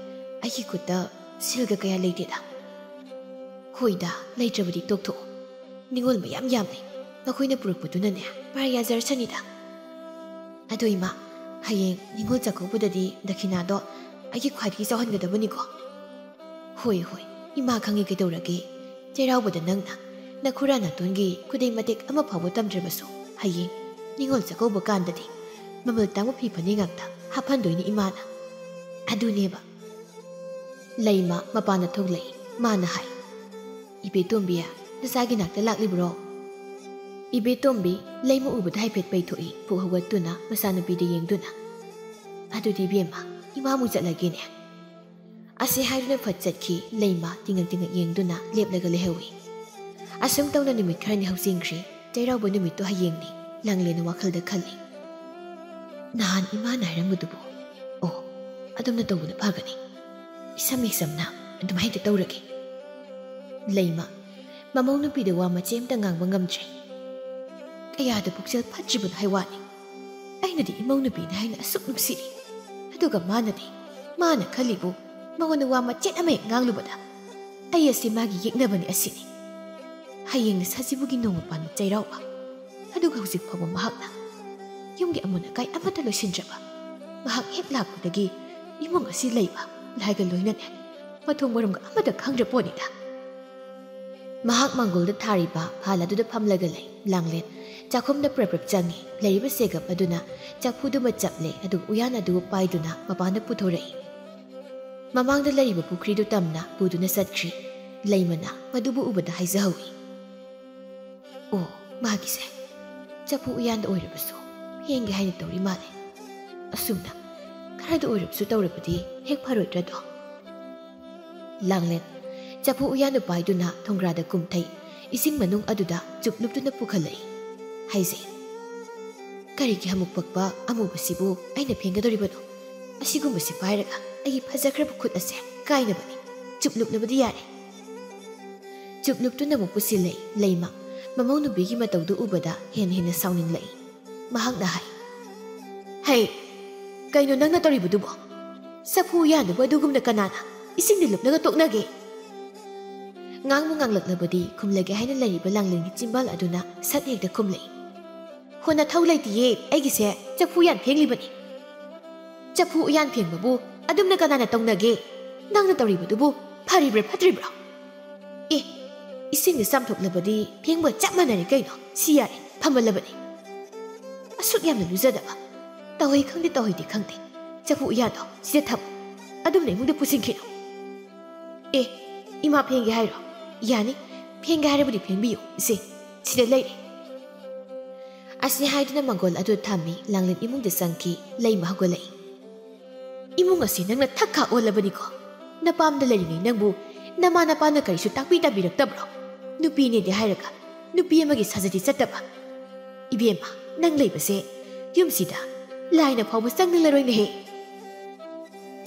ꯑꯩꯒꯤ ꯈꯨꯠꯇ ꯁꯤꯜꯒ ꯀꯌꯥ ꯂꯩꯇꯦꯗ꯫ ꯍꯣꯏꯗ, ꯂꯩꯇ꯭ꯔꯕꯗꯤ ꯇꯣꯛꯊꯣꯛꯑꯣ꯫ ꯅꯤꯉꯣꯜ ꯃꯌꯥꯝ ꯌꯥꯝꯃꯦ꯫ ꯅꯈꯣꯏꯅ ꯄꯨꯔꯛꯄꯗꯨꯅꯅꯦ ꯃꯔꯥ ꯌꯥꯖꯔꯁꯅꯤꯗ꯫ ꯑꯗꯣ ꯏꯃꯥ, ꯍꯌꯦꯡ ꯅꯤꯉꯣꯜ ꯆꯥꯛꯀꯧꯕꯗꯗꯤ ꯗꯈꯤꯅꯥꯗꯣ ꯑꯩꯒꯤ ꯈ꯭ꯋꯥꯏꯗꯒꯤ ꯆꯥꯎꯍꯟꯒꯗꯕꯅꯤꯀꯣ꯫ ꯍꯣꯏ, ꯍꯣꯏ, ꯏꯃꯥ ꯈꯪꯉꯤ ꯀꯩꯗꯧꯔꯒꯦ꯫ ꯆꯩꯔꯥꯎꯕꯗ ꯅꯪꯅ ꯅꯈꯨꯔꯥ ꯅꯥꯇꯣꯟꯒꯤ ꯈꯨꯗꯩ ꯃꯇꯦꯛ ꯑꯃ ꯐꯥꯎꯕ ꯇꯝꯗ꯭ꯔꯕꯁꯨ ꯍꯌꯦꯡ ꯅꯤꯉꯣꯜ ꯆꯥꯛꯀꯧꯕ ꯀꯥꯟꯗꯗꯤ ꯃꯃꯜ ꯇꯥꯡꯕ ꯐꯤ ꯐꯅꯦꯛ ꯉꯥꯛꯇ ꯍꯥꯞꯍꯟꯗꯣꯏꯅꯤ ꯏꯃꯥꯅ꯫ ꯑꯗꯨꯅꯦꯕ꯫ ꯂꯩꯃ ꯃꯄꯥꯟꯗ ꯊꯣꯛꯂꯛꯏ꯫ ꯃꯥꯅ ꯍꯥꯏ, "ꯏꯕꯦꯇꯣꯝꯕꯤ, ꯅꯆꯥꯒꯤ ꯅꯥꯛꯇ ꯂꯥꯛꯂꯤꯕ꯭ꯔꯣ?" ꯏꯕꯦꯇꯣꯝꯕꯤ ꯂꯩꯃ ꯎꯕꯗ ꯍꯥꯏꯐꯦꯠ ꯄꯩꯊꯣꯛꯏ, ꯄꯨꯛ ꯍꯧꯒꯠꯇꯨꯅ ꯃꯆꯥꯅꯨꯄꯤꯗ ꯌꯦꯡꯗꯨꯅ꯫ "ꯑꯗꯨꯗꯤ ꯏꯕꯦꯝꯃ, ꯏꯃꯥ ꯑꯃꯨꯛ ꯆꯠꯂꯒꯦꯅꯦ"꯫ ꯑꯁꯤ ꯍꯥꯏꯗꯨꯅ ꯐꯠ ꯆꯠꯈꯤ꯫ ꯂꯩꯃ ꯇꯤꯡꯉꯛ ꯇꯤꯡꯉꯛ ꯌꯦꯡꯗꯨꯅ ꯂꯦꯞꯂꯒ ꯂꯩꯍꯧꯏ꯫ ꯑꯁꯨꯝ ꯇꯧꯅ ꯅꯨꯃꯤꯠ ꯈꯔꯅꯤ ꯍꯧꯖꯤꯟꯈ꯭ꯔꯦ꯫ ꯆꯩꯔꯥꯎꯕ ꯅꯨꯃꯤꯠꯇꯨ ꯍꯌꯦꯡꯅꯤ꯫ ꯂꯥꯡꯂꯦꯟꯅ ꯋꯥꯈꯜꯗ ꯈꯜꯂꯤ, "ꯅꯍꯥꯟ ꯏꯃꯥꯅ ꯍꯥꯏꯔꯝꯕꯗꯨꯕꯨ? ꯑꯣ, ꯑꯗꯨꯝꯅ ꯇꯧꯕꯅ ꯐꯒꯅꯤ꯫ ꯏꯁꯝ ꯏꯁꯝꯅ ꯑꯗꯨꯃꯥꯏꯅ ꯍꯦꯛꯇ ꯇꯧꯔꯒꯦ"꯫ ꯂꯩꯃ ꯃꯃꯧ ꯅꯨꯄꯤꯗ ꯋꯥ ꯃꯆꯦꯠ ꯑꯃꯇ ꯉꯥꯡꯕ ꯉꯝꯗ꯭ꯔꯦ꯫ ꯀꯌꯥꯗ ꯄꯨꯛꯆꯦꯜ ꯐꯠꯇ꯭ꯔꯤꯕꯅꯣ ꯍꯥꯏ ꯋꯥꯅꯤ꯫ ꯑꯩꯅꯗꯤ ꯏꯃꯧ ꯅꯨꯄꯤꯅꯤ ꯍꯥꯏꯅ ꯑꯁꯨꯛ ꯅꯨꯡꯁꯤꯔꯤ꯫ ꯑꯗꯨꯒ ꯃꯥꯅꯗꯤ, ꯃꯥꯅ ꯈꯜꯂꯤꯕꯨ ꯃꯉꯣꯟꯗ ꯋꯥ ꯃꯆꯦꯠ ꯑꯃ ꯍꯦꯛ ꯉꯥꯡꯂꯨꯕꯗ ꯑꯩ ꯑꯁꯤ ꯃꯥꯒꯤ ꯌꯦꯛꯅꯕꯅꯤ ꯑꯁꯤꯅꯤ꯫ ꯍꯌꯦꯡꯅ ꯁꯖꯤꯕꯨꯒꯤ ꯅꯣꯡꯃ ꯄꯥꯟꯕ ꯆꯩꯔꯥꯎꯕ꯫ ꯑꯗꯨꯒ ꯍꯧꯖꯤꯛ ꯐꯥꯎꯕ ꯃꯍꯥꯛꯅ ꯌꯨꯝꯒꯤ ꯑꯃꯣꯠ ꯑꯀꯥꯏ ꯑꯃꯠꯇ ꯂꯣꯏꯁꯤꯟꯗ꯭ꯔꯕ꯫ ꯃꯍꯥꯛ ꯍꯦꯛ ꯂꯥꯛꯄꯗꯒꯤ ꯏꯃꯨꯡ ꯑꯁꯤ ꯂꯩꯕ ꯂꯥꯏꯒ ꯂꯣꯏꯅꯅ ꯃꯊꯣꯡ ꯃꯔꯝꯒ ꯑꯃꯠꯇ ꯈꯪꯗ꯭ꯔ ꯄꯣꯠꯅꯤꯗ꯫ ꯃꯍꯥꯛ ꯃꯥꯡꯒꯣꯜꯗ ꯊꯥꯔꯤꯕ ꯐꯥꯜ ꯑꯗꯨꯗ ꯐꯝꯂꯒ ꯂꯩ꯫ ꯂꯥꯡꯂꯦꯟ ꯆꯥꯛꯈꯨꯝꯗ ꯄ꯭ꯔꯞ ꯄ꯭ꯔꯞ ꯆꯪꯉꯤ꯫ ꯂꯩꯔꯤꯕ ꯆꯦꯒꯞ ꯑꯗꯨꯅ ꯆꯐꯨꯗꯨꯃ ꯆꯞꯂꯦ, ꯑꯗꯨꯒ ꯎꯌꯥꯟ ꯑꯗꯨ ꯄꯥꯏꯗꯨꯅ ꯃꯄꯥꯟꯗ ꯄꯨꯊꯣꯔꯛꯏ꯫ ꯃꯃꯥꯡꯗ ꯂꯩꯔꯤꯕ ꯄꯨꯈ꯭ꯔꯤꯗꯨ ꯇꯝꯅ ꯄꯨꯗꯨꯅ ꯆꯠꯈ꯭ꯔꯤ꯫ ꯂꯩꯃꯅ ꯃꯗꯨꯕꯨ ꯎꯕꯗ ꯍꯥꯏꯖꯍꯧꯏ, "ꯑꯣ, ꯃꯥꯒꯤꯁꯦ ꯆꯐꯨ ꯎꯌꯥꯟꯗ ꯑꯣꯏꯔꯕꯁꯨ ꯐꯦꯡꯒꯦ ꯍꯥꯏꯅ ꯇꯧꯔꯤ ꯃꯥꯜꯂꯦ꯫ ꯑꯁꯨꯝꯅ ꯈꯔꯗ ꯑꯣꯏꯔꯕꯁꯨ ꯇꯧꯔꯕꯗꯤ ꯍꯦꯛ ꯐꯔꯣꯏꯗ꯭ꯔꯗꯣ?" ꯂꯥꯡꯂꯦꯟ ꯆꯐꯨ ꯎꯌꯥꯟꯗꯨ ꯄꯥꯏꯗꯨꯅ ꯊꯣꯡꯒ꯭ꯔꯥꯗ ꯀꯨꯝꯊꯩ꯫ ꯏꯁꯤꯡ ꯃꯅꯨꯡ ꯑꯗꯨꯗ ꯆꯨꯞ ꯂꯨꯞꯇꯨꯅ ꯄꯨꯈꯠꯂꯛꯏ꯫ ꯍꯥꯏꯖꯩ, "ꯀꯔꯤꯒꯤ ꯑꯃꯨꯛ ꯄꯛꯄ ꯑꯃꯨꯕꯁꯤꯕꯨ ꯑꯩꯅ ꯐꯦꯡꯒꯗꯧꯔꯤꯕꯅꯣ? ꯑꯁꯤꯒꯨꯝꯕꯁꯤ ꯄꯥꯏꯔꯒ ꯑꯩꯒꯤ ꯐꯖꯈ꯭ꯔꯕ ꯈꯨꯠ ꯑꯁꯦ ꯀꯥꯏꯅꯕꯅꯤ꯫ ꯆꯨꯞ ꯂꯨꯞꯂꯕꯗꯤ ꯌꯥꯔꯦ"꯫ ꯆꯨꯞ ꯂꯨꯞꯇꯨꯅ ꯑꯃꯨꯛ ꯄꯨꯁꯤꯜꯂꯛꯏ꯫ ꯂꯩꯃ ꯃꯃꯧ ꯅꯨꯄꯤꯒꯤ ꯃꯇꯧꯗꯨ ꯎꯕꯗ ꯍꯦꯟꯅ ꯍꯦꯟꯅ ꯁꯥꯎꯅꯤꯡꯂꯛꯏ꯫ ꯃꯍꯥꯛꯅ ꯍꯥꯏ, "ꯍꯩ, ꯀꯩꯅꯣ ꯅꯪꯅ ꯇꯧꯔꯤꯕꯗꯨꯕꯣ?" "ꯆꯐꯨ ꯎꯌꯥꯟꯗꯨꯕꯨ ꯑꯗꯨꯒꯨꯝꯅ ꯀꯅꯥꯅ ꯏꯁꯤꯡꯗ ꯂꯨꯞꯂꯒ ꯇꯣꯛꯅꯒꯦ?" ꯉꯥꯡꯕꯨ ꯉꯥꯡꯂꯛꯂꯕꯗꯤ ꯈꯨꯝꯂꯒꯦ ꯍꯥꯏꯅ ꯂꯩꯔꯤꯕ ꯂꯥꯡꯂꯦꯟꯒꯤ ꯆꯤꯝꯕꯥꯜ ꯑꯗꯨꯅ ꯁꯠ ꯍꯦꯛꯇ ꯈꯨꯝꯂꯛꯏ꯫ "ꯍꯣ, ꯅꯊꯧ ꯂꯩꯇꯤꯌꯦ, ꯑꯩꯒꯤꯁꯦ ꯆꯐꯨ ꯎꯌꯥꯟ ꯐꯦꯡꯂꯤꯕꯅꯤ꯫" "ꯆꯐꯨ ꯎꯌꯥꯟ ꯐꯦꯡꯕꯕꯨ ꯑꯗꯨꯝꯅ ꯀꯅꯥꯅ ꯇꯧꯅꯒꯦ? ꯅꯪꯅ ꯇꯧꯔꯤꯕꯗꯨꯕꯨ ꯐꯔꯤꯕ꯭ꯔꯥ ꯐꯠꯇ꯭ꯔꯤꯕ꯭ꯔꯥ?" "ꯑꯦ, ꯏꯁꯤꯡꯗ ꯆꯥꯝꯊꯣꯛꯂꯕꯗꯤ ꯐꯦꯡꯕ ꯆꯞ ꯃꯥꯟꯅꯔꯦ ꯀꯩꯅꯣ꯫ ꯁꯤ ꯌꯥꯔꯦ, ꯐꯝꯃꯜꯂꯕꯅꯤ꯫" "ꯑꯁꯨꯛ ꯌꯥꯝꯅ ꯂꯨꯖꯗꯕ꯫ ꯇꯧꯍꯩ ꯈꯪꯗꯦ, ꯇꯧꯍꯩꯗꯦ ꯈꯪꯗꯦ꯫ ꯆꯐꯨ ꯎꯌꯥꯟꯗꯣ ꯁꯤꯗ ꯊꯝꯃꯨ꯫ ꯑꯗꯨꯝꯅ ꯏꯃꯨꯡꯗ ꯄꯨꯁꯤꯟꯈꯤꯅꯨ꯫" "ꯑꯦ, ꯏꯃꯥ ꯐꯦꯡꯒꯦ ꯍꯥꯏꯔꯣ? ꯌꯥꯅꯤ, ꯐꯦꯡꯒꯦ ꯍꯥꯏꯔꯕꯗꯤ ꯐꯦꯡꯕꯤꯌꯨ꯫ ꯏꯆꯦ, ꯁꯤꯗ ꯂꯩꯔꯦ꯫" ꯑꯁꯤ ꯍꯥꯏꯗꯨꯅ ꯃꯪꯒꯣꯜ ꯑꯗꯨ ꯊꯝꯃꯤ, ꯂꯥꯡꯂꯦꯟ ꯏꯃꯨꯡꯗ ꯆꯪꯈꯤ꯫ ꯂꯩꯃ ꯍꯧꯒꯠꯂꯛꯏ꯫ "ꯏꯃꯨꯡ ꯑꯁꯤ ꯅꯪꯅ ꯊꯛ ꯈꯥ ꯑꯣꯜꯂꯕꯅꯤꯀꯣ꯫ ꯅꯄꯥꯝꯗ ꯂꯩꯔꯤꯉꯩ ꯅꯪꯕꯨ ꯅꯃꯥ ꯅꯄꯥꯅ ꯀꯔꯤꯁꯨ ꯇꯥꯛꯄꯤ ꯇꯝꯕꯤꯔꯛꯇꯕ꯭ꯔꯣ? ꯅꯨꯄꯤꯅꯦꯗꯤ ꯍꯥꯏꯔꯒ ꯅꯨꯄꯤ ꯑꯃꯒꯤ ꯁꯥꯖꯗꯤ ꯆꯠꯇꯕ꯫ ꯏꯕꯦꯝꯃ, ꯅꯪ ꯂꯩꯕꯁꯦ ꯌꯨꯝꯁꯤꯗ ꯂꯥꯏꯅ ꯐꯥꯎꯕ ꯆꯪꯅꯤꯡꯂꯔꯣꯏꯅꯦꯍꯦ꯫"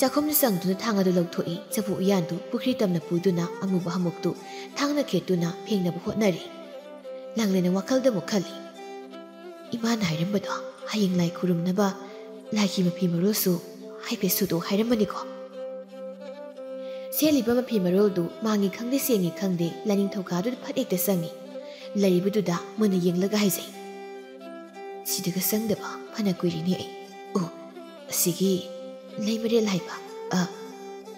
ꯆꯥꯛꯈꯨꯝꯗ ꯆꯪꯗꯨꯅ ꯊꯥꯡ ꯑꯗꯨ ꯂꯧꯊꯣꯛꯏ꯫ ꯆꯐꯨ ꯎꯌꯥꯟꯗꯨ ꯄꯨꯈ꯭ꯔꯤ ꯇꯝꯅ ꯄꯨꯗꯨꯅ ꯑꯃꯨꯕ ꯍꯥꯃꯨꯛꯇꯨ ꯊꯥꯡꯅ ꯈꯦꯠꯇꯨꯅ ꯐꯦꯡꯅꯕ ꯍꯣꯠꯅꯔꯤ꯫ ꯂꯥꯡꯂꯦꯟꯅ ꯋꯥꯈꯜꯗ ꯑꯃꯨꯛ ꯈꯜꯂꯤ꯫ "ꯏꯃꯥꯅ ꯍꯥꯏꯔꯝꯕꯗꯣ ꯍꯌꯦꯡ ꯂꯥꯏ ꯈꯨꯔꯨꯝꯅꯕ ꯂꯥꯏꯒꯤ ꯃꯐꯤ ꯃꯔꯣꯜꯁꯨ ꯍꯥꯏꯐꯦꯠ ꯁꯨꯗꯣꯛꯎ ꯍꯥꯏꯔꯝꯕꯅꯤꯀꯣ꯫" ꯁꯦꯠꯂꯤꯕ ꯃꯐꯤ ꯃꯔꯣꯜꯗꯨ ꯃꯥꯡꯉꯤ ꯈꯪꯗꯦ, ꯁꯦꯡꯉꯤ ꯈꯪꯗꯦ, ꯂꯥꯏꯅꯤꯡꯊꯧ ꯀꯥꯗꯨꯗ ꯐꯠ ꯍꯦꯛꯇ ꯆꯪꯉꯤ꯫ ꯂꯩꯔꯤꯕꯗꯨꯗ ꯃꯨꯟꯅ ꯌꯦꯡꯂꯒ ꯍꯥꯏꯖꯩ, "ꯁꯤꯗꯒ ꯆꯪꯗꯕ ꯐꯅ ꯀꯨꯏꯔꯤꯅꯦ ꯑꯩ꯫ ꯑꯣ, ꯑꯁꯤꯒꯤ ꯂꯩꯃꯔꯦꯜ ꯍꯥꯏꯕ, ꯑ,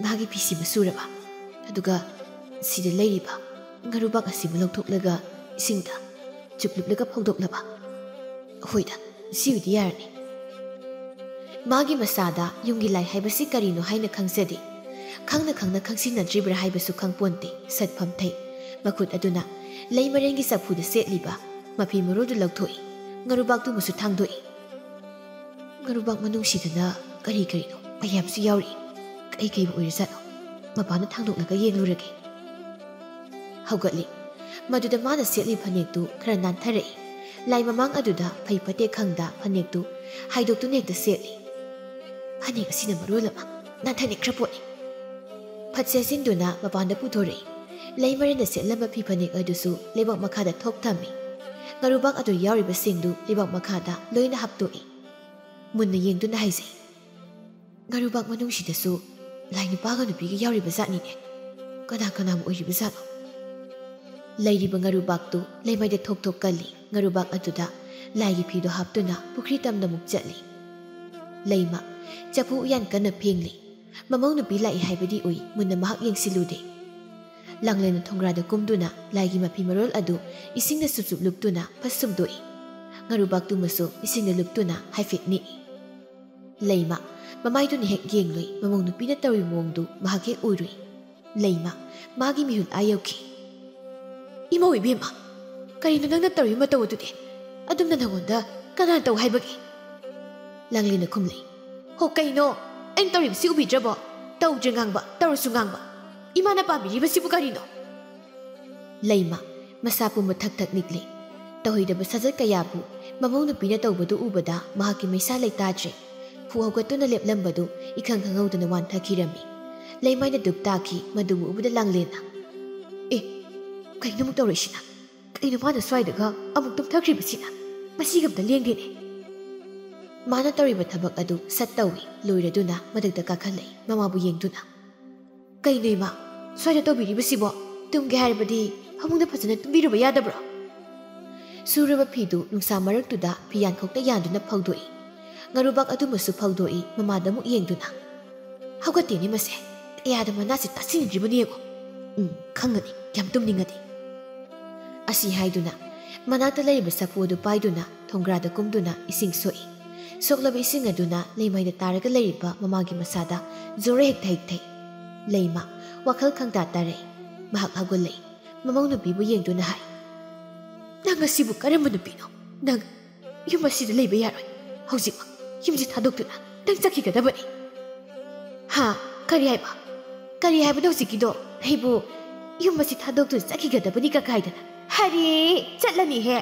ꯃꯥꯒꯤ ꯐꯤꯁꯤꯃ ꯁꯨꯔꯕ, ꯑꯗꯨꯒ ꯁꯤꯗ ꯂꯩꯔꯤꯕ ꯉꯥꯔꯨꯕꯥꯛ ꯑꯁꯤꯃ ꯂꯧꯊꯣꯛꯂꯒ ꯏꯁꯤꯡꯗ ꯆꯨꯞꯂꯨꯞꯂꯒ ꯐꯧꯗꯣꯛꯂꯕ?" "ꯍꯣꯏꯗ, ꯁꯤꯕꯨꯗꯤ ꯌꯥꯔꯅꯤ꯫" ꯃꯥꯒꯤ ꯃꯁꯥꯗ ꯌꯨꯝꯒꯤ ꯂꯥꯏ ꯍꯥꯏꯕꯁꯤ ꯀꯔꯤꯅꯣ ꯍꯥꯏꯅ ꯈꯪꯖꯗꯦ꯫ ꯈꯪꯅ ꯈꯪꯅ ꯈꯪꯁꯤꯟꯅꯗ꯭ꯔꯤꯕ꯭ꯔꯥ ꯍꯥꯏꯕꯁꯨ ꯈꯪꯄꯣꯟꯇꯦ꯫ ꯁꯠ ꯐꯝꯊꯩ꯫ ꯃꯈꯨꯠ ꯑꯗꯨꯅ ꯂꯩꯃꯔꯦꯜꯒꯤ ꯆꯐꯨꯗ ꯁꯦꯠꯂꯤꯕ ꯃꯐꯤ ꯃꯔꯣꯜꯗꯨ ꯂꯧꯊꯣꯛꯏ꯫ ꯉꯥꯔꯨꯕꯥꯛꯇꯨꯃꯁꯨ ꯊꯥꯡꯗꯣꯛꯏ꯫ ꯉꯥꯔꯨꯕꯥꯛ ꯃꯅꯨꯡꯁꯤꯗꯅ ꯀꯔꯤ ꯀꯔꯤꯅꯣ ꯃꯌꯥꯝꯁꯨ ꯌꯥꯎꯔꯤ꯫ ꯀꯩ ꯀꯩꯕꯨ ꯑꯣꯏꯔꯖꯥꯠꯅꯣ? ꯃꯄꯥꯟꯗ ꯊꯥꯡꯗꯣꯛꯂꯒ ꯌꯦꯡꯂꯨꯔꯒꯦ꯫ ꯍꯧꯒꯠꯂꯤ꯫ ꯃꯗꯨꯗ ꯃꯥꯅ ꯁꯦꯠꯂꯤ ꯐꯅꯦꯛꯇꯨ ꯈꯔ ꯅꯥꯟꯊꯔꯛꯏ꯫ ꯂꯥꯏ ꯃꯃꯥꯡ ꯑꯗꯨꯗ ꯐꯩ ꯐꯠꯇꯦ ꯈꯪꯗ ꯐꯅꯦꯛꯇꯨ ꯍꯥꯏꯗꯣꯛꯇꯨꯅ ꯍꯦꯛꯇ ꯁꯦꯠꯂꯤ꯫ ꯐꯅꯦꯛ ꯑꯁꯤꯅ ꯃꯔꯣꯜ ꯑꯃ ꯅꯥꯟꯊꯅꯤꯡꯈ꯭ꯔ ꯄꯣꯠꯅꯤ꯫ ꯐꯠ ꯁꯦꯠꯆꯤꯟꯗꯨꯅ ꯃꯄꯥꯟꯗ ꯄꯨꯊꯣꯔꯛꯏ꯫ ꯂꯩꯃꯔꯦꯜꯅ ꯁꯦꯠꯂꯝꯕ ꯐꯤ ꯐꯅꯦꯛ ꯑꯗꯨꯁꯨ ꯂꯩꯕꯥꯛ ꯃꯈꯥꯗ ꯊꯣꯛ ꯊꯝꯃꯤ꯫ ꯉꯥꯔꯨꯕꯥꯛ ꯑꯗꯨ ꯌꯥꯎꯔꯤꯕꯁꯤꯡꯗꯨ ꯂꯩꯕꯥꯛ ꯃꯈꯥꯗ ꯂꯣꯏꯅ ꯍꯥꯞꯇꯣꯛꯏ꯫ ꯃꯨꯟꯅ ꯌꯦꯡꯗꯨꯅ ꯍꯥꯏꯖꯩ, ꯉꯥꯔꯨꯕꯥꯛ ꯃꯅꯨꯡꯁꯤꯗꯁꯨ ꯂꯥꯏ ꯅꯨꯄꯥꯒ ꯅꯨꯄꯤꯒ ꯌꯥꯎꯔꯤꯕ ꯖꯥꯠꯅꯤꯅꯦ꯫ ꯀꯅꯥ ꯀꯅꯥꯕꯨ ꯑꯣꯏꯔꯤꯕ ꯖꯥꯠꯅꯣ? ꯂꯩꯔꯤꯕ ꯉꯥꯔꯨꯕꯥꯛꯇꯨ ꯂꯩꯃꯥꯏꯗ ꯊꯣꯛ ꯊꯣꯛ ꯀꯜꯂꯤ꯫ ꯉꯥꯔꯨꯕꯥꯛ ꯑꯗꯨꯗ ꯂꯥꯏꯒꯤ ꯐꯤꯗꯣ ꯍꯥꯞꯇꯨꯅ ꯄꯨꯈ꯭ꯔꯤ ꯇꯝꯗ ꯑꯃꯨꯛ ꯆꯠꯂꯤ꯫ ꯂꯩꯃ ꯆꯐꯨ ꯎꯌꯥꯟ ꯀꯟꯅ ꯐꯦꯡꯂꯤ꯫ ꯃꯃꯧ ꯅꯨꯄꯤ ꯂꯥꯛꯏ ꯍꯥꯏꯕꯗꯤ ꯎꯏ, ꯃꯨꯟꯅ ꯃꯍꯥꯛ ꯌꯦꯡꯁꯤꯜꯂꯨꯗꯦ꯫ ꯂꯥꯡꯂꯦꯟꯅ ꯊꯣꯡꯒ꯭ꯔꯥꯗ ꯀꯨꯝꯗꯨꯅ ꯂꯥꯏꯒꯤ ꯃꯐꯤ ꯃꯔꯣꯜ ꯑꯗꯨ ꯏꯁꯤꯡꯗ ꯁꯨꯞ ꯁꯨꯞ ꯂꯨꯞꯇꯨꯅ ꯐꯠ ꯁꯨꯝꯗꯣꯛꯏ꯫ ꯉꯥꯔꯨꯕꯥꯛꯇꯨꯃꯁꯨ ꯏꯁꯤꯡꯗ ꯂꯨꯞꯇꯨꯅ ꯍꯥꯏꯐꯦꯠ ꯅꯤꯛꯏ꯫ ꯂꯩꯃ ꯃꯃꯥꯏꯗꯨꯅ ꯍꯦꯛ ꯌꯦꯡꯂꯨꯏ, ꯃꯃꯧ ꯅꯨꯄꯤꯅ ꯇꯧꯔꯤꯕ ꯃꯑꯣꯡꯗꯨ ꯃꯍꯥꯛ ꯍꯦꯛ ꯎꯔꯨꯏ꯫ ꯂꯩꯃ ꯃꯥꯒꯤ ꯃꯤꯍꯨꯟ ꯑꯥ ꯌꯧꯈꯤ꯫ "ꯏꯃꯧ ꯏꯕꯦꯝꯃ, ꯀꯔꯤꯅꯣ ꯅꯪꯅ ꯇꯧꯔꯤꯕ ꯃꯇꯧ ꯑꯗꯨꯗꯤ? ꯑꯗꯨꯝꯅ ꯅꯉꯣꯟꯗ ꯀꯅꯥꯅ ꯇꯧ ꯍꯥꯏꯕꯒꯦ?" ꯂꯥꯡꯂꯦꯟꯅ ꯈꯨꯝꯂꯛꯏ꯫ "ꯍꯣ, ꯀꯩꯅꯣ? ꯑꯩꯅ ꯇꯧꯔꯤꯕꯁꯤ ꯎꯕꯤꯗ꯭ꯔꯕꯣ? ꯇꯧꯗ꯭ꯔꯦ ꯉꯥꯡꯕ, ꯇꯧꯔꯁꯨ ꯉꯥꯡꯕ꯫ ꯏꯃꯥꯅ ꯄꯥꯝꯕꯤꯔꯤꯕꯁꯤꯕꯨ ꯀꯔꯤꯅꯣ?" ꯂꯩꯃ ꯃꯁꯥ ꯄꯨꯝꯕ ꯊꯛ ꯊꯛ ꯅꯤꯛꯂꯤ꯫ ꯇꯧꯍꯩꯗꯕ ꯁꯥꯖꯠ ꯀꯌꯥꯕꯨ ꯃꯃꯧ ꯅꯨꯄꯤꯅ ꯇꯧꯕꯗꯨ ꯎꯕꯗ ꯃꯍꯥꯛꯀꯤ ꯃꯩꯁꯥ ꯂꯩꯇꯥꯗ꯭ꯔꯦ꯫ ꯐꯨ ꯍꯧꯒꯠꯇꯨꯅ ꯂꯦꯞꯂꯝꯕꯗꯨ ꯏꯈꯪ ꯈꯪꯍꯧꯗꯅ ꯋꯥꯟꯊꯈꯤꯔꯝꯃꯤ꯫ ꯂꯩꯃꯥꯏꯅ ꯗꯨꯞ ꯇꯥꯈꯤ꯫ ꯃꯗꯨꯕꯨ ꯎꯕꯗ ꯂꯥꯡꯂꯦꯟꯅ, "ꯑꯦ, ꯀꯩꯅꯣ ꯑꯃꯨꯛ ꯇꯧꯔꯛꯏꯁꯤꯅ? ꯀꯩꯅꯣ ꯃꯥꯅ ꯁ꯭ꯋꯥꯏꯗꯒ ꯑꯃꯨꯛ ꯇꯨꯝꯊꯈ꯭ꯔꯤꯕꯁꯤꯅ? ꯃꯁꯤꯒ ꯑꯝꯇ ꯂꯦꯡꯗꯦꯅꯦ!" ꯃꯥꯅ ꯇꯧꯔꯤꯕ ꯊꯕꯛ ꯑꯗꯨ ꯁꯠ ꯇꯧꯏ꯫ ꯂꯣꯏꯔꯗꯨꯅ ꯃꯊꯛꯇ ꯀꯥꯈꯠꯂꯛꯏ, ꯃꯃꯥꯕꯨ ꯌꯦꯡꯗꯨꯅ꯫ "ꯀꯩꯅꯣ ꯏꯃꯥ, ꯁ꯭ꯋꯥꯏꯗ ꯇꯧꯕꯤꯔꯤꯕꯁꯤꯕꯣ? ꯇꯨꯝꯒꯦ ꯍꯥꯏꯔꯕꯗꯤ ꯐꯃꯨꯡꯗ ꯐꯖꯅ ꯇꯨꯝꯕꯤꯔꯨꯕ ꯌꯥꯗꯕ꯭ꯔꯣ?" ꯁꯨꯔꯕ ꯐꯤꯗꯨ ꯅꯨꯡꯁꯥ ꯃꯔꯛꯇꯨꯗ ꯐꯤꯌꯥꯟꯈꯣꯛꯇ ꯌꯥꯟꯗꯨꯅ ꯐꯧꯗꯣꯛꯏ꯫ ꯉꯥꯔꯨꯕꯥꯛ ꯑꯗꯨꯃꯁꯨ ꯐꯧꯗꯣꯛꯏ, ꯃꯃꯥꯗ ꯑꯃꯨꯛ ꯌꯦꯡꯗꯨꯅ꯫ "ꯍꯧꯒꯠꯇꯦꯅꯦ ꯃꯁꯦ, ꯀꯌꯥꯗ ꯃꯅꯥꯁꯤ ꯇꯥꯁꯤꯟꯅꯗ꯭ꯔꯤꯕꯅꯣ ꯌꯦꯡꯉꯣ꯫ ꯎꯝ, ꯈꯪꯒꯅꯤ, ꯌꯥꯝ ꯇꯨꯝꯅꯤꯡꯉꯗꯤ꯫" ꯑꯁꯤ ꯍꯥꯏꯗꯨꯅ ꯃꯅꯥꯛꯇ ꯂꯩꯔꯤꯕ ꯁꯥꯐꯨ ꯑꯗꯨ ꯄꯥꯏꯗꯨꯅ ꯊꯣꯡꯒ꯭ꯔꯥꯗ ꯀꯨꯝꯗꯨꯅ ꯏꯁꯤꯡ ꯁꯣꯛꯏ꯫ ꯁꯣꯛꯂꯕ ꯏꯁꯤꯡ ꯑꯗꯨꯅ ꯂꯩꯃꯥꯏꯗ ꯇꯥꯔꯒ ꯂꯩꯔꯤꯕ ꯃꯃꯥꯒꯤ ꯃꯁꯥꯗ ꯖꯣꯔ ꯍꯦꯛ ꯊꯩꯊꯩ꯫ ꯂꯩꯃ ꯋꯥꯈꯜ ꯈꯪꯇꯥ ꯇꯥꯔꯛꯏ꯫ ꯃꯍꯥꯛ ꯍꯧꯒꯠꯂꯛꯏ꯫ ꯃꯃꯧ ꯅꯨꯄꯤꯕꯨ ꯌꯦꯡꯗꯨꯅ ꯍꯥꯏ, "ꯅꯪ ꯑꯁꯤꯕꯨ ꯀꯔꯝꯕ ꯅꯨꯄꯤꯅꯣ? ꯅꯪ ꯌꯨꯝ ꯑꯁꯤꯗ ꯂꯩꯕ ꯌꯥꯔꯣꯏ꯫ ꯍꯧꯖꯤꯛꯃꯛ ꯌꯨꯝꯁꯤ ꯊꯥꯗꯣꯛꯇꯨꯅ ꯅꯪ ꯆꯠꯈꯤꯒꯗꯕꯅꯤ꯫" "ꯍꯥ? ꯀꯔꯤ ꯍꯥꯏꯕ? ꯀꯔꯤ ꯍꯥꯏꯕꯅꯣ ꯍꯧꯖꯤꯛꯀꯤꯗꯣ? ꯑꯩꯕꯨ ꯌꯨꯝ ꯑꯁꯤ ꯊꯥꯗꯣꯛꯇꯨꯅ ꯆꯠꯈꯤꯒꯗꯕꯅꯤ ꯀꯀꯥꯏꯗꯅ? ꯍꯔꯦ, ꯆꯠꯂꯅꯤꯍꯦ꯫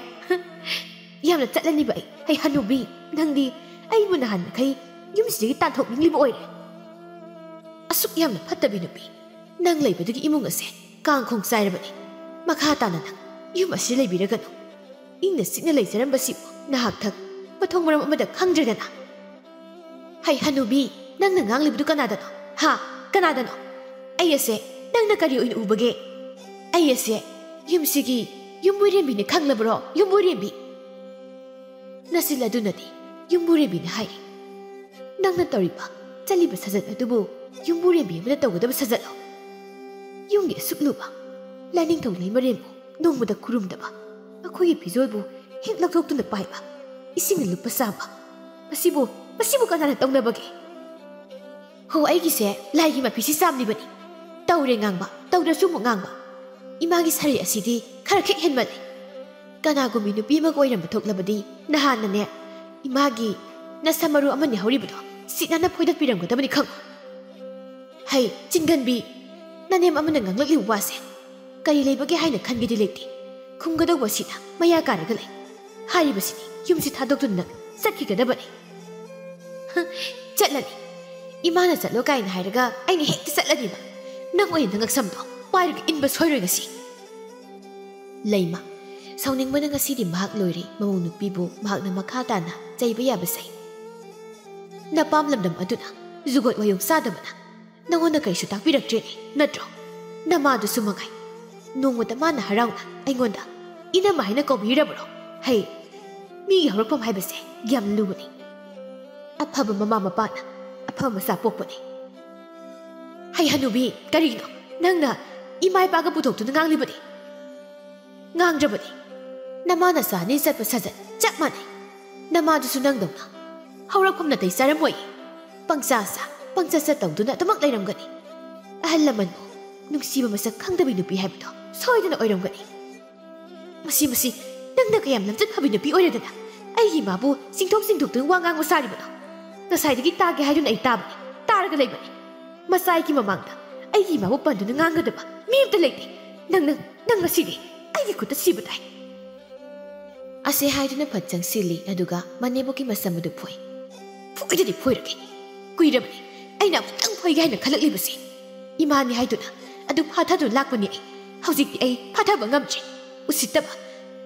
ꯌꯥꯝꯅ ꯆꯠꯂꯅꯤꯕ ꯑꯩ꯫ ꯍꯩ ꯍꯅꯨꯕꯤ, ꯅꯪꯗꯤ ꯑꯩꯕꯨ ꯅꯍꯥꯟ ꯃꯈꯩ ꯌꯨꯝꯁꯤꯗꯒꯤ ꯇꯥꯟꯊꯣꯛꯅꯤꯡꯂꯤꯕ ꯑꯣꯏꯔꯦ꯫ ꯑꯁꯨꯛ ꯌꯥꯝꯅ ꯐꯠꯇꯕꯤ ꯅꯨꯄꯤ, ꯅꯪ ꯂꯩꯕꯗꯒꯤ ꯏꯃꯨꯡ ꯑꯁꯦ ꯀꯥꯡ ꯈꯣꯡ ꯆꯥꯏꯔꯕꯅꯤ꯫ ꯃꯈꯥ ꯇꯥꯅ ꯅꯪ ꯌꯨꯝ ꯑꯁꯤꯗ ꯂꯩꯕꯤꯔꯒꯅꯨ꯫ ꯏꯪꯅ ꯆꯤꯛꯅ ꯂꯩꯖꯔꯝꯕꯁꯤꯕꯨ ꯅꯍꯥꯛꯊꯛ ꯃꯊꯣꯡ ꯃꯔꯝ ꯑꯃꯗ ꯈꯪꯗ꯭ꯔꯦꯗꯅ꯫ ꯍꯩ ꯍꯅꯨꯕꯤ, ꯅꯪꯅ ꯉꯥꯡꯂꯤꯕꯗꯨ ꯀꯅꯥꯗꯅꯣ? ꯍꯥ? ꯀꯅꯥꯗꯅꯣ? ꯑꯩ ꯑꯁꯦ ꯅꯪꯅ ꯀꯔꯤ ꯑꯣꯏꯅ ꯎꯕꯒꯦ? ꯑꯩ ꯑꯁꯦ ꯌꯨꯝꯁꯤꯒꯤ ꯌꯨꯝꯕꯨꯔꯦꯝꯕꯤꯅꯤ, ꯈꯪꯂꯕ꯭ꯔꯣ? ꯌꯨꯝꯕꯨꯔꯦꯝꯕꯤ꯫ ꯅꯆꯤꯜ ꯑꯗꯨꯅꯗꯤ ꯌꯨꯝꯕꯨꯔꯦꯝꯕꯤꯅ ꯍꯥꯏꯔꯤ, ꯅꯪꯅ ꯇꯧꯔꯤꯕ, ꯆꯠꯂꯤꯕ ꯁꯥꯖꯠ ꯑꯗꯨꯕꯨ ꯌꯨꯝꯕꯨꯔꯦꯝꯕꯤ ꯑꯃꯅ ꯇꯧꯒꯗꯕ ꯁꯥꯖꯠꯂꯣ? ꯌꯨꯝꯒꯤ ꯑꯁꯨꯛ ꯂꯨꯕ ꯂꯥꯏꯅꯤꯡꯊꯧ ꯂꯩꯃꯔꯦꯟꯕꯨ ꯅꯣꯡꯃꯗ ꯈꯨꯔꯨꯝꯗꯕ, ꯃꯈꯣꯏꯒꯤ ꯐꯤꯖꯣꯜꯕꯨ ꯍꯦꯛ ꯂꯧꯊꯣꯛꯇꯨꯅ ꯄꯥꯏꯕ, ꯏꯁꯤꯡꯅ ꯂꯨꯞꯄ ꯆꯥꯕ, ꯃꯁꯤꯕꯨ, ꯃꯁꯤꯕꯨ ꯀꯅꯥꯅ ꯇꯧꯅꯕꯒꯦ? ꯍꯣ, ꯑꯩꯒꯤꯁꯦ ꯂꯥꯏꯒꯤ ꯃꯐꯤꯁꯤ ꯆꯥꯝꯂꯤꯕꯅꯤ꯫ ꯇꯧꯔꯦ ꯉꯥꯡꯕ, ꯇꯧꯗ꯭ꯔꯁꯨ ꯑꯃꯨꯛ ꯉꯥꯡꯕ꯫ ꯏꯃꯥꯒꯤ ꯁꯥꯔꯩ ꯑꯁꯤꯗꯤ ꯈꯔ ꯈꯦꯛ ꯍꯦꯟꯃꯜꯂꯦ꯫ ꯀꯅꯥꯒꯨꯝꯕꯤ ꯅꯨꯄꯤ ꯑꯃꯒ ꯑꯣꯏꯔꯝꯕ ꯊꯣꯛꯂꯕꯗꯤ ꯅꯍꯥꯟꯅꯅꯦ, ꯏꯃꯥꯒꯤ ꯅꯁꯝ ꯃꯔꯨ ꯑꯃꯅꯤ ꯍꯧꯔꯤꯕꯗꯣ ꯁꯤꯠ ꯅꯥꯟꯅ ꯐꯣꯏꯗꯠꯄꯤꯔꯝꯒꯗꯕꯅꯤ ꯈꯪꯉꯨ꯫ ꯍꯩ, ꯆꯤꯡꯒꯟꯕꯤ, ꯅꯅꯦꯝ ꯑꯃꯅ ꯉꯥꯡꯂꯛꯂꯤꯕ ꯋꯥꯁꯦ ꯀꯔꯤ ꯂꯩꯕꯒꯦ ꯍꯥꯏꯅ ꯈꯟꯒꯦꯗꯤ ꯂꯩꯇꯦ꯫ ꯈꯨꯝꯒꯗꯧꯕꯁꯤꯅ ꯃꯌꯥ ꯀꯥꯔꯒ ꯂꯩ꯫ ꯍꯥꯏꯔꯤꯕꯁꯤꯅꯤ, ꯌꯨꯝꯁꯤ ꯊꯥꯗꯣꯛꯇꯨꯅ ꯅꯪ ꯆꯠꯈꯤꯒꯗꯕꯅꯤ꯫ ꯍ, ꯆꯠꯂꯅꯤ꯫ ꯏꯃꯥꯅ ꯆꯠꯂꯣ ꯀꯥꯏꯅ ꯍꯥꯏꯔꯒ ꯑꯩꯅ ꯍꯦꯛꯇ ꯆꯠꯂꯅꯤꯕ꯫ ꯅꯪ ꯑꯣꯏꯅ ꯅꯉꯛꯁꯝꯗꯣ ꯄꯥꯏꯔꯒ ꯏꯟꯕ ꯁꯣꯏꯔꯣꯏ ꯉꯁꯤ꯫ ꯂꯩꯃ, ꯁꯥꯎꯅꯤꯡꯕꯅ ꯉꯁꯤꯗꯤ ꯃꯍꯥꯛ ꯂꯣꯏꯔꯦ꯫ ꯃꯃꯧ ꯅꯨꯄꯤꯕꯨ ꯃꯍꯥꯛꯅ ꯃꯈꯥ ꯇꯥꯅ ꯆꯩꯕ ꯌꯥꯕꯁꯦ꯫ ꯅꯄꯥꯝ ꯂꯝꯗꯝ ꯑꯗꯨꯅ ꯖꯨꯒꯣꯠ ꯋꯥꯌꯣꯡ ꯆꯥꯗꯕꯅ ꯅꯉꯣꯟꯗ ꯀꯔꯤꯁꯨ ꯇꯥꯛꯄꯤꯔꯛꯇ꯭ꯔꯦꯅꯦ, ꯅꯠꯇ꯭ꯔꯣ? ꯅꯃꯥꯗꯨꯁꯨ ꯃꯉꯥꯏ꯫ ꯅꯣꯡꯃꯇ ꯃꯥꯅ ꯍꯔꯥꯎꯅ ꯑꯩꯉꯣꯟꯗ "ꯏꯅꯝꯃ" ꯍꯥꯏꯅ ꯀꯧꯕꯤꯔꯕ꯭ꯔꯣ? ꯍꯩ, ꯃꯤꯒꯤ ꯍꯧꯔꯛꯐꯝ ꯍꯥꯏꯕꯁꯦ ꯌꯥꯝ ꯂꯨꯕꯅꯤ꯫ ꯑꯐꯕ ꯃꯃꯥ ꯃꯄꯥꯅ ꯑꯐꯕ ꯃꯆꯥ ꯄꯣꯛꯄꯅꯤ꯫ ꯍꯩ ꯍꯅꯨꯕꯤ, ꯀꯔꯤꯒꯤꯅꯣ ꯅꯪꯅ ꯏꯃꯥ ꯏꯄꯥꯒ ꯄꯨꯊꯣꯛꯇꯨꯅ ꯉꯥꯡꯂꯤꯕꯗꯤ? ꯉꯥꯡꯗ꯭ꯔꯕꯗꯤ? ꯅꯃꯥ ꯅꯆꯥ ꯑꯅꯤ ꯆꯠꯄ ꯁꯥꯖꯠ ꯆꯞ ꯃꯥꯟꯅꯩ꯫ ꯅꯃꯥꯗꯨꯁꯨ ꯅꯪꯗꯧꯅ ꯍꯧꯔꯛꯐꯝ ꯅꯥꯇꯩ ꯆꯥꯔꯝꯃꯣꯏ꯫ ꯄꯪꯆꯥ ꯆꯥ, ꯄꯪꯆꯠ ꯆꯠ ꯇꯧꯗꯨꯅ ꯑꯗꯨꯃꯛ ꯂꯩꯔꯝꯒꯅꯤ꯫ ꯑꯍꯜ ꯂꯃꯟꯕꯨ ꯅꯨꯡꯁꯤꯕ ꯃꯁꯛ ꯈꯪꯗꯕꯤ ꯅꯨꯄꯤ ꯍꯥꯏꯕꯗꯣ ꯁꯣꯏꯗꯅ ꯑꯣꯏꯔꯝꯒꯅꯤ꯫ ꯃꯁꯤ, ꯃꯁꯤ, ꯅꯪꯅ ꯀꯌꯥꯝ ꯂꯝꯆꯠ ꯐꯕꯤ ꯅꯨꯄꯤ ꯑꯣꯏꯔꯗꯅ ꯑꯩꯒꯤ ꯏꯃꯥꯕꯨ ꯆꯤꯡꯊꯣꯛ ꯆꯤꯡꯊꯣꯛꯇꯨꯅ ꯋꯥ ꯉꯥꯡꯕ ꯁꯥꯔꯤꯕꯅꯣ? ꯉꯁꯥꯏꯗꯒꯤ ꯇꯥꯒꯦ ꯍꯥꯏꯗꯨꯅ ꯑꯩ ꯇꯥꯕꯅꯤ, ꯇꯥꯔꯒ ꯂꯩꯕꯅꯤ꯫ ꯃꯆꯥꯏꯒꯤ ꯃꯃꯥꯡꯗ ꯑꯩꯒꯤ ꯏꯃꯥꯕꯨ ꯄꯟꯗꯨꯅ ꯉꯥꯡꯒꯗꯕ ꯃꯤ ꯑꯝꯇ ꯂꯩꯇꯦ꯫ ꯅꯪ, ꯅꯪ, ꯅꯪ ꯉꯁꯤꯗꯤ ꯑꯩꯒꯤ ꯈꯨꯠꯇ ꯁꯤꯕ ꯇꯥꯏ꯫ ꯑꯁꯦ ꯍꯥꯏꯗꯨꯅ ꯐꯠ ꯆꯪꯁꯤꯜꯂꯤ, ꯑꯗꯨꯒ ꯃꯅꯦꯝꯕꯣꯛꯀꯤ ꯃꯁꯝ ꯑꯗꯨ ꯐꯣꯏ꯫ ꯐꯣꯏꯗꯗꯤ ꯐꯣꯏꯔꯒꯦ꯫ ꯀꯨꯏꯔꯕꯅꯤ ꯑꯩꯅ ꯑꯃꯨꯛꯇꯪ ꯐꯣꯏꯒꯦ ꯍꯥꯏꯅ ꯈꯜꯂꯛꯂꯤꯕꯁꯦ꯫ ꯏꯃꯥꯅꯤ ꯍꯥꯏꯗꯨꯅ ꯑꯗꯨ ꯐꯥꯊꯗꯨꯅ ꯂꯥꯛꯄꯅꯤ ꯑꯩ꯫ ꯍꯧꯖꯤꯛꯇꯤ ꯑꯩ ꯐꯥꯊꯕ ꯉꯝꯗ꯭ꯔꯦ꯫ ꯎꯁꯤꯠꯇꯕ,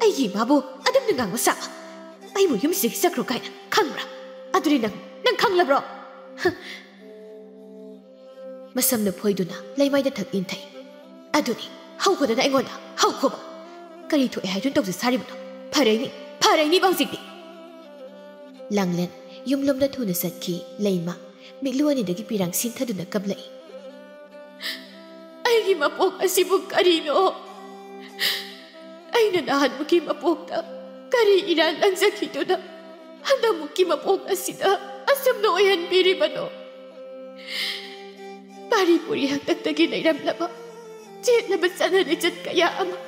ꯑꯩꯒꯤ ꯏꯃꯥꯕꯨ ꯑꯗꯨꯝꯅ ꯉꯥꯡꯕ ꯁꯥꯕ꯫ ꯑꯩꯕꯨ ꯌꯨꯝꯁꯤꯗꯒꯤ ꯆꯠꯈ꯭ꯔꯣ ꯀꯥꯏꯅ ꯈꯪꯕ꯭ꯔꯥ? ꯑꯗꯨꯗꯤ ꯅꯪ, ꯅꯪ ꯈꯪꯂꯕ꯭ꯔꯣ? ꯃꯁꯝꯅ ꯐꯣꯏꯗꯨꯅ ꯂꯩꯃꯥꯏꯗ ꯊꯛ ꯏꯟꯊꯩ꯫ "ꯑꯗꯨꯅꯤ, ꯍꯧꯈꯣꯗꯅ ꯑꯩꯉꯣꯟꯗ, ꯍꯧꯈꯣꯕ꯫ ꯀꯔꯤ ꯊꯣꯛꯑꯦ ꯍꯥꯏꯗꯨꯅ ꯇꯧꯖ ꯁꯥꯔꯤꯕꯅꯣ? ꯐꯔꯩꯅꯤ, ꯐꯔꯩꯅꯤꯕ ꯍꯧꯖꯤꯛꯇꯤ!" ꯂꯥꯡꯂꯦꯟ ꯌꯨꯝꯂꯣꯝꯗ ꯊꯨꯅ ꯆꯠꯈꯤ꯫ ꯂꯩꯃ ꯃꯤꯠꯂꯨ ꯑꯅꯤꯗꯒꯤ ꯄꯤꯔꯥꯡ ꯁꯤꯟꯊꯗꯨꯅ ꯀꯞꯂꯛꯏ꯫ "ꯑꯩꯒꯤ ꯃꯄꯣꯛ ꯑꯁꯤꯕꯨ ꯀꯔꯤꯅꯣ? ꯑꯩꯅ ꯅꯍꯥꯟꯃꯨꯛꯀꯤ ꯃꯄꯣꯛꯇ ꯀꯔꯤ ꯏꯔꯥꯟ ꯂꯪꯖꯈꯤꯗꯨꯅ ꯍꯟꯗꯛꯃꯨꯛꯀꯤ ꯃꯄꯣꯛ ꯑꯁꯤꯗ ꯑꯁꯨꯝꯅ ꯑꯣꯏꯍꯟꯕꯤꯔꯤꯕꯅꯣ? ꯄꯥꯔꯤ ꯄꯨꯔꯤ ꯍꯥꯛꯇꯛꯇꯒꯤ ꯂꯩꯔꯝꯂꯕ ꯆꯦꯠꯂꯕ ꯆꯠꯅ ꯂꯤꯆꯠ ꯀꯌꯥ ꯑꯃ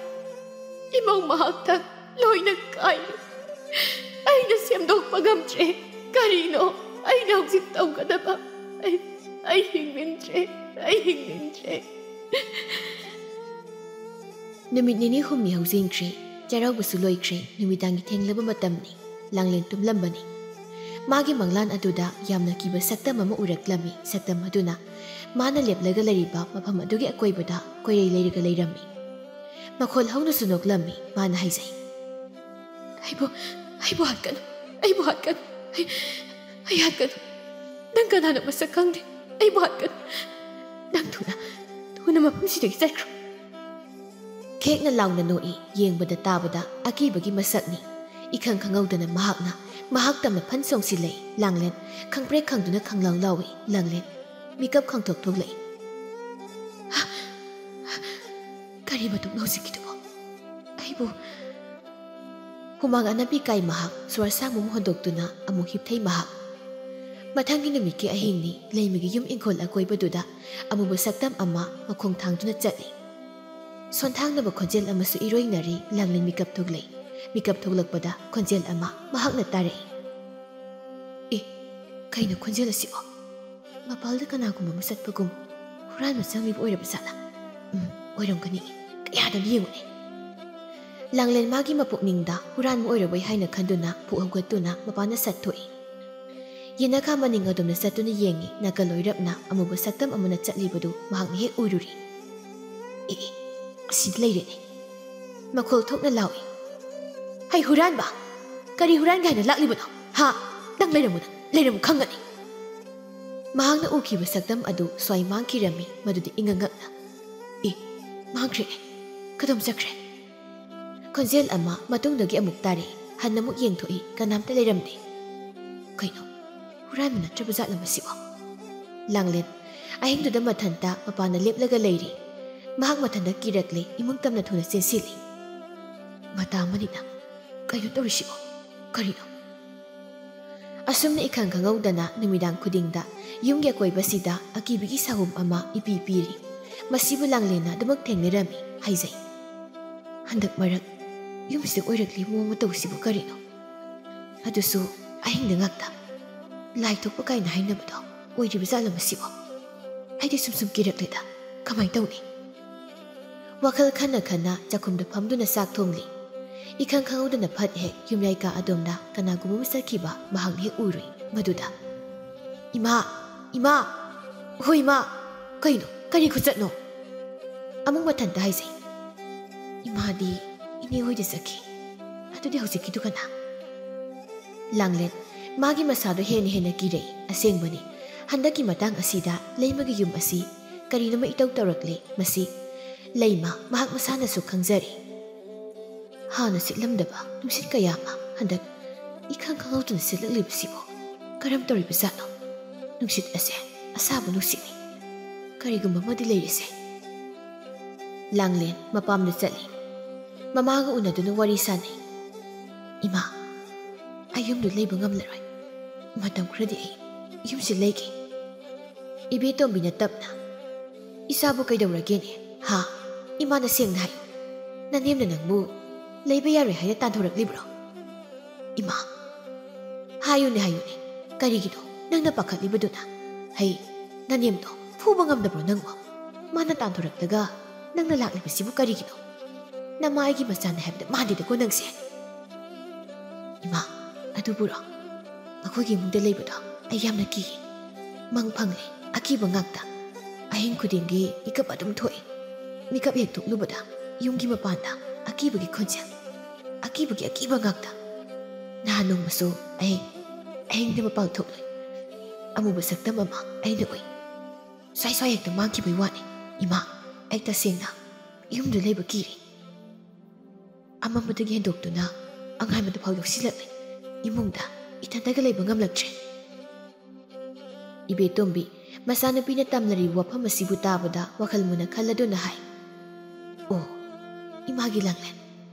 ꯏꯃꯧ ꯃꯍꯥꯛꯇ ꯂꯣꯏꯅ ꯀꯥꯏꯔꯦ꯫ ꯑꯩꯅ ꯁꯦꯝꯗꯣꯛꯄ ꯉꯝꯗ꯭ꯔꯦ꯫ ꯀꯔꯤꯅꯣ ꯑꯩꯅ ꯍꯧꯖꯤꯛ ꯇꯧꯒꯗꯕ? ꯑꯩ, ꯑꯩ ꯍꯤꯡꯅꯤꯡꯗ꯭ꯔꯦ, ꯑꯩ ꯍꯤꯡꯅꯤꯡꯗ꯭ꯔꯦ!" ꯅꯨꯃꯤꯠ ꯅꯤꯅꯤ ꯍꯨꯝꯅꯤ ꯍꯧꯖꯤꯟꯈ꯭ꯔꯦ꯫ ꯆꯩꯔꯥꯎꯕꯁꯨ ꯂꯣꯏꯈ꯭ꯔꯦ꯫ ꯅꯨꯃꯤꯗꯥꯡꯒꯤ ꯊꯦꯡꯂꯕ ꯃꯇꯝꯅꯤ꯫ ꯂꯥꯡꯂꯦꯟ ꯇꯨꯝꯂꯝꯕꯅꯤ꯫ ꯃꯥꯒꯤ ꯃꯪꯂꯥꯟ ꯑꯗꯨꯗ ꯌꯥꯝꯅ ꯀꯤꯕ ꯁꯛꯇꯝ ꯑꯃ ꯎꯔꯛꯂꯝꯃꯤ꯫ ꯁꯛꯇꯝ ꯑꯗꯨꯅ ꯃꯥꯅ ꯂꯦꯞꯂꯒ ꯂꯩꯔꯤꯕ ꯃꯐꯝ ꯑꯗꯨꯒꯤ ꯑꯀꯣꯏꯕꯗ ꯀꯣꯏꯔꯩ ꯂꯩꯔꯒ ꯂꯩꯔꯝꯃꯤ꯫ ꯃꯈꯣꯜ ꯍꯧꯅꯁꯨ ꯅꯣꯛꯂꯝꯃꯤ꯫ ꯃꯥꯅ ꯍꯥꯏꯖꯩ, "ꯑꯩꯕꯨ, ꯑꯩꯕꯨ ꯍꯥꯠꯀꯅꯨ, ꯑꯩꯕꯨ ꯍꯥꯠꯀꯅꯨ, ꯑꯩ, ꯑꯩ ꯍꯥꯠꯀꯅꯨ꯫ ꯅꯪ ꯀꯅꯥꯅꯣ ꯃꯁꯛ ꯈꯪꯗꯦ, ꯑꯩꯕꯨ ꯍꯥꯠꯀꯅꯨ꯫ ꯅꯪ ꯊꯨꯅ, ꯊꯨꯅ ꯃꯐꯝꯁꯤꯗꯒꯤ ꯆꯠꯈ꯭ꯔꯣ!" ꯈꯦꯛꯅ ꯂꯥꯎꯅ ꯅꯣꯛꯏ꯫ ꯌꯦꯡꯕꯗ ꯇꯥꯕꯗ ꯑꯀꯤꯕꯒꯤ ꯃꯁꯛꯅꯤ꯫ ꯏꯈꯪ ꯈꯪꯍꯧꯗꯅ ꯃꯍꯥꯛꯅ ꯃꯍꯥꯛ ꯇꯝꯅ ꯐꯟ ꯆꯣꯡꯁꯤꯜꯂꯛꯏ꯫ ꯂꯥꯡꯂꯦꯟ ꯈꯪꯄ꯭ꯔꯦꯛ ꯈꯪꯗꯨꯅ ꯈꯪꯂꯥꯎ ꯂꯥꯎꯏ꯫ ꯂꯥꯡꯂꯦꯟ ꯃꯤꯀꯞ ꯈꯪꯊꯣꯛ ꯊꯣꯛꯂꯛꯏ꯫ "ꯀꯔꯤ ꯃꯇꯧꯅꯣ ꯍꯧꯖꯤꯛꯀꯤꯗꯨꯕꯣ? ꯑꯩꯕꯨ..." ꯍꯨꯃꯥꯡ ꯑꯅꯞꯄꯤ ꯀꯥꯏ ꯃꯍꯥꯛ꯫ ꯁꯣꯔ ꯑꯁꯥꯡꯕ ꯑꯃ ꯍꯣꯟꯗꯣꯛꯇꯨꯅ ꯑꯃꯨꯛ ꯍꯤꯞꯊꯩ ꯃꯍꯥꯛ꯫ ꯃꯊꯪꯒꯤ ꯅꯨꯃꯤꯠꯀꯤ ꯑꯍꯤꯡꯅꯤ꯫ ꯂꯩꯃꯒꯤ ꯌꯨꯝ ꯏꯪꯈꯣꯜ ꯑꯀꯣꯏꯕꯗꯨꯗ ꯑꯃꯨꯕ ꯁꯛꯇꯝ ꯑꯃ ꯃꯈꯣꯡ ꯊꯥꯡꯗꯨꯅ ꯆꯠꯂꯤ꯫ ꯁꯣꯟꯊꯥꯡꯅꯕ ꯈꯣꯟꯖꯦꯜ ꯑꯃꯁꯨ ꯏꯔꯣꯏꯅꯔꯤ꯫ ꯂꯥꯡꯂꯦꯟ ꯃꯤꯀꯞ ꯊꯣꯛꯂꯛꯏ꯫ ꯃꯤꯀꯞ ꯊꯣꯛꯂꯛꯄꯗ ꯈꯣꯟꯖꯦꯜ ꯑꯃ ꯃꯍꯥꯛꯅ ꯇꯥꯔꯛꯏ꯫ "ꯑꯦ, ꯀꯩꯅꯣ ꯈꯣꯟꯖꯦꯜ ꯑꯁꯤꯕꯣ? ꯃꯄꯥꯜꯗ ꯀꯅꯥꯒꯨꯝꯕ ꯑꯃ ꯆꯠꯄꯒꯨꯝ꯫ ꯍꯨꯔꯥꯟꯕ ꯆꯪꯂꯤꯕ ꯑꯣꯏꯔꯕ ꯖꯥꯠꯂꯥ? ꯎꯝ, ꯑꯣꯏꯔꯝꯒꯅꯤ꯫ ꯀꯌꯥꯗ ꯑꯃ ꯌꯦꯡꯉꯨꯅꯦ!" ꯂꯥꯡꯂꯦꯟ ꯃꯥꯒꯤ ꯃꯄꯨꯛꯅꯤꯡꯗ ꯍꯨꯔꯥꯟꯕ ꯑꯣꯏꯔꯕꯣꯏ ꯍꯥꯏꯅ ꯈꯟꯗꯨꯅ ꯄꯨꯛ ꯍꯧꯒꯠꯇꯨꯅ ꯃꯄꯥꯟꯗ ꯁꯠ ꯊꯣꯛꯏ꯫ ꯌꯦꯅꯈꯥ ꯃꯅꯤꯡ ꯑꯗꯣꯝꯗ ꯆꯠꯇꯨꯅ ꯌꯦꯡꯉꯤ꯫ ꯅꯥꯀꯜ ꯑꯣꯏꯔꯞꯅ ꯑꯃꯨꯕ ꯁꯛꯇꯝ ꯑꯃꯅ ꯆꯠꯂꯤꯕꯗꯨ ꯃꯍꯥꯛꯅ ꯍꯦꯛ ꯎꯔꯨꯔꯤ꯫ "ꯑꯦ, ꯑꯦ, ꯑꯁꯤꯗ ꯂꯩꯔꯦꯅꯦ!" ꯃꯈꯣꯜ ꯊꯣꯛꯅ ꯂꯥꯎꯏ꯫ "ꯍꯩ ꯍꯨꯔꯥꯟꯕ! ꯀꯔꯤ ꯍꯨꯔꯥꯟꯒꯦ ꯍꯥꯏꯅ ꯂꯥꯛꯂꯤꯕꯅꯣ? ꯍꯥ? ꯅꯪ ꯂꯩꯔꯝꯃꯨ, ꯅꯪ ꯂꯩꯔꯝꯃꯨ, ꯈꯪꯒꯅꯤ!" ꯃꯍꯥꯛꯅ ꯎꯈꯤꯕ ꯁꯛꯇꯝ ꯑꯗꯨ ꯁ꯭ꯋꯥꯏ ꯃꯥꯡꯈꯤꯔꯝꯃꯤ꯫ ꯃꯗꯨꯗꯤ ꯏꯉꯛꯉꯛꯅ, "ꯑꯦ, ꯃꯥꯡꯈ꯭ꯔꯦꯅꯦ꯫ ꯀꯗꯣꯝ ꯆꯠꯈ꯭ꯔꯦ?" ꯈꯣꯟꯖꯦꯜ ꯑꯃ ꯃꯇꯨꯡꯗꯒꯤ ꯑꯃꯨꯛ ꯇꯥꯔꯛꯏ꯫ ꯍꯟꯅ ꯑꯃꯨꯛ ꯌꯦꯡꯊꯣꯛꯏ, ꯀꯅꯥꯝꯇ ꯂꯩꯔꯝꯗꯦ꯫ "ꯀꯩꯅꯣ, ꯍꯨꯔꯥꯟꯕ ꯅꯠꯇ꯭ꯔꯕ ꯖꯥꯠꯂꯣ ꯃꯁꯤꯕꯣ?" ꯂꯥꯡꯂꯦꯟ ꯑꯍꯤꯡꯗꯨꯗ ꯃꯊꯟꯇ ꯃꯄꯥꯟꯗ ꯂꯦꯞꯂꯒ ꯂꯩꯔꯤ꯫ ꯃꯍꯥꯛ ꯃꯊꯟꯇ ꯀꯤꯔꯛꯂꯦ, ꯏꯃꯨꯡ ꯇꯝꯅ ꯊꯨꯅ ꯆꯦꯟꯁꯤꯜꯂꯤ꯫ "ꯃꯇꯥ ꯑꯃꯅꯤꯅ, ꯀꯩꯅꯣ ꯇꯧꯔꯤꯁꯤꯕꯣ? ꯀꯔꯤꯅꯣ?" ꯑꯁꯨꯝꯅ ꯏꯈꯪ ꯈꯪꯍꯧꯗꯅ ꯅꯨꯃꯤꯗꯥꯡ ꯈꯨꯗꯤꯡꯗ ꯌꯨꯝꯒꯤ ꯑꯀꯣꯏꯕꯁꯤꯗ ꯑꯀꯤꯕꯒꯤ ꯁꯥꯍꯨꯝ ꯑꯃ ꯏꯄꯤ ꯄꯤꯔꯤ꯫ ꯃꯁꯤꯕꯨ ꯂꯥꯡꯂꯦꯟꯅ ꯑꯗꯨꯃꯛ ꯊꯦꯡꯅꯔꯝꯃꯤ ꯍꯥꯏꯖꯩ꯫ "ꯍꯟꯗꯛ ꯃꯔꯛ ꯌꯨꯝꯁꯤꯗ ꯑꯣꯏꯔꯛꯂꯤ ꯃꯑꯣꯡ ꯃꯇꯧꯁꯤꯕꯨ ꯀꯔꯤꯅꯣ? ꯑꯗꯨꯁꯨ ꯑꯍꯤꯡꯗ ꯉꯥꯛꯇ꯫ ꯂꯥꯏ ꯊꯣꯛꯄ ꯀꯥꯏꯅ ꯍꯥꯏꯅꯕꯗꯣ ꯑꯣꯏꯔꯤꯕ ꯖꯥꯠꯂꯣ ꯃꯁꯤꯕꯣ? ꯑꯩꯗꯤ ꯁꯨꯝ ꯁꯨꯝ ꯀꯤꯔꯛꯂꯦꯗ꯫ ꯀꯃꯥꯏꯅ ꯇꯧꯅꯤ?" ꯋꯥꯈꯜ ꯈꯟꯅ ꯈꯟꯅ ꯆꯥꯛꯈꯨꯝꯗ ꯐꯝꯗꯨꯅ ꯆꯥꯛ ꯊꯣꯡꯂꯤ꯫ ꯏꯈꯪ ꯈꯪꯍꯧꯗꯅ ꯐꯠ ꯍꯦꯛ ꯌꯨꯝꯌꯥꯏ ꯀꯥ ꯑꯗꯣꯝꯗ ꯀꯅꯥꯒꯨꯝꯕ ꯑꯃ ꯆꯠꯈꯤꯕ ꯃꯍꯥꯛꯅ ꯍꯦꯛ ꯎꯔꯨꯏ꯫ ꯃꯗꯨꯗ, "ꯏꯃꯥ! ꯏꯃꯥ! ꯍꯣꯏ, ꯏꯃꯥ! ꯀꯩꯅꯣ? ꯀꯔꯤ ꯈꯨꯆꯠꯅꯣ?" ꯑꯃꯨꯛ ꯃꯊꯟꯇ ꯍꯥꯏꯖꯩ, "ꯏꯃꯥꯗꯤ ꯏꯅꯦ ꯍꯣꯏꯗ ꯆꯠꯈꯤ꯫ ꯑꯗꯨꯗꯤ ꯍꯧꯖꯤꯛꯀꯤꯗꯨ ꯀꯅꯥ?" ꯂꯥꯡꯂꯦꯟ ꯃꯥꯒꯤ ꯃꯁꯥꯗꯣ ꯍꯦꯟꯅ ꯍꯦꯟꯅ ꯀꯤꯔꯛꯏ꯫ ꯑꯁꯦꯡꯕꯅꯤ, ꯍꯟꯗꯛꯀꯤ ꯃꯇꯥꯡ ꯑꯁꯤꯗ ꯂꯩꯃꯒꯤ ꯌꯨꯝ ꯑꯁꯤ ꯀꯔꯤꯅꯣꯃ ꯏꯇꯧ ꯇꯧꯔꯛꯂꯦ꯫ ꯃꯁꯤ ꯂꯩꯃ ꯃꯍꯥꯛ ꯃꯁꯥꯅꯁꯨ ꯈꯪꯖꯔꯤ꯫ ꯍꯥꯟꯅ ꯁꯤꯠꯂꯝꯗꯕ ꯅꯨꯡꯁꯤꯠ ꯀꯌꯥ ꯑꯃ ꯍꯟꯗꯛ ꯏꯈꯪ ꯈꯪꯍꯧꯗꯅ ꯁꯤꯠꯂꯛꯂꯤꯕꯁꯤꯕꯨ ꯀꯔꯝ ꯇꯧꯔꯤꯕꯖꯥꯠꯅꯣ? ꯅꯨꯡꯁꯤꯠ ꯑꯁꯦ ꯑꯁꯥꯕ ꯅꯨꯡꯁꯤꯠꯅꯤ꯫ ꯀꯔꯤꯒꯨꯝꯕ ꯑꯃꯗꯤ ꯂꯩꯔꯤꯁꯦ꯫ ꯂꯥꯡꯂꯦꯟ ꯃꯄꯥꯝꯗ ꯆꯠꯂꯤ꯫ ꯃꯃꯥꯒ ꯎꯅꯗꯨꯅ ꯋꯥꯔꯤ ꯁꯥꯟꯅꯩ꯫ "ꯏꯃꯥ, ꯑꯩ ꯌꯨꯝꯗ ꯂꯩꯕ ꯉꯝꯂꯔꯣꯏ꯫ ꯃꯇꯝ ꯈꯔꯗꯤ ꯑꯩ ꯌꯨꯝꯁꯤ ꯂꯩꯒꯦ꯫" ꯏꯕꯦꯇꯣꯝꯕꯤꯅ ꯇꯞꯅ, "ꯏꯆꯥꯕꯨ ꯀꯩꯗꯧꯔꯒꯦꯅꯦ? ꯍꯥ? ꯏꯃꯥꯅ ꯁꯦꯡꯅ ꯍꯥꯏꯌꯨ꯫ ꯅꯅꯦꯝꯅ ꯅꯪꯕꯨ ꯂꯩꯕ ꯌꯥꯔꯣꯏ ꯍꯥꯏꯅ ꯇꯥꯟꯊꯣꯔꯛꯂꯤꯕ꯭ꯔꯣ?" "ꯏꯃꯥ, ꯍꯥꯏꯌꯨꯅꯦ, ꯍꯥꯏꯌꯨꯅꯦ꯫ ꯀꯔꯤꯒꯤꯅꯣ ꯅꯪꯅ ꯄꯥꯈꯠꯂꯤꯕꯗꯨꯅ? ꯍꯩ, ꯅꯅꯦꯝꯗꯣ ꯐꯨꯕ ꯉꯝꯗꯕ꯭ꯔꯣ ꯅꯪꯕꯣ? ꯃꯥꯅ ꯇꯥꯟꯊꯣꯔꯛꯂꯒ ꯅꯪꯅ ꯂꯥꯛꯂꯤꯕꯁꯤꯕꯨ ꯀꯔꯤꯒꯤꯅꯣ? ꯅꯃꯥ ꯑꯩꯒꯤ ꯃꯆꯥꯅꯦ ꯍꯥꯏꯕꯗ ꯃꯥꯟꯗꯦꯗꯀꯣ ꯅꯪꯁꯦ꯫" "ꯏꯃꯥ, ꯑꯗꯨꯕꯨꯔꯣ? ꯃꯈꯣꯏꯒꯤ ꯏꯃꯨꯡꯗ ꯂꯩꯕꯗꯣ ꯑꯩ ꯌꯥꯝꯅ ꯀꯤꯌꯦ꯫ ꯃꯪ ꯐꯪꯂꯦ, ꯑꯀꯤꯕ ꯉꯥꯛꯇ꯫ ꯑꯍꯤꯡ ꯈꯨꯗꯤꯡꯒꯤ ꯃꯤꯀꯞ ꯑꯗꯨꯝ ꯊꯣꯛꯏ꯫ ꯃꯤꯀꯞ ꯍꯦꯛ ꯊꯣꯛꯂꯨꯕꯗ ꯌꯨꯝꯒꯤ ꯃꯄꯥꯟꯗ ꯑꯀꯤꯕꯒꯤ ꯈꯣꯟꯖꯦꯜ, ꯑꯀꯤꯕꯒꯤ ꯑꯀꯤꯕ ꯉꯥꯛꯇ꯫ ꯅꯍꯥꯟ ꯅꯣꯡꯃꯁꯨ ꯑꯩ ꯑꯍꯤꯡꯗ ꯃꯄꯥꯟ ꯊꯣꯛꯂꯨꯏ꯫ ꯑꯃꯨꯕ ꯁꯛꯇꯝ ꯑꯃ ꯑꯩꯅ ꯎꯏ꯫ ꯁ꯭ꯋꯥꯏ ꯁ꯭ꯋꯥꯏ ꯍꯦꯛꯇ ꯃꯥꯡꯈꯤꯕꯩ ꯋꯥꯅꯤ꯫ ꯏꯃꯥ, ꯑꯩ ꯇꯁꯦꯡꯅ ꯌꯨꯝꯗ ꯂꯩꯕ ꯀꯤꯔꯦ꯫ ꯑꯃꯝꯕꯗꯒꯤ ꯍꯦꯟꯗꯣꯛꯇꯨꯅ ꯑꯉꯥꯟꯕꯗ ꯐꯥꯎ ꯌꯧꯁꯤꯜꯂꯛꯂꯦ꯫ ꯏꯃꯨꯡꯗ ꯏꯊꯟꯇꯒ ꯂꯩꯕ ꯉꯝꯂꯛꯇ꯭ꯔꯦ꯫ ꯏꯕꯦꯇꯣꯝꯕꯤ, ꯃꯆꯥꯅꯨꯄꯤꯅ ꯇꯝꯅꯔꯤꯕ ꯋꯥꯐꯝ ꯑꯁꯤꯕꯨ ꯇꯥꯕꯗ ꯋꯥꯈꯜ ꯃꯨꯟꯅ ꯈꯜꯂꯗꯨꯅ ꯍꯥꯏ, "ꯑꯣ, ꯏꯃꯥꯒꯤ ꯂꯥꯡꯂꯦꯟ,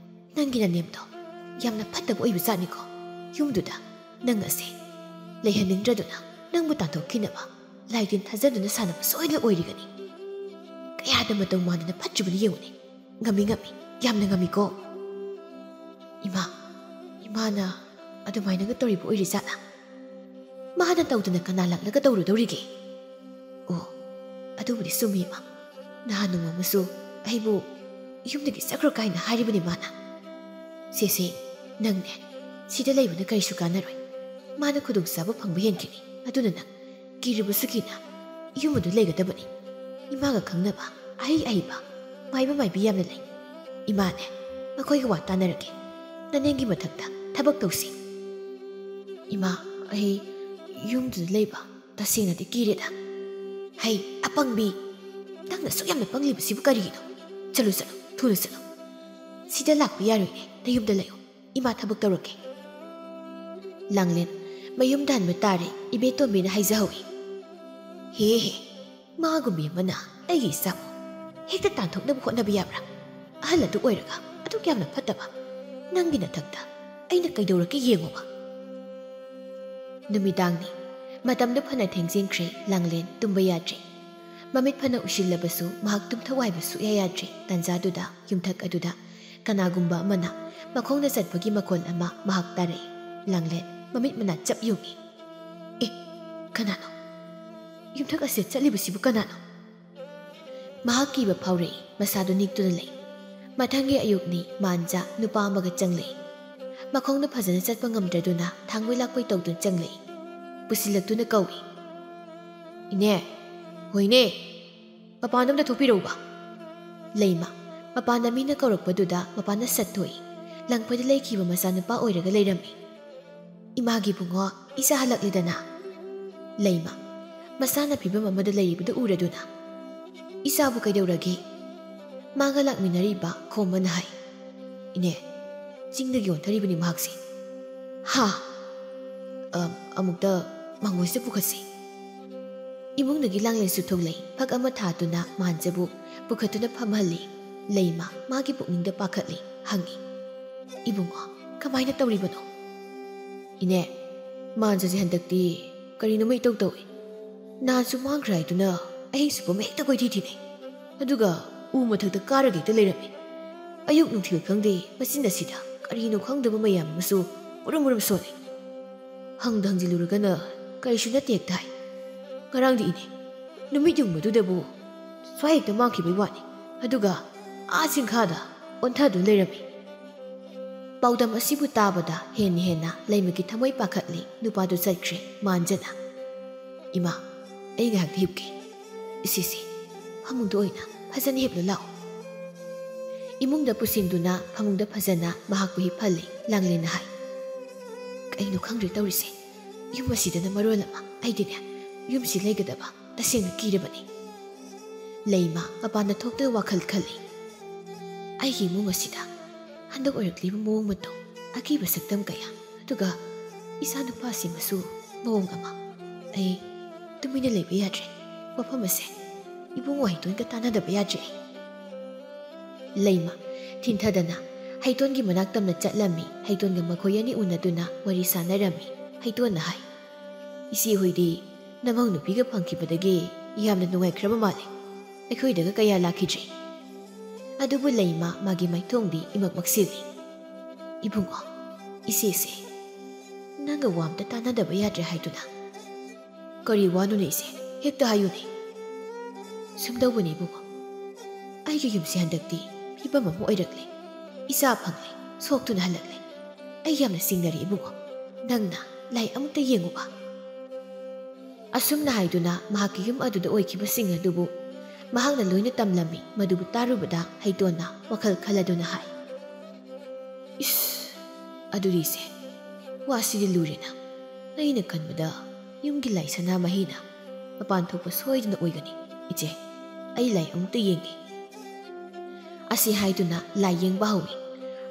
ꯅꯪꯒꯤ ꯅꯅꯦꯝꯗꯣ ꯌꯥꯝꯅ ꯐꯠꯇꯕ ꯑꯣꯏꯕ ꯖꯥꯠꯅꯤꯀꯣ꯫ ꯌꯨꯝꯗꯨꯗ ꯅꯪ ꯑꯁꯦ ꯂꯩꯍꯟꯅꯤꯡꯗ꯭ꯔꯗꯨꯅ ꯅꯪꯕꯨ ꯇꯥꯟꯊꯣꯛꯈꯤꯅꯕ ꯂꯥꯏ ꯇꯤꯟ ꯊꯥꯖꯗꯨꯅ ꯁꯥꯟꯅꯕ ꯁꯣꯏꯗꯅ ꯑꯣꯏꯔꯤꯒꯅꯤ꯫ ꯀꯌꯥꯗ ꯃꯇꯧ ꯃꯥꯟꯗꯅ ꯐꯠꯇ꯭ꯔꯤꯕꯅꯤ ꯌꯦꯡꯉꯨꯅꯦ꯫ ꯉꯝꯃꯤ, ꯉꯝꯃꯤ, ꯌꯥꯝꯅ ꯉꯝꯃꯤꯀꯣ꯫ ꯏꯃꯥ, ꯏꯃꯥꯅ ꯑꯗꯨꯃꯥꯏꯅꯒ ꯇꯧꯔꯤꯕ ꯑꯣꯏꯔꯤꯖꯥꯠꯂꯥ? ꯃꯥꯅ ꯇꯧꯗꯅ ꯀꯅꯥ ꯂꯥꯛꯂꯒ ꯇꯧꯔꯨꯗꯧꯔꯤꯒꯦ? ꯑꯣ, ꯑꯗꯨꯕꯨꯗꯤ ꯆꯨꯝꯃꯤ, ꯏꯃꯥ꯫ ꯅꯍꯥꯟ ꯅꯣꯡꯃ ꯑꯃꯁꯨ ꯑꯩꯕꯨ ꯌꯨꯝꯗꯒꯤ ꯆꯠꯈ꯭ꯔꯣ ꯀꯥꯏꯅ ꯍꯥꯏꯔꯤꯕꯅꯤ ꯃꯥꯅ꯫ ꯁꯦꯁꯦ, ꯅꯪꯅꯦ, ꯁꯤꯗ ꯂꯩꯕꯅ ꯀꯔꯤꯁꯨ ꯀꯥꯟꯅꯔꯣꯏ꯫ ꯃꯥꯅ ꯈꯨꯗꯣꯡꯆꯥꯕ ꯐꯪꯕ ꯍꯦꯟꯈꯤꯅꯤ꯫ ꯑꯗꯨꯅ ꯅꯪ ꯀꯤꯔꯕꯁꯨ ꯀꯤꯅ ꯌꯨꯝ ꯑꯗꯨ ꯂꯩꯒꯗꯕꯅꯤ꯫ ꯏꯃꯥꯒ ꯈꯪꯅꯕ ꯑꯍꯩ ꯑꯍꯩꯕ ꯃꯥꯏꯕ ꯃꯥꯏꯕꯤ ꯌꯥꯝꯅ ꯂꯩ꯫ ꯏꯃꯥꯅꯦ, ꯃꯈꯣꯏꯒ ꯋꯥ ꯇꯥꯅꯔꯒꯦ꯫ ꯅꯅꯦꯝꯒꯤ ꯃꯊꯛꯇ ꯊꯕꯛ ꯇꯧꯁꯤ꯫ ꯏꯃꯥ, ꯑꯩ ꯌꯨꯝꯗꯨꯗ ꯂꯩꯕ ꯇꯁꯦꯡꯅꯗꯤ ꯀꯤꯔꯦꯗ꯫ ꯍꯩ, ꯑꯄꯪꯕꯤ! ꯅꯪꯅ ꯑꯁꯨꯛ ꯌꯥꯝꯅ ꯄꯪꯂꯤꯕꯁꯤꯕꯨ ꯀꯔꯤꯒꯤꯅꯣ? ꯆꯠꯂꯨ, ꯆꯠꯂꯨ, ꯊꯨꯅ ꯆꯠꯂꯨ꯫ ꯁꯤꯗ ꯂꯥꯛꯄ ꯌꯥꯔꯣꯏꯅꯦ, ꯅꯌꯨꯝꯗ ꯂꯩꯌꯨ꯫ ꯏꯃꯥ ꯊꯕꯛ ꯇꯧꯔꯛꯀꯦ꯫ ꯂꯥꯡꯂꯦꯟ, ꯃꯌꯨꯝꯗ ꯍꯟꯕ ꯇꯥꯔꯦ, ꯏꯕꯦꯇꯣꯝꯕꯤꯅ ꯍꯥꯏꯖꯍꯧꯏ꯫ ꯍꯦ ꯍꯦ, ꯃꯥꯒꯨꯝꯕꯤ ꯑꯃꯅ ꯑꯩꯒꯤ ꯏꯆꯥꯕꯨ ꯍꯦꯛꯇ ꯇꯥꯟꯊꯣꯛꯅꯕ ꯍꯣꯠꯅꯕ ꯌꯥꯕ꯭ꯔꯥ? ꯑꯍꯜ ꯑꯗꯨ ꯑꯣꯏꯔꯒ ꯑꯗꯨꯛ ꯌꯥꯝꯅ ꯐꯠꯇꯕ꯫ ꯅꯪꯒꯤ ꯅꯊꯛꯇ ꯑꯩꯅ ꯀꯩꯗꯧꯔꯛꯀꯦ ꯌꯦꯡꯉꯨꯕ꯫ ꯅꯨꯃꯤꯗꯥꯡꯅꯤ꯫ ꯃꯇꯝꯗꯨ ꯐꯅ ꯊꯦꯡꯖꯤꯟꯈ꯭ꯔꯦ, ꯂꯥꯡꯂꯦꯟ ꯇꯨꯝꯕ ꯌꯥꯗ꯭ꯔꯦ꯫ ꯃꯃꯤꯠ ꯐꯅ ꯎꯏꯁꯤꯜꯂꯕꯁꯨ ꯃꯍꯥꯛ ꯇꯨꯝꯊꯧ ꯍꯥꯏꯕ ꯁꯨꯛꯌꯥ ꯌꯥꯗ꯭ꯔꯦ꯫ ꯇꯥꯟꯖꯥꯗꯨꯗ ꯌꯨꯝꯊꯛ ꯑꯗꯨꯗ ꯀꯅꯥꯒꯨꯝꯕ ꯑꯃꯅ ꯃꯈꯣꯡꯅ ꯆꯠꯄꯒꯤ ꯃꯈꯣꯜ ꯑꯃ ꯃꯍꯥꯛ ꯇꯥꯔꯛꯏ꯫ ꯂꯥꯡꯂꯦꯟ ꯃꯃꯤꯠ ꯃꯅꯥ ꯆꯞ ꯌꯨꯡꯏ꯫ "ꯑꯦ, ꯀꯅꯥꯅꯣ? ꯌꯨꯝꯊꯛ ꯑꯁꯤꯗ ꯆꯠꯂꯤꯕꯁꯤꯕꯨ ꯀꯅꯥꯅꯣ?" ꯃꯍꯥꯛ ꯀꯤꯕ ꯐꯥꯎꯔꯛꯏ꯫ ꯃꯁꯥꯗꯨ ꯅꯤꯛꯇꯨꯅ ꯂꯩ꯫ ꯃꯊꯪꯒꯤ ꯑꯌꯨꯛꯅꯤ, ꯃꯥꯟꯖꯥ ꯅꯨꯄꯥ ꯑꯃꯒ ꯆꯪꯂꯛꯏ꯫ ꯃꯈꯣꯡꯗ ꯐꯖꯅ ꯆꯠꯄ ꯉꯝꯗ꯭ꯔꯗꯨꯅ ꯊꯥꯡꯕꯩ ꯂꯥꯛꯄꯩ ꯇꯧꯗꯨꯅ ꯆꯪꯂꯛꯏ꯫ ꯄꯨꯁꯤꯜꯂꯛꯇꯨꯅ ꯀꯧꯏ, "ꯏꯅꯦ, ꯍꯣꯏꯅꯦ, ꯃꯄꯥꯟꯗ ꯑꯝꯇ ꯊꯣꯛꯄꯤꯔꯛꯎꯕ꯫" ꯂꯩꯃ, ꯃꯄꯥꯟꯗ ꯃꯤꯅ ꯀꯧꯔꯛꯄꯗꯨꯗ ꯃꯄꯥꯟꯗ ꯁꯠ ꯊꯣꯛꯏ꯫ ꯂꯪꯐꯩꯗ ꯂꯩꯈꯤꯕ ꯃꯆꯥꯅꯨꯄꯥ ꯑꯣꯏꯔꯒ ꯂꯩꯔꯝꯃꯤ꯫ "ꯏꯃꯥꯒꯤ ꯏꯕꯨꯡꯉꯣ, ꯏꯆꯥ ꯍꯜꯂꯛꯂꯤꯗꯅ?" ꯂꯩꯃ, ꯃꯁꯥꯅ ꯐꯤꯕꯝ ꯑꯃꯗ ꯂꯩꯔꯤꯕꯗꯨ ꯎꯔꯗꯨꯅ, "ꯏꯆꯥꯕꯨ ꯀꯩꯗꯧꯔꯒꯦ?" ꯃꯥꯒ ꯂꯥꯛꯃꯤꯟꯅꯔꯤꯕ ꯈꯣꯝꯕꯅ ꯍꯥꯏ, "ꯏꯅꯦ, ꯆꯤꯡꯗꯒꯤ ꯑꯣꯟꯊꯔꯤꯕꯅꯤ ꯃꯍꯥꯛꯁꯦ꯫" "ꯍꯥ?" "ꯑ, ꯑꯃꯨꯛꯇ ꯃꯉꯣꯟꯁꯤꯗ ꯄꯨꯈꯠꯁꯤ꯫" ꯏꯃꯨꯡꯗꯒꯤ ꯂꯥꯡꯂꯦꯟꯁꯨ ꯊꯣꯛꯂꯛꯏ꯫ ꯐꯛ ꯑꯃ ꯊꯥꯗꯨꯅ ꯃꯥꯟꯖꯕꯨ ꯄꯨꯈꯠꯇꯨꯅ ꯐꯝꯍꯜꯂꯤ꯫ ꯂꯩꯃ ꯃꯥꯒꯤ ꯄꯨꯛꯅꯤꯡꯗ ꯄꯥꯈꯠꯂꯤ꯫ ꯍꯪꯉꯤ, "ꯏꯕꯨꯡꯉꯣ, ꯀꯃꯥꯏꯅ ꯇꯧꯔꯤꯕꯅꯣ?" "ꯏꯅꯦ, ꯃꯥꯟꯖꯁꯦ ꯍꯟꯗꯛꯇꯤ ꯀꯔꯤꯅꯣꯃ ꯏꯇꯧ ꯇꯧꯏ꯫ ꯅꯍꯥꯟꯁꯨ ꯃꯥꯡꯈ꯭ꯔꯦ ꯍꯥꯏꯗꯨꯅ ꯑꯍꯤꯡ ꯁꯨꯕ ꯑꯃ ꯍꯦꯛꯇ ꯀꯣꯏꯊꯤ ꯊꯤꯅꯩ꯫ ꯑꯗꯨꯒ ꯎ ꯃꯊꯛꯇ ꯀꯥꯔꯒ ꯍꯦꯛꯇ ꯂꯩꯔꯝꯃꯤ꯫ ꯑꯌꯨꯛ ꯅꯨꯡꯊꯤꯜ ꯈꯪꯗꯦ, ꯃꯆꯤꯟ ꯑꯁꯤꯗ ꯀꯔꯤꯅꯣ ꯈꯪꯗꯕ ꯃꯌꯥꯝ ꯑꯃꯁꯨ ꯃꯨꯔꯨꯝ ꯃꯨꯔꯨꯝ ꯁꯣꯜꯂꯤ꯫ ꯍꯪꯗ ꯍꯪꯖꯤꯜꯂꯨꯔꯒꯅ ꯀꯔꯤꯁꯨ ꯅꯠꯇꯦ ꯍꯦꯛꯇ ꯍꯥꯏ꯫ ꯉꯔꯥꯡꯗꯤ ꯏꯅꯦ, ꯅꯨꯃꯤꯠ ꯌꯨꯡꯕꯗꯨꯗꯕꯨ ꯁ꯭ꯋꯥꯏ ꯍꯦꯛꯇ ꯃꯥꯡꯈꯤꯕꯩ ꯋꯥꯅꯤ꯫ ꯑꯗꯨꯒ ꯑꯥ ꯆꯤꯡꯈꯥꯗ ꯑꯣꯟꯊꯗꯨꯅ ꯂꯩꯔꯝꯃꯤ꯫" ꯄꯥꯎꯗꯝ ꯑꯁꯤꯕꯨ ꯇꯥꯕꯗ ꯍꯦꯟꯅ ꯍꯦꯟꯅ ꯂꯩꯃꯒꯤ ꯊꯃꯣꯏ ꯄꯥꯈꯠꯂꯤ꯫ ꯅꯨꯄꯥꯗꯨ ꯆꯠꯈ꯭ꯔꯦ꯫ ꯃꯥꯟꯖꯅ, "ꯏꯃꯥ, ꯑꯩ ꯉꯥꯏꯍꯥꯛꯇꯤ ꯍꯤꯞꯀꯦ꯫ ꯏꯆꯦꯁꯦ, ꯐꯃꯨꯡꯗ ꯑꯣꯏꯅ ꯐꯖꯅ ꯍꯤꯞꯂꯨ ꯂꯥꯛꯑꯣ꯫" ꯏꯃꯨꯡꯗ ꯄꯨꯁꯤꯟꯗꯨꯅ ꯐꯃꯨꯡꯗ ꯐꯖꯅ ꯃꯍꯥꯛꯄꯨ ꯍꯤꯞꯍꯜꯂꯤ꯫ ꯂꯥꯡꯂꯦꯟꯅ ꯍꯥꯏ, "ꯀꯩꯅꯣ ꯈꯪꯗ꯭ꯔꯦ ꯇꯧꯔꯤꯁꯦ꯫ ꯌꯨꯝ ꯑꯁꯤꯗꯅ ꯃꯔꯣꯜ ꯑꯃ꯫ ꯑꯩꯗꯤꯅꯦ, ꯌꯨꯝꯁꯤ ꯂꯩꯒꯗꯕ ꯇꯁꯦꯡꯅ ꯀꯤꯔꯕꯅꯤ꯫" ꯂꯩꯃ ꯃꯄꯥꯟꯗ ꯊꯣꯛꯇꯨꯅ ꯋꯥꯈꯜ ꯈꯜꯂꯤ꯫ "ꯑꯩꯒꯤ ꯏꯃꯨꯡ ꯑꯁꯤꯗ ꯍꯟꯗꯛ ꯑꯣꯏꯔꯛꯂꯤꯕ ꯃꯑꯣꯡ ꯃꯇꯧ, ꯑꯀꯤꯕ ꯁꯛꯇꯝ ꯀꯌꯥ, ꯑꯗꯨꯒ ꯏꯆꯥ ꯅꯨꯄꯥꯁꯤꯃꯁꯨ ꯃꯑꯣꯡ ꯑꯃ꯫ ꯑꯩ ꯇꯨꯃꯤꯟꯅ ꯂꯩꯕ ꯌꯥꯗ꯭ꯔꯦ꯫ ꯋꯥꯐꯝ ꯑꯁꯦ ꯏꯕꯨꯡꯉꯣ ꯍꯩꯇꯣꯟꯒ ꯇꯥꯟꯅꯗꯕ ꯌꯥꯗ꯭ꯔꯦ ꯑꯩ꯫" ꯂꯩꯃ ꯊꯤꯟꯊꯗꯅ ꯍꯩꯇꯣꯟꯒꯤ ꯃꯅꯥꯛ ꯇꯝꯅ ꯆꯠꯂꯝꯃꯤ꯫ ꯍꯩꯇꯣꯟꯒ ꯃꯈꯣꯏ ꯑꯅꯤ ꯎꯅꯗꯨꯅ ꯋꯥꯔꯤ ꯁꯥꯟꯅꯔꯝꯃꯤ꯫ ꯍꯩꯇꯣꯟꯅ ꯍꯥꯏ, "ꯏꯆꯦ ꯍꯣꯏꯗꯤ ꯅꯃꯧ ꯅꯨꯄꯤꯒ ꯐꯪꯈꯤꯕꯗꯒꯤ ꯌꯥꯝꯅ ꯅꯨꯡꯉꯥꯏꯈ꯭ꯔꯕ ꯃꯥꯜꯂꯦ꯫ ꯑꯩꯈꯣꯏꯗꯒ ꯀꯌꯥ ꯂꯥꯛꯈꯤꯗ꯭ꯔꯦ꯫" ꯑꯗꯨꯕꯨ ꯂꯩꯃ ꯃꯥꯒꯤ ꯃꯥꯏꯊꯣꯡꯗꯤ ꯏꯃꯛ ꯃꯛꯁꯤꯜꯂꯤ꯫ "ꯏꯕꯨꯡꯉꯣ, ꯏꯆꯦꯁꯦ ꯅꯪꯒ ꯋꯥ ꯑꯝꯇ ꯇꯥꯟꯅꯗꯕ ꯌꯥꯗ꯭ꯔꯦ ꯍꯥꯏꯗꯨꯅ꯫ ꯀꯔꯤ ꯋꯥꯅꯣꯅꯦ ꯏꯆꯦ? ꯍꯦꯛꯇ ꯍꯥꯏꯌꯨꯅꯦ꯫" "ꯁꯨꯝ ꯇꯧꯕꯅꯦ ꯏꯕꯨꯡꯉꯣ, ꯑꯩꯒꯤ ꯌꯨꯝꯁꯦ ꯍꯟꯗꯛꯇꯤ ꯐꯤꯕꯝ ꯑꯃ ꯑꯣꯏꯔꯛꯂꯦ꯫ ꯏꯆꯥ ꯐꯪꯂꯦ, ꯁꯣꯛꯇꯨꯅ ꯍꯜꯂꯛꯂꯦ꯫ ꯑꯩ ꯌꯥꯝꯅ ꯆꯤꯡꯅꯔꯦ ꯏꯕꯨꯡꯉꯣ, ꯅꯪꯅ ꯂꯥꯏ ꯑꯃꯨꯛꯇ ꯌꯦꯡꯉꯨꯕ꯫" ꯑꯁꯨꯝꯅ ꯍꯥꯏꯗꯨꯅ ꯃꯍꯥꯛꯀꯤ ꯌꯨꯝ ꯑꯗꯨꯗ ꯑꯣꯏꯈꯤꯕꯁꯤꯡ ꯑꯗꯨꯕꯨ ꯃꯍꯥꯛꯅ ꯂꯣꯏꯅ ꯇꯝꯂꯝꯃꯤ꯫ ꯃꯗꯨꯕꯨ ꯇꯥꯔꯨꯕꯗ ꯍꯩꯇꯣꯟꯅ ꯋꯥꯈꯜ ꯈꯜꯂꯗꯨꯅ ꯍꯥꯏ, "ꯏꯁ, ꯑꯗꯨꯗꯤ ꯏꯆꯦ, ꯋꯥꯁꯤꯗꯤ ꯂꯨꯔꯦꯅ꯫ ꯑꯩꯅ ꯈꯟꯕꯗ ꯌꯨꯝꯒꯤ ꯂꯥꯏ ꯁꯅꯥꯃꯍꯤꯅ ꯃꯄꯥꯟ ꯊꯣꯛꯄ ꯁꯣꯏꯗꯅ ꯑꯣꯏꯒꯅꯤ꯫ ꯏꯆꯦ, ꯑꯩ ꯂꯥꯏ ꯑꯃꯨꯛꯇ ꯌꯦꯡꯒꯦ꯫ ꯑꯁꯤ ꯍꯥꯏꯗꯨꯅ ꯂꯥꯏ ꯌꯦꯡꯕ ꯍꯧꯏ꯫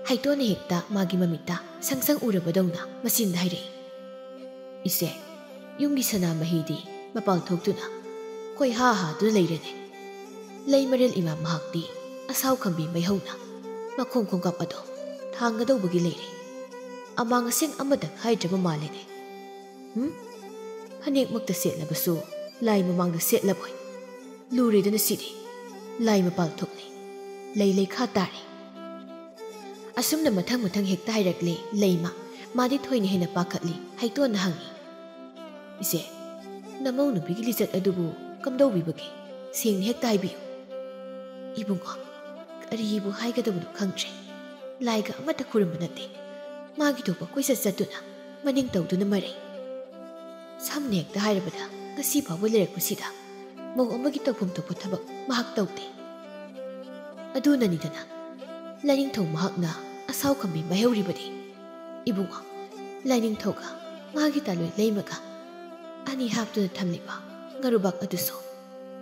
ꯍꯩꯇꯣꯟꯅ ꯍꯦꯛꯇ ꯃꯥꯒꯤ ꯃꯃꯤꯠꯇ ꯁꯪ ꯁꯪ ꯎꯔꯕꯗꯧꯅ ꯃꯆꯤꯟꯗ ꯍꯥꯏꯔꯛꯏ, "ꯏꯆꯦ, ꯌꯨꯝꯒꯤ ꯁꯅꯥꯃꯍꯤꯗꯤ ꯃꯄꯥꯜ ꯊꯣꯛꯇꯨꯅ ꯀꯣꯏꯍꯥ ꯍꯥꯗꯨꯅ ꯂꯩꯔꯦꯅꯦ꯫ ꯂꯩꯃꯔꯦꯜ ꯏꯃꯥ ꯃꯍꯥꯛꯇꯤ ꯑꯁꯥꯎ ꯈꯝꯕꯤ ꯃꯩꯍꯧꯅ ꯃꯈꯣꯡ ꯈꯣꯡꯀꯥꯞ ꯑꯗꯣ ꯊꯥꯡꯒꯗꯧꯕꯒꯤ ꯂꯩꯔꯦ꯫ ꯑꯃꯥꯡ ꯑꯁꯦꯡ ꯑꯃꯇ ꯈꯥꯏꯗ꯭ꯔꯕ ꯃꯥꯜꯂꯦꯅꯦ꯫ ꯍꯨꯝ? ꯐꯅꯦꯛꯃꯛꯇ ꯁꯦꯠꯂꯕꯁꯨ ꯂꯥꯏ ꯃꯃꯥꯡꯗ ꯁꯦꯠꯂꯕꯣꯏ꯫ ꯂꯨꯔꯦꯗꯅ ꯁꯤꯗꯤ꯫ ꯂꯥꯏ ꯃꯄꯥꯜ ꯊꯣꯛꯂꯦ꯫ ꯂꯩ ꯂꯩꯈꯥ ꯇꯥꯔꯦ꯫" ꯑꯁꯨꯝꯅ ꯃꯊꯪ ꯃꯊꯪ ꯍꯦꯛꯇ ꯍꯥꯏꯔꯛꯂꯦ ꯂꯩꯃ꯫ ꯃꯥꯗꯤ ꯊꯣꯏꯅ ꯍꯦꯟꯅ ꯄꯥꯈꯠꯂꯤ꯫ ꯍꯩꯇꯣꯟꯅ ꯍꯪꯉꯤ, "ꯏꯆꯦ, ꯅꯃꯧ ꯅꯨꯄꯤꯒꯤ ꯂꯤꯆꯠ ꯑꯗꯨꯕꯨ ꯀꯝꯗꯧꯕꯤꯕꯒꯦ? ꯁꯦꯡꯅ ꯍꯦꯛꯇ ꯍꯥꯏꯕꯤꯌꯨ꯫" "ꯏꯕꯨꯡꯉꯣ, ꯀꯔꯤꯕꯨ ꯍꯥꯏꯒꯗꯕꯅꯣ ꯈꯪꯗ꯭ꯔꯦ꯫ ꯂꯥꯏꯒ ꯑꯃꯠꯇ ꯈꯨꯔꯨꯝꯕ ꯅꯠꯇꯦ꯫ ꯃꯥꯒꯤ ꯊꯣꯛꯄ ꯀꯣꯏꯆꯠ ꯆꯠꯇꯨꯅ ꯃꯅꯤꯡ ꯇꯧꯗꯨꯅ ꯃꯔꯩ꯫ ꯁꯝꯅ ꯍꯦꯛꯇ ꯍꯥꯏꯔꯕꯗ, ꯉꯁꯤ ꯐꯥꯎꯕ ꯂꯩꯔꯛꯄꯁꯤꯗ ꯃꯧ ꯑꯃꯒꯤ ꯇꯧꯐꯝ ꯊꯣꯛꯄ ꯊꯕꯛ ꯃꯍꯥꯛ ꯇꯧꯗꯦ꯫ ꯑꯗꯨꯅꯅꯤꯗꯅ ꯂꯥꯏꯅꯤꯡꯊꯧ ꯃꯍꯥꯛꯅ ꯑꯁꯥꯎ ꯈꯝꯕꯤ ꯃꯥꯏꯍꯧꯔꯤꯕꯗꯤ꯫ ꯏꯕꯨꯡꯉꯣ, ꯂꯥꯏꯅꯤꯡꯊꯧꯒ ꯃꯥꯒꯤ ꯇꯥꯂꯣꯏ ꯂꯩꯃꯒ ꯑꯅꯤ ꯍꯥꯞꯇꯨꯅ ꯊꯝꯂꯤꯕ ꯉꯥꯔꯨꯕꯥꯛ ꯑꯗꯨꯁꯨ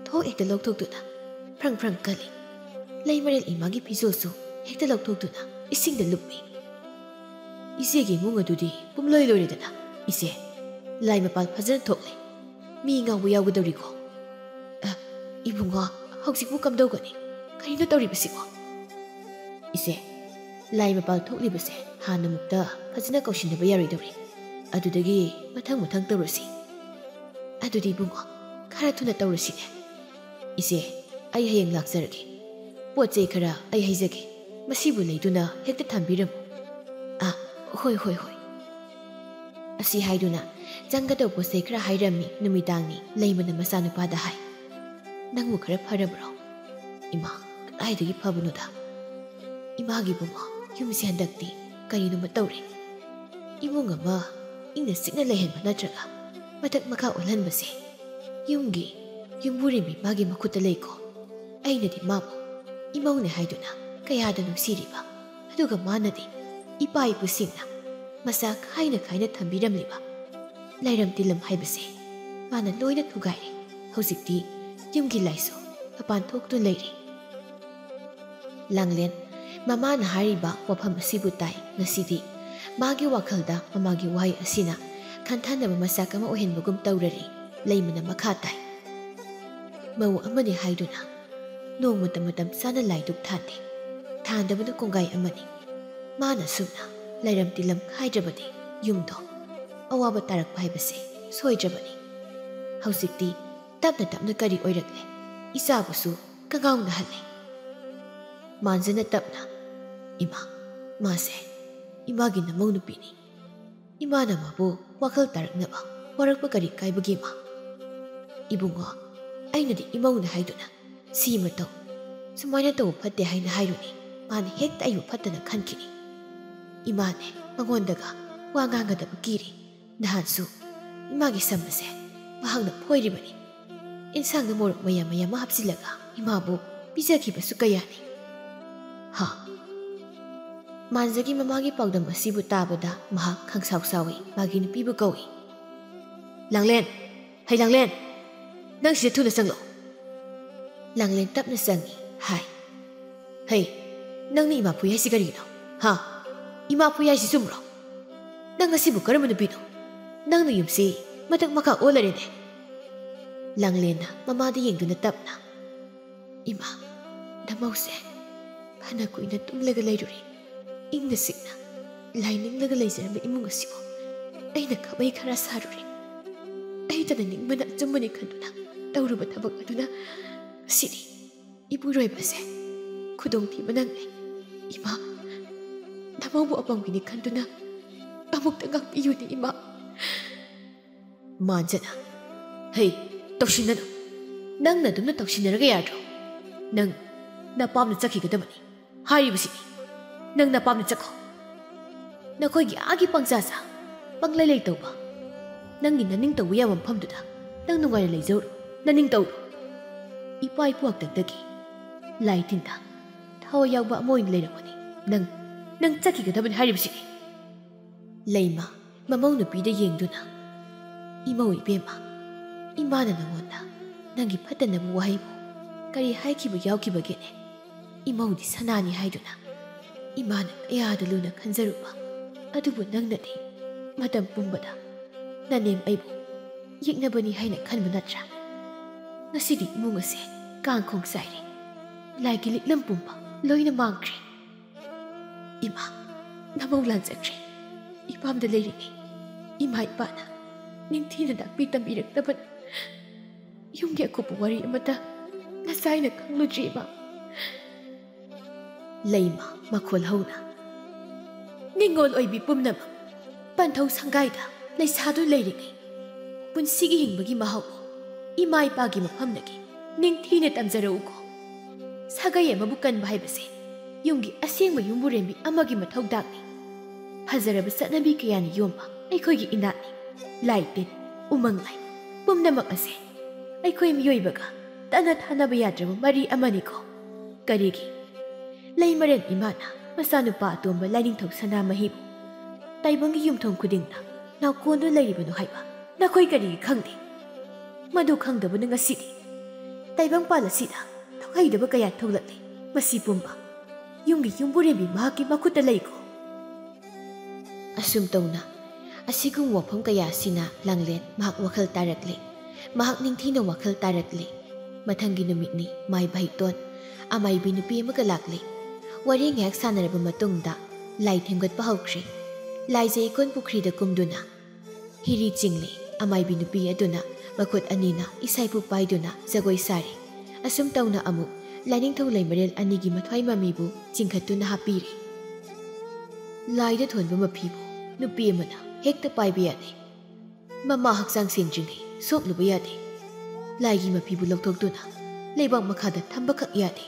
ꯊꯣꯛ ꯍꯦꯛꯇ ꯂꯧꯊꯣꯛꯇꯨꯅ ꯐ꯭ꯔꯪ ꯐ꯭ꯔꯪ ꯀꯜꯂꯤ꯫ ꯂꯩꯃꯔꯦꯜ ꯏꯃꯥꯒꯤ ꯐꯤꯖꯣꯜꯁꯨ ꯍꯦꯛꯇ ꯂꯧꯊꯣꯛꯇꯨꯅ ꯏꯁꯤꯡꯗ ꯂꯨꯞꯄꯤ꯫ ꯏꯆꯦꯒꯤ ꯏꯃꯨꯡ ꯑꯗꯨꯗꯤ ꯄꯨꯝꯂꯣꯏ ꯂꯣꯏꯔꯦꯗꯅ꯫ ꯏꯆꯦ, ꯂꯥꯏ ꯃꯄꯥꯜ ꯐꯖꯅ ꯊꯣꯛꯂꯦ꯫ ꯃꯤ ꯉꯥꯎꯕ ꯌꯥꯎꯒꯗꯧꯔꯤꯀꯣ꯫ ꯑ, ꯏꯕꯨꯡꯉꯣ, ꯍꯧꯖꯤꯛꯄꯨ ꯀꯝꯗꯧꯒꯅꯤ? ꯀꯔꯤꯅꯣ ꯇꯧꯔꯤꯕꯁꯤꯕꯣ?" "ꯏꯆꯦ, ꯂꯥꯏ ꯃꯄꯥꯜ ꯊꯣꯛꯂꯤꯕꯁꯦ ꯍꯥꯟꯅꯃꯨꯛꯇ ꯐꯖꯅ ꯀꯧꯁꯤꯟꯅꯕ ꯌꯥꯔꯣꯏꯗꯧꯔꯤ꯫ ꯑꯗꯨꯗꯒꯤ ꯃꯊꯪ ꯃꯊꯪ ꯇꯧꯔꯁꯤ꯫" "ꯑꯗꯨꯗꯤ ꯏꯕꯨꯡꯉꯣ, ꯈꯔ ꯊꯨꯅ ꯇꯧꯔꯁꯤꯅꯦ꯫" "ꯏꯆꯦ, ꯑꯩ ꯍꯌꯦꯡ ꯂꯥꯛꯆꯔꯒꯦ꯫ ꯄꯣꯠ ꯆꯩ ꯈꯔ ꯑꯩ ꯍꯩꯖꯒꯦ꯫ ꯃꯁꯤꯕꯨ ꯂꯩꯗꯨꯅ ꯍꯦꯛꯇ ꯊꯝꯕꯤꯔꯝꯃꯨ꯫" "ꯑ, ꯍꯣꯏ, ꯍꯣꯏ, ꯍꯣꯏ꯫" ꯑꯁꯤ ꯍꯥꯏꯗꯨꯅ ꯆꯪꯒꯗꯧꯕ ꯄꯣꯠ ꯆꯩ ꯈꯔ ꯍꯥꯏꯔꯝꯃꯤ꯫ ꯅꯨꯃꯤꯗꯥꯡꯅꯤ꯫ ꯂꯩꯃꯅ ꯃꯆꯥꯅꯨꯄꯥꯗ ꯍꯥꯏ, "ꯅꯪꯕꯨ ꯈꯔ ꯐꯔꯕ꯭ꯔꯣ?" "ꯏꯃꯥ, ꯀꯗꯥꯏꯗꯒꯤ ꯐꯕꯅꯣꯗ? ꯏꯃꯥꯒꯤ ꯏꯕꯨꯡꯉꯣ, ꯌꯨꯝꯁꯦ ꯍꯟꯗꯛꯇꯤ ꯀꯔꯤꯅꯣꯃ ꯇꯧꯔꯦ꯫ ꯏꯃꯨꯡ ꯑꯃ ꯏꯪꯅ ꯆꯤꯛꯅ ꯂꯩꯍꯟꯕ ꯅꯠꯇ꯭ꯔꯒ ꯃꯊꯛ ꯃꯈꯥ ꯑꯣꯜꯍꯟꯕꯁꯦ ꯌꯨꯝꯒꯤ ꯌꯨꯝꯕꯨꯔꯦꯝꯕꯤ ꯃꯥꯒꯤ ꯃꯈꯨꯠꯇ ꯂꯩꯀꯣ꯫ ꯑꯩꯅꯗꯤ ꯃꯥꯕꯨ ꯏꯃꯧꯅꯦ ꯍꯥꯏꯗꯨꯅ ꯀꯌꯥꯗ ꯅꯨꯡꯁꯤꯔꯤꯕ, ꯑꯗꯨꯒ ꯃꯥꯅꯗꯤ ꯏꯄꯥ ꯏꯄꯨꯁꯤꯡꯅ ꯃꯆꯥ ꯈꯥꯏꯅ ꯈꯥꯏꯅ ꯊꯝꯕꯤꯔꯝꯂꯤꯕ ꯂꯥꯏꯔꯝ ꯇꯤꯂꯝ ꯍꯥꯏꯕꯁꯦ ꯃꯥꯅ ꯂꯣꯏꯅ ꯊꯨꯒꯥꯏꯔꯦ꯫ ꯍꯧꯖꯤꯛꯇꯤ ꯌꯨꯝꯒꯤ ꯂꯥꯏꯁꯨ ꯃꯄꯥꯟ ꯊꯣꯛꯇꯨꯅ ꯂꯩꯔꯦ꯫ ꯂꯥꯡꯂꯦꯟ ꯃꯃꯥꯅ ꯍꯥꯏꯔꯤꯕ ꯋꯥꯐꯝ ꯑꯁꯤꯕꯨ ꯇꯥꯏ꯫ ꯉꯁꯤꯗꯤ ꯃꯥꯒꯤ ꯋꯥꯈꯜꯗ ꯃꯃꯥꯒꯤ ꯋꯥꯍꯩ ꯑꯁꯤꯅ ꯈꯟꯊꯅꯕ ꯃꯆꯥꯛ ꯑꯃ ꯑꯣꯏꯍꯟꯕꯒꯨꯝ ꯇꯧꯔꯔꯤ꯫ ꯂꯩꯃꯅ ꯃꯈꯥ ꯇꯥꯏ꯫ ꯃꯧ ꯑꯃꯅꯤ ꯍꯥꯏꯗꯨꯅ ꯅꯣꯡꯃꯇ ꯃꯇꯝ ꯆꯥꯅ ꯂꯥꯏꯗꯨꯛ ꯊꯥꯟꯗꯦ꯫ ꯊꯥꯟꯗꯕꯅ ꯀꯣꯡꯒꯥꯏ ꯑꯃꯅꯤ꯫ ꯃꯥꯅ ꯁꯨꯝꯅ ꯂꯥꯏꯔꯝ ꯇꯤꯂꯝ ꯈꯥꯏꯗ꯭ꯔꯕꯗꯤ ꯌꯨꯝꯗꯣ ꯑꯋꯥꯕ ꯇꯥꯔꯛꯄ ꯍꯥꯏꯕꯁꯦ ꯁꯣꯏꯗ꯭ꯔꯕꯅꯤ꯫ ꯍꯧꯖꯤꯛꯇꯤ ꯇꯞꯅ ꯇꯞꯅ ꯀꯔꯤ ꯑꯣꯏꯔꯛꯂꯦ? ꯏꯆꯥꯕꯨꯁꯨ ꯀꯉꯥꯎꯅꯍꯜꯂꯦ꯫ ꯃꯥꯟꯖꯅ ꯇꯞꯅ, "ꯏꯃꯥ, ꯃꯥꯁꯦ ꯏꯃꯥꯒꯤ ꯅꯃꯧ ꯅꯨꯄꯤꯅꯤ꯫ ꯏꯃꯥꯅ ꯃꯥꯕꯨ ꯋꯥꯈꯜ ꯇꯥꯔꯛꯅꯕ ꯋꯥꯔꯛꯄ ꯀꯔꯤ ꯀꯥꯏꯕꯒꯦ, ꯃꯥ?" "ꯏꯕꯨꯡꯉꯣ, ꯑꯩꯅꯗꯤ ꯏꯃꯧꯅ ꯍꯥꯏꯗꯨꯅ ꯁꯤ ꯃꯇꯧ, ꯁꯨꯃꯥꯏꯅ ꯇꯧꯕ ꯐꯠꯇꯦ ꯍꯥꯏꯅ ꯍꯥꯏꯔꯨꯅꯤ꯫ ꯃꯥꯅ ꯍꯦꯛꯇ ꯑꯩꯕꯨ ꯐꯠꯇꯅ ꯈꯟꯈꯤꯅꯤ꯫ ꯏꯃꯥꯅꯦ ꯃꯉꯣꯟꯗꯒ ꯋꯥ ꯉꯥꯡꯒꯗꯕ ꯀꯤꯔꯤ꯫ ꯅꯍꯥꯟꯁꯨ ꯏꯃꯥꯒꯤ ꯁꯝ ꯑꯁꯦ ꯃꯍꯥꯛꯅ ꯐꯣꯏꯔꯤꯕꯅꯤ꯫ ꯏꯟꯁꯥꯡꯗ ꯃꯣꯔꯣꯛ ꯃꯌꯥꯝ ꯃꯌꯥꯝ ꯑꯃ ꯍꯥꯞꯆꯤꯜꯂꯒ ꯏꯃꯥꯕꯨ ꯄꯤꯖꯈꯤꯕꯁꯨ ꯀꯌꯥꯅꯤ꯫" ꯍꯥ꯫ ꯃꯥꯟꯖꯒꯤ ꯃꯃꯥꯒꯤ ꯄꯥꯎꯗꯝ ꯑꯁꯤꯕꯨ ꯇꯥꯕꯗ ꯃꯍꯥꯛ ꯈꯪꯁꯥꯎ ꯁꯥꯎꯏ꯫ ꯃꯥꯒꯤ ꯅꯨꯄꯤꯕꯨ ꯀꯧꯏ꯫ "ꯂꯥꯡꯂꯦꯟ! ꯍꯩ ꯂꯥꯡꯂꯦꯟ! ꯅꯪ ꯁꯤꯗ ꯊꯨꯅ ꯆꯪꯂꯛꯎ!" ꯂꯥꯡꯂꯦꯟ ꯇꯞꯅ ꯆꯪꯏ꯫ ꯍꯥꯏ, "ꯍꯩ, ꯅꯪꯅ ꯏꯃꯥ ꯐꯨꯏ ꯍꯥꯏꯁꯤ ꯀꯔꯤꯒꯤꯅꯣ? ꯍꯥ? ꯏꯃꯥ ꯐꯨꯏ ꯍꯥꯏꯁꯤ ꯆꯨꯝꯕ꯭ꯔꯣ? ꯅꯪ ꯑꯁꯤꯕꯨ ꯀꯔꯝꯕ ꯅꯨꯄꯤꯅꯣ? ꯅꯪꯅ ꯌꯨꯝꯁꯤ ꯃꯊꯛ ꯃꯈꯥ ꯑꯣꯜꯂꯔꯦꯅꯦ!" ꯂꯥꯡꯂꯦꯟꯅ ꯃꯃꯥꯗ ꯌꯦꯡꯗꯨꯅ ꯇꯞꯅ, "ꯏꯃꯥ, ꯅꯃꯧꯁꯦ ꯐꯅ ꯀꯨꯏꯅ ꯇꯨꯝꯂꯒ ꯂꯩꯔꯨꯔꯦ꯫ ꯏꯪꯅ ꯆꯤꯛꯅ ꯂꯥꯏ ꯅꯤꯡꯂꯒ ꯂꯩꯖꯔꯝꯕ ꯏꯃꯨꯡ ꯑꯁꯤꯕꯨ ꯑꯩꯅ ꯈꯥꯕꯩ ꯈꯔ ꯁꯥꯔꯨꯔꯦ꯫ ꯑꯩꯇꯅ ꯅꯤꯡꯕꯅ ꯑꯆꯨꯝꯕꯅꯤ ꯈꯟꯗꯨꯅ ꯇꯧꯔꯨꯕ ꯊꯕꯛ ꯑꯗꯨꯅ ꯉꯁꯤꯗꯤ ꯏꯄꯨꯔꯣꯏꯕꯁꯦ ꯈꯨꯗꯣꯡꯊꯤꯕ ꯅꯪꯂꯦ꯫ ꯏꯃꯥ, ꯅꯃꯧꯕꯨ ꯑꯄꯪꯕꯤꯅꯤ ꯈꯟꯗꯨꯅ ꯑꯃꯨꯛꯇ ꯉꯥꯛꯄꯤꯌꯨꯅꯦ, ꯏꯃꯥ꯫" ꯃꯥꯟꯖꯅ, "ꯍꯩ, ꯇꯧꯁꯤꯟꯅꯅꯨ꯫ ꯅꯪꯅ ꯑꯗꯨꯝꯅ ꯇꯧꯁꯤꯟꯅꯔꯒ ꯌꯥꯗ꯭ꯔꯣ? ꯅꯪ ꯅꯄꯥꯝꯗ ꯆꯠꯈꯤꯒꯗꯕꯅꯤ ꯍꯥꯏꯔꯤꯕꯁꯤꯅꯤ꯫ ꯅꯪ ꯅꯄꯥꯝꯗ ꯆꯠꯈꯣ꯫ ꯅꯈꯣꯏꯒꯤ ꯑꯥꯒꯤ ꯄꯪꯆꯥ ꯆꯥ, ꯄꯪꯂꯩ ꯂꯩ ꯇꯧꯕ, ꯅꯪꯒꯤ ꯅꯅꯤꯡ ꯇꯧꯕ ꯌꯥꯕ ꯃꯐꯝꯗꯨꯗ ꯅꯪ ꯅꯨꯡꯉꯥꯏꯅ ꯂꯩꯖꯧꯔꯣ, ꯅꯅꯤꯡ ꯇꯧꯔꯣ꯫ ꯏꯄꯥ ꯏꯄꯨ ꯍꯥꯛꯇꯛꯇꯒꯤ ꯂꯥꯏ ꯇꯤꯟꯗ ꯊꯋꯥꯏ ꯌꯥꯎꯕ ꯑꯃ ꯑꯣꯏꯅ ꯂꯩꯔꯝꯒꯅꯤ꯫ ꯅꯪ, ꯅꯪ ꯆꯠꯈꯤꯒꯗꯕꯅꯤ ꯍꯥꯏꯔꯤꯕꯁꯤꯅꯤ꯫" ꯂꯩꯃ ꯃꯃꯧ ꯅꯨꯄꯤꯗ ꯌꯦꯡꯗꯨꯅ, ꯏꯃꯧ ꯏꯕꯦꯝꯃ, ꯏꯃꯥꯅ ꯅꯉꯣꯟꯗ ꯅꯪꯒꯤ ꯐꯠꯇꯅꯕ ꯋꯥꯍꯩꯕꯨ ꯀꯔꯤ ꯍꯥꯏꯈꯤꯕ ꯌꯥꯎꯈꯤꯕꯒꯦꯅꯦ? ꯏꯃꯧꯗꯤ ꯁꯅꯥꯅꯤ ꯍꯥꯏꯗꯨꯅ ꯏꯃꯥꯅ ꯀꯌꯥꯗ ꯂꯨꯅ ꯈꯟꯖꯔꯨꯕ, ꯑꯗꯨꯕꯨ ꯅꯪꯅꯗꯤ ꯃꯇꯝ ꯄꯨꯝꯕꯗ ꯅꯅꯦꯝ ꯑꯩꯕꯨ ꯌꯦꯛꯅꯕꯅꯤ ꯍꯥꯏꯅ ꯈꯟꯕ ꯅꯠꯇ꯭ꯔꯥ? ꯉꯁꯤꯗꯤ ꯏꯃꯨꯡ ꯑꯁꯦ ꯀꯥꯡꯈꯣꯡ ꯆꯥꯏꯔꯦ꯫ ꯂꯥꯏꯒꯤ ꯂꯤꯛꯂꯝ ꯄꯨꯝꯕ ꯂꯣꯏꯅ ꯃꯥꯡꯈ꯭ꯔꯦ꯫ ꯏꯃꯥ, ꯅꯃꯧ ꯂꯥꯟꯖꯈ꯭ꯔꯦ꯫ ꯏꯄꯥꯝꯗ ꯂꯩꯔꯤꯉꯩ ꯏꯃꯥ ꯏꯄꯥꯅ ꯅꯤꯡꯊꯤꯅ ꯇꯥꯛꯄꯤ ꯇꯝꯕꯤꯔꯛꯇꯕꯅ ꯌꯨꯝꯒꯤ ꯑꯀꯨꯞꯄ ꯋꯥꯔꯤ ꯑꯃꯠꯇ ꯅꯆꯥꯏꯅ ꯈꯪꯂꯨꯗ꯭ꯔꯤ, ꯏꯃꯥ꯫ ꯂꯩꯃ ꯃꯈꯣꯜ ꯍꯧꯅ, ꯅꯤꯡꯉꯣꯜ ꯑꯣꯏꯕꯤ ꯄꯨꯝꯅꯃꯛ ꯄꯟꯊꯧ ꯁꯪꯒꯥꯏꯗ ꯂꯩꯁꯥꯗꯨ ꯂꯩꯔꯤꯉꯩ ꯄꯨꯟꯁꯤꯒꯤ ꯍꯤꯡꯕꯒꯤ ꯃꯍꯥꯎ ꯏꯃꯥ ꯏꯄꯥꯒꯤ ꯃꯐꯝꯗꯒꯤ ꯅꯤꯡꯊꯤꯅ ꯇꯝꯖꯔꯛꯎꯀꯣ꯫ ꯁꯥꯒꯩ ꯑꯃꯕꯨ ꯀꯟꯕ ꯍꯥꯏꯕꯁꯦ ꯌꯨꯝꯒꯤ ꯑꯁꯦꯡꯕ ꯌꯨꯝꯕꯨꯔꯦꯝꯕꯤ ꯑꯃꯒꯤ ꯃꯊꯧꯗꯥꯡꯅꯤ꯫ ꯐꯖꯔꯕ ꯆꯠꯅꯕꯤ ꯀꯌꯥꯅ ꯌꯣꯝꯕ ꯑꯩꯈꯣꯏꯒꯤ ꯏꯅꯥꯠꯅꯤ꯫ ꯂꯥꯏ ꯇꯤꯟ, ꯎꯃꯪ ꯂꯥꯏ ꯄꯨꯝꯅꯃꯛ ꯑꯁꯦ ꯑꯩꯈꯣꯏ ꯃꯤꯑꯣꯏꯕꯒ ꯇꯠꯅ ꯊꯥꯅꯕ ꯌꯥꯗ꯭ꯔꯕ ꯃꯔꯤ ꯑꯃꯅꯤꯀꯣ꯫ ꯀꯔꯤꯒꯤ? ꯂꯩꯃꯔꯦꯟ ꯏꯃꯥꯅ ꯃꯆꯥꯅꯨꯄꯥ ꯑꯇꯣꯝꯕ ꯂꯥꯏꯅꯤꯡꯊꯧ ꯁꯅꯥꯃꯍꯤꯕꯨ ꯇꯥꯏꯕꯪꯒꯤ ꯌꯨꯝꯊꯣꯡ ꯈꯨꯗꯤꯡꯗ ꯅꯥꯎꯀꯣꯟꯗꯨ ꯂꯩꯔꯤꯕꯅꯣ ꯍꯥꯏꯕ ꯅꯈꯣꯏ ꯀꯔꯤꯒꯤ ꯈꯪꯗꯦ? ꯃꯗꯨ ꯈꯪꯗꯕꯅ ꯉꯁꯤꯗꯤ ꯇꯥꯏꯕꯪꯄꯥꯜ ꯑꯁꯤꯗ ꯊꯣꯛꯍꯩꯗꯕ ꯀꯌꯥ ꯊꯣꯛꯂꯛꯂꯤ꯫ ꯃꯁꯤ ꯄꯨꯝꯕ ꯌꯨꯝꯒꯤ ꯌꯨꯝꯕꯨꯔꯦꯝꯕꯤ ꯃꯍꯥꯛꯀꯤ ꯃꯈꯨꯠꯇ ꯂꯩꯀꯣ꯫ ꯑꯁꯨꯝ ꯇꯧꯅ ꯑꯁꯤꯒꯨꯝꯕ ꯋꯥꯐꯝ ꯀꯌꯥ ꯑꯁꯤꯅ ꯂꯥꯡꯂꯦꯟ ꯃꯍꯥꯛ ꯋꯥꯈꯜ ꯇꯥꯔꯛꯂꯦ꯫ ꯃꯍꯥꯛ ꯅꯤꯡꯊꯤꯅ ꯋꯥꯈꯜ ꯇꯥꯔꯛꯂꯦ꯫ ꯃꯊꯪꯒꯤ ꯅꯨꯃꯤꯠꯅꯤ꯫ ꯃꯥꯏꯕ ꯍꯩꯇꯣꯟ ꯑꯃꯥꯏꯕꯤ ꯅꯨꯄꯤ ꯑꯃꯒ ꯂꯥꯛꯂꯦ꯫ ꯋꯥꯔꯤ ꯉꯥꯏꯍꯥꯛ ꯁꯥꯟꯅꯔꯕ ꯃꯇꯨꯡꯗ ꯂꯥꯏ ꯊꯦꯝꯒꯠꯄ ꯍꯧꯈ꯭ꯔꯦ꯫ ꯂꯥꯏꯖ ꯏꯀꯣꯟ ꯄꯨꯈ꯭ꯔꯤꯗ ꯀꯨꯝꯗꯨꯅ ꯍꯤꯔꯤ ꯆꯤꯡꯂꯦ꯫ ꯑꯃꯥꯏꯕꯤ ꯅꯨꯄꯤ ꯑꯗꯨꯅ ꯃꯈꯨꯠ ꯑꯅꯤꯅ ꯏꯁꯩꯕꯨ ꯄꯥꯏꯗꯨꯅ ꯖꯒꯣꯏ ꯁꯥꯔꯤ꯫ ꯑꯁꯨꯝ ꯇꯧꯅ ꯑꯃꯨꯛ ꯂꯥꯏꯅꯤꯡꯊꯧ ꯂꯩꯃꯔꯦꯜ ꯑꯅꯤꯒꯤ ꯃꯊ꯭ꯋꯥꯏ ꯃꯃꯤꯕꯨ ꯆꯤꯡꯈꯠꯇꯨꯅ ꯍꯥꯞꯄꯤꯔꯦ꯫ ꯂꯥꯏꯗ ꯊꯣꯟꯕ ꯃꯐꯤꯕꯨ ꯅꯨꯄꯤ ꯑꯃꯅ ꯍꯦꯛꯇ ꯄꯥꯏꯕ ꯌꯥꯗꯦ꯫ ꯃꯃꯥ ꯍꯛꯆꯥꯡ ꯁꯦꯡꯗ꯭ꯔꯤꯉꯩ ꯁꯣꯛꯂꯨꯕ ꯌꯥꯗꯦ꯫ ꯂꯥꯏꯒꯤ ꯃꯐꯤꯕꯨ ꯂꯧꯊꯣꯛꯇꯨꯅ ꯂꯩꯕꯥꯛ ꯃꯈꯥꯗ ꯊꯝꯕꯈꯛ ꯌꯥꯗꯦ꯫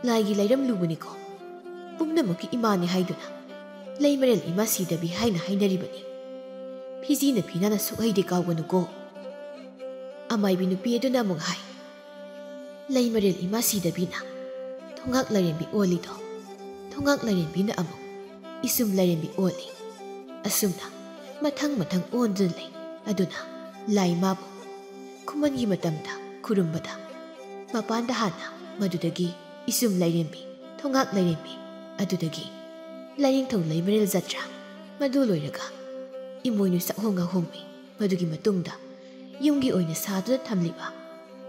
ꯂꯥꯏꯒꯤ ꯂꯥꯏꯔꯝ ꯂꯨꯕꯅꯤꯀꯣ꯫ ꯄꯨꯝꯅꯃꯛꯀꯤ ꯏꯃꯥꯅꯤ ꯍꯥꯏꯗꯨꯅ ꯂꯩꯃꯔꯦꯜ ꯏꯃꯥ ꯁꯤꯗꯕꯤ ꯍꯥꯏꯅ ꯍꯥꯏꯅꯔꯤꯕꯅꯤ꯫ ꯐꯤꯖꯤꯅ ꯐꯤꯅꯥꯅ ꯁꯨꯛꯍꯩꯗꯤ ꯀꯥꯎꯒꯅꯨꯀꯣ꯫ ꯑꯃꯥꯏꯕꯤ ꯅꯨꯄꯤ ꯑꯗꯨꯅ ꯑꯃꯨꯛ ꯍꯥꯏ, ꯂꯩꯃꯔꯦꯜ ꯏꯃꯥ ꯁꯤꯗꯕꯤꯅ ꯊꯣꯡꯉꯥꯛ ꯂꯥꯏꯔꯦꯝꯕꯤ ꯑꯣꯜꯂꯤꯗꯣ, ꯊꯣꯡꯉꯥꯛ ꯂꯥꯏꯔꯦꯝꯕꯤꯅ ꯑꯃꯨꯛ ꯏꯁꯨꯝ ꯂꯥꯏꯔꯦꯝꯕꯤ ꯑꯣꯜꯂꯤ꯫ ꯑꯁꯨꯝꯅ ꯃꯊꯪ ꯃꯊꯪ ꯑꯣꯟꯗꯨꯅ ꯂꯩ꯫ ꯑꯗꯨꯅ ꯂꯥꯏ ꯃꯥꯕꯨ ꯈꯨꯃꯟꯒꯤ ꯃꯇꯝꯗ ꯈꯨꯔꯨꯝꯕꯗ ꯃꯄꯥꯟꯗ ꯍꯥꯟꯅ, ꯃꯗꯨꯗꯒꯤ ꯏꯆꯨꯝ ꯂꯥꯏꯔꯦꯝꯕꯤ, ꯊꯣꯉꯥꯛ ꯂꯥꯏꯔꯦꯝꯕꯤ, ꯑꯗꯨꯗꯒꯤ ꯂꯥꯏꯅꯤꯡꯊꯧ ꯂꯩꯃꯔꯦꯜ ꯖꯇ꯭ꯔꯥ, ꯃꯗꯨ ꯂꯣꯏꯔꯒ ꯏꯃꯣꯏꯅꯨ ꯆꯥꯛꯍꯣꯡ ꯉꯥꯍꯣꯡꯕꯤ, ꯃꯗꯨꯒꯤ ꯃꯇꯨꯡꯗ ꯌꯨꯝꯒꯤ ꯑꯣꯏꯅ ꯁꯥꯗꯨꯅ ꯊꯝꯂꯤꯕ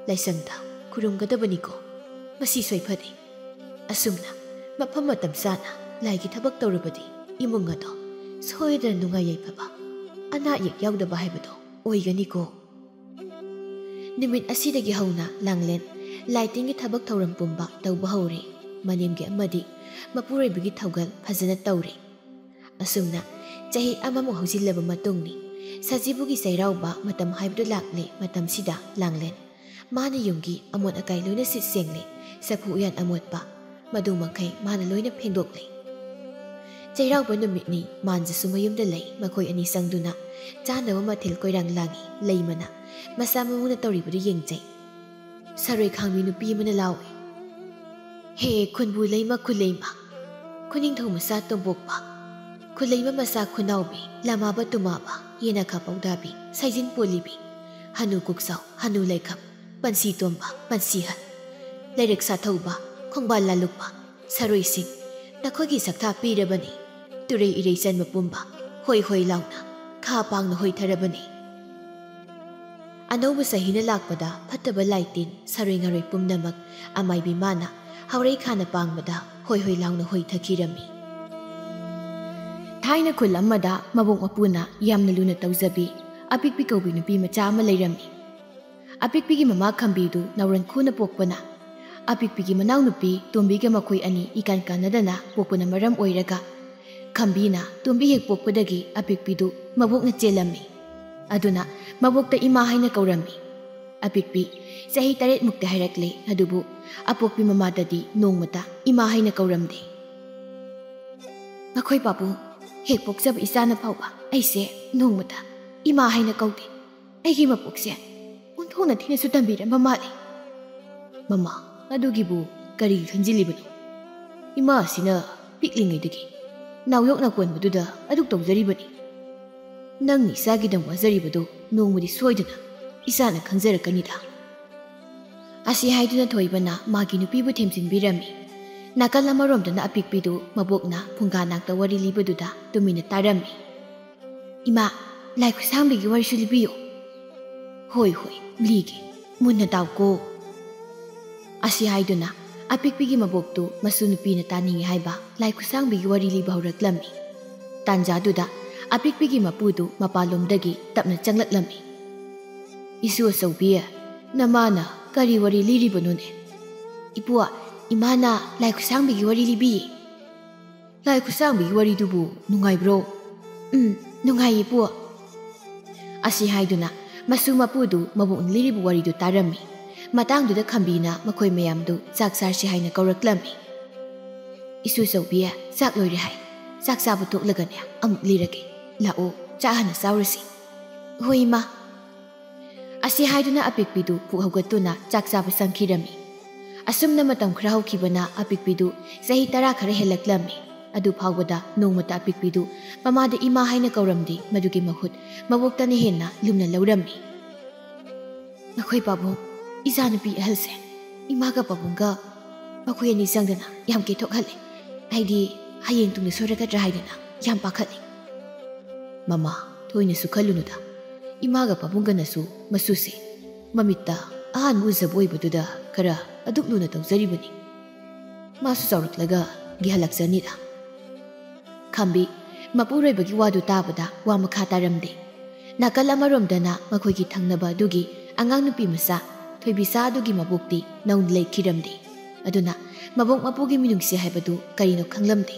ꯂꯥꯏꯁꯪꯗ ꯈꯨꯔꯨꯝꯒꯗꯕꯅꯤꯀꯣ꯫ ꯃꯁꯤ ꯁꯣꯏꯐꯗꯦ꯫ ꯑꯁꯨꯝꯅ ꯃꯐꯝ ꯃꯇꯝ ꯆꯥꯅ ꯂꯥꯏꯒꯤ ꯊꯕꯛ ꯇꯧꯔꯕꯗꯤ ꯏꯃꯨꯡ ꯑꯗꯣ ꯁꯣꯏꯗꯅ ꯅꯨꯡꯉꯥꯏ ꯌꯥꯏꯐꯕ, ꯑꯅꯥ ꯑꯌꯦꯛ ꯌꯥꯎꯗꯕ ꯍꯥꯏꯕꯗꯣ ꯑꯣꯏꯒꯅꯤꯀꯣ꯫ ꯅꯨꯃꯤꯠ ꯑꯁꯤꯗꯒꯤ ꯍꯧꯅ ꯂꯥꯡꯂꯦꯟ ꯂꯥꯏꯇꯤꯟꯒꯤ ꯊꯕꯛ ꯊꯧꯔꯝ ꯄꯨꯝꯕ ꯇꯧꯕ ꯍꯧꯔꯦ꯫ ꯃꯅꯦꯝꯒꯤ ꯑꯃꯗꯤ ꯃꯄꯨꯔꯣꯏꯕꯒꯤ ꯊꯧꯒꯜ ꯐꯖꯅ ꯇꯧꯔꯦ꯫ ꯑꯁꯨꯝꯅ ꯆꯍꯤ ꯑꯃꯃꯨꯛ ꯍꯧꯖꯤꯜꯂꯕ ꯃꯇꯨꯡꯅꯤ꯫ ꯁꯖꯤꯕꯨꯒꯤ ꯆꯩꯔꯥꯎꯕ ꯃꯇꯝ ꯍꯥꯏꯕꯗꯨ ꯂꯥꯛꯂꯦ꯫ ꯃꯇꯝꯁꯤꯗ ꯂꯥꯡꯂꯦꯟ ꯃꯥꯅ ꯌꯨꯝꯒꯤ ꯑꯃꯣꯠ ꯑꯀꯥꯏ ꯂꯣꯏꯅ ꯁꯤꯠ ꯁꯦꯡꯂꯦ꯫ ꯆꯐꯨ ꯎꯌꯥꯟ ꯑꯃꯣꯠꯄ ꯃꯗꯨ ꯃꯈꯩ ꯃꯥꯅ ꯂꯣꯏꯅ ꯐꯦꯡꯗꯣꯛꯂꯦ꯫ ꯆꯩꯔꯥꯎꯕ ꯅꯨꯃꯤꯠꯅꯤ꯫ ꯃꯥꯟꯖꯁꯨ ꯃꯌꯨꯝꯗ ꯂꯩ꯫ ꯃꯈꯣꯏ ꯑꯅꯤ ꯆꯪꯗꯨꯅ ꯆꯥꯅꯕ ꯃꯊꯦꯜ ꯀꯣꯏꯔꯥꯡ ꯂꯥꯡꯏ꯫ ꯂꯩꯃꯅ ꯃꯆꯥ ꯃꯎꯅ ꯇꯧꯔꯤꯕꯗꯨ ꯌꯦꯡꯖꯩ꯫ ꯁꯔꯣꯏ ꯈꯥꯡꯕꯤ ꯅꯨꯄꯤ ꯑꯃꯅ ꯂꯥꯎꯏ, "ꯍꯦ ꯈꯨꯟꯕꯨ ꯂꯩꯃ ꯈꯨꯂꯩꯃ, ꯈꯨꯅꯤꯡꯊꯧ ꯃꯆꯥ ꯇꯣꯝꯄꯣꯛꯄ, ꯈꯨꯂꯩꯃ ꯃꯆꯥ ꯈꯨꯅꯥꯎꯕꯤ, ꯂꯃꯥꯕ ꯇꯨꯃꯥꯕ, ꯌꯦꯅꯈꯥ ꯄꯧꯗꯥꯕꯤ, ꯁꯩꯖꯤꯟ ꯄꯣꯂꯤꯕꯤ, ꯍꯅꯨ ꯀꯣꯛꯆꯥꯎ, ꯍꯅꯨ ꯂꯩꯈꯝ, ꯄꯟꯁꯤ ꯇꯣꯝꯕ, ꯄꯟꯁꯤꯍꯟ, ꯂꯩꯔꯛ ꯁꯥꯊꯧꯕ, ꯈꯣꯡꯕꯥꯜ ꯂꯥꯂꯨꯛꯄ, ꯁꯔꯣꯏꯁꯤꯡ, ꯅꯈꯣꯏꯒꯤ ꯁꯛꯊꯥ ꯄꯤꯔꯕꯅꯤ꯫ ꯇꯨꯔꯩ ꯏꯔꯩ ꯆꯟꯕ ꯄꯨꯝꯕ ꯍꯣꯏ ꯍꯣꯏ ꯂꯥꯎꯅ ꯈꯥ ꯄꯥꯡꯅ ꯍꯣꯏꯊꯔꯕꯅꯤ꯫ ꯑꯅꯧꯕ ꯆꯍꯤꯅ ꯂꯥꯛꯄꯗ ꯐꯠꯇꯕ ꯂꯥꯏꯇꯤꯟ, ꯁꯔꯣꯏ ꯉꯥꯔꯣꯏ ꯄꯨꯝꯅꯃꯛ ꯑꯃꯥꯏꯕꯤ ꯃꯥꯅ ꯍꯧꯔꯩ ꯈꯥꯅ ꯄꯥꯡꯕꯗ ꯍꯣꯏ ꯍꯣꯏ ꯂꯥꯎꯅ ꯍꯣꯏꯊꯈꯤꯔꯝꯃꯤ꯫ ꯊꯥꯏꯅ ꯈꯨꯜ ꯑꯃꯗ ꯃꯕꯣꯛ ꯃꯄꯨꯅ ꯌꯥꯝꯅ ꯂꯨꯅ ꯇꯧꯖꯕꯤ ꯑꯄꯤꯛꯄꯤ ꯀꯧꯕꯤ ꯅꯨꯄꯤ ꯃꯆꯥ ꯑꯃ ꯂꯩꯔꯝꯃꯤ꯫ ꯑꯄꯤꯛꯄꯤꯒꯤ ꯃꯃꯥ ꯈꯝꯕꯤꯗꯨ ꯅꯥꯎꯔꯟ ꯈꯨꯅ ꯄꯣꯛꯄꯅ, ꯑꯄꯤꯛꯄꯤꯒꯤ ꯃꯅꯥꯎꯅꯨꯄꯤ ꯇꯣꯝꯕꯤꯒ ꯃꯈꯣꯏ ꯑꯅꯤ ꯏꯀꯥꯟ ꯀꯥꯟꯅꯗꯅ ꯄꯣꯛꯄꯅ ꯃꯔꯝ ꯑꯣꯏꯔꯒ, ꯈꯝꯕꯤꯅ ꯇꯣꯝꯕꯤ ꯍꯦꯛ ꯄꯣꯛꯄꯗꯒꯤ ꯑꯄꯤꯛꯄꯤꯗꯨ ꯃꯕꯣꯛꯅ ꯆꯦꯜꯂꯝꯃꯤ꯫ ꯑꯗꯨꯅ ꯃꯕꯣꯛꯇ ꯏꯃꯥ ꯍꯥꯏꯅ ꯀꯧꯔꯝꯃꯤ꯫ ꯑꯄꯤꯛꯄꯤ ꯆꯍꯤ ꯇꯔꯦꯠꯃꯨꯛꯇꯤ ꯍꯥꯏꯔꯛꯂꯦ, ꯑꯗꯨꯕꯨ ꯑꯄꯣꯛꯄꯤ ꯃꯃꯥꯗꯗꯤ ꯅꯣꯡꯃꯇ ꯏꯃꯥ ꯍꯥꯏꯅ ꯀꯧꯔꯝꯗꯦ꯫ "ꯃꯈꯣꯏ ꯄꯥꯕꯨꯡ, ꯍꯦꯛ ꯄꯣꯛꯆꯕ ꯏꯆꯥꯅ ꯐꯥꯎꯕ ꯑꯩꯁꯦ ꯅꯣꯡꯃꯇ ꯏꯃꯥ ꯍꯥꯏꯅ ꯀꯧꯗꯦ꯫ ꯑꯩꯒꯤ ꯃꯄꯣꯛꯁꯦ ꯑꯣꯟꯊꯣꯛꯅ ꯊꯤꯅꯁꯨ ꯇꯝꯕꯤꯔꯝꯕ ꯃꯥꯜꯂꯤ꯫" "ꯃꯃꯥ, ꯑꯗꯨꯒꯤꯕꯨ ꯀꯔꯤ ꯈꯟꯖꯤꯜꯂꯤꯕꯅꯣ? ꯏꯃꯥ ꯑꯁꯤꯅ ꯄꯤꯛꯂꯤꯉꯩꯗꯒꯤ ꯅꯥꯎꯌꯣꯛꯅ ꯀꯣꯟꯕꯗꯨꯗ ꯑꯗꯨꯛ ꯇꯧꯖꯔꯤꯕꯅꯤ꯫" "ꯅꯪꯅ ꯏꯆꯥꯒꯤꯗꯃꯛ ꯋꯥꯖꯔꯤꯕꯗꯨ ꯅꯣꯡꯃꯗꯤ ꯁꯣꯏꯗꯅ ꯏꯆꯥꯅ ꯈꯪꯖꯔꯛꯀꯅꯤꯗ"꯫ ꯑꯁꯤ ꯍꯥꯏꯗꯨꯅ ꯊꯣꯏꯕꯅ ꯃꯥꯒꯤ ꯅꯨꯄꯤꯕꯨ ꯊꯦꯝꯖꯤꯟꯕꯤꯔꯝꯃꯤ꯫ ꯅꯥꯀꯜ ꯑꯃꯔꯣꯝꯗꯅ ꯑꯄꯤꯛꯄꯤꯗꯨ ꯃꯕꯣꯛꯅ ꯐꯨꯡꯒꯥ ꯅꯥꯛꯇ ꯋꯥꯔꯤ ꯂꯤꯕꯗꯨꯗ ꯇꯨꯃꯤꯟꯅ ꯇꯥꯔꯝꯃꯤ꯫ "ꯏꯃꯥ, ꯂꯥꯏ ꯈꯨꯠꯁꯥꯡꯕꯤꯒꯤ ꯋꯥꯔꯤꯁꯨ ꯂꯤꯕꯤꯌꯨ"꯫ "ꯍꯣꯏ, ꯍꯣꯏ, ꯂꯤꯒꯦ꯫ ꯃꯨꯟꯅ ꯇꯥꯎꯀꯣ"꯫ ꯑꯁꯤ ꯍꯥꯏꯗꯨꯅ ꯑꯄꯤꯛꯄꯤꯒꯤ ꯃꯕꯣꯛꯇꯨ ꯃꯁꯨ ꯅꯨꯄꯤꯅ ꯇꯥꯅꯤꯡꯏ ꯍꯥꯏꯕ ꯂꯥꯏ ꯈꯨꯠꯁꯥꯡꯕꯤꯒꯤ ꯋꯥꯔꯤ ꯂꯤꯕ ꯍꯧꯔꯛꯂꯝꯃꯤ꯫ ꯇꯥꯟꯖꯥꯗꯨꯗ ꯑꯄꯤꯛꯄꯤꯒꯤ ꯃꯄꯨꯗꯨ ꯃꯄꯥꯟꯂꯣꯝꯗꯒꯤ ꯇꯞꯅ ꯆꯪꯂꯛꯂꯝꯃꯤ꯫ "ꯏꯁꯨ ꯑꯆꯧꯕꯤ, ꯅꯃꯥꯅ ꯀꯔꯤ ꯋꯥꯔꯤ ꯂꯤꯔꯤꯕꯅꯣꯅꯦ?" "ꯏꯄꯨ, ꯏꯃꯥꯅ ꯂꯥꯏ ꯈꯨꯠꯁꯥꯡꯕꯤꯒꯤ ꯋꯥꯔꯤ ꯂꯤꯕꯤꯌꯦ"꯫ "ꯂꯥꯏ ꯈꯨꯠꯁꯥꯡꯕꯤꯒꯤ ꯋꯥꯔꯤꯗꯨꯕꯨ ꯅꯨꯡꯉꯥꯏꯕ꯭ꯔꯣ?" "ꯎꯝ, ꯅꯨꯡꯉꯥꯏꯌꯦ, ꯏꯄꯨ"꯫ ꯑꯁꯤ ꯍꯥꯏꯗꯨꯅ ꯃꯁꯨ ꯃꯄꯨꯗꯨ ꯃꯕꯣꯛꯅ ꯂꯤꯔꯤꯕ ꯋꯥꯔꯤꯗꯨ ꯇꯥꯔꯝꯃꯤ꯫ ꯃꯇꯥꯡꯗꯨꯗ ꯈꯝꯕꯤꯅ ꯃꯈꯣꯏ ꯃꯌꯥꯝꯗꯨ ꯆꯥꯛ ꯆꯥꯔꯁꯤ ꯍꯥꯏꯅ ꯀꯧꯔꯛꯂꯝꯃꯤ꯫ "ꯏꯁꯨ ꯆꯧꯕꯤ, ꯆꯥꯛ ꯂꯣꯏꯔꯦ ꯍꯥꯏ꯫ ꯆꯥꯛ ꯆꯥꯕ ꯇꯣꯛꯂꯒꯅꯦ ꯑꯃꯨꯛ ꯂꯤꯔꯒꯦ꯫ ꯂꯥꯛꯑꯣ, ꯆꯥꯛ ꯍꯥꯟꯅ ꯆꯥꯎꯔꯁꯤ"꯫ "ꯍꯣꯏ, ꯏꯃꯥ"꯫ ꯑꯁꯤ ꯍꯥꯏꯗꯨꯅ ꯑꯄꯤꯛꯄꯤꯗꯨ ꯄꯨꯛ ꯍꯧꯒꯠꯇꯨꯅ ꯆꯥꯛ ꯆꯥꯕ ꯆꯪꯈꯤꯔꯝꯃꯤ꯫ ꯑꯁꯨꯝꯅ ꯃꯇꯝ ꯈꯔ ꯍꯧꯈꯤꯕꯅ ꯑꯄꯤꯛꯄꯤꯗꯨ ꯆꯍꯤ ꯇꯔꯥ ꯈꯔ ꯍꯦꯜꯂꯛꯂꯝꯃꯤ꯫ ꯑꯗꯨ ꯐꯥꯎꯕꯗ ꯅꯣꯡꯃꯇ ꯑꯄꯤꯛꯄꯤꯗꯨ ꯃꯃꯥꯗ ꯏꯃꯥ ꯍꯥꯏꯅ ꯀꯧꯔꯝꯗꯦ, ꯃꯗꯨꯒꯤ ꯃꯍꯨꯠ ꯃꯕꯣꯛꯇꯅ ꯍꯦꯟꯅ ꯂꯨꯝꯅ ꯂꯧꯔꯝꯃꯤ꯫ "ꯅꯈꯣꯏ ꯄꯥꯕꯨꯡ, ꯏꯆꯥꯅꯨꯄꯤ ꯑꯍꯜꯁꯦ ꯏꯃꯥꯒ ꯄꯥꯕꯨꯡꯒ ꯃꯈꯣꯏ ꯑꯅꯤ ꯆꯪꯗꯅ ꯌꯥꯝ ꯀꯦꯊꯣꯛꯍꯜꯂꯦ꯫ ꯑꯩꯗꯤ ꯍꯌꯦꯡ ꯇꯨꯡꯗ ꯁꯣꯏꯔꯛꯀꯗ꯭ꯔꯥ ꯍꯥꯏꯗꯅ ꯌꯥꯝ ꯄꯥꯈꯠꯂꯤ"꯫ "ꯃꯃꯥ, ꯊꯣꯏꯅꯁꯨ ꯈꯜꯂꯨꯅꯨꯗ꯫ ꯏꯃꯥꯒ ꯄꯥꯕꯨꯡꯒꯅꯁꯨ ꯃꯁꯨꯁꯦ ꯃꯃꯤꯠꯇ ꯑꯍꯥꯟꯕ ꯎꯖꯕ ꯑꯣꯏꯕꯗꯨꯗ ꯈꯔ ꯑꯗꯨꯛ ꯂꯨꯅ ꯇꯧꯖꯔꯤꯕꯅꯤ꯫ ꯃꯥꯁꯨ ꯆꯥꯎꯔꯛꯂꯒ ꯒ꯭ꯌꯥꯟ ꯂꯥꯛꯆꯅꯤꯗ"꯫ ꯈꯝꯕꯤ ꯃꯄꯨꯔꯣꯏꯕꯒꯤ ꯋꯥꯗꯨ ꯇꯥꯕꯗ ꯋꯥ ꯃꯈꯥ ꯇꯥꯔꯝꯗꯦ꯫ ꯅꯥꯀꯜ ꯑꯃꯔꯣꯝꯗꯅ ꯃꯈꯣꯏꯒꯤ ꯊꯪꯅꯕ ꯑꯗꯨꯒꯤ ꯑꯉꯥꯡ ꯅꯨꯄꯤ ꯃꯆꯥ ꯊꯣꯏꯕꯤꯆꯥ ꯑꯗꯨꯒꯤ ꯃꯕꯣꯛꯇꯤ ꯅꯧꯅ ꯂꯩꯈꯤꯔꯝꯗꯦ꯫ ꯑꯗꯨꯅ ꯃꯕꯣꯛ ꯃꯄꯨꯒꯤ ꯃꯤꯅꯨꯡꯁꯤ ꯍꯥꯏꯕꯗꯨ ꯀꯔꯤꯅꯣ ꯈꯪꯂꯝꯗꯦ꯫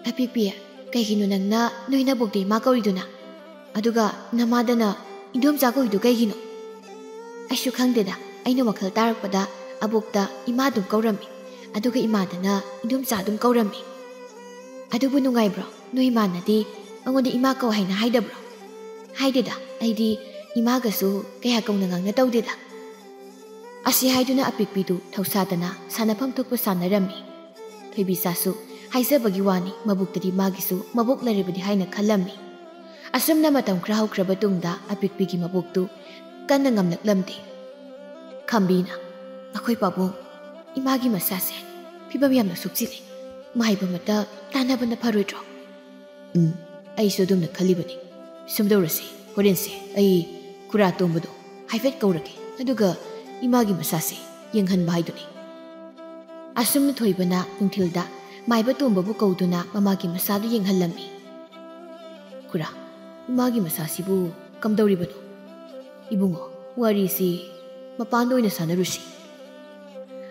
"ꯑꯄꯤꯛꯄꯤ, ꯀꯩꯒꯤꯅꯣ ꯅꯪꯅ ꯅꯣꯏ ꯅꯕꯣꯛꯇ ꯏꯃꯥ ꯀꯧꯔꯤꯗꯨꯅ? ꯑꯗꯨꯒ ꯅꯃꯥꯗꯅ ꯏꯟꯗꯣꯝꯆꯥ ꯀꯧꯔꯤꯗꯨ ꯀꯩꯒꯤꯅꯣ?" "ꯑꯩꯁꯨ ꯈꯪꯗꯦꯗ, ꯑꯩꯅ ꯋꯥꯈꯜ ꯇꯥꯔꯛꯄꯗ ꯑꯕꯣꯛꯇ ꯏꯃꯥ ꯑꯗꯨꯝ ꯀꯧꯔꯝꯃꯤ, ꯑꯗꯨꯒ ꯏꯃꯥꯗꯅ ꯏꯟꯗꯣꯝꯆꯥ ꯑꯗꯨꯝ ꯀꯧꯔꯝꯃꯤ"꯫ "ꯑꯗꯨꯕꯨ ꯅꯨꯡꯉꯥꯏꯕ꯭ꯔꯣ? ꯅꯣꯏ ꯏꯃꯥꯅꯗꯤ ꯑꯩꯉꯣꯟꯗ ꯏꯃꯥ ꯀꯧ ꯍꯥꯏꯅ ꯍꯥꯏꯗꯕ꯭ꯔꯣ?" "ꯍꯥꯏꯗꯦꯗ, ꯑꯩꯗꯤ ꯏꯃꯥꯒꯁꯨ ꯀꯌꯥ ꯀꯧꯅ ꯉꯥꯡꯅ ꯇꯧꯗꯦꯗ"꯫ ꯑꯁꯤ ꯍꯥꯏꯗꯨꯅ ꯑꯄꯤꯛꯄꯤꯗꯨ ꯊꯧꯁꯥꯗꯅ ꯁꯥꯟꯅꯐꯝ ꯊꯣꯛꯄ ꯁꯥꯟꯅꯔꯝꯃꯤ꯫ ꯊꯣꯏꯕꯤꯆꯥꯁꯨ ꯍꯥꯏꯖꯕꯒꯤ ꯋꯥꯅꯤ, ꯃꯕꯨꯛꯇꯗꯤ ꯃꯥꯒꯤꯁꯨ ꯃꯕꯣꯛ ꯂꯩꯔꯕꯗꯤ ꯍꯥꯏꯅ ꯈꯜꯂꯝꯃꯤ꯫ ꯑꯁꯨꯝꯅ ꯃꯇꯝ ꯈꯔ ꯍꯧꯈ꯭ꯔꯕ ꯇꯨꯡꯗ ꯑꯄꯤꯛꯄꯤꯒꯤ ꯃꯕꯣꯛꯇꯨ ꯀꯟꯅ ꯉꯝꯂꯛꯂꯝꯗꯦ꯫ ꯈꯝꯕꯤꯅ, "ꯑꯩꯈꯣꯏ ꯄꯥꯕꯨꯡ, ꯏꯃꯥꯒꯤ ꯃꯁꯥꯁꯦ ꯐꯤꯕꯝ ꯌꯥꯝꯅ ꯁꯣꯛꯆꯤꯜꯂꯤ꯫ ꯃꯥꯏꯕ ꯑꯃꯇ ꯇꯥꯟꯅꯕꯅ ꯐꯔꯣꯏꯗ꯭ꯔꯣ?" "ꯎꯝ, ꯑꯩꯁꯨ ꯑꯗꯨꯝꯅ ꯈꯜꯂꯤꯕꯅꯤ꯫ ꯁꯨꯝꯗꯧꯔꯁꯤ, ꯍꯣꯔꯦꯟꯁꯦ ꯑꯩ ꯈꯨꯔꯥ ꯇꯣꯝꯕꯗꯣ ꯍꯥꯏꯐꯦꯠ ꯀꯧꯔꯒꯦ, ꯑꯗꯨꯒ ꯏꯃꯥꯒꯤ ꯃꯁꯥꯁꯦ ꯌꯦꯡꯍꯟꯕ ꯍꯥꯏꯗꯨꯅꯤ꯫" ꯑꯁꯨꯝꯅ ꯊꯣꯏꯕꯅ ꯅꯨꯡꯊꯤꯜꯗ ꯃꯥꯏꯕ ꯇꯣꯝꯕꯕꯨ ꯀꯧꯗꯨꯅ ꯃꯃꯥꯒꯤ ꯃꯁꯥꯗꯨ ꯌꯦꯡꯍꯜꯂꯝꯃꯤ꯫ "ꯈꯨꯔꯥ, ꯏꯃꯥꯒꯤ ꯃꯁꯥꯁꯤꯕꯨ ꯀꯝꯗꯧꯔꯤꯕꯅꯣ?" "ꯏꯕꯨꯡꯉꯣ, ꯋꯥꯔꯤꯁꯤ ꯃꯄꯥꯟꯗ ꯑꯣꯏꯅ ꯁꯥꯟꯅꯔꯨꯁꯤ꯫"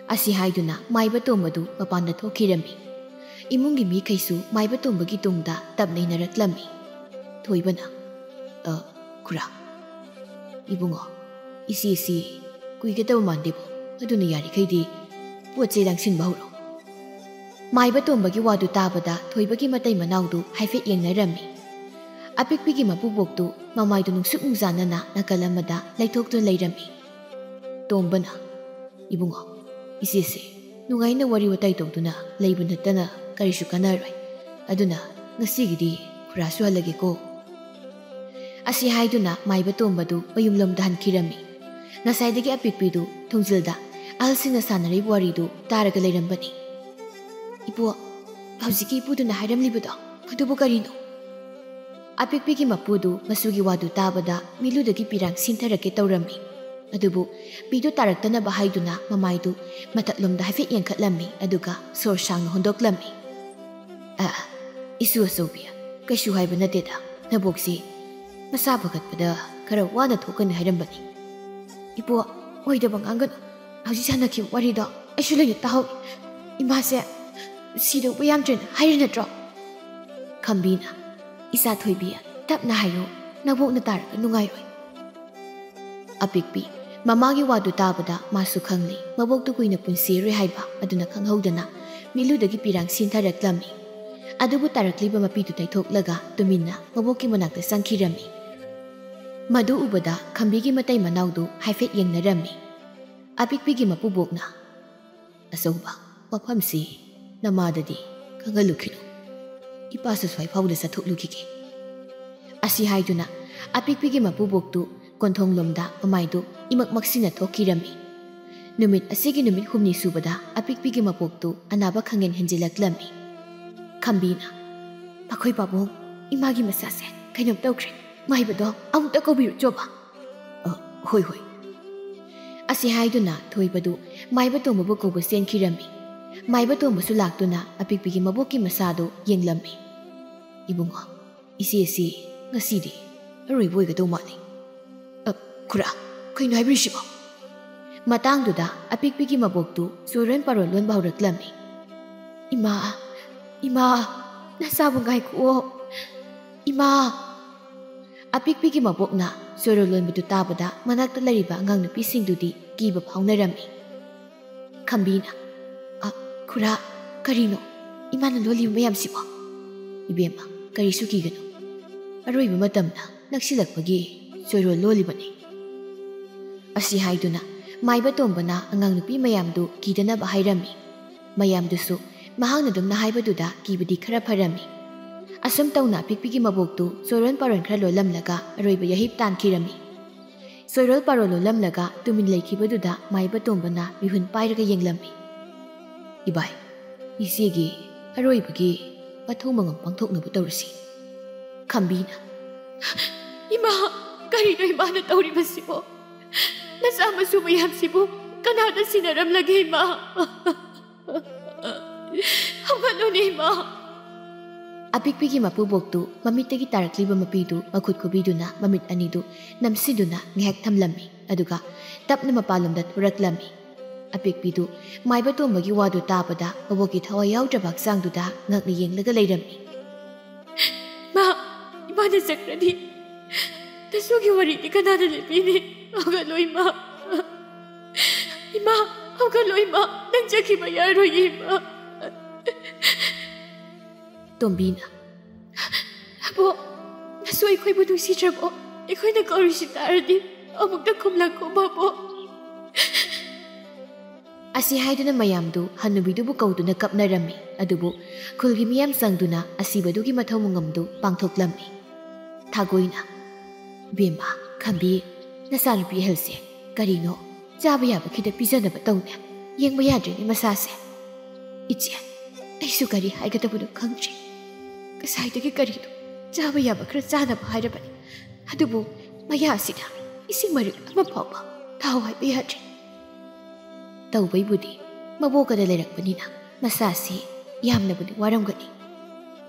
ꯑꯁꯤ ꯍꯥꯏꯗꯨꯅ ꯃꯥꯏꯕ ꯇꯣꯝꯕꯗꯨ ꯃꯄꯥꯟꯗ ꯊꯣꯛꯈꯤꯔꯝꯃꯤ꯫ ꯏꯃꯨꯡꯒꯤ ꯃꯤꯈꯩꯁꯨ ꯃꯥꯏꯕ ꯇꯣꯝꯕꯒꯤ ꯇꯨꯡꯗ ꯇꯞꯅ ꯏꯟꯅꯔꯛꯂꯝꯃꯤ꯫ ꯊꯣꯏꯕꯅ, "ꯑ, ꯈꯨꯔꯥ, ꯏꯕꯨꯡꯉꯣ, ꯏꯆꯦꯁꯤ ꯀꯨꯏꯒꯗꯕ ꯃꯥꯟꯗꯦꯕꯣ, ꯑꯗꯨꯅ ꯌꯥꯔꯤꯈꯩꯗꯤ ꯄꯣꯠ ꯆꯩ ꯂꯥꯡꯁꯤꯟꯕ ꯍꯧꯔꯣ꯫" ꯃꯥꯏꯕ ꯇꯣꯝꯕꯒꯤ ꯋꯥꯗꯨ ꯇꯥꯕꯗ ꯊꯣꯏꯕꯒꯤ ꯃꯇꯩ ꯃꯅꯥꯎꯗꯨ ꯍꯥꯏꯐꯦꯠ ꯌꯦꯡꯅꯔꯝꯃꯤ꯫ ꯑꯄꯤꯛꯄꯤꯒꯤ ꯃꯄꯨꯕꯣꯛꯇꯨ ꯃꯃꯥꯏꯗꯨ ꯅꯨꯡꯁꯨꯛ ꯅꯨꯡꯖꯥꯅꯅ ꯅꯥꯀꯜ ꯑꯃꯗ ꯂꯩꯊꯣꯛꯇꯨꯅ ꯂꯩꯔꯝꯃꯤ꯫ ꯇꯣꯝꯕꯅ, "ꯏꯕꯨꯡꯉꯣ, ꯏꯆꯦꯁꯦ ꯅꯨꯡꯉꯥꯏꯅ ꯋꯥꯔꯤ ꯋꯥꯇꯥꯏ ꯇꯧꯗꯨꯅ ꯂꯩꯕ ꯅꯠꯇꯅ ꯀꯔꯤꯁꯨ ꯀꯥꯟꯅꯔꯣꯏ꯫ ꯑꯗꯨꯅ ꯉꯁꯤꯒꯤꯗꯤ ꯈꯨꯔꯥꯁꯨ ꯍꯜꯂꯒꯦꯀꯣ꯫" ꯑꯁꯤ ꯍꯥꯏꯗꯨꯅ ꯃꯥꯏꯕ ꯇꯣꯝꯕꯗꯨ ꯃꯌꯨꯝꯂꯣꯝꯗ ꯍꯟꯈꯤꯔꯝꯃꯤ꯫ ꯉꯁꯥꯏꯗꯒꯤ ꯑꯄꯤꯛꯄꯤꯗꯨ ꯊꯣꯡꯖꯤꯜꯗ ꯑꯍꯜꯁꯤꯡꯅ ꯁꯥꯟꯅꯔꯤꯕ ꯋꯥꯔꯤꯗꯨ ꯇꯥꯔꯒ ꯂꯩꯔꯝꯕꯅꯤ꯫ "ꯏꯄꯨ, ꯍꯧꯖꯤꯛꯀꯤ ꯏꯄꯨꯗꯨꯅ ꯍꯥꯏꯔꯝꯂꯤꯕꯗꯣ ꯑꯗꯨꯕꯨ ꯀꯔꯤꯅꯣ?" ꯑꯄꯤꯛꯄꯤꯒꯤ ꯃꯄꯨꯗꯨ ꯃꯆꯨꯒꯤ ꯋꯥꯗꯨ ꯇꯥꯕꯗ ꯃꯤꯠꯂꯨꯗꯒꯤ ꯄꯤꯔꯥꯡ ꯁꯤꯟꯊꯔꯛꯀꯦ ꯇꯧꯔꯝꯃꯤ꯫ ꯑꯗꯨꯕꯨ ꯄꯤꯗꯨ ꯇꯥꯔꯛꯇꯅꯕ ꯍꯥꯏꯗꯨꯅ ꯃꯃꯥꯏꯗꯨ ꯃꯊꯛꯂꯣꯝꯗ ꯍꯥꯏꯐꯦꯠ ꯌꯦꯡꯈꯠꯂꯝꯃꯤ, ꯑꯗꯨꯒ ꯁꯣꯔ ꯁꯥꯡꯅ ꯍꯣꯟꯗꯣꯛꯂꯝꯃꯤ꯫ "ꯑ, ꯏꯁꯨ ꯑꯆꯧꯕꯤ, ꯀꯩꯁꯨ ꯍꯥꯏꯕ ꯅꯠꯇꯦꯗ꯫ ꯅꯕꯣꯛꯁꯤ ꯃꯁꯥ ꯐꯒꯠꯄꯗ ꯈꯔ ꯋꯥꯅ ꯊꯣꯛꯀꯅꯤ ꯍꯥꯏꯔꯝꯕꯅꯤ꯫" "ꯏꯄꯨ, ꯑꯣꯏꯗꯕ ꯉꯥꯡꯒꯅꯨ꯫ ꯍꯧꯖꯤꯛ ꯁꯥꯟꯅꯈꯤꯕ ꯋꯥꯔꯤꯗꯣ ꯑꯩꯁꯨ ꯂꯣꯏꯅ ꯇꯥꯍꯧꯏ꯫ ꯏꯃꯥꯁꯦ ꯁꯤꯗꯧꯕ ꯌꯥꯝꯗ꯭ꯔꯦꯅ ꯍꯥꯏꯔꯤ ꯅꯠꯇ꯭ꯔꯣ?" ꯈꯝꯕꯤꯅ, "ꯏꯆꯥ ꯊꯣꯏꯕꯤ, ꯇꯞꯅ ꯍꯥꯏꯌꯨ, ꯅꯕꯣꯛꯅ ꯇꯥꯔꯒ ꯅꯨꯡꯉꯥꯏꯔꯣꯏ꯫" ꯑꯄꯤꯛꯄꯤ ꯃꯃꯥꯒꯤ ꯋꯥꯗꯨ ꯇꯥꯕꯗ ꯃꯥꯁꯨ ꯈꯪꯂꯤ, ꯃꯕꯣꯛꯇꯨ ꯀꯨꯏꯅ ꯄꯨꯟꯁꯤꯔꯣꯏ ꯍꯥꯏꯕ꯫ ꯑꯗꯨꯅ ꯈꯪꯍꯧꯗꯅ ꯃꯤꯠꯂꯨꯗꯒꯤ ꯄꯤꯔꯥꯡ ꯁꯤꯟꯊꯔꯛꯂꯝꯃꯤ꯫ ꯑꯗꯨꯕꯨ ꯇꯥꯔꯛꯂꯤꯕ ꯃꯄꯤꯗꯨ ꯇꯩꯊꯣꯛꯂꯒ ꯇꯨꯃꯤꯟꯅ ꯃꯕꯣꯛꯀꯤ ꯃꯅꯥꯛꯇ ꯆꯪꯈꯤꯔꯝꯃꯤ꯫ ꯃꯗꯨ ꯎꯕꯗ ꯈꯝꯕꯤꯒꯤ ꯃꯇꯩ ꯃꯅꯥꯎꯗꯨ ꯍꯥꯏꯐꯦꯠ ꯌꯦꯡꯅꯔꯝꯃꯤ꯫ ꯑꯄꯤꯛꯄꯤꯒꯤ ꯃꯄꯨꯕꯣꯛꯅ, "ꯑꯆꯧꯕ, ꯋꯥꯐꯝꯁꯤ ꯅꯃꯥꯗꯗꯤ ꯈꯪꯍꯜꯂꯨꯈꯤꯅꯨ꯫ ꯏꯄꯥꯁꯨ ꯁ꯭ꯋꯥꯏ ꯐꯥꯎꯕꯗ ꯆꯠꯊꯣꯛꯂꯨꯈꯤꯒꯦ꯫" ꯑꯁꯤ ꯍꯥꯏꯗꯨꯅ ꯑꯄꯤꯛꯄꯤꯒꯤ ꯃꯄꯨꯕꯣꯛꯇꯨ ꯀꯣꯟꯊꯣꯡꯂꯣꯝꯗ ꯃꯃꯥꯏꯗꯨ ꯏꯃꯛ ꯃꯛꯁꯤꯟꯅ ꯊꯣꯛꯈꯤꯔꯝꯃꯤ꯫ ꯅꯨꯃꯤꯠ ꯑꯁꯤꯒꯤ ꯅꯨꯃꯤꯠ ꯍꯨꯝꯅꯤ ꯁꯨꯕꯗ ꯑꯄꯤꯛꯄꯤꯒꯤ ꯃꯕꯣꯛꯇꯨ ꯑꯅꯥꯕ ꯈꯪꯍꯦꯟ ꯍꯦꯟꯖꯤꯜꯂꯛꯂꯝꯃꯤ꯫ ꯈꯝꯕꯤꯅ, "ꯃꯈꯣꯏ ꯄꯥꯕꯨꯡ, ꯏꯃꯥꯒꯤ ꯃꯁꯥꯁꯦ ꯀꯩꯅꯣꯝ ꯇꯧꯈ꯭ꯔꯦ꯫ ꯃꯥꯏꯕꯗꯣ ꯑꯃꯨꯛꯇ ꯀꯧꯕꯤꯔꯨꯆꯣꯕ꯫" "ꯑ, ꯍꯣꯏ, ꯍꯣꯏ꯫" ꯑꯁꯤ ꯍꯥꯏꯗꯨꯅ ꯊꯣꯏꯕꯗꯨ ꯃꯥꯏꯕ ꯇꯣꯝꯕꯕꯨ ꯀꯧꯕ ꯆꯦꯟꯈꯤꯔꯝꯃꯤ꯫ ꯃꯥꯏꯕ ꯇꯣꯝꯕꯁꯨ ꯂꯥꯛꯇꯨꯅ ꯑꯄꯤꯛꯄꯤꯒꯤ ꯃꯕꯣꯛꯀꯤ ꯃꯁꯥꯗꯨ ꯌꯦꯡꯂꯝꯃꯤ꯫ "ꯏꯕꯨꯡꯉꯣ, ꯏꯆꯦꯁꯤ ꯉꯁꯤꯗꯤ ꯑꯔꯣꯏꯕ ꯑꯣꯏꯒꯗꯧ ꯃꯥꯜꯂꯤ꯫" "ꯑ, ꯈꯨꯔꯥ, ꯀꯩꯅꯣ ꯍꯥꯏꯕꯤꯔꯤꯁꯤꯕꯣ?" ꯃꯇꯥꯡꯗꯨꯗ ꯑꯄꯤꯛꯄꯤꯒꯤ ꯃꯕꯣꯛꯇꯨ ꯆꯣꯏꯔꯣꯟ ꯄꯥꯔꯣꯟ ꯂꯣꯟꯕ ꯍꯧꯔꯛꯂꯝꯃꯤ꯫ "ꯏꯃꯥ, ꯏꯃꯥ, ꯅꯆꯥꯕꯨ ꯉꯥꯏꯈꯣꯑꯣ, ꯏꯃꯥ!" ꯑꯄꯤꯛꯄꯤꯒꯤ ꯃꯕꯣꯛꯅ ꯆꯣꯏꯔꯣꯟ ꯂꯣꯟꯕꯗꯨ ꯇꯥꯕꯗ ꯃꯅꯥꯛꯇ ꯂꯩꯔꯤꯕ ꯑꯉꯥꯡ ꯅꯨꯄꯤꯁꯤꯡꯗꯨꯗꯤ ꯀꯤꯕ ꯐꯥꯎꯅꯔꯝꯃꯤ꯫ ꯈꯝꯕꯤꯅ, "ꯑ, ꯈꯨꯔꯥ, ꯀꯔꯤꯅꯣ ꯏꯃꯥꯅ ꯂꯣꯜꯂꯤꯕ ꯃꯌꯥꯝꯁꯤꯕꯣ?" "ꯏꯕꯦꯝꯃ, ꯀꯔꯤꯁꯨ ꯀꯤꯒꯅꯨ꯫ ꯑꯔꯣꯏꯕ ꯃꯇꯝꯅ ꯅꯛꯁꯤꯜꯂꯛꯄꯒꯤ ꯆꯣꯏꯔꯣꯜ ꯂꯣꯜꯂꯤꯕꯅꯤ꯫" ꯑꯁꯤ ꯍꯥꯏꯗꯨꯅ ꯃꯥꯏꯕ ꯇꯣꯝꯕꯅ ꯑꯉꯥꯡ ꯅꯨꯄꯤ ꯃꯌꯥꯝꯗꯨ ꯀꯤꯗꯅꯕ ꯍꯥꯏꯔꯝꯃꯤ꯫ ꯃꯌꯥꯝꯗꯨꯁꯨ ꯃꯍꯥꯛꯅ ꯑꯗꯨꯝꯅ ꯍꯥꯏꯕꯗꯨꯗ ꯀꯤꯕꯗꯤ ꯈꯔ ꯐꯔꯝꯃꯤ꯫ ꯑꯁꯨꯝ ꯇꯧꯅ ꯑꯄꯤꯛꯄꯤꯒꯤ ꯃꯕꯣꯛꯇꯨ ꯆꯣꯏꯔꯣꯟ ꯄꯥꯔꯣꯟ ꯈꯔ ꯂꯣꯜꯂꯝꯂꯒ ꯑꯔꯣꯏꯕ ꯌꯥꯍꯤꯞ ꯇꯥꯟꯈꯤꯔꯝꯃꯤ꯫ ꯆꯣꯏꯔꯣꯜ ꯄꯥꯔꯣꯜ ꯂꯣꯜꯂꯝꯂꯒ ꯇꯨꯃꯤꯟ ꯂꯩꯈꯤꯕꯗꯨꯗ ꯃꯥꯏꯕ ꯇꯣꯝꯕꯅ ꯃꯤꯍꯨꯟ ꯄꯥꯏꯔꯒ ꯌꯦꯡꯂꯝꯃꯤ꯫ "ꯏꯕꯥꯏ, ꯏꯆꯦꯒꯤ ꯑꯔꯣꯏꯕꯒꯤ ꯃꯊꯧ ꯃꯉꯝ ꯄꯥꯡꯊꯣꯛꯅꯕ ꯇꯧꯔꯁꯤ꯫" ꯈꯝꯕꯤꯅ, "ꯏꯃꯥ, ꯀꯔꯤꯅꯣ ꯏꯃꯥꯅ ꯇꯧꯔꯤꯕꯁꯤꯕꯣ? ꯅꯆꯥ ꯃꯁꯨ ꯃꯌꯥꯝꯁꯤꯕꯨ ꯀꯅꯥꯗ ꯁꯤꯟꯅꯔꯝꯂꯒꯦ ꯏꯃꯥ? ꯍꯧꯒꯠꯂꯨꯅꯦ ꯏꯃꯥ!" ꯑꯄꯤꯛꯄꯤꯒꯤ ꯃꯄꯨꯕꯣꯛꯇꯨ ꯃꯃꯤꯠꯇꯒꯤ ꯇꯥꯔꯛꯂꯤꯕ ꯃꯄꯤꯗꯨ ꯃꯈꯨꯠ ꯈꯨꯕꯤꯗꯨꯅ ꯃꯃꯤꯠ ꯑꯅꯤꯗꯨ ꯅꯝꯁꯤꯟꯗꯨꯅ ꯉꯥꯏꯍꯥꯛ ꯊꯝꯂꯝꯃꯤ꯫ ꯑꯗꯨꯒ ꯇꯞꯅ ꯃꯄꯥꯟꯂꯣꯝꯗ ꯊꯣꯔꯛꯂꯝꯃꯤ꯫ ꯑꯄꯤꯛꯄꯤꯗꯨ ꯃꯥꯏꯕ ꯇꯣꯝꯕꯒꯤ ꯋꯥꯗꯨ ꯇꯥꯕꯗ ꯃꯕꯣꯛꯀꯤ ꯊꯋꯥꯏ ꯌꯥꯎꯗ꯭ꯔꯕ ꯍꯛꯆꯥꯡꯗꯨꯗ ꯉꯛꯅ ꯌꯦꯡꯂꯒ ꯂꯩꯔꯝꯃꯤ꯫ "ꯏꯃꯥ, ꯏꯃꯥꯅ ꯆꯠꯈ꯭ꯔꯗꯤ ꯅꯁꯨꯒꯤ ꯋꯥꯔꯤꯗꯤ ꯀꯅꯥꯅ ꯂꯤꯕꯤꯅꯤ? ꯍꯧꯒꯠꯂꯣ ꯏꯃꯥ꯫ ꯏꯃꯥ, ꯍꯧꯒꯠꯂꯣ ꯏꯃꯥ, ꯅꯪ ꯆꯠꯈꯤꯕ ꯌꯥꯔꯣꯏꯌꯦ ꯏꯃꯥ꯫" ꯇꯣꯝꯕꯤꯅ, "ꯑꯕꯣꯛ, ꯅꯁꯨ ꯑꯩꯈꯣꯏꯕꯨ ꯅꯨꯡꯁꯤꯗ꯭ꯔꯕꯣ? ꯑꯩꯈꯣꯏꯅ ꯀꯧꯔꯤꯁꯤ ꯇꯥꯔꯗꯤ ꯑꯃꯨꯛꯇ ꯈꯨꯝꯂꯛꯈꯣ ꯃꯕꯣꯛ꯫" ꯑꯁꯤ ꯍꯥꯏꯗꯨꯅ ꯃꯌꯥꯝꯗꯨ ꯍꯟꯅꯨꯕꯤꯗꯨꯕꯨ ꯀꯧꯗꯨꯅ ꯀꯞꯅꯔꯝꯃꯤ꯫ ꯑꯗꯨꯕꯨ ꯈꯨꯜꯒꯤ ꯃꯤꯌꯥꯝ ꯆꯪꯗꯨꯅ ꯑꯁꯤꯕꯗꯨꯒꯤ ꯃꯊꯧ ꯃꯉꯝꯗꯨ ꯄꯥꯡꯊꯣꯛꯂꯝꯃꯤ꯫ ꯊꯥꯒꯣꯏꯅ, "ꯕꯦꯝꯃ, ꯈꯝꯕꯤ, ꯅꯆꯥꯅꯨꯄꯤ ꯑꯍꯜꯁꯦ ꯀꯔꯤꯅꯣ ꯆꯥꯕ ꯌꯥꯕ ꯈꯤꯇ ꯄꯤꯖꯅꯕ ꯇꯧꯅꯦ꯫ ꯌꯦꯡꯕ ꯌꯥꯗ꯭ꯔꯦꯅꯦ ꯃꯁꯥꯁꯦ꯫ ꯏꯆꯦ, ꯑꯩꯁꯨ ꯀꯔꯤ ꯍꯥꯏꯒꯗꯕꯅꯣ ꯈꯪꯗ꯭ꯔꯦ꯫ ꯉꯁꯥꯏꯗꯒꯤ ꯀꯔꯤꯅꯣ ꯆꯥꯕ ꯌꯥꯕ ꯈꯔ ꯆꯥꯅꯕ ꯍꯥꯏꯔꯕꯅꯤ, ꯑꯗꯨꯕꯨ ꯃꯌꯥ ꯑꯁꯤꯗ ꯏꯁꯤꯡ ꯃꯔꯤꯛ ꯑꯃ ꯐꯥꯎꯕ ꯊꯥꯎ ꯍꯥꯏꯕ ꯌꯥꯗ꯭ꯔꯦ"꯫ ꯇꯧꯕꯩꯕꯨꯗꯤ ꯃꯕꯣꯛꯀꯗ ꯂꯩꯔꯛꯄꯅꯤꯅ ꯃꯁꯥꯁꯤ ꯌꯥꯝꯅꯕꯨꯗꯤ ꯋꯥꯔꯝꯒꯅꯤ꯫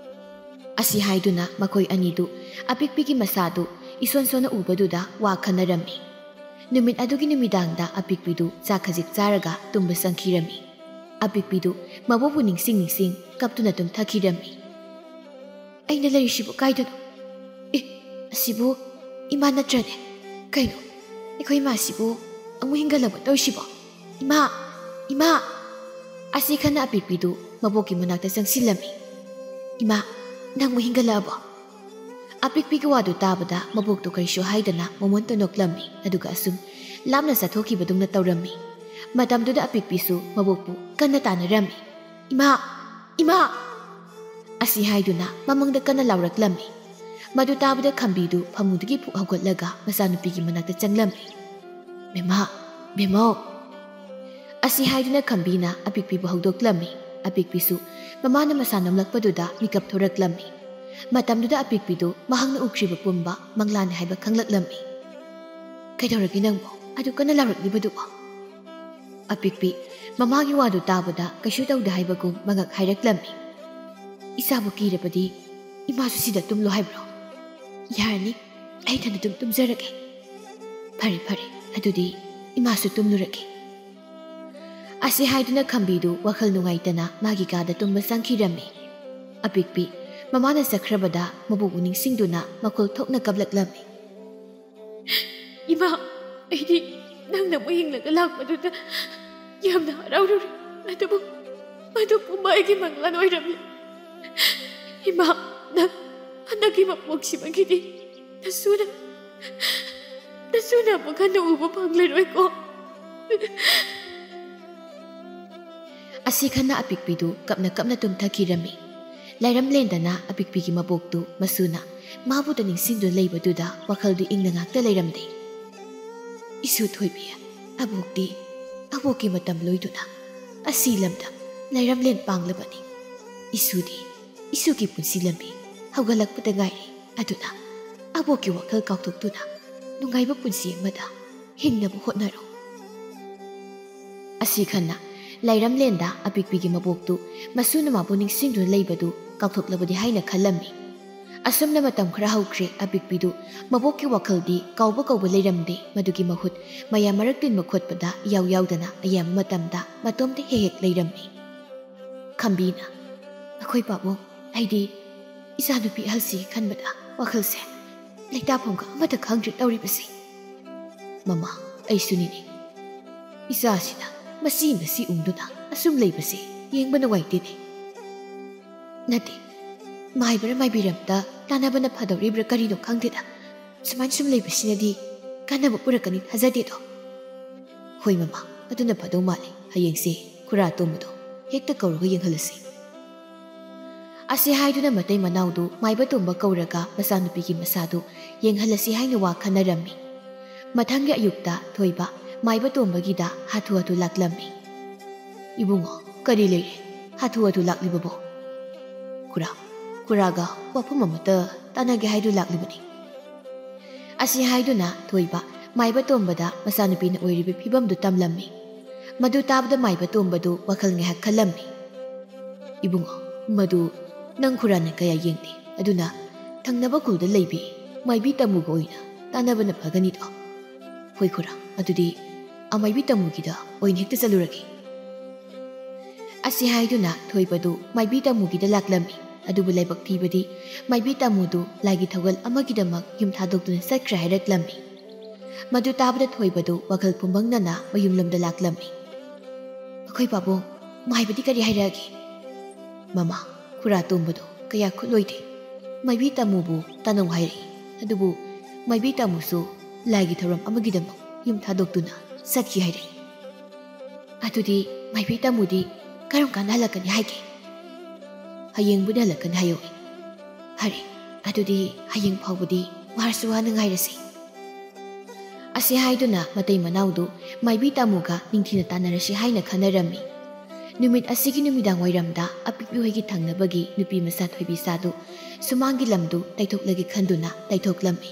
ꯑꯁꯤ ꯍꯥꯏꯗꯨꯅ ꯃꯈꯣꯏ ꯑꯅꯤꯗꯨ ꯑꯄꯤꯛꯄꯤꯒꯤ ꯃꯁꯥꯗꯨ ꯏꯁꯣꯟ ꯁꯣꯟꯅ ꯎꯕꯗꯨꯗ ꯋꯥ ꯈꯟꯅꯔꯝꯃꯤ꯫ ꯅꯨꯃꯤꯠ ꯑꯗꯨꯒꯤ ꯅꯨꯃꯤꯗꯥꯡꯗ ꯑꯄꯤꯛꯄꯤꯗꯨ ꯆꯥꯛ ꯈꯖꯤꯛ ꯆꯥꯔꯒ ꯇꯨꯝꯕ ꯆꯪꯈꯤꯔꯝꯃꯤ꯫ ꯑꯄꯤꯛꯄꯤꯗꯨ ꯃꯕꯣꯛꯄꯨ ꯅꯤꯡꯁꯤꯡ ꯅꯤꯡꯁꯤꯡ ꯀꯞꯇꯨꯅ ꯇꯨꯝꯊꯈꯤꯔꯝꯃꯤ꯫ "ꯑꯩꯅ ꯂꯩꯔꯤꯁꯤꯕꯨ ꯀꯥꯏꯗꯅꯣ? ꯑꯦ, ꯑꯁꯤꯕꯨ ꯏꯃꯥ ꯅꯠꯇ꯭ꯔꯅꯦ? ꯀꯩꯅꯣ, ꯑꯩꯈꯣꯏ ꯏꯃꯥꯁꯤꯕꯨ ꯑꯃꯨꯛ ꯍꯤꯡꯒꯠꯂꯕ ꯇꯧꯔꯤꯁꯤꯕꯣ? ꯏꯃꯥ! ꯏꯃꯥ!" ꯑꯁꯤ ꯈꯟꯅ ꯑꯄꯤꯛꯄꯤꯗꯨ ꯃꯕꯣꯛꯀꯤ ꯃꯅꯥꯛꯇ ꯆꯪꯁꯤꯜꯂꯝꯃꯤ꯫ "ꯏꯃꯥ, ꯅꯪꯕꯨ ꯍꯤꯡꯒꯠꯂꯛꯑꯕꯣ?" ꯑꯄꯤꯛꯄꯤꯒꯤ ꯋꯥꯗꯨ ꯇꯥꯕꯗ ꯃꯕꯣꯛꯇꯨ ꯀꯔꯤꯁꯨ ꯍꯥꯏꯗꯅ ꯃꯃꯣꯟꯇ ꯅꯣꯛꯂꯝꯃꯤ, ꯑꯗꯨꯒ ꯑꯁꯨꯝ ꯂꯥꯞꯅ ꯆꯠꯊꯣꯛꯈꯤꯕꯗꯧꯅ ꯇꯧꯔꯝꯃꯤ꯫ ꯃꯇꯝꯗꯨꯗ ꯑꯄꯤꯛꯄꯤꯁꯨ ꯃꯕꯣꯛꯄꯨ ꯀꯟꯅ ꯇꯥꯟꯅꯔꯝꯃꯤ꯫ "ꯏꯃꯥ! ꯏꯃꯥ!" ꯑꯁꯤ ꯍꯥꯏꯗꯨꯅ ꯃꯃꯪꯗ ꯀꯟꯅ ꯂꯥꯎꯔꯛꯂꯝꯃꯤ꯫ ꯃꯗꯨ ꯇꯥꯕꯗ ꯈꯝꯕꯤꯗꯨ ꯐꯃꯨꯡꯗꯒꯤ ꯐꯨꯛ ꯍꯧꯒꯠꯂꯒ ꯃꯆꯥꯅꯨꯄꯤꯒꯤ ꯃꯅꯥꯛꯇ ꯆꯪꯂꯝꯃꯤ꯫ "ꯕꯦꯝꯃ! ꯕꯦꯝꯃꯧ!" ꯑꯁꯤ ꯍꯥꯏꯗꯨꯅ ꯈꯝꯕꯤꯅ ꯑꯄꯤꯛꯄꯤꯕꯨ ꯍꯧꯗꯣꯛꯂꯝꯃꯤ꯫ ꯑꯄꯤꯛꯄꯤꯁꯨ ꯃꯃꯥꯅ ꯃꯁꯥ ꯅꯝꯂꯛꯄꯗꯨꯗ ꯃꯤꯀꯞ ꯊꯣꯔꯛꯂꯝꯃꯤ꯫ ꯃꯇꯝꯗꯨꯗ ꯑꯄꯤꯛꯄꯤꯗꯨ ꯃꯍꯥꯛꯅ ꯎꯈ꯭ꯔꯤꯕ ꯄꯨꯝꯕ ꯃꯪꯂꯥꯟꯅꯤ ꯍꯥꯏꯕ ꯈꯪꯂꯛꯂꯝꯃꯤ꯫ "ꯀꯩꯗꯧꯔꯒꯦ ꯅꯪꯕꯨ ꯑꯗꯨ ꯀꯟꯅ ꯂꯥꯎꯔꯛꯂꯤꯕꯗꯨꯕꯣ?" ꯑꯄꯤꯛꯄꯤ ꯃꯃꯥꯒꯤ ꯋꯥꯗꯨ ꯇꯥꯕꯗ ꯀꯩꯁꯨ ꯇꯧꯗꯦ ꯍꯥꯏꯕꯒꯨꯝ ꯃꯉꯛ ꯍꯥꯏꯔꯛꯂꯝꯃꯤ꯫ "ꯏꯆꯥꯕꯨ ꯀꯤꯔꯕꯗꯤ ꯏꯃꯥꯁꯨ ꯁꯤꯗ ꯇꯨꯝꯂꯣ ꯍꯥꯏꯕ꯭ꯔꯣ? ꯌꯥꯔꯅꯤ, ꯑꯩ ꯏꯊꯟꯗ ꯑꯗꯨꯝ ꯇꯨꯝꯖꯔꯒꯦ꯫ ꯐꯔꯦ, ꯐꯔꯦ, ꯑꯗꯨꯗꯤ ꯏꯃꯥꯁꯨ ꯇꯨꯝꯂꯨꯔꯒꯦ"꯫ ꯑꯁꯤ ꯍꯥꯏꯗꯨꯅ ꯈꯝꯕꯤꯗꯨ ꯋꯥꯈꯜ ꯅꯨꯡꯉꯥꯏꯇꯅ ꯃꯥꯒꯤ ꯀꯥꯗ ꯇꯨꯝꯕ ꯆꯪꯈꯤꯔꯝꯃꯤ꯫ ꯑꯄꯤꯛꯄꯤ ꯃꯃꯥꯅ ꯆꯠꯈ꯭ꯔꯕꯗ ꯃꯕꯣꯛꯄꯨ ꯅꯤꯡꯁꯤꯡꯗꯨꯅ ꯃꯈꯣꯜ ꯊꯣꯛꯅ ꯀꯞꯂꯛꯂꯝꯃꯤ꯫ "ꯏꯃꯥ, ꯑꯩꯗꯤ ꯅꯪꯅ ꯑꯃꯨꯛ ꯍꯤꯡꯂꯒ ꯂꯥꯛꯄꯗꯨꯗ ꯌꯥꯝꯅ ꯍꯔꯥꯎꯔꯨꯔꯦ, ꯑꯗꯨꯕꯨ ꯃꯗꯨ ꯄꯨꯝꯕ ꯑꯩꯒꯤ ꯃꯪꯂꯥꯟ ꯑꯣꯏꯔꯝꯃꯤ꯫ ꯏꯃꯥ, ꯅꯪ ꯍꯟꯗꯛꯀꯤ ꯃꯄꯣꯛꯁꯤꯃꯒꯤꯗꯤ ꯅꯁꯨꯅ, ꯅꯁꯨꯅ ꯑꯃꯨꯛ ꯍꯟꯅ ꯎꯕ ꯐꯪꯂꯔꯣꯏꯀꯣ"꯫ ꯑꯁꯤ ꯈꯟꯅ ꯑꯄꯤꯛꯄꯤꯗꯨ ꯀꯞꯅ ꯀꯞꯅ ꯇꯨꯝꯊꯈꯤꯔꯝꯃꯤ꯫ ꯂꯥꯏꯔꯝꯂꯦꯟꯗꯅ ꯑꯄꯤꯛꯄꯤꯒꯤ ꯃꯕꯣꯛꯇꯨ ꯃꯁꯨꯅ ꯃꯥꯕꯨꯗ ꯅꯤꯡꯁꯤꯡꯗꯨꯅ ꯂꯩꯕꯗꯨꯗ ꯋꯥꯈꯜꯗꯨ ꯏꯪꯅ ꯉꯥꯛꯇ ꯂꯩꯔꯝꯗꯦ꯫ "ꯏꯁꯨ ꯊꯣꯏꯕꯤ, ꯑꯕꯣꯛꯇꯤ ꯑꯕꯣꯛꯀꯤ ꯃꯇꯝ ꯂꯣꯏꯗꯨꯅ ꯑꯁꯤ ꯂꯝꯗ ꯂꯩꯔꯝꯂꯦꯟ ꯄꯥꯡꯂꯕꯅꯤ꯫ ꯏꯁꯨꯗꯤ ꯏꯁꯨꯒꯤ ꯄꯨꯟꯁꯤ ꯂꯝꯕꯤ ꯍꯧꯒꯠꯂꯛꯄꯗ ꯉꯥꯏꯔꯤ꯫ ꯑꯗꯨꯅ ꯑꯕꯣꯛꯀꯤ ꯋꯥꯈꯜ ꯀꯥꯎꯊꯣꯛꯇꯨꯅ ꯅꯨꯡꯉꯥꯏꯕ ꯄꯨꯟꯁꯤ ꯑꯃꯗ ꯍꯤꯡꯅꯕ ꯍꯣꯠꯅꯔꯣ꯫" ꯑꯁꯤ ꯈꯟꯅ ꯂꯩꯔꯝꯂꯦꯟꯗ ꯑꯄꯤꯛꯄꯤꯒꯤ ꯃꯕꯣꯛꯇꯨ ꯃꯁꯨꯅ ꯃꯥꯕꯨ ꯅꯤꯡꯁꯤꯡꯗꯨꯅ ꯂꯩꯕꯗꯨ ꯀꯥꯎꯊꯣꯛꯂꯕꯗꯤ ꯍꯥꯏꯅ ꯈꯜꯂꯝꯃꯤ꯫ ꯑꯁꯨꯝꯅ ꯃꯇꯝ ꯈꯔ ꯍꯧꯈ꯭ꯔꯦ꯫ ꯑꯄꯤꯛꯄꯤꯗꯨ ꯃꯕꯣꯛꯀꯤ ꯋꯥꯈꯜꯗꯤ ꯀꯥꯎꯕ ꯀꯧꯕ ꯂꯩꯔꯝꯗꯦ꯫ ꯃꯗꯨꯒꯤ ꯃꯍꯨꯠ ꯃꯌꯥꯝ ꯃꯔꯛ ꯇꯤꯟꯕ ꯈꯣꯠꯄꯗ ꯏꯌꯥꯎ ꯌꯥꯎꯗꯅ ꯑꯌꯥꯝꯕ ꯃꯇꯝꯗ ꯃꯇꯣꯝꯇ ꯍꯦꯛ ꯍꯦꯛ ꯂꯩꯔꯝꯃꯤ꯫ ꯈꯝꯕꯤꯅ, "ꯑꯩꯈꯣꯏ ꯄꯥꯕꯨꯡ, ꯑꯩꯗꯤ ꯏꯆꯥꯅꯨꯄꯤ ꯑꯍꯜꯁꯤꯒꯤ ꯈꯟꯕꯗ ꯋꯥꯈꯜꯁꯦ ꯂꯩꯇꯥꯐꯝꯒ ꯑꯃꯠꯇ ꯈꯪꯗ꯭ꯔꯦ ꯇꯧꯔꯤꯕꯁꯤ꯫" "ꯃꯃꯥ, ꯑꯩꯁꯨꯅꯤꯅꯦ꯫ ꯏꯆꯥꯁꯤꯅ ꯃꯁꯤ ꯃꯁꯤ ꯎꯪꯗꯨꯅ ꯑꯁꯨꯝ ꯂꯩꯕꯁꯦ ꯌꯦꯡꯕ ꯅꯨꯡꯉꯥꯏꯇꯦꯅꯦ꯫" "ꯅꯠꯇꯦ, ꯃꯥꯏꯕꯔ ꯃꯥꯏꯕꯤꯔꯝꯇ ꯇꯥꯟꯅꯕꯅ ꯐꯗꯧꯔꯤꯕ꯭ꯔꯥ ꯀꯔꯤꯅꯣ ꯈꯪꯗꯦꯗ꯫ ꯁꯨꯃꯥꯏꯅ ꯁꯨꯝ ꯂꯩꯕꯁꯤꯅꯗꯤ ꯀꯥꯟꯅꯕ ꯄꯨꯔꯛꯀꯅꯤ ꯊꯥꯖꯗꯦꯗꯣ꯫" "ꯍꯣꯏ ꯃꯃꯥ, ꯑꯗꯨꯅ ꯐꯗꯧ ꯃꯥꯜꯂꯦ꯫ ꯍꯌꯦꯡꯁꯦ ꯈꯨꯔꯥ ꯇꯣꯝꯕꯗꯣ ꯍꯦꯛꯇ ꯀꯧꯔꯒ ꯌꯦꯡꯍꯜꯂꯁꯤ꯫" ꯑꯁꯤ ꯍꯥꯏꯗꯨꯅ ꯃꯇꯩ ꯃꯅꯥꯎꯗꯨ ꯃꯥꯏꯕ ꯇꯣꯝꯕ ꯀꯧꯔꯒ ꯃꯆꯥꯅꯨꯄꯤꯒꯤ ꯃꯁꯥꯗꯨ ꯌꯦꯡꯍꯜꯂꯁꯤ ꯍꯥꯏꯅ ꯋꯥ ꯈꯟꯅꯔꯝꯃꯤ꯫ ꯃꯊꯪꯒꯤ ꯑꯌꯨꯛꯇ ꯊꯣꯏꯕ ꯃꯥꯏꯕ ꯇꯣꯝꯕꯒꯤꯗ ꯍꯥꯊꯨ ꯍꯥꯊꯨ ꯂꯥꯛꯂꯝꯃꯤ꯫ "ꯏꯕꯨꯡꯉꯣ, ꯀꯔꯤ ꯂꯩꯔꯦ? ꯍꯥꯊꯨ ꯍꯥꯊꯨ ꯂꯥꯛꯂꯤꯕꯕꯣ?" "ꯈꯨꯔꯥ, ꯈꯨꯔꯥꯒ ꯋꯥꯐꯝ ꯑꯃꯇ ꯇꯥꯟꯅꯒꯦ ꯍꯥꯏꯗꯨ ꯂꯥꯛꯂꯤꯕꯅꯤ꯫" ꯑꯁꯤ ꯍꯥꯏꯗꯨꯅ ꯊꯣꯏꯕ ꯃꯥꯏꯕ ꯇꯣꯝꯕꯗ ꯃꯆꯥꯅꯨꯄꯤꯅ ꯑꯣꯏꯔꯤꯕ ꯐꯤꯕꯝꯗꯨ ꯇꯝꯂꯝꯃꯤ꯫ ꯃꯗꯨ ꯇꯥꯕꯗ ꯃꯥꯏꯕ ꯇꯣꯝꯕꯗꯨ ꯋꯥꯈꯜ ꯉꯥꯏꯍꯥꯛ ꯈꯜꯂꯝꯃꯤ꯫ "ꯏꯕꯨꯡꯉꯣ, ꯃꯗꯨ ꯅꯪ ꯈꯨꯔꯥꯅ ꯀꯌꯥ ꯌꯦꯡꯗꯦ꯫ ꯑꯗꯨꯅ ꯊꯪꯅꯕ ꯈꯨꯜꯗ ꯂꯩꯕꯤ ꯃꯥꯏꯕꯤ ꯇꯥꯃꯨꯒ ꯑꯣꯏꯅ ꯇꯥꯟꯅꯕꯅ ꯐꯒꯅꯤꯗꯣ꯫" "ꯍꯣꯏ ꯈꯨꯔꯥ, ꯑꯗꯨꯗꯤ ꯑꯃꯥꯏꯕꯤ ꯇꯥꯃꯨꯒꯤꯗ ꯑꯣꯏꯅ ꯍꯦꯛꯇ ꯆꯠꯂꯨꯔꯒꯦ꯫" ꯑꯁꯤ ꯍꯥꯏꯗꯨꯅ ꯊꯣꯏꯕꯗꯨ ꯃꯥꯏꯕꯤ ꯇꯥꯃꯨꯒꯤꯗ ꯂꯥꯛꯂꯝꯃꯤ꯫ ꯑꯗꯨꯕꯨ ꯂꯥꯏꯕꯛ ꯊꯤꯕꯗꯤ ꯃꯥꯏꯕꯤ ꯇꯥꯃꯨꯗꯨ ꯂꯥꯏꯒꯤ ꯊꯧꯒꯜ ꯑꯃꯒꯤꯗꯃꯛ ꯌꯨꯝ ꯊꯥꯗꯣꯛꯇꯨꯅ ꯆꯠꯈ꯭ꯔꯦ ꯍꯥꯏꯔꯛꯂꯝꯃꯤ꯫ ꯃꯗꯨ ꯇꯥꯕꯗ ꯊꯣꯏꯕꯗꯨ ꯋꯥꯈꯜ ꯄꯨꯝꯕꯪꯅꯅ ꯃꯌꯨꯝꯂꯣꯝꯗ ꯂꯥꯛꯂꯝꯃꯤ꯫ "ꯑꯩꯈꯣꯏ ꯄꯥꯕꯨꯡ, ꯃꯥꯏꯕꯗꯤ ꯀꯔꯤ ꯍꯥꯏꯔꯛꯑꯒꯦ?" "ꯃꯃꯥ, ꯈꯨꯔꯥ ꯇꯣꯝꯕꯗꯣ ꯀꯌꯥ ꯈꯨꯠꯂꯣꯏꯗꯦ꯫ ꯃꯥꯏꯕꯤ ꯇꯥꯃꯨꯕꯨ ꯇꯥꯅꯧ ꯍꯥꯏꯔꯛꯏ꯫ ꯑꯗꯨꯕꯨ ꯃꯥꯏꯕꯤ ꯇꯥꯃꯨꯁꯨ ꯂꯥꯏꯒꯤ ꯊꯧꯔꯝ ꯑꯃꯒꯤꯗꯃꯛ ꯌꯨꯝ ꯊꯥꯗꯣꯛꯇꯨꯅ ꯆꯠꯈꯤ ꯍꯥꯏꯔꯛꯏ꯫" "ꯑꯗꯨꯗꯤ ꯃꯥꯏꯕꯤ ꯇꯥꯃꯨꯗꯤ ꯀꯔꯝ ꯀꯥꯟꯗ ꯍꯜꯂꯛꯀꯅꯤ ꯍꯥꯏꯒꯦ?" "ꯍꯌꯦꯡꯕꯨꯗꯤ ꯍꯜꯂꯛꯀꯅꯤ ꯍꯥꯏꯍꯧꯏ꯫" "ꯐꯔꯦ, "ꯑꯗꯨꯗꯤ ꯍꯌꯦꯡ ꯐꯥꯎꯕꯗꯤ ꯋꯥꯔꯁꯨ ꯋꯥꯅ ꯉꯥꯏꯔꯁꯤ"꯫ ꯑꯁꯤ ꯍꯥꯏꯗꯨꯅ ꯃꯇꯩ ꯃꯅꯥꯎꯗꯨ ꯃꯥꯏꯕꯤ ꯇꯥꯃꯨꯒ ꯅꯤꯡꯊꯤꯅ ꯇꯥꯟꯅꯔꯁꯤ ꯍꯥꯏꯅ ꯈꯟꯅꯔꯝꯃꯤ꯫ ꯅꯨꯃꯤꯠ ꯑꯁꯤꯒꯤ ꯅꯨꯃꯤꯗꯥꯡ ꯋꯥꯏꯔꯝꯗ ꯑꯄꯤꯛꯄꯤ ꯍꯣꯏꯒꯤ ꯊꯪꯅꯕꯒꯤ ꯅꯨꯄꯤ ꯃꯆꯥ ꯊꯣꯏꯕꯤꯆꯥꯗꯨ ꯁꯨꯃꯥꯡꯒꯤ ꯂꯝꯗꯨ ꯇꯩꯊꯣꯛꯂꯒꯦ ꯈꯟꯗꯨꯅ ꯇꯩꯊꯣꯛꯂꯝꯃꯤ꯫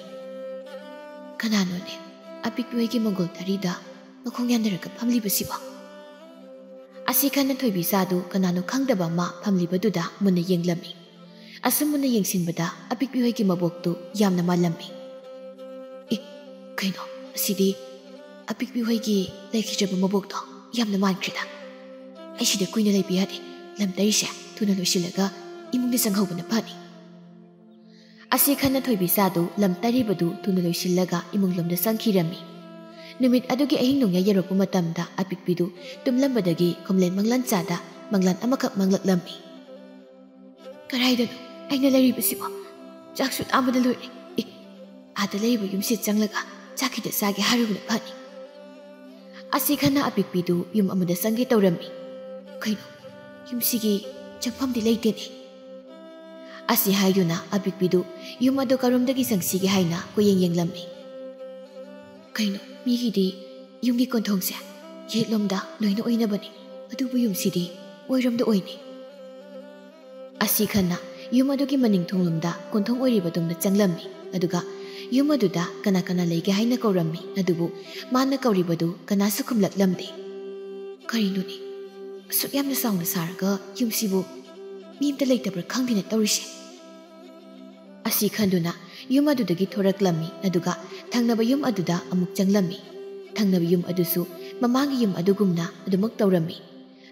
"ꯀꯅꯥꯅꯣꯅꯦ ꯑꯄꯤꯛꯄꯤ ꯍꯣꯏꯒꯤ ꯃꯪꯒꯣꯜ ꯇꯥꯔꯤꯗ ꯃꯈꯣꯡ ꯌꯥꯟꯅꯔꯒ ꯐꯝꯂꯤꯕꯁꯤꯕꯣ?" ꯑꯁꯤ ꯈꯟꯅ ꯊꯣꯏꯕꯤꯆꯥꯗꯨ ꯀꯅꯥꯅꯣ ꯈꯪꯗꯕ ꯑꯃ ꯐꯝꯂꯤꯕꯗꯨꯗ ꯃꯨꯟꯅ ꯌꯦꯡꯂꯝꯃꯤ꯫ ꯑꯁꯨꯝ ꯃꯨꯟꯅ ꯌꯦꯡꯁꯤꯟꯕꯗ ꯑꯄꯤꯛꯄꯤ ꯍꯣꯏꯒꯤ ꯃꯕꯣꯛꯇꯨ ꯌꯥꯝꯅ ꯃꯥꯜꯂꯝꯃꯤ꯫ "ꯑꯦ, ꯀꯩꯅꯣ, ꯑꯁꯤꯗꯤ ꯑꯄꯤꯛꯄꯤ ꯍꯣꯏꯒꯤ ꯂꯩꯈꯤꯗ꯭ꯔꯕ ꯃꯕꯣꯛꯇꯣ ꯌꯥꯝꯅ ꯃꯥꯟꯈ꯭ꯔꯦꯗ꯫ ꯑꯩ ꯁꯤꯗ ꯀꯨꯏꯅ ꯂꯩꯕ ꯌꯥꯗꯦ꯫ ꯂꯝ ꯇꯩꯔꯤꯁꯦ ꯊꯨꯅ ꯂꯣꯏꯁꯤꯜꯂꯒ ꯏꯃꯨꯡꯗ ꯆꯪꯍꯧꯕꯅ ꯐꯅꯤ"꯫ ꯑꯁꯤ ꯈꯟꯅ ꯊꯣꯏꯕꯤꯆꯥꯗꯨ ꯂꯝ ꯇꯩꯔꯤꯕꯗꯨ ꯊꯨꯅ ꯂꯣꯏꯁꯤꯜꯂꯒ ꯏꯃꯨꯡꯂꯣꯝꯗ ꯆꯪꯈꯤꯔꯝꯃꯤ꯫ ꯅꯨꯃꯤꯠ ꯑꯗꯨꯒꯤ ꯑꯍꯤꯡ ꯅꯣꯡꯌꯥꯏ ꯌꯧꯔꯛꯄ ꯃꯇꯝꯗ ꯑꯄꯤꯛꯄꯤꯗꯨ ꯇꯨꯝꯂꯝꯕꯗꯒꯤ ꯈꯨꯝꯂꯦꯟ ꯃꯪꯂꯥꯟ ꯆꯥꯗ ꯃꯪꯂꯥꯟ ꯑꯃꯈꯛ ꯃꯪꯂꯛꯂꯝꯃꯤ꯫ "ꯀꯗꯥꯏꯗꯅꯣ ꯑꯩꯅ ꯂꯩꯔꯤꯕꯁꯤꯕꯣ? ꯆꯥꯛꯁꯨ ꯂꯥꯝꯕꯅ ꯂꯣꯏꯔꯦ꯫ ꯑꯦ, ꯑꯥꯗ ꯂꯩꯔꯤꯕ ꯌꯨꯝꯁꯤꯗ ꯆꯪꯂꯒ ꯆꯥꯛ ꯈꯤꯇ ꯆꯥꯒꯦ ꯍꯥꯏꯔꯨꯕꯅ ꯐꯅꯤ"꯫ ꯑꯁꯤ ꯈꯟꯅ ꯑꯄꯤꯛꯄꯤꯗꯨ ꯌꯨꯝ ꯑꯃꯗ ꯆꯪꯒꯦ ꯇꯧꯔꯝꯃꯤ꯫ "ꯀꯩꯅꯣ, ꯌꯨꯝꯁꯤꯒꯤ ꯆꯪꯐꯝꯗꯤ ꯂꯩꯇꯦꯅꯦ"꯫ ꯑꯁꯤ ꯍꯥꯏꯗꯨꯅ ꯑꯄꯤꯛꯄꯤꯗꯨ ꯌꯨꯝ ꯑꯗꯨ ꯀꯔꯣꯝꯗꯒꯤ ꯆꯪꯁꯤꯒꯦ ꯍꯥꯏꯅ ꯀꯣꯏꯌꯦꯡ ꯌꯦꯡꯂꯝꯃꯤ꯫ "ꯀꯩꯅꯣ, ꯃꯤꯒꯤꯗꯤ ꯌꯨꯝꯒꯤ ꯀꯣꯟꯊꯣꯡꯁꯦ ꯌꯦꯠꯂꯣꯝꯗ ꯂꯣꯏꯅ ꯑꯣꯏꯅꯕꯅꯤ, ꯑꯗꯨꯕꯨ ꯌꯨꯝꯁꯤꯗꯤ ꯑꯣꯏꯔꯣꯝꯗ ꯑꯣꯏꯅꯤ"꯫ ꯑꯁꯤ ꯈꯟꯅ ꯌꯨꯝ ꯑꯗꯨꯒꯤ ꯃꯅꯤꯡ ꯊꯣꯡꯂꯣꯝꯗ ꯀꯣꯟꯊꯣꯡ ꯑꯣꯏꯔꯤꯕꯗꯣꯝꯗ ꯆꯪꯂꯝꯃꯤ꯫ ꯑꯗꯨꯒ ꯌꯨꯝ ꯑꯗꯨꯗ ꯀꯅꯥ ꯀꯅꯥ ꯂꯩꯒꯦ ꯍꯥꯏꯅ ꯀꯧꯔꯝꯃꯤ꯫ ꯑꯗꯨꯕꯨ ꯃꯥꯅ ꯀꯧꯔꯤꯕꯗꯨ ꯀꯅꯥꯁꯨ ꯈꯨꯝꯂꯛꯂꯝꯗꯦ꯫ "ꯀꯔꯤꯅꯣꯅꯦ, ꯑꯁꯨꯛ ꯌꯥꯝꯅ ꯆꯥꯎꯅ ꯁꯥꯔꯒ ꯌꯨꯝꯁꯤꯕꯨ ꯃꯤ ꯑꯝꯇ ꯂꯩꯇꯕ꯭ꯔꯥ ꯈꯪꯗꯦꯅ ꯇꯧꯔꯤꯁꯦ"꯫ ꯑꯁꯤ ꯈꯟꯗꯨꯅ ꯌꯨꯝ ꯑꯗꯨꯗꯒꯤ ꯊꯣꯔꯛꯂꯝꯃꯤ꯫ ꯑꯗꯨꯒ ꯊꯪꯅꯕ ꯌꯨꯝ ꯑꯗꯨꯗ ꯑꯃꯨꯛ ꯆꯪꯂꯝꯃꯤ꯫ ꯊꯪꯅꯕ ꯌꯨꯝ ꯑꯗꯨꯁꯨ ꯃꯃꯥꯡꯒꯤ ꯌꯨꯝ ꯑꯗꯨꯒꯨꯝꯅ ꯑꯗꯨꯃꯛ ꯇꯧꯔꯝꯃꯤ꯫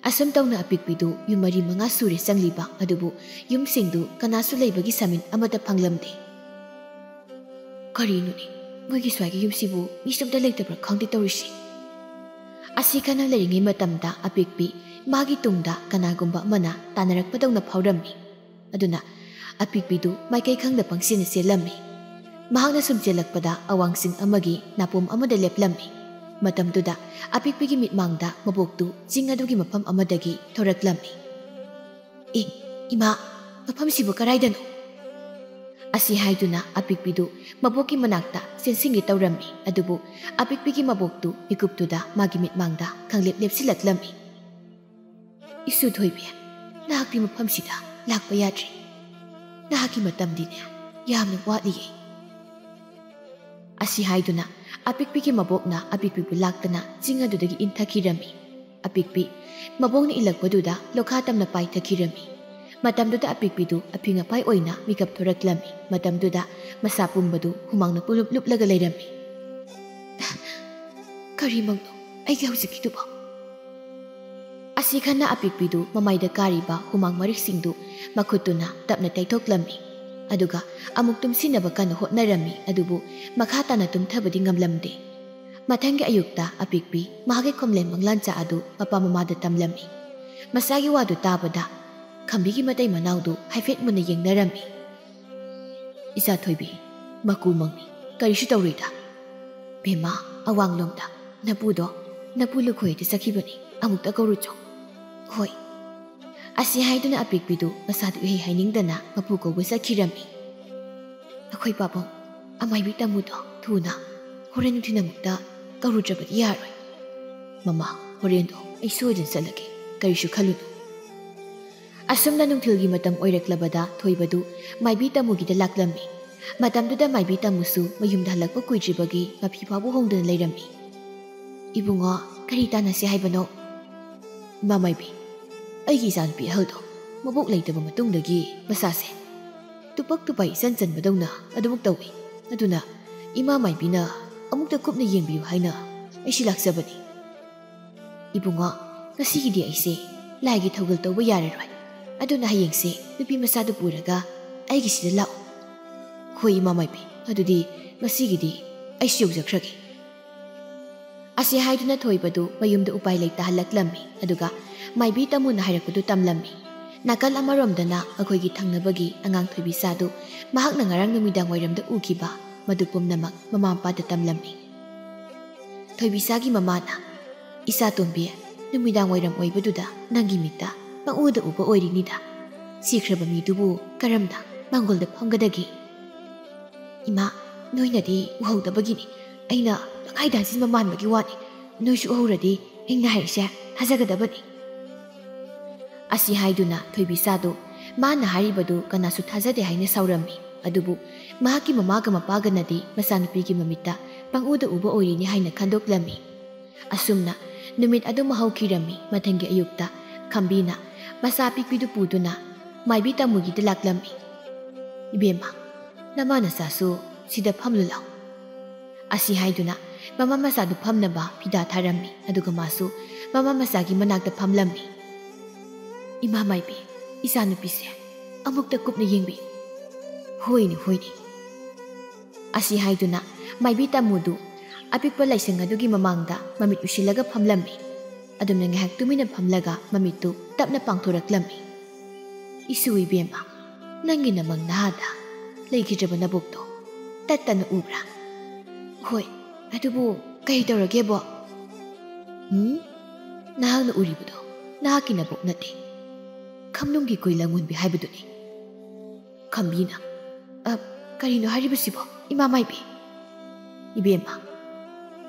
ꯑꯁꯨꯝ ꯇꯧꯅ ꯑꯄꯤꯛꯄꯤꯗꯨ ꯌꯨꯝ ꯃꯔꯤ ꯃꯉꯥ ꯁꯨꯔꯦ ꯆꯪꯂꯤꯕ, ꯑꯗꯨꯕꯨ ꯌꯨꯝꯁꯤꯡꯗꯨ ꯀꯅꯥꯁꯨ ꯂꯩꯕꯒꯤ ꯁꯃꯤꯟ ꯑꯃꯠꯇ ꯐꯪꯂꯝꯗꯦ꯫ "ꯀꯔꯤꯅꯣꯅꯦ, ꯃꯣꯏꯒꯤ ꯁ꯭ꯋꯥꯏꯒꯤ ꯌꯨꯝꯁꯤꯕꯨ ꯃꯤꯁꯨ ꯑꯝꯇ ꯂꯩꯇꯕ꯭ꯔꯥ ꯈꯪꯗꯦ ꯇꯧꯔꯤꯁꯦ"꯫ ꯑꯁꯤ ꯈꯟꯅ ꯂꯩꯔꯤꯉꯩ ꯃꯇꯝꯗ ꯑꯄꯤꯛꯄꯤ ꯃꯥꯒꯤ ꯇꯨꯡꯗ ꯀꯅꯥꯒꯨꯝꯕ ꯑꯃꯅ ꯇꯥꯟꯅꯔꯛꯄꯗꯧꯅ ꯐꯥꯎꯔꯝꯃꯤ꯫ ꯑꯗꯨꯅ ꯑꯄꯤꯛꯄꯤꯗꯨ ꯃꯥꯏꯀꯩ ꯈꯪꯗ ꯄꯪꯆꯦꯟꯅ ꯆꯦꯜꯂꯝꯃꯤ꯫ ꯃꯍꯥꯛꯅ ꯁꯨꯝ ꯆꯦꯜꯂꯛꯄꯗ ꯑꯋꯥꯡ ꯆꯤꯡ ꯑꯃꯒꯤ ꯅꯥꯄꯣꯝ ꯑꯃꯗ ꯂꯦꯞꯂꯝꯃꯤ꯫ ꯃꯇꯝꯗꯨꯗ ꯑꯄꯤꯛꯄꯤꯒꯤ ꯃꯤꯠꯃꯥꯡꯗ ꯃꯕꯣꯛꯇꯨ ꯆꯤꯡ ꯑꯗꯨꯒꯤ ꯃꯐꯝ ꯑꯃꯗꯒꯤ ꯊꯣꯔꯛꯂꯝꯃꯤ꯫ "ꯑꯦ, ꯏꯃꯥ, ꯃꯐꯝꯁꯤꯕꯨ ꯀꯔꯥꯏꯗꯅꯣ?" ꯑꯁꯤ ꯍꯥꯏꯗꯨꯅ ꯑꯄꯤꯛꯄꯤꯗꯨ ꯃꯕꯣꯛꯀꯤ ꯃꯅꯥꯛꯇ ꯆꯦꯟꯁꯤꯟꯒꯦ ꯇꯧꯔꯝꯃꯤ꯫ ꯑꯗꯨꯕꯨ ꯑꯄꯤꯛꯄꯤꯒꯤ ꯃꯕꯣꯛꯇꯨ ꯃꯤꯀꯨꯞꯇꯨꯗ ꯃꯥꯒꯤ ꯃꯤꯠꯃꯥꯡꯗ ꯈꯪꯂꯦꯞ ꯂꯦꯞꯁꯤꯜꯂꯛꯂꯝꯃꯤ꯫ "ꯏꯁꯨ ꯊꯣꯏꯕꯤ, ꯅꯍꯥꯛꯇꯤ ꯃꯐꯝꯁꯤꯗ ꯂꯥꯛꯄ ꯌꯥꯗ꯭ꯔꯤ꯫ ꯅꯍꯥꯛꯀꯤ ꯃꯇꯝꯗꯤꯅꯦ ꯌꯥꯝꯅ ꯋꯥꯠꯂꯤꯌꯦ꯫" ꯑꯁꯤ ꯍꯥꯏꯗꯨꯅ ꯑꯄꯤꯛꯄꯤꯒꯤ ꯃꯕꯣꯛꯅ ꯑꯄꯤꯛꯄꯤꯕꯨ ꯂꯥꯛꯇꯅ ꯆꯤꯡ ꯑꯗꯨꯗꯒꯤ ꯏꯟꯊꯈꯤꯔꯝꯃꯤ꯫ ꯑꯄꯤꯛꯄꯤ ꯃꯕꯣꯛꯅ ꯏꯜꯂꯛꯄꯗꯨꯗ ꯂꯣꯈꯥ ꯇꯝꯅ ꯄꯥꯏꯊꯈꯤꯔꯝꯃꯤ꯫ ꯃꯇꯝꯗꯨꯗ ꯑꯄꯤꯛꯄꯤꯗꯨ ꯑꯄꯤꯡ ꯑꯄꯥꯏ ꯑꯣꯏꯅ ꯃꯤꯀꯞ ꯊꯣꯔꯛꯂꯝꯃꯤ꯫ ꯃꯇꯝꯗꯨꯗ ꯃꯁꯥ ꯄꯨꯝꯕꯗꯨ ꯍꯨꯃꯥꯡꯅ ꯄꯨꯂꯨꯞ ꯂꯨꯞꯂꯒ ꯂꯩꯔꯝꯃꯤ꯫ "ꯀꯔꯤ ꯃꯪꯅꯣ ꯑꯩꯒꯤ ꯍꯧꯖꯤꯛꯀꯤꯗꯨꯕꯣ?" ꯑꯁꯤ ꯈꯟꯅ ꯑꯄꯤꯛꯄꯤꯗꯨ ꯃꯃꯥꯏꯗ ꯀꯥꯔꯤꯕ ꯍꯨꯃꯥꯡ ꯃꯔꯤꯛꯁꯤꯡꯗꯨ ꯃꯈꯨꯠꯇꯨꯅ ꯇꯞꯅ ꯇꯩꯊꯣꯛꯂꯝꯃꯤ꯫ ꯑꯗꯨꯒ ꯑꯃꯨꯛ ꯇꯨꯝꯁꯤꯟꯅꯕ ꯀꯟꯅ ꯍꯣꯠꯅꯔꯝꯃꯤ꯫ ꯑꯗꯨꯕꯨ ꯃꯈꯥ ꯇꯥꯅ ꯇꯨꯝꯊꯕꯗꯤ ꯉꯝꯂꯝꯗꯦ꯫ ꯃꯊꯪꯒꯤ ꯑꯌꯨꯛꯇ ꯑꯄꯤꯛꯄꯤ ꯃꯍꯥꯛꯀꯤ ꯈꯣꯝꯂꯦꯟ ꯃꯪꯂꯥꯟꯆꯥ ꯑꯗꯨ ꯃꯄꯥ ꯃꯃꯥꯗ ꯇꯝꯂꯝꯃꯤ꯫ ꯃꯆꯥꯒꯤ ꯋꯥꯗꯨ ꯇꯥꯕꯗ ꯈꯝꯕꯤꯒꯤ ꯃꯇꯩ ꯃꯅꯥꯎꯗꯨ ꯍꯥꯏꯐꯦꯠ ꯃꯨꯟꯅ ꯌꯦꯡꯅꯔꯝꯃꯤ꯫ "ꯏꯆꯥ ꯊꯣꯏꯕꯤ, ꯃꯀꯨ ꯃꯪꯅꯤ, ꯀꯔꯤꯁꯨ ꯇꯧꯔꯣꯏꯗ꯫ ꯕꯦꯝꯃ, ꯑꯋꯥꯡꯂꯣꯝꯗ ꯅꯄꯨꯗꯣ, ꯅꯄꯨ ꯂꯨꯈꯣꯏꯗ ꯆꯠꯈꯤꯕꯅꯤ, ꯑꯃꯨꯛꯇ ꯀꯧꯔꯨꯆꯣ꯫" "ꯍꯣꯏ꯫" ꯑꯁꯤ ꯍꯥꯏꯗꯨꯅ ꯑꯄꯤꯛꯄꯤꯗꯨ ꯃꯁꯥꯗꯨ ꯏꯍꯩ ꯍꯩꯅꯤꯡꯗꯅ ꯃꯄꯨ ꯀꯧꯕ ꯆꯠꯈꯤꯔꯝꯃꯤ꯫ "ꯑꯩꯈꯣꯏ ꯄꯥꯕꯨꯡ, ꯑꯃꯥꯏꯕꯤ ꯇꯥꯃꯨꯗꯣ ꯊꯨꯅ ꯍꯣꯔꯦꯟ ꯅꯨꯡꯊꯤꯜ ꯑꯃꯨꯛꯇ ꯀꯧꯔꯨꯗ꯭ꯔꯕꯗꯤ ꯌꯥꯔꯣꯏ꯫" "ꯃꯃꯥ, ꯍꯣꯔꯦꯟꯗꯣ ꯑꯩ ꯁꯣꯏꯗꯅ ꯆꯠꯂꯒꯦ, ꯀꯔꯤꯁꯨ ꯈꯜꯂꯨꯅꯨ꯫" ꯑꯁꯨꯝꯅ ꯅꯨꯡꯊꯤꯜꯒꯤ ꯃꯇꯝ ꯑꯣꯏꯔꯛꯂꯕꯗ ꯊꯣꯏꯕꯗꯨ ꯃꯥꯏꯕꯤ ꯇꯥꯃꯨꯒꯤꯗ ꯂꯥꯛꯂꯝꯃꯤ꯫ ꯃꯇꯝꯗꯨꯗ ꯃꯥꯏꯕꯤ ꯇꯥꯃꯨꯁꯨ ꯃꯌꯨꯝꯗ ꯍꯜꯂꯛꯄ ꯀꯨꯏꯗ꯭ꯔꯤꯕꯒꯤ ꯃꯐꯤ ꯐꯥꯎꯕ ꯍꯣꯡꯗꯅ ꯂꯩꯔꯝꯃꯤ꯫ "ꯏꯕꯨꯡꯉꯣ, ꯀꯔꯤ ꯇꯥꯟꯅꯁꯤ ꯍꯥꯏꯕꯅꯣ?" "ꯏꯃꯥ ꯃꯥꯏꯕꯤ, ꯑꯩꯒꯤ ꯏꯆꯥꯅꯨꯄꯤ ꯑꯍꯜꯗꯣ ꯃꯕꯣꯛ ꯂꯩꯇꯕ ꯃꯇꯨꯡꯗꯒꯤ ꯃꯁꯥꯁꯦ ꯇꯨꯄꯛ ꯇꯨꯄꯥꯏ ꯏꯆꯟ ꯆꯟꯕꯗꯧꯅ ꯑꯗꯨꯃꯛ ꯇꯧꯏ꯫ ꯑꯗꯨꯅ ꯏꯃꯥ ꯃꯥꯏꯕꯤꯅ ꯑꯃꯨꯛꯇ ꯀꯨꯞꯅ ꯌꯦꯡꯕꯤꯌꯨ ꯍꯥꯏꯅ ꯑꯩꯁꯤ ꯂꯥꯛꯆꯕꯅꯤ꯫" "ꯏꯕꯨꯡꯉꯣ, ꯉꯁꯤꯒꯤꯗꯤ ꯑꯩꯁꯦ ꯂꯥꯏꯒꯤ ꯊꯧꯒꯜ ꯇꯧꯕ ꯌꯥꯔꯔꯣꯏ꯫ ꯑꯗꯨꯅ ꯍꯌꯦꯡꯁꯦ ꯅꯨꯄꯤ ꯃꯆꯥꯗꯨ ꯄꯨꯔꯒ ꯑꯩꯒꯤꯁꯤꯗ ꯂꯥꯛꯑꯣ꯫" "ꯍꯣꯏ ꯏꯃꯥ ꯃꯥꯏꯕꯤ, ꯑꯗꯨꯗꯤ ꯉꯁꯤꯒꯤꯗꯤ ꯑꯩꯁꯨ ꯌꯧꯖꯈ꯭ꯔꯒꯦ꯫" ꯑꯁꯤ ꯍꯥꯏꯗꯨꯅ ꯊꯣꯏꯕꯗꯨ ꯃꯌꯨꯝꯗ ꯎꯄꯥꯏ ꯂꯩꯇ ꯍꯜꯂꯛꯂꯝꯃꯤ꯫ ꯑꯗꯨꯒ ꯃꯥꯏꯕꯤ ꯇꯥꯃꯨꯅ ꯍꯥꯏꯔꯛꯄꯗꯨ ꯇꯝꯂꯝꯃꯤ꯫ ꯅꯥꯀꯜ ꯑꯃꯔꯣꯝꯗꯅ ꯑꯩꯈꯣꯏꯒꯤ ꯊꯪꯅꯕꯒꯤ ꯑꯉꯥꯡ ꯊꯣꯏꯕꯤꯆꯥꯗꯨ ꯃꯍꯥꯛꯅ ꯉꯔꯥꯡ ꯅꯨꯃꯤꯗꯥꯡ ꯋꯥꯏꯔꯝꯗ ꯎꯈꯤꯕ ꯃꯗꯨ ꯄꯨꯝꯅꯃꯛ ꯃꯃꯥ ꯃꯄꯥꯗ ꯇꯝꯂꯝꯃꯤ꯫ ꯊꯣꯏꯕꯤꯆꯥꯒꯤ ꯃꯃꯥꯅ, "ꯏꯆꯥ ꯇꯣꯝꯕꯤ, ꯅꯨꯃꯤꯗꯥꯡ ꯋꯥꯏꯔꯝ ꯑꯣꯏꯕꯗꯨꯗ ꯅꯪꯒꯤ ꯃꯤꯠꯇ ꯄꯪꯎꯗ ꯎꯕ ꯑꯣꯏꯔꯤꯅꯤꯗ꯫ ꯁꯤꯈ꯭ꯔꯕ ꯃꯤꯗꯨꯕꯨ ꯀꯔꯝꯅ ꯃꯥꯡꯒꯣꯜꯗ ꯐꯝꯒꯗꯒꯦ꯫ "ꯏꯃꯥ, ꯅꯣꯏꯅꯗꯤ ꯎꯍꯧꯗꯕꯒꯤꯅꯤ꯫ ꯑꯩꯅ ꯄꯪꯍꯥꯏꯗ ꯍꯥꯏꯖꯤꯟꯕ ꯃꯥꯟꯕꯒꯤ ꯋꯥꯅꯤ꯫ ꯅꯣꯏꯁꯨ ꯎꯍꯧꯔꯗꯤ ꯑꯩꯅ ꯍꯥꯏꯔꯤꯁꯦ ꯊꯥꯖꯒꯗꯕꯅꯤ꯫" ꯑꯁꯤ ꯍꯥꯏꯗꯨꯅ ꯊꯣꯏꯕꯤꯆꯥꯗꯨ ꯃꯥꯅ ꯍꯥꯏꯔꯤꯕꯗꯨ ꯀꯅꯥꯁꯨ ꯊꯥꯖꯗꯦ ꯍꯥꯏꯅ ꯁꯥꯎꯔꯝꯃꯤ꯫ ꯑꯗꯨꯕꯨ ꯃꯍꯥꯛꯀꯤ ꯃꯃꯥꯒ ꯃꯄꯥꯒꯅꯗꯤ ꯃꯆꯥꯅꯨꯄꯤꯒꯤ ꯃꯃꯤꯠꯇ ꯄꯪꯎꯗ ꯎꯕ ꯑꯣꯏꯔꯤꯅꯤ ꯍꯥꯏꯅ ꯈꯟꯗꯣꯛꯂꯝꯃꯤ꯫ ꯑꯁꯨꯝꯅ ꯅꯨꯃꯤꯠ ꯑꯗꯨꯃ ꯍꯧꯈꯤꯔꯝꯃꯤ꯫ ꯃꯊꯪꯒꯤ ꯑꯌꯨꯛꯇ ꯈꯝꯕꯤꯅ ꯃꯆꯥ ꯑꯄꯤꯛꯄꯤꯗꯨ ꯄꯨꯗꯨꯅ ꯃꯥꯏꯕꯤ ꯇꯥꯃꯨꯒꯤꯗ ꯂꯥꯛꯂꯝꯃꯤ꯫ "ꯏꯕꯦꯝꯃ, ꯅꯃꯥ ꯅꯆꯥꯁꯨ ꯁꯤꯗ ꯐꯝꯂꯨ ꯂꯥꯎ꯫" ꯑꯁꯤ ꯍꯥꯏꯗꯨꯅ ꯃꯃꯥ ꯃꯆꯥꯗꯨ ꯐꯝꯅꯕ ꯐꯤꯗꯥ ꯊꯥꯔꯝꯃꯤ꯫ ꯑꯗꯨꯒ ꯃꯥꯁꯨ ꯃꯃꯥ ꯃꯆꯥꯒꯤ ꯃꯅꯥꯛꯇ ꯐꯝꯂꯝꯃꯤ꯫ "ꯏꯃꯥ ꯃꯥꯏꯕꯤ, ꯏꯆꯥꯅꯨꯄꯤꯁꯦ ꯑꯃꯨꯛꯇ ꯀꯨꯞꯅ ꯌꯦꯡꯕꯤꯌꯨ꯫" "ꯍꯣꯏꯅꯦ, ꯍꯣꯏꯅꯦ꯫" ꯑꯁꯤ ꯍꯥꯏꯗꯨꯅ ꯃꯥꯏꯕꯤ ꯇꯥꯃꯨꯗꯨ ꯑꯄꯤꯛꯄ ꯂꯥꯏꯁꯪ ꯑꯗꯨꯒꯤ ꯃꯃꯥꯡꯗ ꯃꯃꯤꯠ ꯎꯏꯁꯤꯜꯂꯒ ꯐꯝꯂꯝꯃꯤ꯫ ꯑꯗꯨꯝꯅ ꯉꯥꯏꯍꯥꯛ ꯇꯨꯃꯤꯟꯅ ꯐꯝꯂꯒ ꯃꯃꯤꯠꯇꯨ ꯇꯞꯅ ꯄꯥꯡꯊꯣꯔꯛꯂꯝꯃꯤ꯫ "ꯏꯁꯨ ꯏꯕꯦꯝꯃ, ꯅꯪꯒꯤ ꯅꯃꯪ ꯅꯍꯥꯗ ꯂꯩꯈꯤꯗ꯭ꯔꯕ ꯅꯕꯣꯛꯇꯣ ꯇꯠꯇꯅ ꯎꯕ꯭ꯔꯥ?" "ꯍꯣꯏ, ꯑꯗꯨꯕꯨ ꯀꯩ ꯇꯧꯔꯒꯦꯕꯣ?" "ꯎꯝ? ꯅꯍꯥꯛꯅ ꯎꯔꯤꯕꯗꯣ ꯅꯍꯥꯛꯀꯤ ꯅꯕꯣꯛ ꯅꯠꯇꯦ꯫ ꯈꯝꯅꯨꯡꯒꯤ ꯀꯣꯏ ꯂꯪꯉꯣꯟꯕꯤ ꯍꯥꯏꯕꯗꯨꯅꯤ꯫" ꯈꯝꯕꯤꯅ, "ꯑ, ꯀꯔꯤꯅꯣ ꯍꯥꯏꯔꯤꯕꯁꯤꯕꯣ, ꯏꯃꯥ ꯃꯥꯏꯕꯤ?" "ꯏꯕꯦꯝꯃ,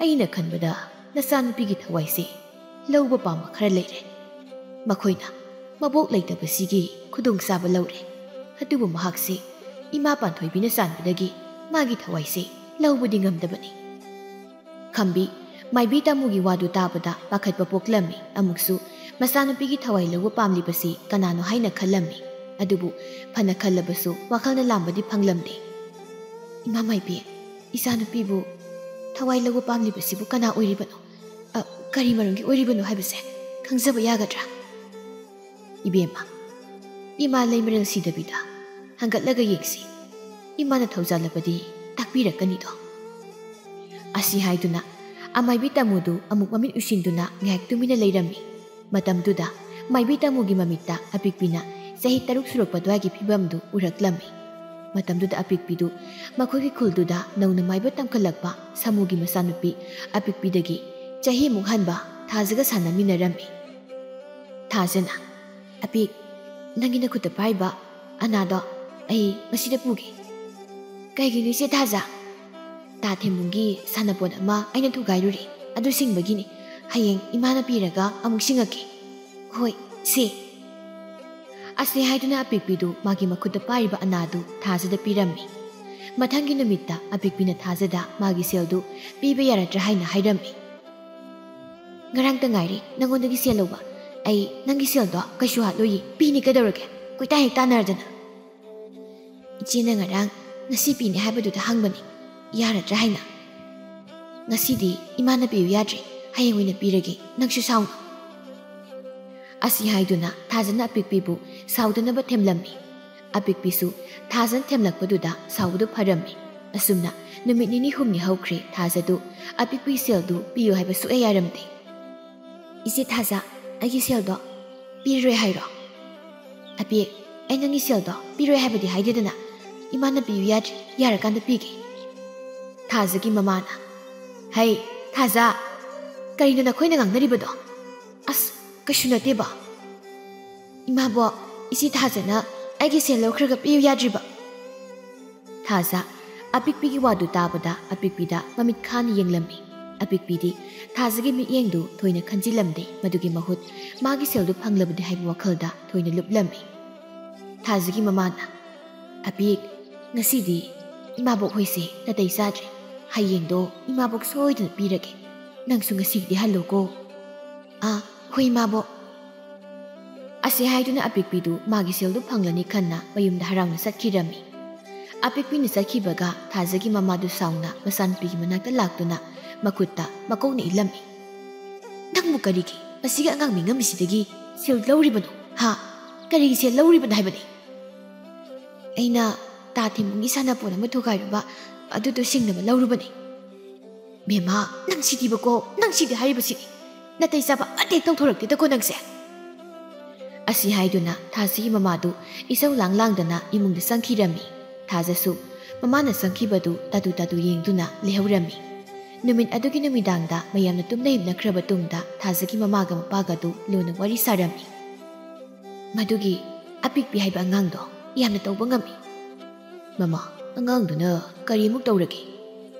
ꯑꯩꯅ ꯈꯟꯕꯗ ꯅꯆꯥꯅꯨꯄꯤꯒꯤ ꯊꯋꯥꯏꯁꯦ ꯂꯧꯕ ꯄꯥꯝꯕ ꯈꯔ ꯂꯩꯔꯦ꯫ ꯃꯈꯣꯏꯅ ꯃꯕꯣꯛ ꯂꯩꯇꯕꯁꯤꯒꯤ ꯈꯨꯗꯣꯡꯆꯥꯕ ꯂꯧꯔꯦ꯫ ꯑꯗꯨꯕꯨ ꯃꯍꯥꯛꯁꯤ ꯏꯃꯥ ꯄꯥꯟꯊꯣꯏꯕꯤꯅ ꯆꯥꯟꯕꯗꯒꯤ ꯃꯥꯒꯤ ꯊꯋꯥꯏꯁꯦ ꯂꯧꯕꯗꯤ ꯉꯝꯗꯕꯅꯤ꯫" ꯈꯝꯕꯤ ꯃꯥꯏꯕꯤ ꯇꯥꯃꯨꯒꯤ ꯋꯥꯗꯨ ꯇꯥꯕꯗ ꯄꯥꯈꯠꯄ ꯄꯣꯛꯂꯝꯃꯤ꯫ ꯑꯃꯨꯛꯁꯨ ꯃꯆꯥꯅꯨꯄꯤꯒꯤ ꯊꯋꯥꯏ ꯂꯧꯕ ꯄꯥꯝꯂꯤꯕꯁꯤ ꯀꯅꯥꯅꯣ ꯍꯥꯏꯅ ꯈꯜꯂꯝꯃꯤ꯫ ꯑꯗꯨꯕꯨ ꯐꯅ ꯈꯜꯂꯕꯁꯨ ꯋꯥꯈꯜꯅ ꯂꯥꯝꯕꯗꯤ ꯐꯪꯂꯝꯗꯦ꯫ "ꯏꯃꯥ ꯃꯥꯏꯕꯤ, ꯏꯆꯥꯅꯨꯄꯤꯕꯨ ꯊꯋꯥꯏ ꯂꯧꯕ ꯄꯥꯝꯂꯤꯕꯁꯤꯕꯨ ꯀꯅꯥ ꯑꯣꯏꯔꯤꯕꯅꯣ? ꯑ, ꯀꯔꯤ ꯃꯔꯝꯒꯤ ꯑꯣꯏꯔꯤꯕꯅꯣ ꯍꯥꯏꯕꯁꯦ ꯈꯪꯖꯕ ꯌꯥꯒꯗ꯭ꯔꯥ?" "ꯏꯕꯦꯝꯃ, ꯏꯃꯥ ꯂꯩꯃꯔꯦꯜ ꯁꯤꯗꯕꯤꯗ ꯍꯪꯒꯠꯂꯒ ꯌꯦꯡꯁꯤ꯫ ꯏꯃꯥꯅ ꯊꯧꯖꯥꯜꯂꯕꯗꯤ ꯇꯥꯛꯄꯤꯔꯛꯀꯅꯤꯗꯣ꯫" ꯑꯁꯤ ꯍꯥꯏꯗꯨꯅ ꯑꯃꯥꯏꯕꯤ ꯇꯥꯃꯨꯗꯨ ꯑꯃꯨꯛ ꯃꯃꯤꯠ ꯎꯏꯁꯤꯟꯗꯨꯅ ꯉꯥꯏꯍꯥꯛ ꯇꯨꯃꯤꯟꯅ ꯂꯩꯔꯝꯃꯤ꯫ ꯃꯇꯝꯗꯨꯗ ꯃꯥꯏꯕꯤ ꯇꯥꯃꯨꯒꯤ ꯃꯃꯤꯠꯇ ꯑꯄꯤꯛꯄꯤꯅ ꯆꯍꯤ ꯇꯔꯨꯛ ꯁꯨꯔꯛꯄ ꯑꯗꯨꯋꯥꯏꯒꯤ ꯐꯤꯕꯝꯗꯨ ꯎꯔꯛꯂꯝꯃꯤ꯫ ꯃꯇꯝꯗꯨꯗ ꯑꯄꯤꯛꯄꯤꯗꯨ ꯃꯈꯣꯏꯒꯤ ꯈꯨꯜꯗꯨꯗ ꯅꯧꯅ ꯃꯥꯏꯕ ꯇꯝꯈꯠꯂꯛꯄ ꯁꯥꯃꯨꯒꯤ ꯃꯆꯥꯅꯨꯄꯤ ꯑꯄꯤꯛꯄꯤꯗꯒꯤ ꯆꯍꯤꯃꯨꯛ ꯍꯟꯕ ꯊꯥꯖꯒ ꯁꯥꯟꯅꯃꯤꯟꯅꯔꯝꯃꯤ꯫ ꯊꯥꯖꯅ, "ꯑꯄꯤꯛ, ꯅꯪꯒꯤ ꯅꯈꯨꯠꯇ ꯄꯥꯏꯕ ꯑꯅꯥꯗꯣ ꯑꯩ ꯃꯁꯤꯗ ꯄꯨꯒꯦ꯫ ꯀꯩꯒꯤꯅꯣ ꯏꯆꯦ ꯊꯥꯖ? ꯇꯥ ꯊꯦꯝꯕꯨꯡꯒꯤ ꯁꯥꯟꯅꯄꯣꯠ ꯑꯃ ꯑꯩꯅ ꯊꯨꯒꯥꯏꯔꯨꯔꯦ, ꯑꯗꯨ ꯁꯤꯡꯕꯒꯤꯅꯤ꯫ ꯍꯌꯦꯡ ꯏꯃꯥꯅ ꯄꯤꯔꯒ ꯑꯃꯨꯛ ꯁꯤꯡꯉꯛꯀꯦ꯫ ꯍꯣꯏ, ꯁꯦ꯫ ꯑꯁꯤ ꯍꯥꯏꯗꯨꯅ ꯑꯄꯤꯛꯄꯤꯗꯨ ꯃꯥꯒꯤ ꯃꯈꯨꯠꯇ ꯄꯥꯏꯔꯤꯕ ꯑꯅꯥꯗꯨ ꯊꯥꯖꯗ ꯄꯤꯔꯝꯃꯤ꯫ ꯃꯊꯪꯒꯤ ꯅꯨꯃꯤꯠꯇ ꯑꯄꯤꯛꯄꯤꯅ ꯊꯥꯖꯗ ꯃꯥꯒꯤ ꯁꯦꯜꯗꯨ ꯄꯤꯕ ꯌꯥꯔꯗ꯭ꯔꯥ ꯍꯥꯏꯅ ꯍꯥꯏꯔꯝꯃꯤ꯫ "ꯉꯔꯥꯡꯇ ꯉꯥꯏꯔꯤ ꯅꯪꯉꯣꯟꯗꯒꯤ ꯁꯦꯜ ꯂꯧꯕ꯫ ꯑꯩ ꯅꯪꯒꯤ ꯁꯦꯜꯗꯣ ꯀꯩꯁꯨ ꯍꯥꯠꯂꯣꯏꯌꯦ, ꯄꯤꯅꯤ ꯀꯩꯗꯧꯔꯒꯦ? ꯀꯣꯏꯇꯥ ꯍꯦꯛ ꯇꯥꯟꯅꯔꯗꯅ꯫ ꯏꯆꯦꯅ ꯉꯔꯥꯡ ꯉꯁꯤ ꯄꯤꯅꯤ ꯍꯥꯏꯕꯗꯨꯗ ꯍꯪꯕꯅꯤ, ꯌꯥꯔꯗ꯭ꯔꯥ ꯍꯥꯏꯅ꯫ ꯉꯁꯤꯗꯤ ꯏꯃꯥꯅ ꯄꯤꯌꯨ ꯌꯥꯗ꯭ꯔꯦ, ꯍꯌꯦꯡ ꯑꯣꯏꯅ ꯄꯤꯔꯒꯦ, ꯅꯪꯁꯨ ꯁꯥꯎꯅꯨ꯫" ꯑꯁꯤ ꯍꯥꯏꯗꯨꯅ ꯊꯥꯖꯅ ꯑꯄꯤꯛꯄꯤꯕꯨ ꯁꯥꯎꯗꯅꯕ ꯊꯦꯝꯂꯝꯃꯤ꯫ ꯑꯄꯤꯛꯄꯤꯁꯨ ꯊꯥꯖꯅ ꯊꯦꯝꯂꯛꯄꯗꯨꯗ ꯁꯥꯎꯕꯗꯨ ꯐꯔꯝꯃꯤ꯫ ꯑꯁꯨꯝꯅ ꯅꯨꯃꯤꯠ ꯅꯤꯅꯤ ꯍꯨꯝꯅꯤ ꯍꯧꯈ꯭ꯔꯦ꯫ ꯊꯥꯖꯗꯨ ꯑꯄꯤꯛꯄꯤ ꯁꯦꯜꯗꯨ ꯄꯤꯌꯨ ꯍꯥꯏꯕ ꯁꯨꯛꯌꯥ ꯌꯥꯔꯝꯗꯦ꯫ "ꯏꯆꯦ ꯊꯥꯖ, ꯑꯩꯒꯤ ꯁꯦꯜꯗꯣ ꯄꯤꯔꯔꯣꯏ ꯍꯥꯏꯔꯣ?" "ꯑꯄꯤꯛ, ꯑꯩ ꯅꯪꯒꯤ ꯁꯦꯜꯗꯣ ꯄꯤꯔꯣꯏ ꯍꯥꯏꯕꯗꯤ ꯍꯥꯏꯗꯦꯗꯅ꯫ ꯏꯃꯥꯅ ꯄꯤꯌꯨ ꯌꯥꯗ꯭ꯔꯤ, ꯌꯥꯔꯀꯥꯟꯗ ꯄꯤꯒꯦ꯫" ꯊꯥꯖꯒꯤ ꯃꯃꯥꯅ, "ꯍꯩ, ꯊꯥꯖ, ꯀꯔꯤꯅꯣ ꯅꯈꯣꯏꯅ ꯉꯥꯡꯅꯔꯤꯕꯗꯣ? ꯑꯁ, ꯀꯩꯁꯨ ꯅꯠꯇꯦꯕ꯫ ꯏꯃꯥꯕꯣꯛ, ꯏꯆꯦ ꯊꯥꯖꯅ ꯑꯩꯒꯤ ꯁꯦꯜ ꯂꯧꯈ꯭ꯔꯒ ꯄꯤꯌꯨ ꯌꯥꯗ꯭ꯔꯤꯕ?" ꯊꯥꯖ ꯑꯄꯤꯛꯄꯤꯒꯤ ꯋꯥꯗꯨ ꯇꯥꯕꯗ ꯑꯄꯤꯛꯄꯤꯗ ꯃꯃꯤꯠ ꯈꯥꯅ ꯌꯦꯡꯂꯝꯃꯤ꯫ ꯑꯄꯤꯛꯄꯤꯗꯤ ꯊꯥꯖꯒꯤ ꯃꯤꯠꯌꯦꯡꯗꯨ ꯊꯣꯏꯅ ꯈꯟꯖꯤꯜꯂꯝꯗꯦ, ꯃꯗꯨꯒꯤ ꯃꯍꯨꯠ ꯃꯥꯒꯤ ꯁꯦꯜꯗꯨ ꯐꯪꯂꯕꯗꯤ ꯍꯥꯏꯕ ꯋꯥꯈꯜꯗ ꯊꯣꯏꯅ ꯂꯨꯞꯂꯝꯃꯤ꯫ ꯊꯥꯖꯒꯤ ꯃꯃꯥꯅ, "ꯑꯄꯤꯛ, ꯉꯁꯤꯗꯤ ꯏꯃꯥꯕꯣꯛ ꯍꯣꯏꯁꯦ ꯅꯥꯇꯩ ꯆꯥꯗ꯭ꯔꯦ꯫ ꯍꯌꯦꯡꯗꯣ ꯏꯃꯥꯕꯣꯛ ꯁꯣꯏꯗꯅ ꯄꯤꯔꯒꯦ꯫ ꯅꯪꯁꯨ ꯉꯁꯤꯒꯤꯗꯤ ꯍꯜꯂꯣꯀꯣ꯫" "ꯑꯥ, ꯍꯣꯏ ꯏꯃꯥꯕꯣꯛ꯫" ꯑꯁꯤ ꯍꯥꯏꯗꯨꯅ ꯑꯄꯤꯛꯄꯤꯗꯨ ꯃꯥꯒꯤ ꯁꯦꯜꯗꯨ ꯐꯪꯂꯅꯤ ꯈꯟꯅ ꯃꯌꯨꯝꯗ ꯍꯔꯥꯎꯅ ꯆꯠꯈꯤꯔꯝꯃꯤ꯫ ꯑꯄꯤꯛꯄꯤꯅ ꯆꯠꯈꯤꯕꯒ ꯊꯥꯖꯒꯤ ꯃꯃꯥꯗꯨ ꯁꯥꯎꯅ ꯃꯆꯥꯅꯨꯄꯤꯒꯤ ꯃꯅꯥꯛꯇ ꯂꯥꯛꯇꯨꯅ ꯃꯈꯨꯠꯇ ꯃꯀꯣꯛꯅ ꯏꯜꯂꯝꯃꯤ꯫ "ꯅꯪꯕꯨ ꯀꯔꯤꯒꯤ ꯃꯁꯤꯒꯤ ꯑꯉꯥꯡ ꯃꯤꯉꯝꯃꯤꯁꯤꯗꯒꯤ ꯁꯦꯜ ꯂꯧꯔꯤꯕꯅꯣ? ꯍꯥ? ꯀꯔꯤꯒꯤ ꯁꯦꯜ ꯂꯧꯔꯤꯕꯅꯣ ꯍꯥꯏꯕꯅꯤ?" "ꯑꯩꯅ ꯇꯥ ꯊꯦꯝꯕꯨꯡꯒꯤ ꯁꯥꯟꯅꯄꯣꯠ ꯑꯃ ꯊꯨꯒꯥꯏꯔꯨꯕ, ꯑꯗꯨꯗꯣ ꯁꯤꯡꯅꯕ ꯂꯧꯔꯨꯕꯅꯤ꯫" "ꯕꯦꯝꯃ, ꯅꯪ ꯁꯤꯗꯤꯕꯀꯣ, ꯅꯪ ꯁꯤꯗꯤ ꯍꯥꯏꯔꯤꯕꯁꯤꯗꯤ꯫ ꯅꯥꯇꯩ ꯆꯥꯕ ꯑꯃꯠꯇ ꯍꯦꯛ ꯇꯧꯊꯣꯔꯛꯇꯦꯗꯀꯣ ꯅꯪꯁꯦ꯫" ꯑꯁꯤ ꯍꯥꯏꯗꯨꯅ ꯊꯥꯖꯒꯤ ꯃꯃꯥꯗꯨ ꯏꯁꯧ ꯂꯥꯡ ꯂꯥꯡꯗꯅ ꯏꯃꯨꯡꯗ ꯆꯪꯈꯤꯔꯝꯃꯤ꯫ ꯊꯥꯖꯁꯨ ꯃꯃꯥꯅ ꯆꯪꯈꯤꯕꯗꯨ ꯇꯥꯇꯨ ꯇꯥꯇꯨ ꯌꯦꯡꯗꯨꯅ ꯂꯩꯍꯧꯔꯝꯃꯤ꯫ ꯅꯨꯃꯤꯠ ꯑꯗꯨꯒꯤ ꯅꯨꯃꯤꯗꯥꯡꯗ ꯃꯌꯥꯝꯅ ꯇꯨꯝꯅ ꯍꯤꯞꯅꯈ꯭ꯔꯕ ꯇꯨꯡꯗ ꯊꯥꯖꯒꯤ ꯃꯃꯥꯒ ꯃꯄꯥꯒꯗꯨ ꯂꯣꯟꯅ ꯋꯥꯔꯤ ꯁꯥꯔꯝꯃꯤ꯫ "ꯃꯗꯨꯒꯤ ꯑꯄꯤꯛꯄꯤ ꯍꯥꯏꯕ ꯑꯉꯥꯡꯗꯣ ꯌꯥꯝꯅ ꯇꯧꯕ ꯉꯝꯃꯤ꯫ "ꯃꯃꯥ, ꯑꯉꯥꯡꯗꯨꯅ ꯀꯔꯤꯃꯨꯛ ꯇꯧꯔꯒꯦ?"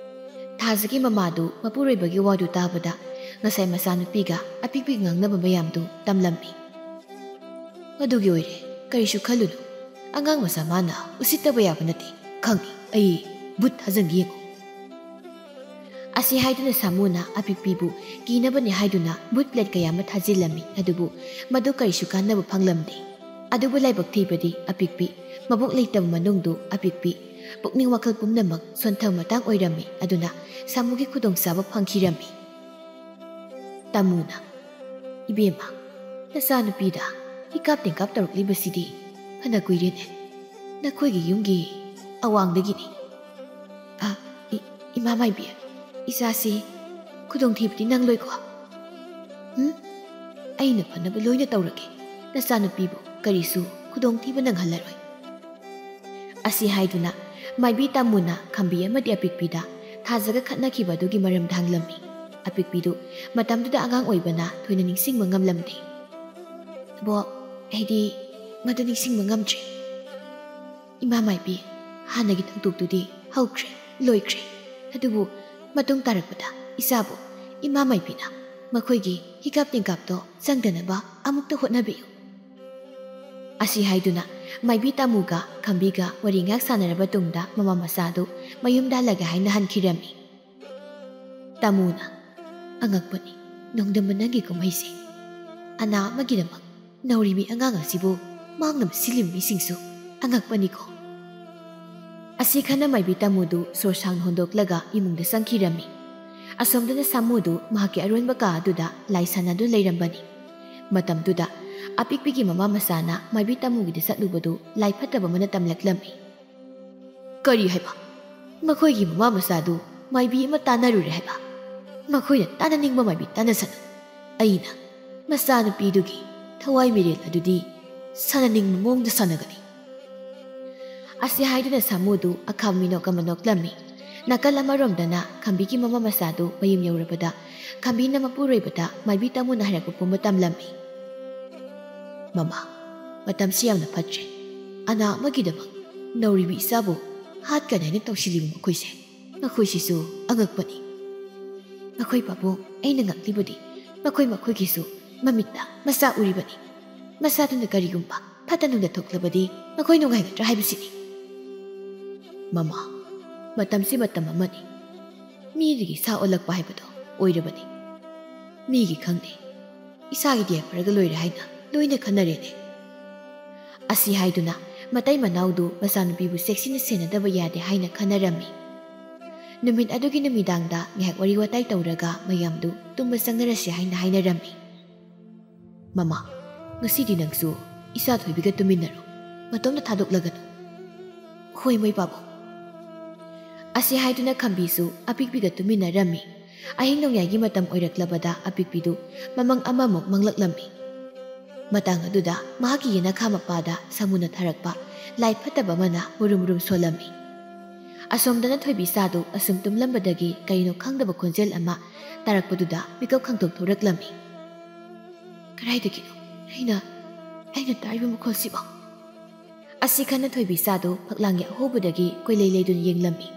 ꯊꯥꯖꯒꯤ ꯃꯃꯥꯗꯨ ꯃꯄꯨꯔꯣꯏꯕꯒꯤ ꯋꯥꯗꯨ ꯇꯥꯕꯗ ꯉꯁꯥꯏ ꯃꯆꯥꯅꯨꯄꯤꯒ ꯑꯄꯤꯛꯄꯤ ꯉꯥꯡꯅꯕ ꯃꯌꯥꯝꯗꯨ ꯇꯝꯂꯝꯃꯤ꯫ "ꯃꯗꯨꯒꯤ ꯑꯣꯏꯔꯦ, ꯀꯔꯤꯁꯨ ꯈꯜꯂꯨꯅꯨ꯫ ꯑꯉꯥꯡ ꯃꯆꯥ ꯃꯥꯅ ꯎꯁꯤꯠꯇꯕ ꯌꯥꯕ ꯅꯠꯇꯦ꯫ ꯈꯪꯉꯤ, ꯑꯩ ꯕꯨꯠ ꯊꯥꯖꯟꯒꯦ ꯌꯦꯡꯉꯨ꯫" ꯑꯁꯤ ꯍꯥꯏꯗꯨꯅ ꯁꯥꯃꯨꯅ ꯑꯄꯤꯛꯄꯤꯕꯨ ꯀꯤꯅꯕꯅꯤ ꯍꯥꯏꯗꯨꯅ ꯕꯨꯠ ꯄ꯭ꯂꯦꯠ ꯀꯌꯥ ꯑꯃ ꯊꯥꯖꯤꯜꯂꯝꯃꯤ, ꯑꯗꯨꯕꯨ ꯃꯗꯨ ꯀꯔꯤꯁꯨ ꯀꯥꯟꯅꯕ ꯐꯪꯂꯝꯗꯦ꯫ ꯑꯗꯨꯕꯨ ꯂꯥꯏꯕꯛ ꯊꯤꯕꯗꯤ ꯑꯄꯤꯛꯄꯤ ꯃꯕꯣꯛ ꯂꯩꯇꯕ ꯃꯅꯨꯡꯗꯨ ꯑꯄꯤꯛꯄꯤ ꯄꯨꯛꯅꯤꯡ ꯋꯥꯈꯜ ꯄꯨꯝꯅꯃꯛ ꯁꯣꯟꯊꯕ ꯃꯇꯥꯡ ꯑꯣꯏꯔꯝꯃꯤ꯫ ꯑꯗꯨꯅ ꯁꯥꯃꯨꯒꯤ ꯈꯨꯗꯣꯡꯆꯥꯕ ꯐꯪꯈꯤꯔꯝꯃꯤ꯫ ꯇꯥꯃꯨꯅ, "ꯏꯕꯦꯝꯃ, ꯅꯆꯥꯅꯨꯄꯤꯗ ꯍꯤꯀꯥꯞ ꯇꯦꯡꯀꯥꯞ ꯇꯧꯔꯛꯂꯤꯕꯁꯤꯗꯤ ꯐꯅ ꯀꯨꯏꯔꯦꯅꯦ꯫ ꯅꯈꯣꯏꯒꯤ ꯌꯨꯝꯒꯤ ꯑꯋꯥꯡꯗꯒꯤꯅꯤ꯫ ꯑ, ꯏ-, ꯏꯃꯥ ꯃꯥꯏꯕꯤ, ꯏꯆꯥꯁꯤ ꯈꯨꯗꯣꯡꯊꯤꯕꯗꯤ ꯅꯪꯂꯣꯏꯀꯣ? ꯎꯝ? ꯑꯩꯅ ꯐꯅꯕ ꯂꯣꯏꯅ ꯇꯧꯔꯒꯦ꯫ ꯅꯆꯥꯅꯨꯄꯤꯕꯨ ꯀꯔꯤꯁꯨ ꯈꯨꯗꯣꯡꯊꯤꯕ ꯅꯪꯍꯜꯂꯔꯣꯏ꯫" ꯑꯁꯤ ꯍꯥꯏꯗꯨꯅ ꯃꯥꯏꯕꯤ ꯇꯥꯃꯨꯅ ꯈꯝꯕꯤ ꯑꯃꯗꯤ ꯑꯄꯤꯛꯄꯤꯗ ꯊꯥꯖꯒ ꯈꯠꯅꯈꯤꯕ ꯑꯗꯨꯒꯤ ꯃꯔꯝꯗ ꯍꯪꯂꯝꯃꯤ꯫ ꯑꯄꯤꯛꯄꯤꯗꯨ ꯃꯇꯝꯗꯨꯗ ꯑꯉꯥꯡ ꯑꯣꯏꯕꯅ ꯊꯣꯏꯅ ꯅꯤꯡꯁꯤꯡꯕ ꯉꯝꯂꯝꯗꯦ꯫ "ꯕꯣꯛ, ꯑꯩꯗꯤ ꯃꯗꯨ ꯅꯤꯡꯁꯤꯡꯕ ꯉꯝꯗ꯭ꯔꯦ꯫ ꯏꯃꯥ ꯃꯥꯏꯕꯤ, ꯍꯥꯟꯅꯒꯤ ꯊꯧꯗꯣꯛꯇꯨꯗꯤ ꯍꯧꯈ꯭ꯔꯦ, ꯂꯣꯏꯈ꯭ꯔꯦ꯫ ꯑꯗꯨꯕꯨ ꯃꯇꯨꯡ ꯇꯥꯔꯛꯄꯗ ꯏꯆꯥꯕꯨ ꯏꯃꯥ ꯃꯥꯏꯕꯤꯅ ꯃꯈꯣꯏꯒꯤ ꯍꯤꯀꯥꯞ ꯇꯦꯡꯀꯥꯞꯇꯣ ꯆꯪꯗꯅꯕ ꯑꯃꯨꯛꯇ ꯍꯣꯠꯅꯕꯤꯌꯨ꯫" ꯑꯁꯤ ꯍꯥꯏꯗꯨꯅ ꯃꯥꯏꯕꯤ ꯇꯥꯃꯨꯒ ꯈꯝꯕꯤꯒ ꯋꯥꯔꯤ ꯉꯥꯏꯍꯥꯛ ꯁꯥꯟꯅꯔꯕ ꯇꯨꯡꯗ ꯃꯃꯥ ꯃꯆꯥꯗꯨ ꯃꯌꯨꯝꯗ ꯍꯜꯂꯒꯦ ꯍꯥꯏꯅ ꯍꯟꯈꯤꯔꯝꯃꯤ꯫ ꯇꯥꯃꯨꯅ, "ꯑꯉꯛꯄꯅꯤ, ꯅꯣꯡꯗꯝꯕ ꯅꯪꯒꯤ ꯀꯨꯝꯍꯩꯁꯦ꯫ ꯑꯅꯥ ꯑꯃꯒꯤꯗꯃꯛ ꯅꯧꯔꯤꯕꯤ ꯑꯉꯥꯡ ꯑꯁꯤꯕꯨ ꯃꯥꯡꯅꯕ ꯁꯤꯜꯂꯤꯕ ꯃꯤꯁꯤꯡꯁꯨ ꯑꯉꯛꯄꯅꯤꯀꯣ꯫" ꯑꯁꯤ ꯈꯟꯅ ꯃꯥꯏꯕꯤ ꯇꯥꯃꯨꯗꯨ ꯁꯣꯔ ꯁꯥꯡꯅ ꯍꯣꯟꯗꯣꯛꯂꯒ ꯏꯃꯨꯡꯗ ꯆꯪꯈꯤꯔꯝꯃꯤ꯫ ꯑꯁꯣꯝꯗꯅ ꯁꯥꯃꯨꯗꯨ ꯃꯍꯥꯛꯀꯤ ꯑꯔꯣꯟꯕ ꯀꯥ ꯑꯗꯨꯗ ꯂꯥꯏ ꯁꯥꯟꯅꯗꯨꯅ ꯂꯩꯔꯝꯕꯅꯤ꯫ ꯃꯇꯝꯗꯨꯗ ꯑꯄꯤꯛꯄꯤꯒꯤ ꯃꯃꯥ ꯃꯆꯥꯅ ꯃꯥꯏꯕꯤ ꯇꯥꯃꯨꯒꯤꯗ ꯆꯠꯂꯨꯕꯗꯨ ꯂꯥꯏ ꯐꯠꯇꯕ ꯑꯃꯅ ꯇꯝꯂꯛꯂꯝꯃꯤ꯫ "ꯀꯔꯤ ꯍꯥꯏꯕ? ꯃꯈꯣꯏꯒꯤ ꯃꯃꯥ ꯃꯆꯥꯗꯨ ꯃꯥꯏꯕꯤ ꯑꯃ ꯇꯥꯟꯅꯔꯨꯔꯦ ꯍꯥꯏꯕ? ꯃꯈꯣꯏꯅ ꯇꯥꯟꯅꯅꯤꯡꯕ ꯃꯥꯏꯕꯤ ꯇꯥꯟꯅꯁꯅꯨ꯫ ꯑꯩꯅ ꯃꯆꯥꯅꯨꯄꯤꯗꯨꯒꯤ ꯊꯋꯥꯏ ꯃꯤꯔꯦꯜ ꯑꯗꯨꯗꯤ ꯁꯥꯟꯅꯅꯤꯡꯕ ꯃꯑꯣꯡꯗ ꯁꯥꯟꯅꯒꯅꯤ꯫" ꯑꯁꯤ ꯍꯥꯏꯗꯨꯅ ꯁꯥꯃꯨꯗꯨ ꯑꯈꯥꯕ ꯃꯤꯅꯣꯛ ꯑꯃ ꯅꯣꯛꯂꯝꯃꯤ꯫ ꯅꯥꯀꯜ ꯑꯃꯔꯣꯝꯗꯅ ꯈꯝꯕꯤꯒꯤ ꯃꯃꯥ ꯃꯆꯥꯗꯨ ꯃꯌꯨꯝ ꯌꯧꯔꯕꯗ ꯈꯝꯕꯤꯅ ꯃꯄꯨꯔꯣꯏꯕꯗ ꯃꯥꯏꯕꯤ ꯇꯥꯃꯨꯅ ꯍꯥꯏꯔꯛꯄ ꯄꯨꯝꯕ ꯇꯝꯂꯝꯃꯤ꯫ "ꯃꯃꯥ, ꯃꯇꯝꯁꯤ ꯌꯥꯝꯅ ꯐꯠꯇ꯭ꯔꯦ꯫ ꯑꯅꯥ ꯑꯃꯒꯤꯗꯃꯛ ꯅꯧꯔꯤꯕꯤ ꯏꯆꯥꯕꯨ ꯍꯥꯠꯀꯅꯤ ꯍꯥꯏꯅ ꯇꯧꯁꯤꯜꯂꯤꯕ ꯃꯈꯣꯏꯁꯦ, ꯃꯈꯣꯏꯁꯤꯁꯨ ꯑꯉꯛꯄꯅꯤ꯫ ꯃꯈꯣꯏ ꯄꯥꯕꯨꯡ, ꯑꯩꯅ ꯉꯛꯂꯤꯕꯗꯤ ꯃꯈꯣꯏ ꯃꯈꯣꯏꯒꯤꯁꯨ ꯃꯃꯤꯠꯅ ꯃꯆꯥ ꯎꯔꯤꯕꯅꯤ꯫ ꯃꯆꯥꯗꯨꯅ ꯀꯔꯤꯒꯨꯝꯕ ꯐꯠꯇ ꯅꯨꯡꯗ ꯊꯣꯛꯂꯕꯗꯤ ꯃꯈꯣꯏ ꯅꯨꯡꯉꯥꯏꯒꯗ꯭ꯔꯥ ꯍꯥꯏꯕꯁꯤꯅꯤ꯫ ꯃꯃꯥ, ꯃꯇꯝꯁꯤ ꯃꯇꯝ ꯑꯃꯅꯤ꯫ ꯃꯤꯗꯒꯤ ꯁꯥ ꯑꯣꯜꯂꯛꯄ ꯍꯥꯏꯕꯗꯣ ꯑꯣꯏꯔꯕꯅꯤ꯫ ꯃꯤꯒꯤ ꯈꯪꯗꯦ, ꯏꯁꯥꯒꯤꯗꯤ ꯌꯥꯏꯐꯔꯒ ꯂꯣꯏꯔꯦ ꯍꯥꯏꯅ ꯂꯣꯏꯅ ꯈꯟꯅꯔꯦꯅꯦ꯫ ꯑꯁꯤ ꯍꯥꯏꯗꯨꯅ ꯃꯇꯩ ꯃꯅꯥꯎꯗꯨ ꯃꯆꯥꯅꯨꯄꯤꯕꯨ ꯆꯦꯛꯁꯤꯟꯅ ꯁꯦꯟꯅꯗꯕ ꯌꯥꯗꯦ ꯍꯥꯏꯅ ꯈꯟꯅꯔꯝꯃꯤ꯫ ꯅꯨꯃꯤꯠ ꯑꯗꯨꯒꯤ ꯅꯨꯃꯤꯗꯥꯡꯗ ꯉꯥꯏꯍꯥꯛ ꯋꯥꯔꯤ ꯋꯥꯇꯥꯏ ꯇꯧꯔꯒ ꯃꯌꯥꯝꯗꯨ ꯇꯨꯝꯕ ꯆꯪꯅꯔꯁꯤ ꯍꯥꯏꯅ ꯍꯥꯏꯅꯔꯝꯃꯤ꯫ "ꯃꯃꯥ, ꯉꯁꯤꯗꯤ ꯅꯪꯁꯨ ꯏꯆꯥ ꯊꯣꯏꯕꯤꯒ ꯇꯨꯃꯤꯟꯅꯔꯣ, ꯃꯇꯣꯝꯇ ꯊꯥꯗꯣꯛꯂꯒꯅꯨ꯫" "ꯍꯣꯏ, ꯃꯣꯏ ꯄꯥꯕꯨꯡ꯫" ꯑꯁꯤ ꯍꯥꯏꯗꯨꯅ ꯈꯝꯕꯤꯁꯨ ꯑꯄꯤꯛꯄꯤꯒ ꯇꯨꯃꯤꯟꯅꯔꯝꯃꯤ꯫ ꯑꯍꯤꯡ ꯅꯣꯡꯌꯥꯏꯒꯤ ꯃꯇꯝ ꯑꯣꯏꯔꯛꯂꯕꯗ ꯑꯄꯤꯛꯄꯤꯗꯨ ꯃꯃꯪ ꯑꯃꯃꯨꯛ ꯃꯪꯂꯛꯂꯝꯃꯤ꯫ ꯃꯇꯥꯡ ꯑꯗꯨꯗ ꯃꯍꯥꯛꯀꯤ ꯌꯦꯅꯈꯥ ꯃꯄꯥꯗ ꯁꯥꯃꯨꯅ ꯊꯥꯔꯛꯄ ꯂꯥꯏ ꯐꯠꯇꯕ ꯑꯃꯅ ꯃꯨꯔꯨꯝ ꯃꯨꯔꯨꯝ ꯁꯣꯜꯂꯝꯃꯤ꯫ ꯑꯁꯣꯝꯗꯅ ꯊꯣꯏꯕꯤ ꯏꯆꯥꯗꯨ ꯑꯁꯨꯝ ꯇꯨꯝꯂꯝꯕꯗꯒꯤ ꯀꯔꯤꯅꯣ ꯈꯪꯗꯕ ꯈꯣꯟꯖꯦꯜ ꯑꯃ ꯇꯥꯔꯛꯄꯗꯨꯗ ꯃꯤꯀꯞ ꯈꯪꯇꯣꯛ ꯊꯣꯔꯛꯂꯝꯃꯤ꯫ "ꯀꯗꯥꯏꯗꯒꯤꯅꯣ ꯑꯩꯅ, ꯑꯩꯅ ꯇꯥꯔꯤꯕ ꯃꯈꯣꯜꯁꯤꯕꯣ?" ꯑꯁꯤ ꯈꯟꯅ ꯊꯣꯏꯕꯤ ꯏꯆꯥꯗꯨ ꯐꯛꯂꯥꯡꯒꯤ ꯑꯍꯣꯕꯗꯒꯤ ꯀꯣꯏꯂꯩ ꯂꯩꯗꯨꯅ ꯌꯦꯡꯂꯝꯃꯤ꯫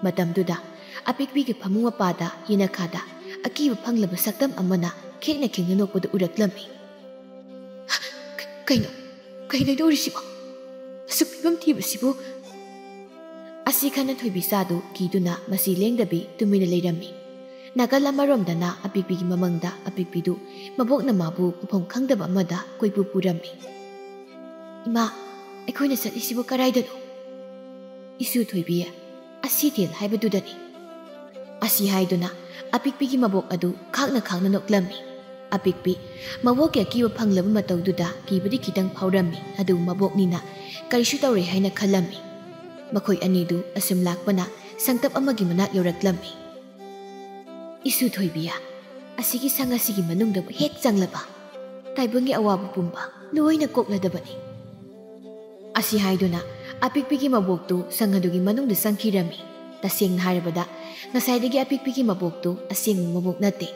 ꯃꯇꯝꯗꯨꯗ ꯑꯄꯤꯛꯄꯤꯒꯤ ꯐꯃꯨꯡ ꯃꯄꯥꯗ ꯌꯦꯅꯈꯥꯗ ꯑꯀꯤꯕ ꯐꯪꯂꯕ ꯁꯛꯇꯝ ꯑꯃꯅ ꯈꯦꯡꯅ ꯈꯦꯡꯅ ꯅꯣꯛꯄꯗꯨ ꯎꯔꯛꯂꯝꯃꯤ꯫ "ꯀ-, ꯀꯩꯅꯣ? ꯀꯩꯅꯣ ꯇꯧꯔꯤꯁꯤꯕꯣ? ꯑꯁꯨꯛ ꯐꯤꯕꯝ ꯊꯤꯕꯁꯤꯕꯨ?" ꯑꯁꯤ ꯈꯟꯅ ꯊꯣꯏꯕꯤ ꯏꯆꯥꯗꯨ ꯀꯤꯗꯨꯅ ꯃꯁꯤ ꯂꯦꯡꯗꯕꯤ ꯇꯨꯃꯤꯟꯅ ꯂꯩꯔꯝꯃꯤ꯫ ꯅꯥꯀꯜ ꯑꯃꯔꯣꯝꯗꯅ ꯑꯄꯤꯛꯄꯤꯒꯤ ꯃꯃꯪꯗ ꯑꯄꯤꯛꯄꯤꯗꯨ ꯃꯕꯣꯛꯅ ꯃꯥꯕꯨ ꯃꯐꯝ ꯈꯪꯗꯕ ꯑꯃꯗ ꯀꯣꯏꯄꯨ ꯄꯨꯔꯝꯃꯤ꯫ "ꯏꯃꯥ, ꯑꯩꯈꯣꯏꯅ ꯆꯠꯂꯤꯁꯤꯕꯨ ꯀꯗꯥꯏꯗꯅꯣ?" "ꯏꯁꯨ ꯊꯣꯏꯕꯤ, ꯑꯁꯤ ꯇꯦꯜ ꯍꯥꯏꯕꯗꯨꯗꯅꯤ꯫" ꯑꯁꯤ ꯍꯥꯏꯗꯨꯅ ꯑꯄꯤꯛꯄꯤꯒꯤ ꯃꯕꯣꯛ ꯑꯗꯨ ꯈꯥꯡꯅ ꯈꯥꯡꯅ ꯅꯣꯛꯂꯝꯃꯤ꯫ ꯑꯄꯤꯛꯄꯤ ꯃꯕꯣꯛꯀꯤ ꯑꯀꯤꯕ ꯐꯪꯂꯕ ꯃꯇꯧꯗꯨꯗ ꯀꯤꯕꯗꯤ ꯈꯤꯇꯪ ꯐꯥꯎꯔꯝꯃꯤ, ꯑꯗꯨꯕꯨ ꯃꯕꯣꯛꯅꯤꯅ ꯀꯔꯤꯁꯨ ꯇꯧꯔꯣꯏ ꯍꯥꯏꯅ ꯈꯜꯂꯝꯃꯤ꯫ ꯃꯈꯣꯏ ꯑꯅꯤꯗꯨ ꯑꯁꯨꯝ ꯂꯥꯛꯄꯅ ꯁꯪꯇꯞ ꯑꯃꯒꯤ ꯃꯅꯥꯛ ꯌꯧꯔꯛꯂꯝꯃꯤ꯫ "ꯏꯁꯨ ꯊꯣꯏꯕꯤꯌꯥ, ꯑꯁꯤꯒꯤ ꯁꯪ ꯑꯁꯤꯒꯤ ꯃꯅꯨꯡꯗꯕꯨ ꯍꯦꯛ ꯆꯪꯂꯕ ꯇꯥꯏꯕꯪꯒꯤ ꯑꯋꯥꯕ ꯄꯨꯝꯕ ꯂꯣꯏꯅ ꯀꯣꯛꯂꯗꯕꯅꯤ꯫" ꯑꯁꯤ ꯍꯥꯏꯗꯨꯅ ꯑꯄꯤꯛꯄꯤꯒꯤ ꯃꯕꯣꯛꯇꯨ ꯁꯪ ꯑꯗꯨꯒꯤ ꯃꯅꯨꯡꯗ ꯆꯪꯈꯤꯔꯝꯃꯤ꯫ ꯇꯁꯦꯡꯅ ꯍꯥꯏꯔꯕꯗ ꯉꯁꯥꯏꯗꯒꯤ ꯑꯄꯤꯛꯄꯤꯒꯤ ꯃꯕꯣꯛꯇꯨ ꯑꯁꯦꯡꯕ ꯃꯕꯣꯛ ꯅꯠꯇꯦ꯫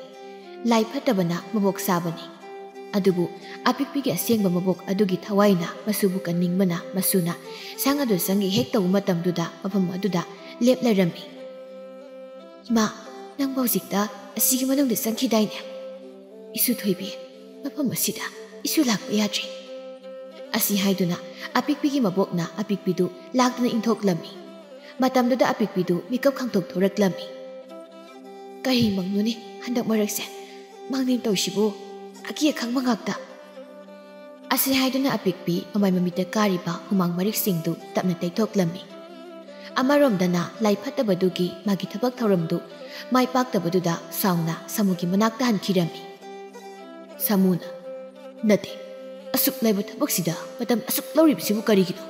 ꯂꯥꯏ ꯐꯠꯇꯕꯅ ꯃꯕꯣꯛ ꯁꯥꯕꯅꯤ꯫ ꯑꯗꯨꯕꯨ ꯑꯄꯤꯛꯄꯤꯒꯤ ꯑꯁꯦꯡꯕ ꯃꯕꯣꯛ ꯑꯗꯨꯒꯤ ꯊꯋꯥꯏꯅ ꯃꯆꯨꯕꯨ ꯀꯟꯅꯤꯡꯕꯅ ꯃꯆꯨꯅ ꯁꯪ ꯑꯗꯨ ꯆꯪꯒꯦ ꯍꯦꯛ ꯇꯧꯕ ꯃꯇꯝꯗꯨꯗ ꯃꯐꯝ ꯑꯗꯨꯗ ꯂꯦꯞꯂꯔꯝꯃꯤ꯫ "ꯏꯃꯥ, ꯅꯪꯕꯨ ꯍꯧꯖꯤꯛꯇ ꯑꯁꯤꯒꯤ ꯃꯅꯨꯡꯗ ꯆꯪꯈꯤꯗꯥꯏꯅꯦ? ꯏꯁꯨ ꯊꯣꯏꯕꯤ, ꯃꯐꯝ ꯑꯁꯤꯗ ꯏꯁꯨ ꯂꯥꯛꯄ ꯌꯥꯗ꯭ꯔꯦ꯫" ꯑꯁꯤ ꯍꯥꯏꯗꯨꯅ ꯑꯄꯤꯛꯄꯤꯒꯤ ꯃꯕꯣꯛꯅ ꯑꯄꯤꯛꯄꯤꯗꯨ ꯂꯥꯛꯇꯨꯅ ꯏꯟꯊꯣꯛꯂꯝꯃꯤ꯫ ꯃꯇꯝꯗꯨꯗ ꯑꯄꯤꯛꯄꯤꯗꯨ ꯃꯤꯀꯞ ꯈꯪꯊꯣꯛ ꯊꯣꯔꯛꯂꯝꯃꯤ꯫ "ꯀꯔꯤ ꯃꯪꯅꯣꯅꯦ ꯍꯟꯗꯛ ꯃꯔꯛꯁꯦ? ꯃꯪꯅꯤꯡ ꯇꯧꯁꯤꯕꯨ ꯑꯀꯤ ꯑꯈꯪꯕ ꯉꯥꯛꯇ꯫" ꯑꯁꯤ ꯍꯥꯏꯗꯨꯅ ꯑꯄꯤꯛꯄꯤ ꯃꯃꯥꯏ ꯃꯃꯤꯠꯇ ꯀꯥꯔꯤꯕ ꯍꯨꯃꯥꯡ ꯃꯔꯤꯛꯁꯤꯡꯗꯨ ꯇꯞꯅ ꯇꯩꯊꯣꯛꯂꯝꯃꯤ꯫ ꯑꯃꯔꯣꯝꯗꯅ ꯂꯥꯏ ꯐꯠꯇꯕꯗꯨꯒꯤ ꯃꯥꯒꯤ ꯊꯕꯛ ꯊꯧꯔꯝꯗꯨ ꯃꯥꯏ ꯄꯥꯛꯇꯕꯗꯨꯗ ꯁꯥꯎꯅ ꯁꯥꯃꯨꯒꯤ ꯃꯅꯥꯛꯇ ꯍꯟꯈꯤꯔꯝꯃꯤ꯫ ꯁꯥꯃꯨꯅ, "ꯅꯠꯇꯦ, ꯑꯁꯨꯛ ꯂꯥꯏꯕ ꯊꯕꯛꯁꯤꯗ ꯃꯇꯝ ꯑꯁꯨꯛ ꯂꯧꯔꯤꯕꯁꯤꯕꯨ ꯀꯔꯤꯒꯤꯅꯣ?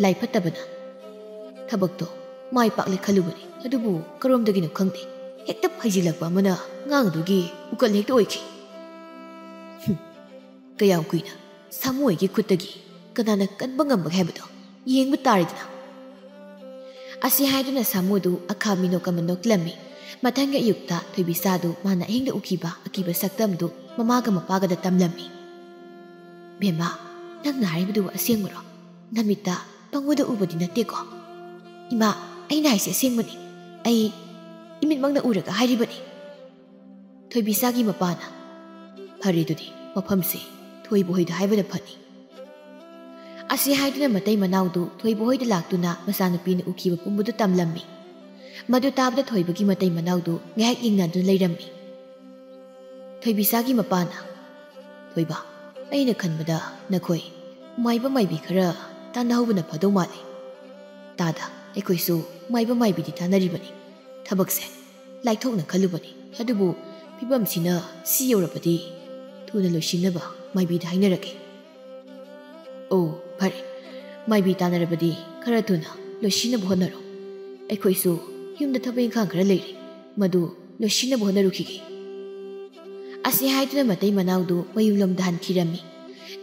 ꯂꯥꯏ ꯐꯠꯇꯕꯅ ꯊꯕꯛꯇꯣ ꯃꯥꯏ ꯄꯥꯛꯂꯦ ꯈꯜꯂꯨꯕꯅꯤ, ꯑꯗꯨꯕꯨ ꯀꯔꯣꯝꯗꯒꯤꯅꯣ ꯈꯪꯗꯦ, ꯍꯦꯛꯇ ꯐꯩꯖꯤꯜꯂꯛꯄ ꯑꯃꯅ ꯉꯥꯡꯗꯨꯒꯤ ꯎꯀꯜ ꯍꯦꯛꯇ ꯑꯣꯏꯈꯤ꯫" "ꯍꯨꯝ, ꯀꯌꯥꯝ ꯀꯨꯏꯅ ꯁꯥꯃꯨ ꯑꯩꯒꯤ ꯈꯨꯠꯇꯒꯤ ꯀꯅꯥꯅ ꯀꯟꯕ ꯉꯝꯕꯒꯦ ꯍꯥꯏꯕꯗꯣ ꯌꯦꯡꯕ ꯇꯥꯔꯦꯗꯅ꯫" ꯑꯁꯤ ꯍꯥꯏꯗꯨꯅ ꯁꯥꯃꯨꯗꯨ ꯑꯈꯥ ꯃꯤꯅꯣꯛ ꯑꯃ ꯅꯣꯛꯂꯝꯃꯤ꯫ ꯃꯊꯪꯒꯤ ꯑꯌꯨꯛꯇ ꯊꯣꯏꯕꯤꯆꯥꯗꯨ ꯃꯥꯅ ꯑꯍꯤꯡꯗ ꯎꯈꯤꯕ ꯑꯀꯤꯕ ꯁꯛꯇꯝꯗꯨ ꯃꯃꯥꯒ ꯃꯄꯥꯒꯗ ꯇꯝꯂꯝꯃꯤ꯫ "ꯕꯦꯝꯃ, ꯅꯪꯅ ꯍꯥꯏꯔꯤꯕꯗꯨ ꯑꯁꯦꯡꯕꯔꯣ? ꯅꯃꯤꯠꯇ ꯄꯪꯎꯗ ꯎꯕꯗꯤ ꯅꯠꯇꯦꯀꯣ?" "ꯏꯃꯥ, ꯑꯩꯅ ꯍꯥꯏꯁꯦ ꯑꯁꯦꯡꯕꯅꯤ꯫ ꯑꯩ ꯏꯃꯤꯠꯃꯛꯅ ꯎꯔꯒ ꯍꯥꯏꯔꯤꯕꯅꯤ꯫" ꯊꯣꯏꯕꯤꯆꯥꯒꯤ ꯃꯄꯥꯅ, "ꯐꯔꯦ ꯑꯗꯨꯗꯤ, ꯃꯐꯝꯁꯦ ꯊꯣꯏꯕ ꯍꯣꯏꯗ ꯍꯥꯏꯕꯅ ꯐꯅꯤ꯫" ꯑꯁꯤ ꯍꯥꯏꯗꯨꯅ ꯃꯇꯩ ꯃꯅꯥꯎꯗꯨ ꯊꯣꯏꯕ ꯍꯣꯏꯗ ꯂꯥꯛꯇꯨꯅ ꯃꯆꯥꯅꯨꯄꯤꯅ ꯎꯈꯤꯕ ꯄꯨꯝꯕꯗꯨ ꯇꯝꯂꯝꯃꯤ꯫ ꯃꯗꯨ ꯇꯥꯕꯗ ꯊꯣꯏꯕꯒꯤ ꯃꯇꯩ ꯃꯅꯥꯎꯗꯨ ꯉꯥꯏꯍꯥꯛ ꯌꯦꯡꯅꯗꯨꯅ ꯂꯩꯔꯝꯃꯤ꯫ ꯊꯣꯏꯕꯤꯆꯥꯒꯤ ꯃꯄꯥꯅ, "ꯊꯣꯏꯕ, ꯑꯩꯅ ꯈꯟꯕꯗ ꯅꯈꯣꯏ ꯃꯥꯏꯕ ꯃꯥꯏꯕꯤ ꯈꯔ ꯇꯥꯟꯅꯍꯧꯕꯅ ꯐꯗꯧ ꯃꯥꯜꯂꯤ꯫ ꯇꯥꯗ, ꯑꯩꯈꯣꯏꯁꯨ ꯃꯥꯏꯕ ꯃꯥꯏꯕꯤꯗꯤ ꯇꯥꯟꯅꯔꯤꯕꯅꯤ꯫ ꯊꯕꯛꯁꯦ ꯂꯥꯏꯊꯣꯛꯅ ꯈꯜꯂꯨꯕꯅꯤ, ꯑꯗꯨꯕꯨ ꯐꯤꯕꯝꯁꯤꯅ ꯁꯤ ꯌꯧꯔꯕꯗꯤ ꯊꯨꯅ ꯂꯣꯏꯁꯤꯟꯅꯕ ꯃꯥꯏꯕꯤꯗ ꯍꯥꯏꯅꯔꯒꯦ꯫" "ꯑꯣ, ꯐꯔꯦ, ꯃꯥꯏꯕꯤ ꯇꯥꯟꯅꯔꯕꯗꯤ ꯈꯔ ꯊꯨꯅ ꯂꯣꯏꯁꯤꯟꯅꯕ ꯍꯣꯠꯅꯔꯣ꯫ ꯑꯩꯈꯣꯏꯁꯨ ꯌꯨꯝꯗ ꯊꯕꯛ ꯏꯪꯈꯥꯡ ꯈꯔ ꯂꯩꯔꯤ, ꯃꯗꯨ ꯂꯣꯏꯁꯤꯟꯅꯕ ꯍꯣꯠꯅꯔꯨꯈꯤꯒꯦ꯫" ꯑꯁꯤ ꯍꯥꯏꯗꯨꯅ ꯃꯇꯩ ꯃꯅꯥꯎꯗꯨ ꯃꯌꯨꯝꯂꯣꯝꯗ ꯍꯟꯈꯤꯔꯝꯃꯤ꯫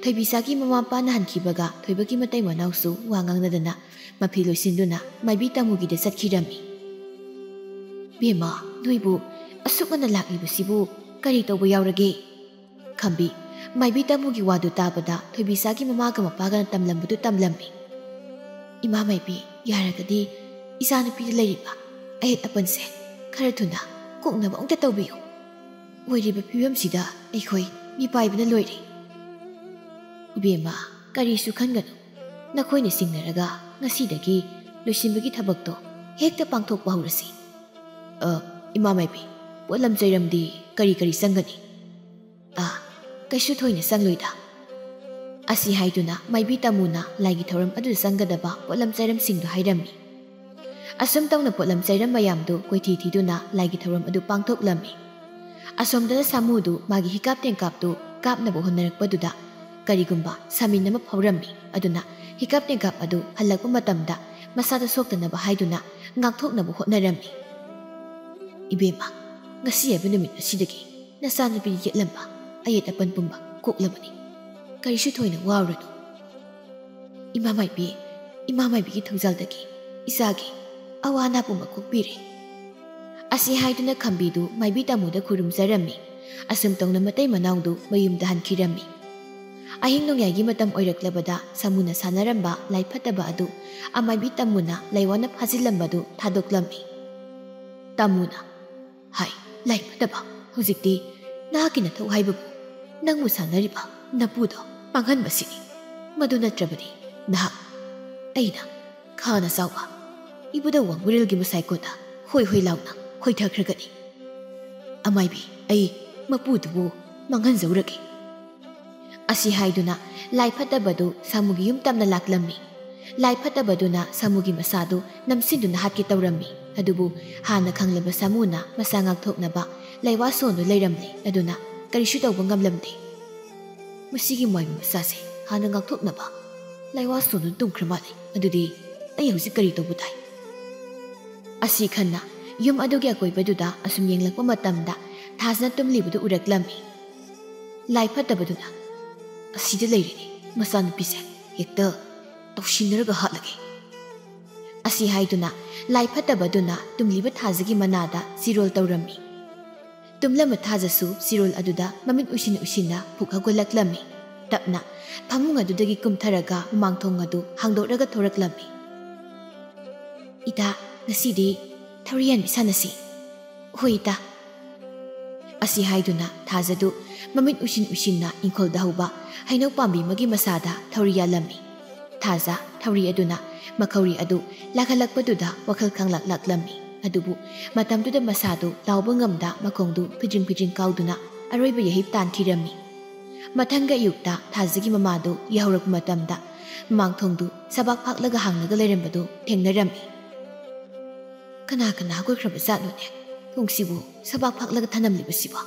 ꯊꯣꯏꯕꯤꯆꯥꯒꯤ ꯃꯃꯥ ꯃꯄꯥꯅ ꯍꯟꯈꯤꯕꯒ ꯊꯣꯏꯕꯒꯤ ꯃꯇꯩ ꯃꯅꯥꯎꯁꯨ ꯋꯥ ꯉꯥꯡꯅꯗꯅ ꯃꯐꯤ ꯂꯣꯏꯁꯤꯟꯗꯨꯅ ꯃꯥꯏꯕꯤ ꯇꯥꯃꯨꯒꯤꯗ ꯆꯠꯈꯤꯔꯝꯃꯤ꯫ "ꯕꯦꯝꯃ, ꯅꯣꯏꯕꯨ ꯑꯁꯨꯛ ꯉꯟꯅ ꯂꯥꯛꯂꯤꯕꯁꯤꯕꯨ ꯀꯔꯤ ꯇꯧꯕ ꯌꯥꯎꯔꯒꯦ?" ꯈꯝꯕꯤ, ꯃꯥꯏꯕꯤ ꯇꯥꯃꯨꯒꯤ ꯋꯥꯗꯨ ꯇꯥꯕꯗ ꯊꯣꯏꯕꯤꯆꯥꯒꯤ ꯃꯃꯥꯒ ꯃꯄꯥꯒꯅ ꯇꯝꯂꯝꯕꯗꯨ ꯇꯝꯂꯝꯃꯤ꯫ "ꯏꯃꯥ ꯃꯥꯏꯕꯤ, ꯌꯥꯔꯒꯗꯤ ꯏꯆꯥꯅꯨꯄꯤꯗ ꯂꯩꯔꯤꯕ ꯑꯍꯦꯠ ꯑꯄꯟꯁꯦ ꯈꯔ ꯊꯨꯅ ꯀꯣꯛꯅꯕ ꯑꯃꯨꯛꯇ ꯇꯧꯕꯤꯌꯨ꯫ ꯑꯣꯏꯔꯤꯕ ꯐꯤꯕꯝꯁꯤꯗ ꯑꯩꯈꯣꯏ ꯃꯤꯄꯥꯏꯕꯅ ꯂꯣꯏꯔꯦ꯫" "ꯏꯕꯦꯝꯃ, ꯀꯔꯤꯁꯨ ꯈꯟꯒꯅꯨ꯫ ꯅꯈꯣꯏꯅ ꯁꯤꯡꯅꯔꯒ ꯉꯁꯤꯗꯒꯤ ꯂꯣꯏꯁꯤꯟꯕꯒꯤ ꯊꯕꯛꯇꯣ ꯍꯦꯛꯇ ꯄꯥꯡꯊꯣꯛꯄ ꯍꯧꯔꯁꯤ꯫ ꯑ, ꯏꯃꯥ ꯃꯥꯏꯕꯤ, ꯄꯣꯠꯂꯝ ꯆꯩꯔꯝꯗꯤ ꯀꯔꯤ ꯀꯔꯤ ꯆꯪꯒꯅꯤ?" "ꯑ, ꯀꯩꯁꯨ ꯊꯣꯏꯅ ꯆꯪꯂꯣꯏꯗ꯫" ꯑꯁꯤ ꯍꯥꯏꯗꯨꯅ ꯃꯥꯏꯕꯤ ꯇꯥꯃꯨꯅ ꯂꯥꯏꯒꯤ ꯊꯧꯔꯝ ꯑꯗꯨꯗ ꯆꯪꯒꯗꯕ ꯄꯣꯠꯂꯝ ꯆꯩꯔꯝꯁꯤꯡꯗꯨ ꯍꯥꯏꯔꯝꯃꯤ꯫ ꯑꯁꯨꯝ ꯇꯧꯅ ꯄꯣꯠꯂꯝ ꯆꯩꯔꯝ ꯃꯌꯥꯝꯗꯨ ꯀꯣꯏꯊꯤ ꯊꯤꯗꯨꯅ ꯂꯥꯏꯒꯤ ꯊꯧꯔꯝ ꯑꯗꯨ ꯄꯥꯡꯊꯣꯛꯂꯝꯃꯤ꯫ ꯑꯁꯣꯝꯗꯅ ꯁꯥꯃꯨꯗꯨ ꯃꯥꯒꯤ ꯍꯤꯀꯥꯞ ꯇꯦꯡꯀꯥꯞꯇꯨ ꯀꯥꯞꯅꯕ ꯍꯣꯠꯅꯔꯛꯄꯗꯨꯗ ꯀꯔꯤꯒꯨꯝꯕ ꯁꯥꯃꯤꯟ ꯑꯃ ꯐꯥꯎꯔꯝꯃꯤ꯫ ꯑꯗꯨꯅ ꯍꯤꯀꯥꯞ ꯇꯦꯡꯀꯥꯞ ꯑꯗꯨ ꯍꯜꯂꯛꯄ ꯃꯇꯝꯗ ꯃꯁꯥꯗ ꯁꯣꯛꯇꯅꯕ ꯍꯥꯏꯗꯨꯅ ꯉꯥꯛꯊꯣꯛꯅꯕ ꯍꯣꯠꯅꯔꯝꯃꯤ꯫ "ꯏꯕꯦꯝꯃ, ꯉꯁꯤ ꯍꯥꯏꯕ ꯅꯨꯃꯤꯠ ꯑꯁꯤꯗꯒꯤ ꯅꯆꯥꯅꯨꯄꯤꯗ ꯌꯦꯠꯂꯝꯕ ꯑꯌꯦꯠ ꯑꯄꯟ ꯄꯨꯝꯕ ꯀꯣꯛꯂꯕꯅꯤ꯫ ꯀꯔꯤꯁꯨ ꯊꯣꯏꯅ ꯋꯥꯔꯨꯔꯅꯨ꯫ ꯏꯃꯥ ꯃꯥꯏꯕꯤ, ꯏꯃꯥ ꯃꯥꯏꯕꯤꯒꯤ ꯊꯧꯖꯥꯜꯗꯒꯤ ꯏꯆꯥꯒꯤ ꯑꯋꯥ ꯑꯅꯥ ꯄꯨꯝꯕ ꯀꯣꯛꯄꯤꯔꯦ꯫" ꯑꯁꯤ ꯍꯥꯏꯗꯨꯅ ꯈꯝꯕꯤꯗꯨ ꯃꯥꯏꯕꯤ ꯇꯥꯃꯨꯗ ꯈꯨꯔꯨꯝꯖꯔꯝꯃꯤ꯫ ꯑꯁꯨꯝ ꯇꯧꯅ ꯃꯇꯩ ꯃꯅꯥꯎꯗꯨ ꯃꯌꯨꯝꯗ ꯍꯟꯈꯤꯔꯝꯃꯤ꯫ ꯑꯍꯤꯡ ꯅꯣꯡꯌꯥꯏꯒꯤ ꯃꯇꯝ ꯑꯣꯏꯔꯛꯂꯕꯗ ꯁꯥꯃꯨꯅ ꯁꯥꯟꯅꯔꯝꯕ ꯂꯥꯏ ꯐꯠꯇꯕ ꯑꯗꯨ ꯑꯃꯥꯏꯕꯤ ꯇꯥꯃꯨꯅ ꯂꯥꯏꯋꯥꯅ ꯐꯥꯖꯤꯜꯂꯝꯕꯗꯨ ꯊꯥꯗꯣꯛꯂꯝꯃꯤ꯫ ꯇꯥꯃꯨꯅ, "ꯍꯥꯏ, ꯂꯥꯏ ꯐꯠꯇꯕ, ꯍꯧꯖꯤꯛꯇꯤ ꯅꯍꯥꯛꯀꯤ ꯅꯊꯧ ꯍꯥꯏꯕꯕꯨ ꯅꯪꯕꯨ ꯁꯥꯟꯅꯔꯤꯕ ꯅꯄꯨꯗꯣ ꯃꯥꯡꯍꯟꯕꯁꯤꯅꯤ꯫ ꯃꯗꯨ ꯅꯠꯇ꯭ꯔꯕꯗꯤ ꯅꯍꯥꯛ ꯑꯩꯅ ꯈꯥꯅ ꯆꯥꯎꯕ ꯏꯕꯨꯙꯧ ꯋꯥꯡꯕ꯭ꯔꯦꯜꯒꯤ ꯃꯁꯥꯏꯀꯣꯟꯗ ꯍꯣꯏ ꯍꯣꯏ ꯂꯥꯎꯅ ꯈꯣꯏꯊꯈ꯭ꯔꯒꯅꯤ꯫ ꯑꯃꯥꯏꯕꯤ, ꯑꯩ ꯃꯄꯨꯗꯨꯕꯨ ꯃꯥꯡꯍꯟꯖꯧꯔꯒꯦ꯫" ꯑꯁꯤ ꯍꯥꯏꯗꯨꯅ ꯂꯥꯏ ꯐꯠꯇꯕꯗꯨ ꯁꯥꯃꯨꯒꯤ ꯌꯨꯝ ꯇꯝꯅ ꯂꯥꯛꯂꯝꯃꯤ꯫ ꯂꯥꯏ ꯐꯠꯇꯕꯗꯨꯅ ꯁꯥꯃꯨꯒꯤ ꯃꯁꯥꯗꯨ ꯅꯝꯁꯤꯟꯗꯨꯅ ꯍꯥꯠꯀꯦ ꯇꯧꯔꯝꯃꯤ꯫ ꯑꯗꯨꯕꯨ ꯍꯥꯟꯅ ꯈꯪꯂꯕ ꯁꯥꯃꯨꯅ ꯃꯁꯥ ꯉꯥꯛꯊꯣꯛꯅꯕ ꯂꯥꯏꯋꯥ ꯁꯣꯟꯗꯨ ꯂꯩꯔꯝꯂꯦ꯫ ꯑꯗꯨꯅ ꯀꯔꯤꯁꯨ ꯇꯧꯕ ꯉꯝꯂꯝꯗꯦ꯫ "ꯃꯁꯤꯒꯤ ꯃꯥꯏꯕ ꯃꯆꯥꯁꯦ ꯍꯥꯟꯅ ꯉꯥꯛꯊꯣꯛꯅꯕ ꯂꯥꯏꯋꯥ ꯁꯣꯟꯗꯨꯅ ꯇꯨꯝꯈ꯭ꯔ ꯃꯥꯜꯂꯦ꯫ ꯑꯗꯨꯗꯤ ꯑꯩ ꯍꯧꯖꯤꯛ ꯀꯔꯤ ꯇꯧꯕ ꯇꯥꯏ?" ꯑꯁꯤ ꯈꯟꯅ ꯌꯨꯝ ꯑꯗꯨꯒꯤ ꯑꯀꯣꯏꯕꯗꯨꯗ ꯑꯁꯨꯝ ꯌꯦꯡꯂꯛꯄ ꯃꯇꯝꯗ ꯊꯥꯖꯅ ꯇꯨꯝꯂꯤꯕꯗꯨ ꯎꯔꯛꯂꯝꯃꯤ꯫ ꯂꯥꯏ ꯐꯠꯇꯕꯗꯨꯅ, "ꯑꯁꯤꯗ ꯂꯩꯔꯦꯅꯦ ꯃꯆꯥꯅꯨꯄꯤꯁꯦ, ꯍꯦꯛꯇ ꯇꯧꯁꯤꯟꯅꯔꯒ ꯍꯥꯠꯂꯒꯦ꯫" ꯑꯁꯤ ꯍꯥꯏꯗꯨꯅ ꯂꯥꯏ ꯐꯠꯇꯕꯗꯨꯅ ꯇꯨꯝꯂꯤꯕ ꯊꯥꯖꯒꯤ ꯃꯅꯥꯗ ꯆꯤꯔꯣꯜ ꯇꯧꯔꯝꯃꯤ꯫ ꯇꯨꯝꯂꯝꯕ ꯊꯥꯖꯁꯨ ꯆꯤꯔꯣꯜ ꯑꯗꯨꯗ ꯃꯃꯤꯠ ꯎꯏꯁꯤꯟ ꯎꯏꯁꯤꯟꯅ ꯐꯨꯛ ꯍꯧꯒꯠꯂꯛꯂꯝꯃꯤ꯫ ꯇꯞꯅ ꯐꯃꯨꯡ ꯑꯗꯨꯗꯒꯤ ꯀꯨꯝꯊꯔꯒ ꯃꯃꯥꯡ ꯊꯣꯡ ꯑꯗꯨ ꯍꯥꯡꯗꯣꯛꯂꯒ ꯊꯣꯔꯛꯂꯝꯃꯤ꯫ "ꯏꯇꯥ, ꯉꯁꯤꯗꯤ ꯊꯧꯔꯤ ꯌꯥꯟꯕꯤ ꯁꯥꯟꯅꯁꯤ꯫" "ꯍꯣꯏ ꯏꯇꯥ꯫" ꯑꯁꯤ ꯍꯥꯏꯗꯨꯅ ꯊꯥꯖꯗꯨ ꯃꯃꯤꯠ ꯎꯏꯁꯤꯟ ꯎꯏꯁꯤꯟꯅ ꯏꯪꯈꯣꯜꯗ ꯍꯧꯕ ꯍꯩꯅꯧ ꯄꯥꯝꯕꯤ ꯑꯃꯒꯤ ꯃꯁꯥꯗ ꯊꯧꯔꯤ ꯌꯥꯜꯂꯝꯃꯤ꯫ ꯊꯥꯖ ꯊꯧꯔꯤ ꯑꯗꯨꯅ ꯃꯈꯧꯔꯤ ꯑꯗꯨ ꯂꯥꯛꯍꯜꯂꯛꯄꯗꯨꯗ ꯋꯥꯈꯜ ꯈꯪꯂꯥꯛ ꯂꯥꯛꯂꯝꯃꯤ꯫ ꯑꯗꯨꯕꯨ ꯃꯇꯝꯗꯨꯗ ꯃꯁꯥꯗꯨ ꯂꯥꯎꯕ ꯉꯝꯗ ꯃꯈꯣꯡꯗꯨ ꯐꯤꯗ꯭ꯔꯤꯡ ꯐꯤꯗ꯭ꯔꯤꯡ ꯀꯥꯎꯗꯨꯅ ꯑꯔꯣꯏꯕ ꯌꯥꯍꯤꯞ ꯇꯥꯟꯈꯤꯔꯝꯃꯤ꯫ ꯃꯊꯪꯒꯤ ꯑꯌꯨꯛꯇ ꯊꯥꯖꯒꯤ ꯃꯃꯥꯗꯨ ꯌꯥꯍꯧꯔꯛꯄ ꯃꯇꯝꯗ ꯃꯃꯥꯡ ꯊꯣꯡꯗꯨ ꯁꯕꯥꯛ ꯐꯥꯛꯂꯒ ꯍꯥꯡꯂꯒ ꯂꯩꯔꯝꯕꯗꯨ ꯊꯦꯡꯅꯔꯝꯃꯤ꯫ "ꯀꯅꯥ ꯀꯅꯥ ꯍꯧꯒꯠꯈ꯭ꯔꯕ ꯖꯥꯠꯅꯣꯅꯦ? ꯊꯣꯡꯁꯤꯕꯨ ꯁꯕꯥꯛ ꯐꯥꯛꯂꯒ ꯊꯅꯝꯂꯤꯕꯁꯤꯕꯣ?"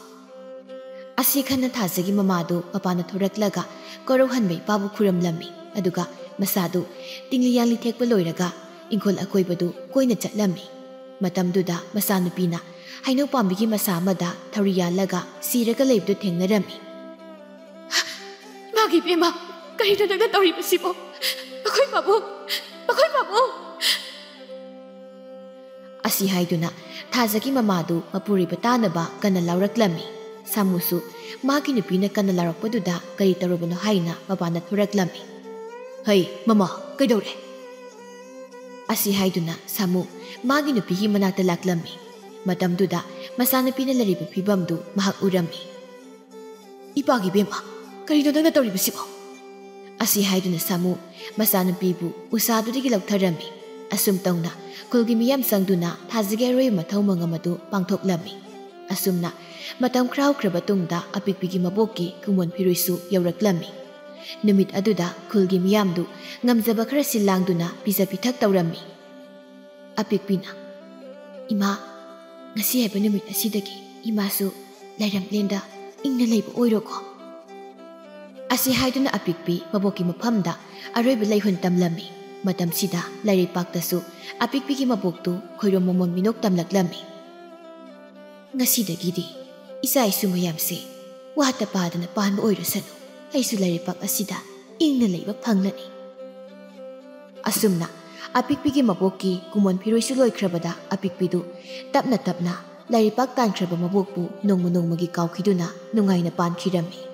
ꯑꯁꯤ ꯈꯟꯅ ꯊꯥꯖꯒꯤ ꯃꯃꯥꯗꯨ ꯃꯄꯥꯟꯗ ꯊꯣꯔꯛꯂꯒ ꯀꯣꯔꯧꯍꯟꯕ ꯏꯄꯥꯕꯨ ꯈꯨꯔꯝꯂꯝꯃꯤ꯫ ꯑꯗꯨꯒ ꯃꯁꯥꯗꯨ ꯇꯤꯡꯂꯤ ꯌꯥꯡꯂꯤ ꯊꯦꯛꯄ ꯂꯣꯏꯔꯒ ꯏꯪꯈꯣꯜ ꯑꯀꯣꯏꯕꯗꯨ ꯀꯣꯏꯅ ꯆꯠꯂꯝꯃꯤ꯫ ꯃꯇꯝꯗꯨꯗ ꯃꯆꯥꯅꯨꯄꯤꯅ ꯍꯩꯅꯧ ꯄꯥꯝꯕꯤꯒꯤ ꯃꯁꯥ ꯑꯃꯗ ꯊꯧꯔꯤ ꯌꯥꯜꯂꯒ ꯁꯤꯔꯒ ꯂꯩꯕꯗꯨ ꯊꯦꯡꯅꯔꯝꯃꯤ꯫ "ꯏꯃꯥꯒꯤ ꯏꯕꯦꯝꯃ, ꯀꯔꯤꯅꯣ ꯅꯪꯅ ꯇꯧꯔꯤꯕꯁꯤꯕꯣ? ꯑꯩꯈꯣꯏ ꯄꯥꯕꯨꯡ, ꯑꯩꯈꯣꯏ ꯄꯥꯕꯨꯡ!" ꯑꯁꯤ ꯍꯥꯏꯗꯨꯅ ꯊꯥꯖꯒꯤ ꯃꯃꯥꯗꯨ ꯃꯄꯨꯔꯣꯏꯕ ꯇꯥꯅꯕ ꯀꯟꯅ ꯂꯥꯎꯔꯛꯂꯝꯃꯤ꯫ ꯁꯥꯃꯨꯁꯨ ꯃꯥꯒꯤ ꯅꯨꯄꯤꯅ ꯀꯟꯅ ꯂꯥꯎꯔꯛꯄꯗꯨꯗ ꯀꯔꯤ ꯇꯧꯔꯕꯅꯣ ꯍꯥꯏꯅ ꯃꯄꯥꯟꯗ ꯊꯣꯔꯛꯂꯝꯃꯤ꯫ "ꯍꯩ ꯃꯃꯥ, ꯀꯩꯗꯧꯔꯦ?" ꯑꯁꯤ ꯍꯥꯏꯗꯨꯅ ꯁꯥꯃꯨ ꯃꯥꯒꯤ ꯅꯨꯄꯤꯒꯤ ꯃꯅꯥꯛꯇ ꯂꯥꯛꯂꯝꯃꯤ꯫ ꯃꯇꯝꯗꯨꯗ ꯃꯆꯥꯅꯨꯄꯤꯅ ꯂꯩꯔꯤꯕ ꯐꯤꯕꯝꯗꯨ ꯃꯍꯥꯛ ꯎꯔꯝꯃꯤ꯫ "ꯏꯄꯥꯒꯤ ꯏꯕꯦꯝꯃ, ꯀꯔꯤꯅꯣ ꯅꯪꯅ ꯇꯧꯔꯤꯕꯁꯤꯕꯣ?" ꯑꯁꯤ ꯍꯥꯏꯗꯨꯅ ꯁꯥꯃꯨ ꯃꯆꯥꯅꯨꯄꯤꯕꯨ ꯎꯁꯥꯗꯨꯗꯒꯤ ꯂꯧꯊꯔꯝꯃꯤ꯫ ꯑꯁꯨꯝ ꯇꯧꯅ ꯈꯨꯜꯒꯤ ꯃꯤꯌꯥꯝ ꯆꯪꯗꯨꯅ ꯊꯥꯖꯒꯤ ꯑꯔꯣꯏꯕ ꯃꯊꯧ ꯃꯉꯝ ꯑꯗꯨ ꯄꯥꯡꯊꯣꯛꯂꯝꯃꯤ꯫ ꯑꯁꯨꯝꯅ ꯃꯇꯝ ꯈꯔ ꯍꯧꯈ꯭ꯔꯕ ꯇꯨꯡꯗ ꯑꯄꯤꯛꯄꯤꯒꯤ ꯃꯕꯣꯛꯀꯤ ꯀꯨꯃꯣꯟ ꯐꯤꯔꯣꯏꯁꯨ ꯌꯧꯔꯛꯂꯝꯃꯤ꯫ ꯅꯨꯃꯤꯠ ꯑꯗꯨꯗ ꯈꯨꯜꯒꯤ ꯃꯤꯌꯥꯝꯗꯨ ꯉꯝꯖꯕ ꯈꯔ ꯁꯤꯜ ꯂꯥꯡꯗꯨꯅ ꯄꯤꯖ ꯄꯤꯊꯛ ꯇꯧꯔꯝꯃꯤ꯫ ꯑꯄꯤꯛꯄꯤꯅ, "ꯏꯃꯥ, ꯉꯁꯤ ꯍꯥꯏꯕ ꯅꯨꯃꯤꯠ ꯑꯁꯤꯗꯒꯤ ꯏꯃꯥꯁꯨ ꯂꯥꯏꯔꯦꯝꯂꯦꯟꯗ ꯏꯪꯅ ꯂꯩꯕ ꯑꯣꯏꯔꯣꯀꯣ꯫" ꯑꯁꯤ ꯍꯥꯏꯗꯨꯅ ꯑꯄꯤꯛꯄꯤ ꯃꯕꯣꯛꯀꯤ ꯃꯐꯝꯗ ꯑꯔꯣꯏꯕ ꯂꯩꯍꯨꯟ ꯇꯝꯂꯝꯃꯤ꯫ ꯃꯇꯝꯁꯤꯗ ꯂꯥꯏꯔꯩꯄꯥꯛꯇꯁꯨ ꯑꯄꯤꯛꯄꯤꯒꯤ ꯃꯕꯣꯛꯇꯨ ꯈꯣꯏꯔꯣꯝ ꯃꯃꯣꯟ ꯃꯤꯅꯣꯛ ꯇꯝꯂꯛꯂꯝꯃꯤ꯫ "ꯉꯁꯤꯗꯒꯤꯗꯤ ꯏꯆꯥ ꯏꯁꯨ ꯃꯌꯥꯝꯁꯦ ꯋꯥꯠꯇ ꯄꯥꯗꯅ ꯄꯥꯟꯕ ꯑꯣꯏꯔꯁꯅꯨ꯫ ꯑꯩꯁꯨ ꯂꯥꯏꯔꯩꯄꯥꯛ ꯑꯁꯤꯗ ꯏꯪꯅ ꯂꯩꯕ ꯐꯪꯂꯅꯤ꯫" ꯑꯁꯨꯝꯅ ꯑꯄꯤꯛꯄꯤꯒꯤ ꯃꯕꯣꯛꯀꯤ ꯀꯨꯃꯣꯟ ꯐꯤꯔꯣꯏꯁꯨ ꯂꯣꯏꯈ꯭ꯔꯕꯗ ꯑꯄꯤꯛꯄꯤꯗꯨ ꯇꯞꯅ ꯇꯞꯅ ꯂꯥꯏꯔꯤꯛ ꯄꯥꯛ ꯇꯥꯟꯈ꯭ꯔꯕ ꯃꯕꯣꯛꯄꯨ ꯅꯣꯡꯃ ꯅꯣꯡꯃꯒꯤ ꯀꯥꯎꯈꯤꯗꯨꯅ ꯅꯨꯡꯉꯥꯏꯅ ꯄꯥꯟꯈꯤꯔꯝꯃꯤ꯫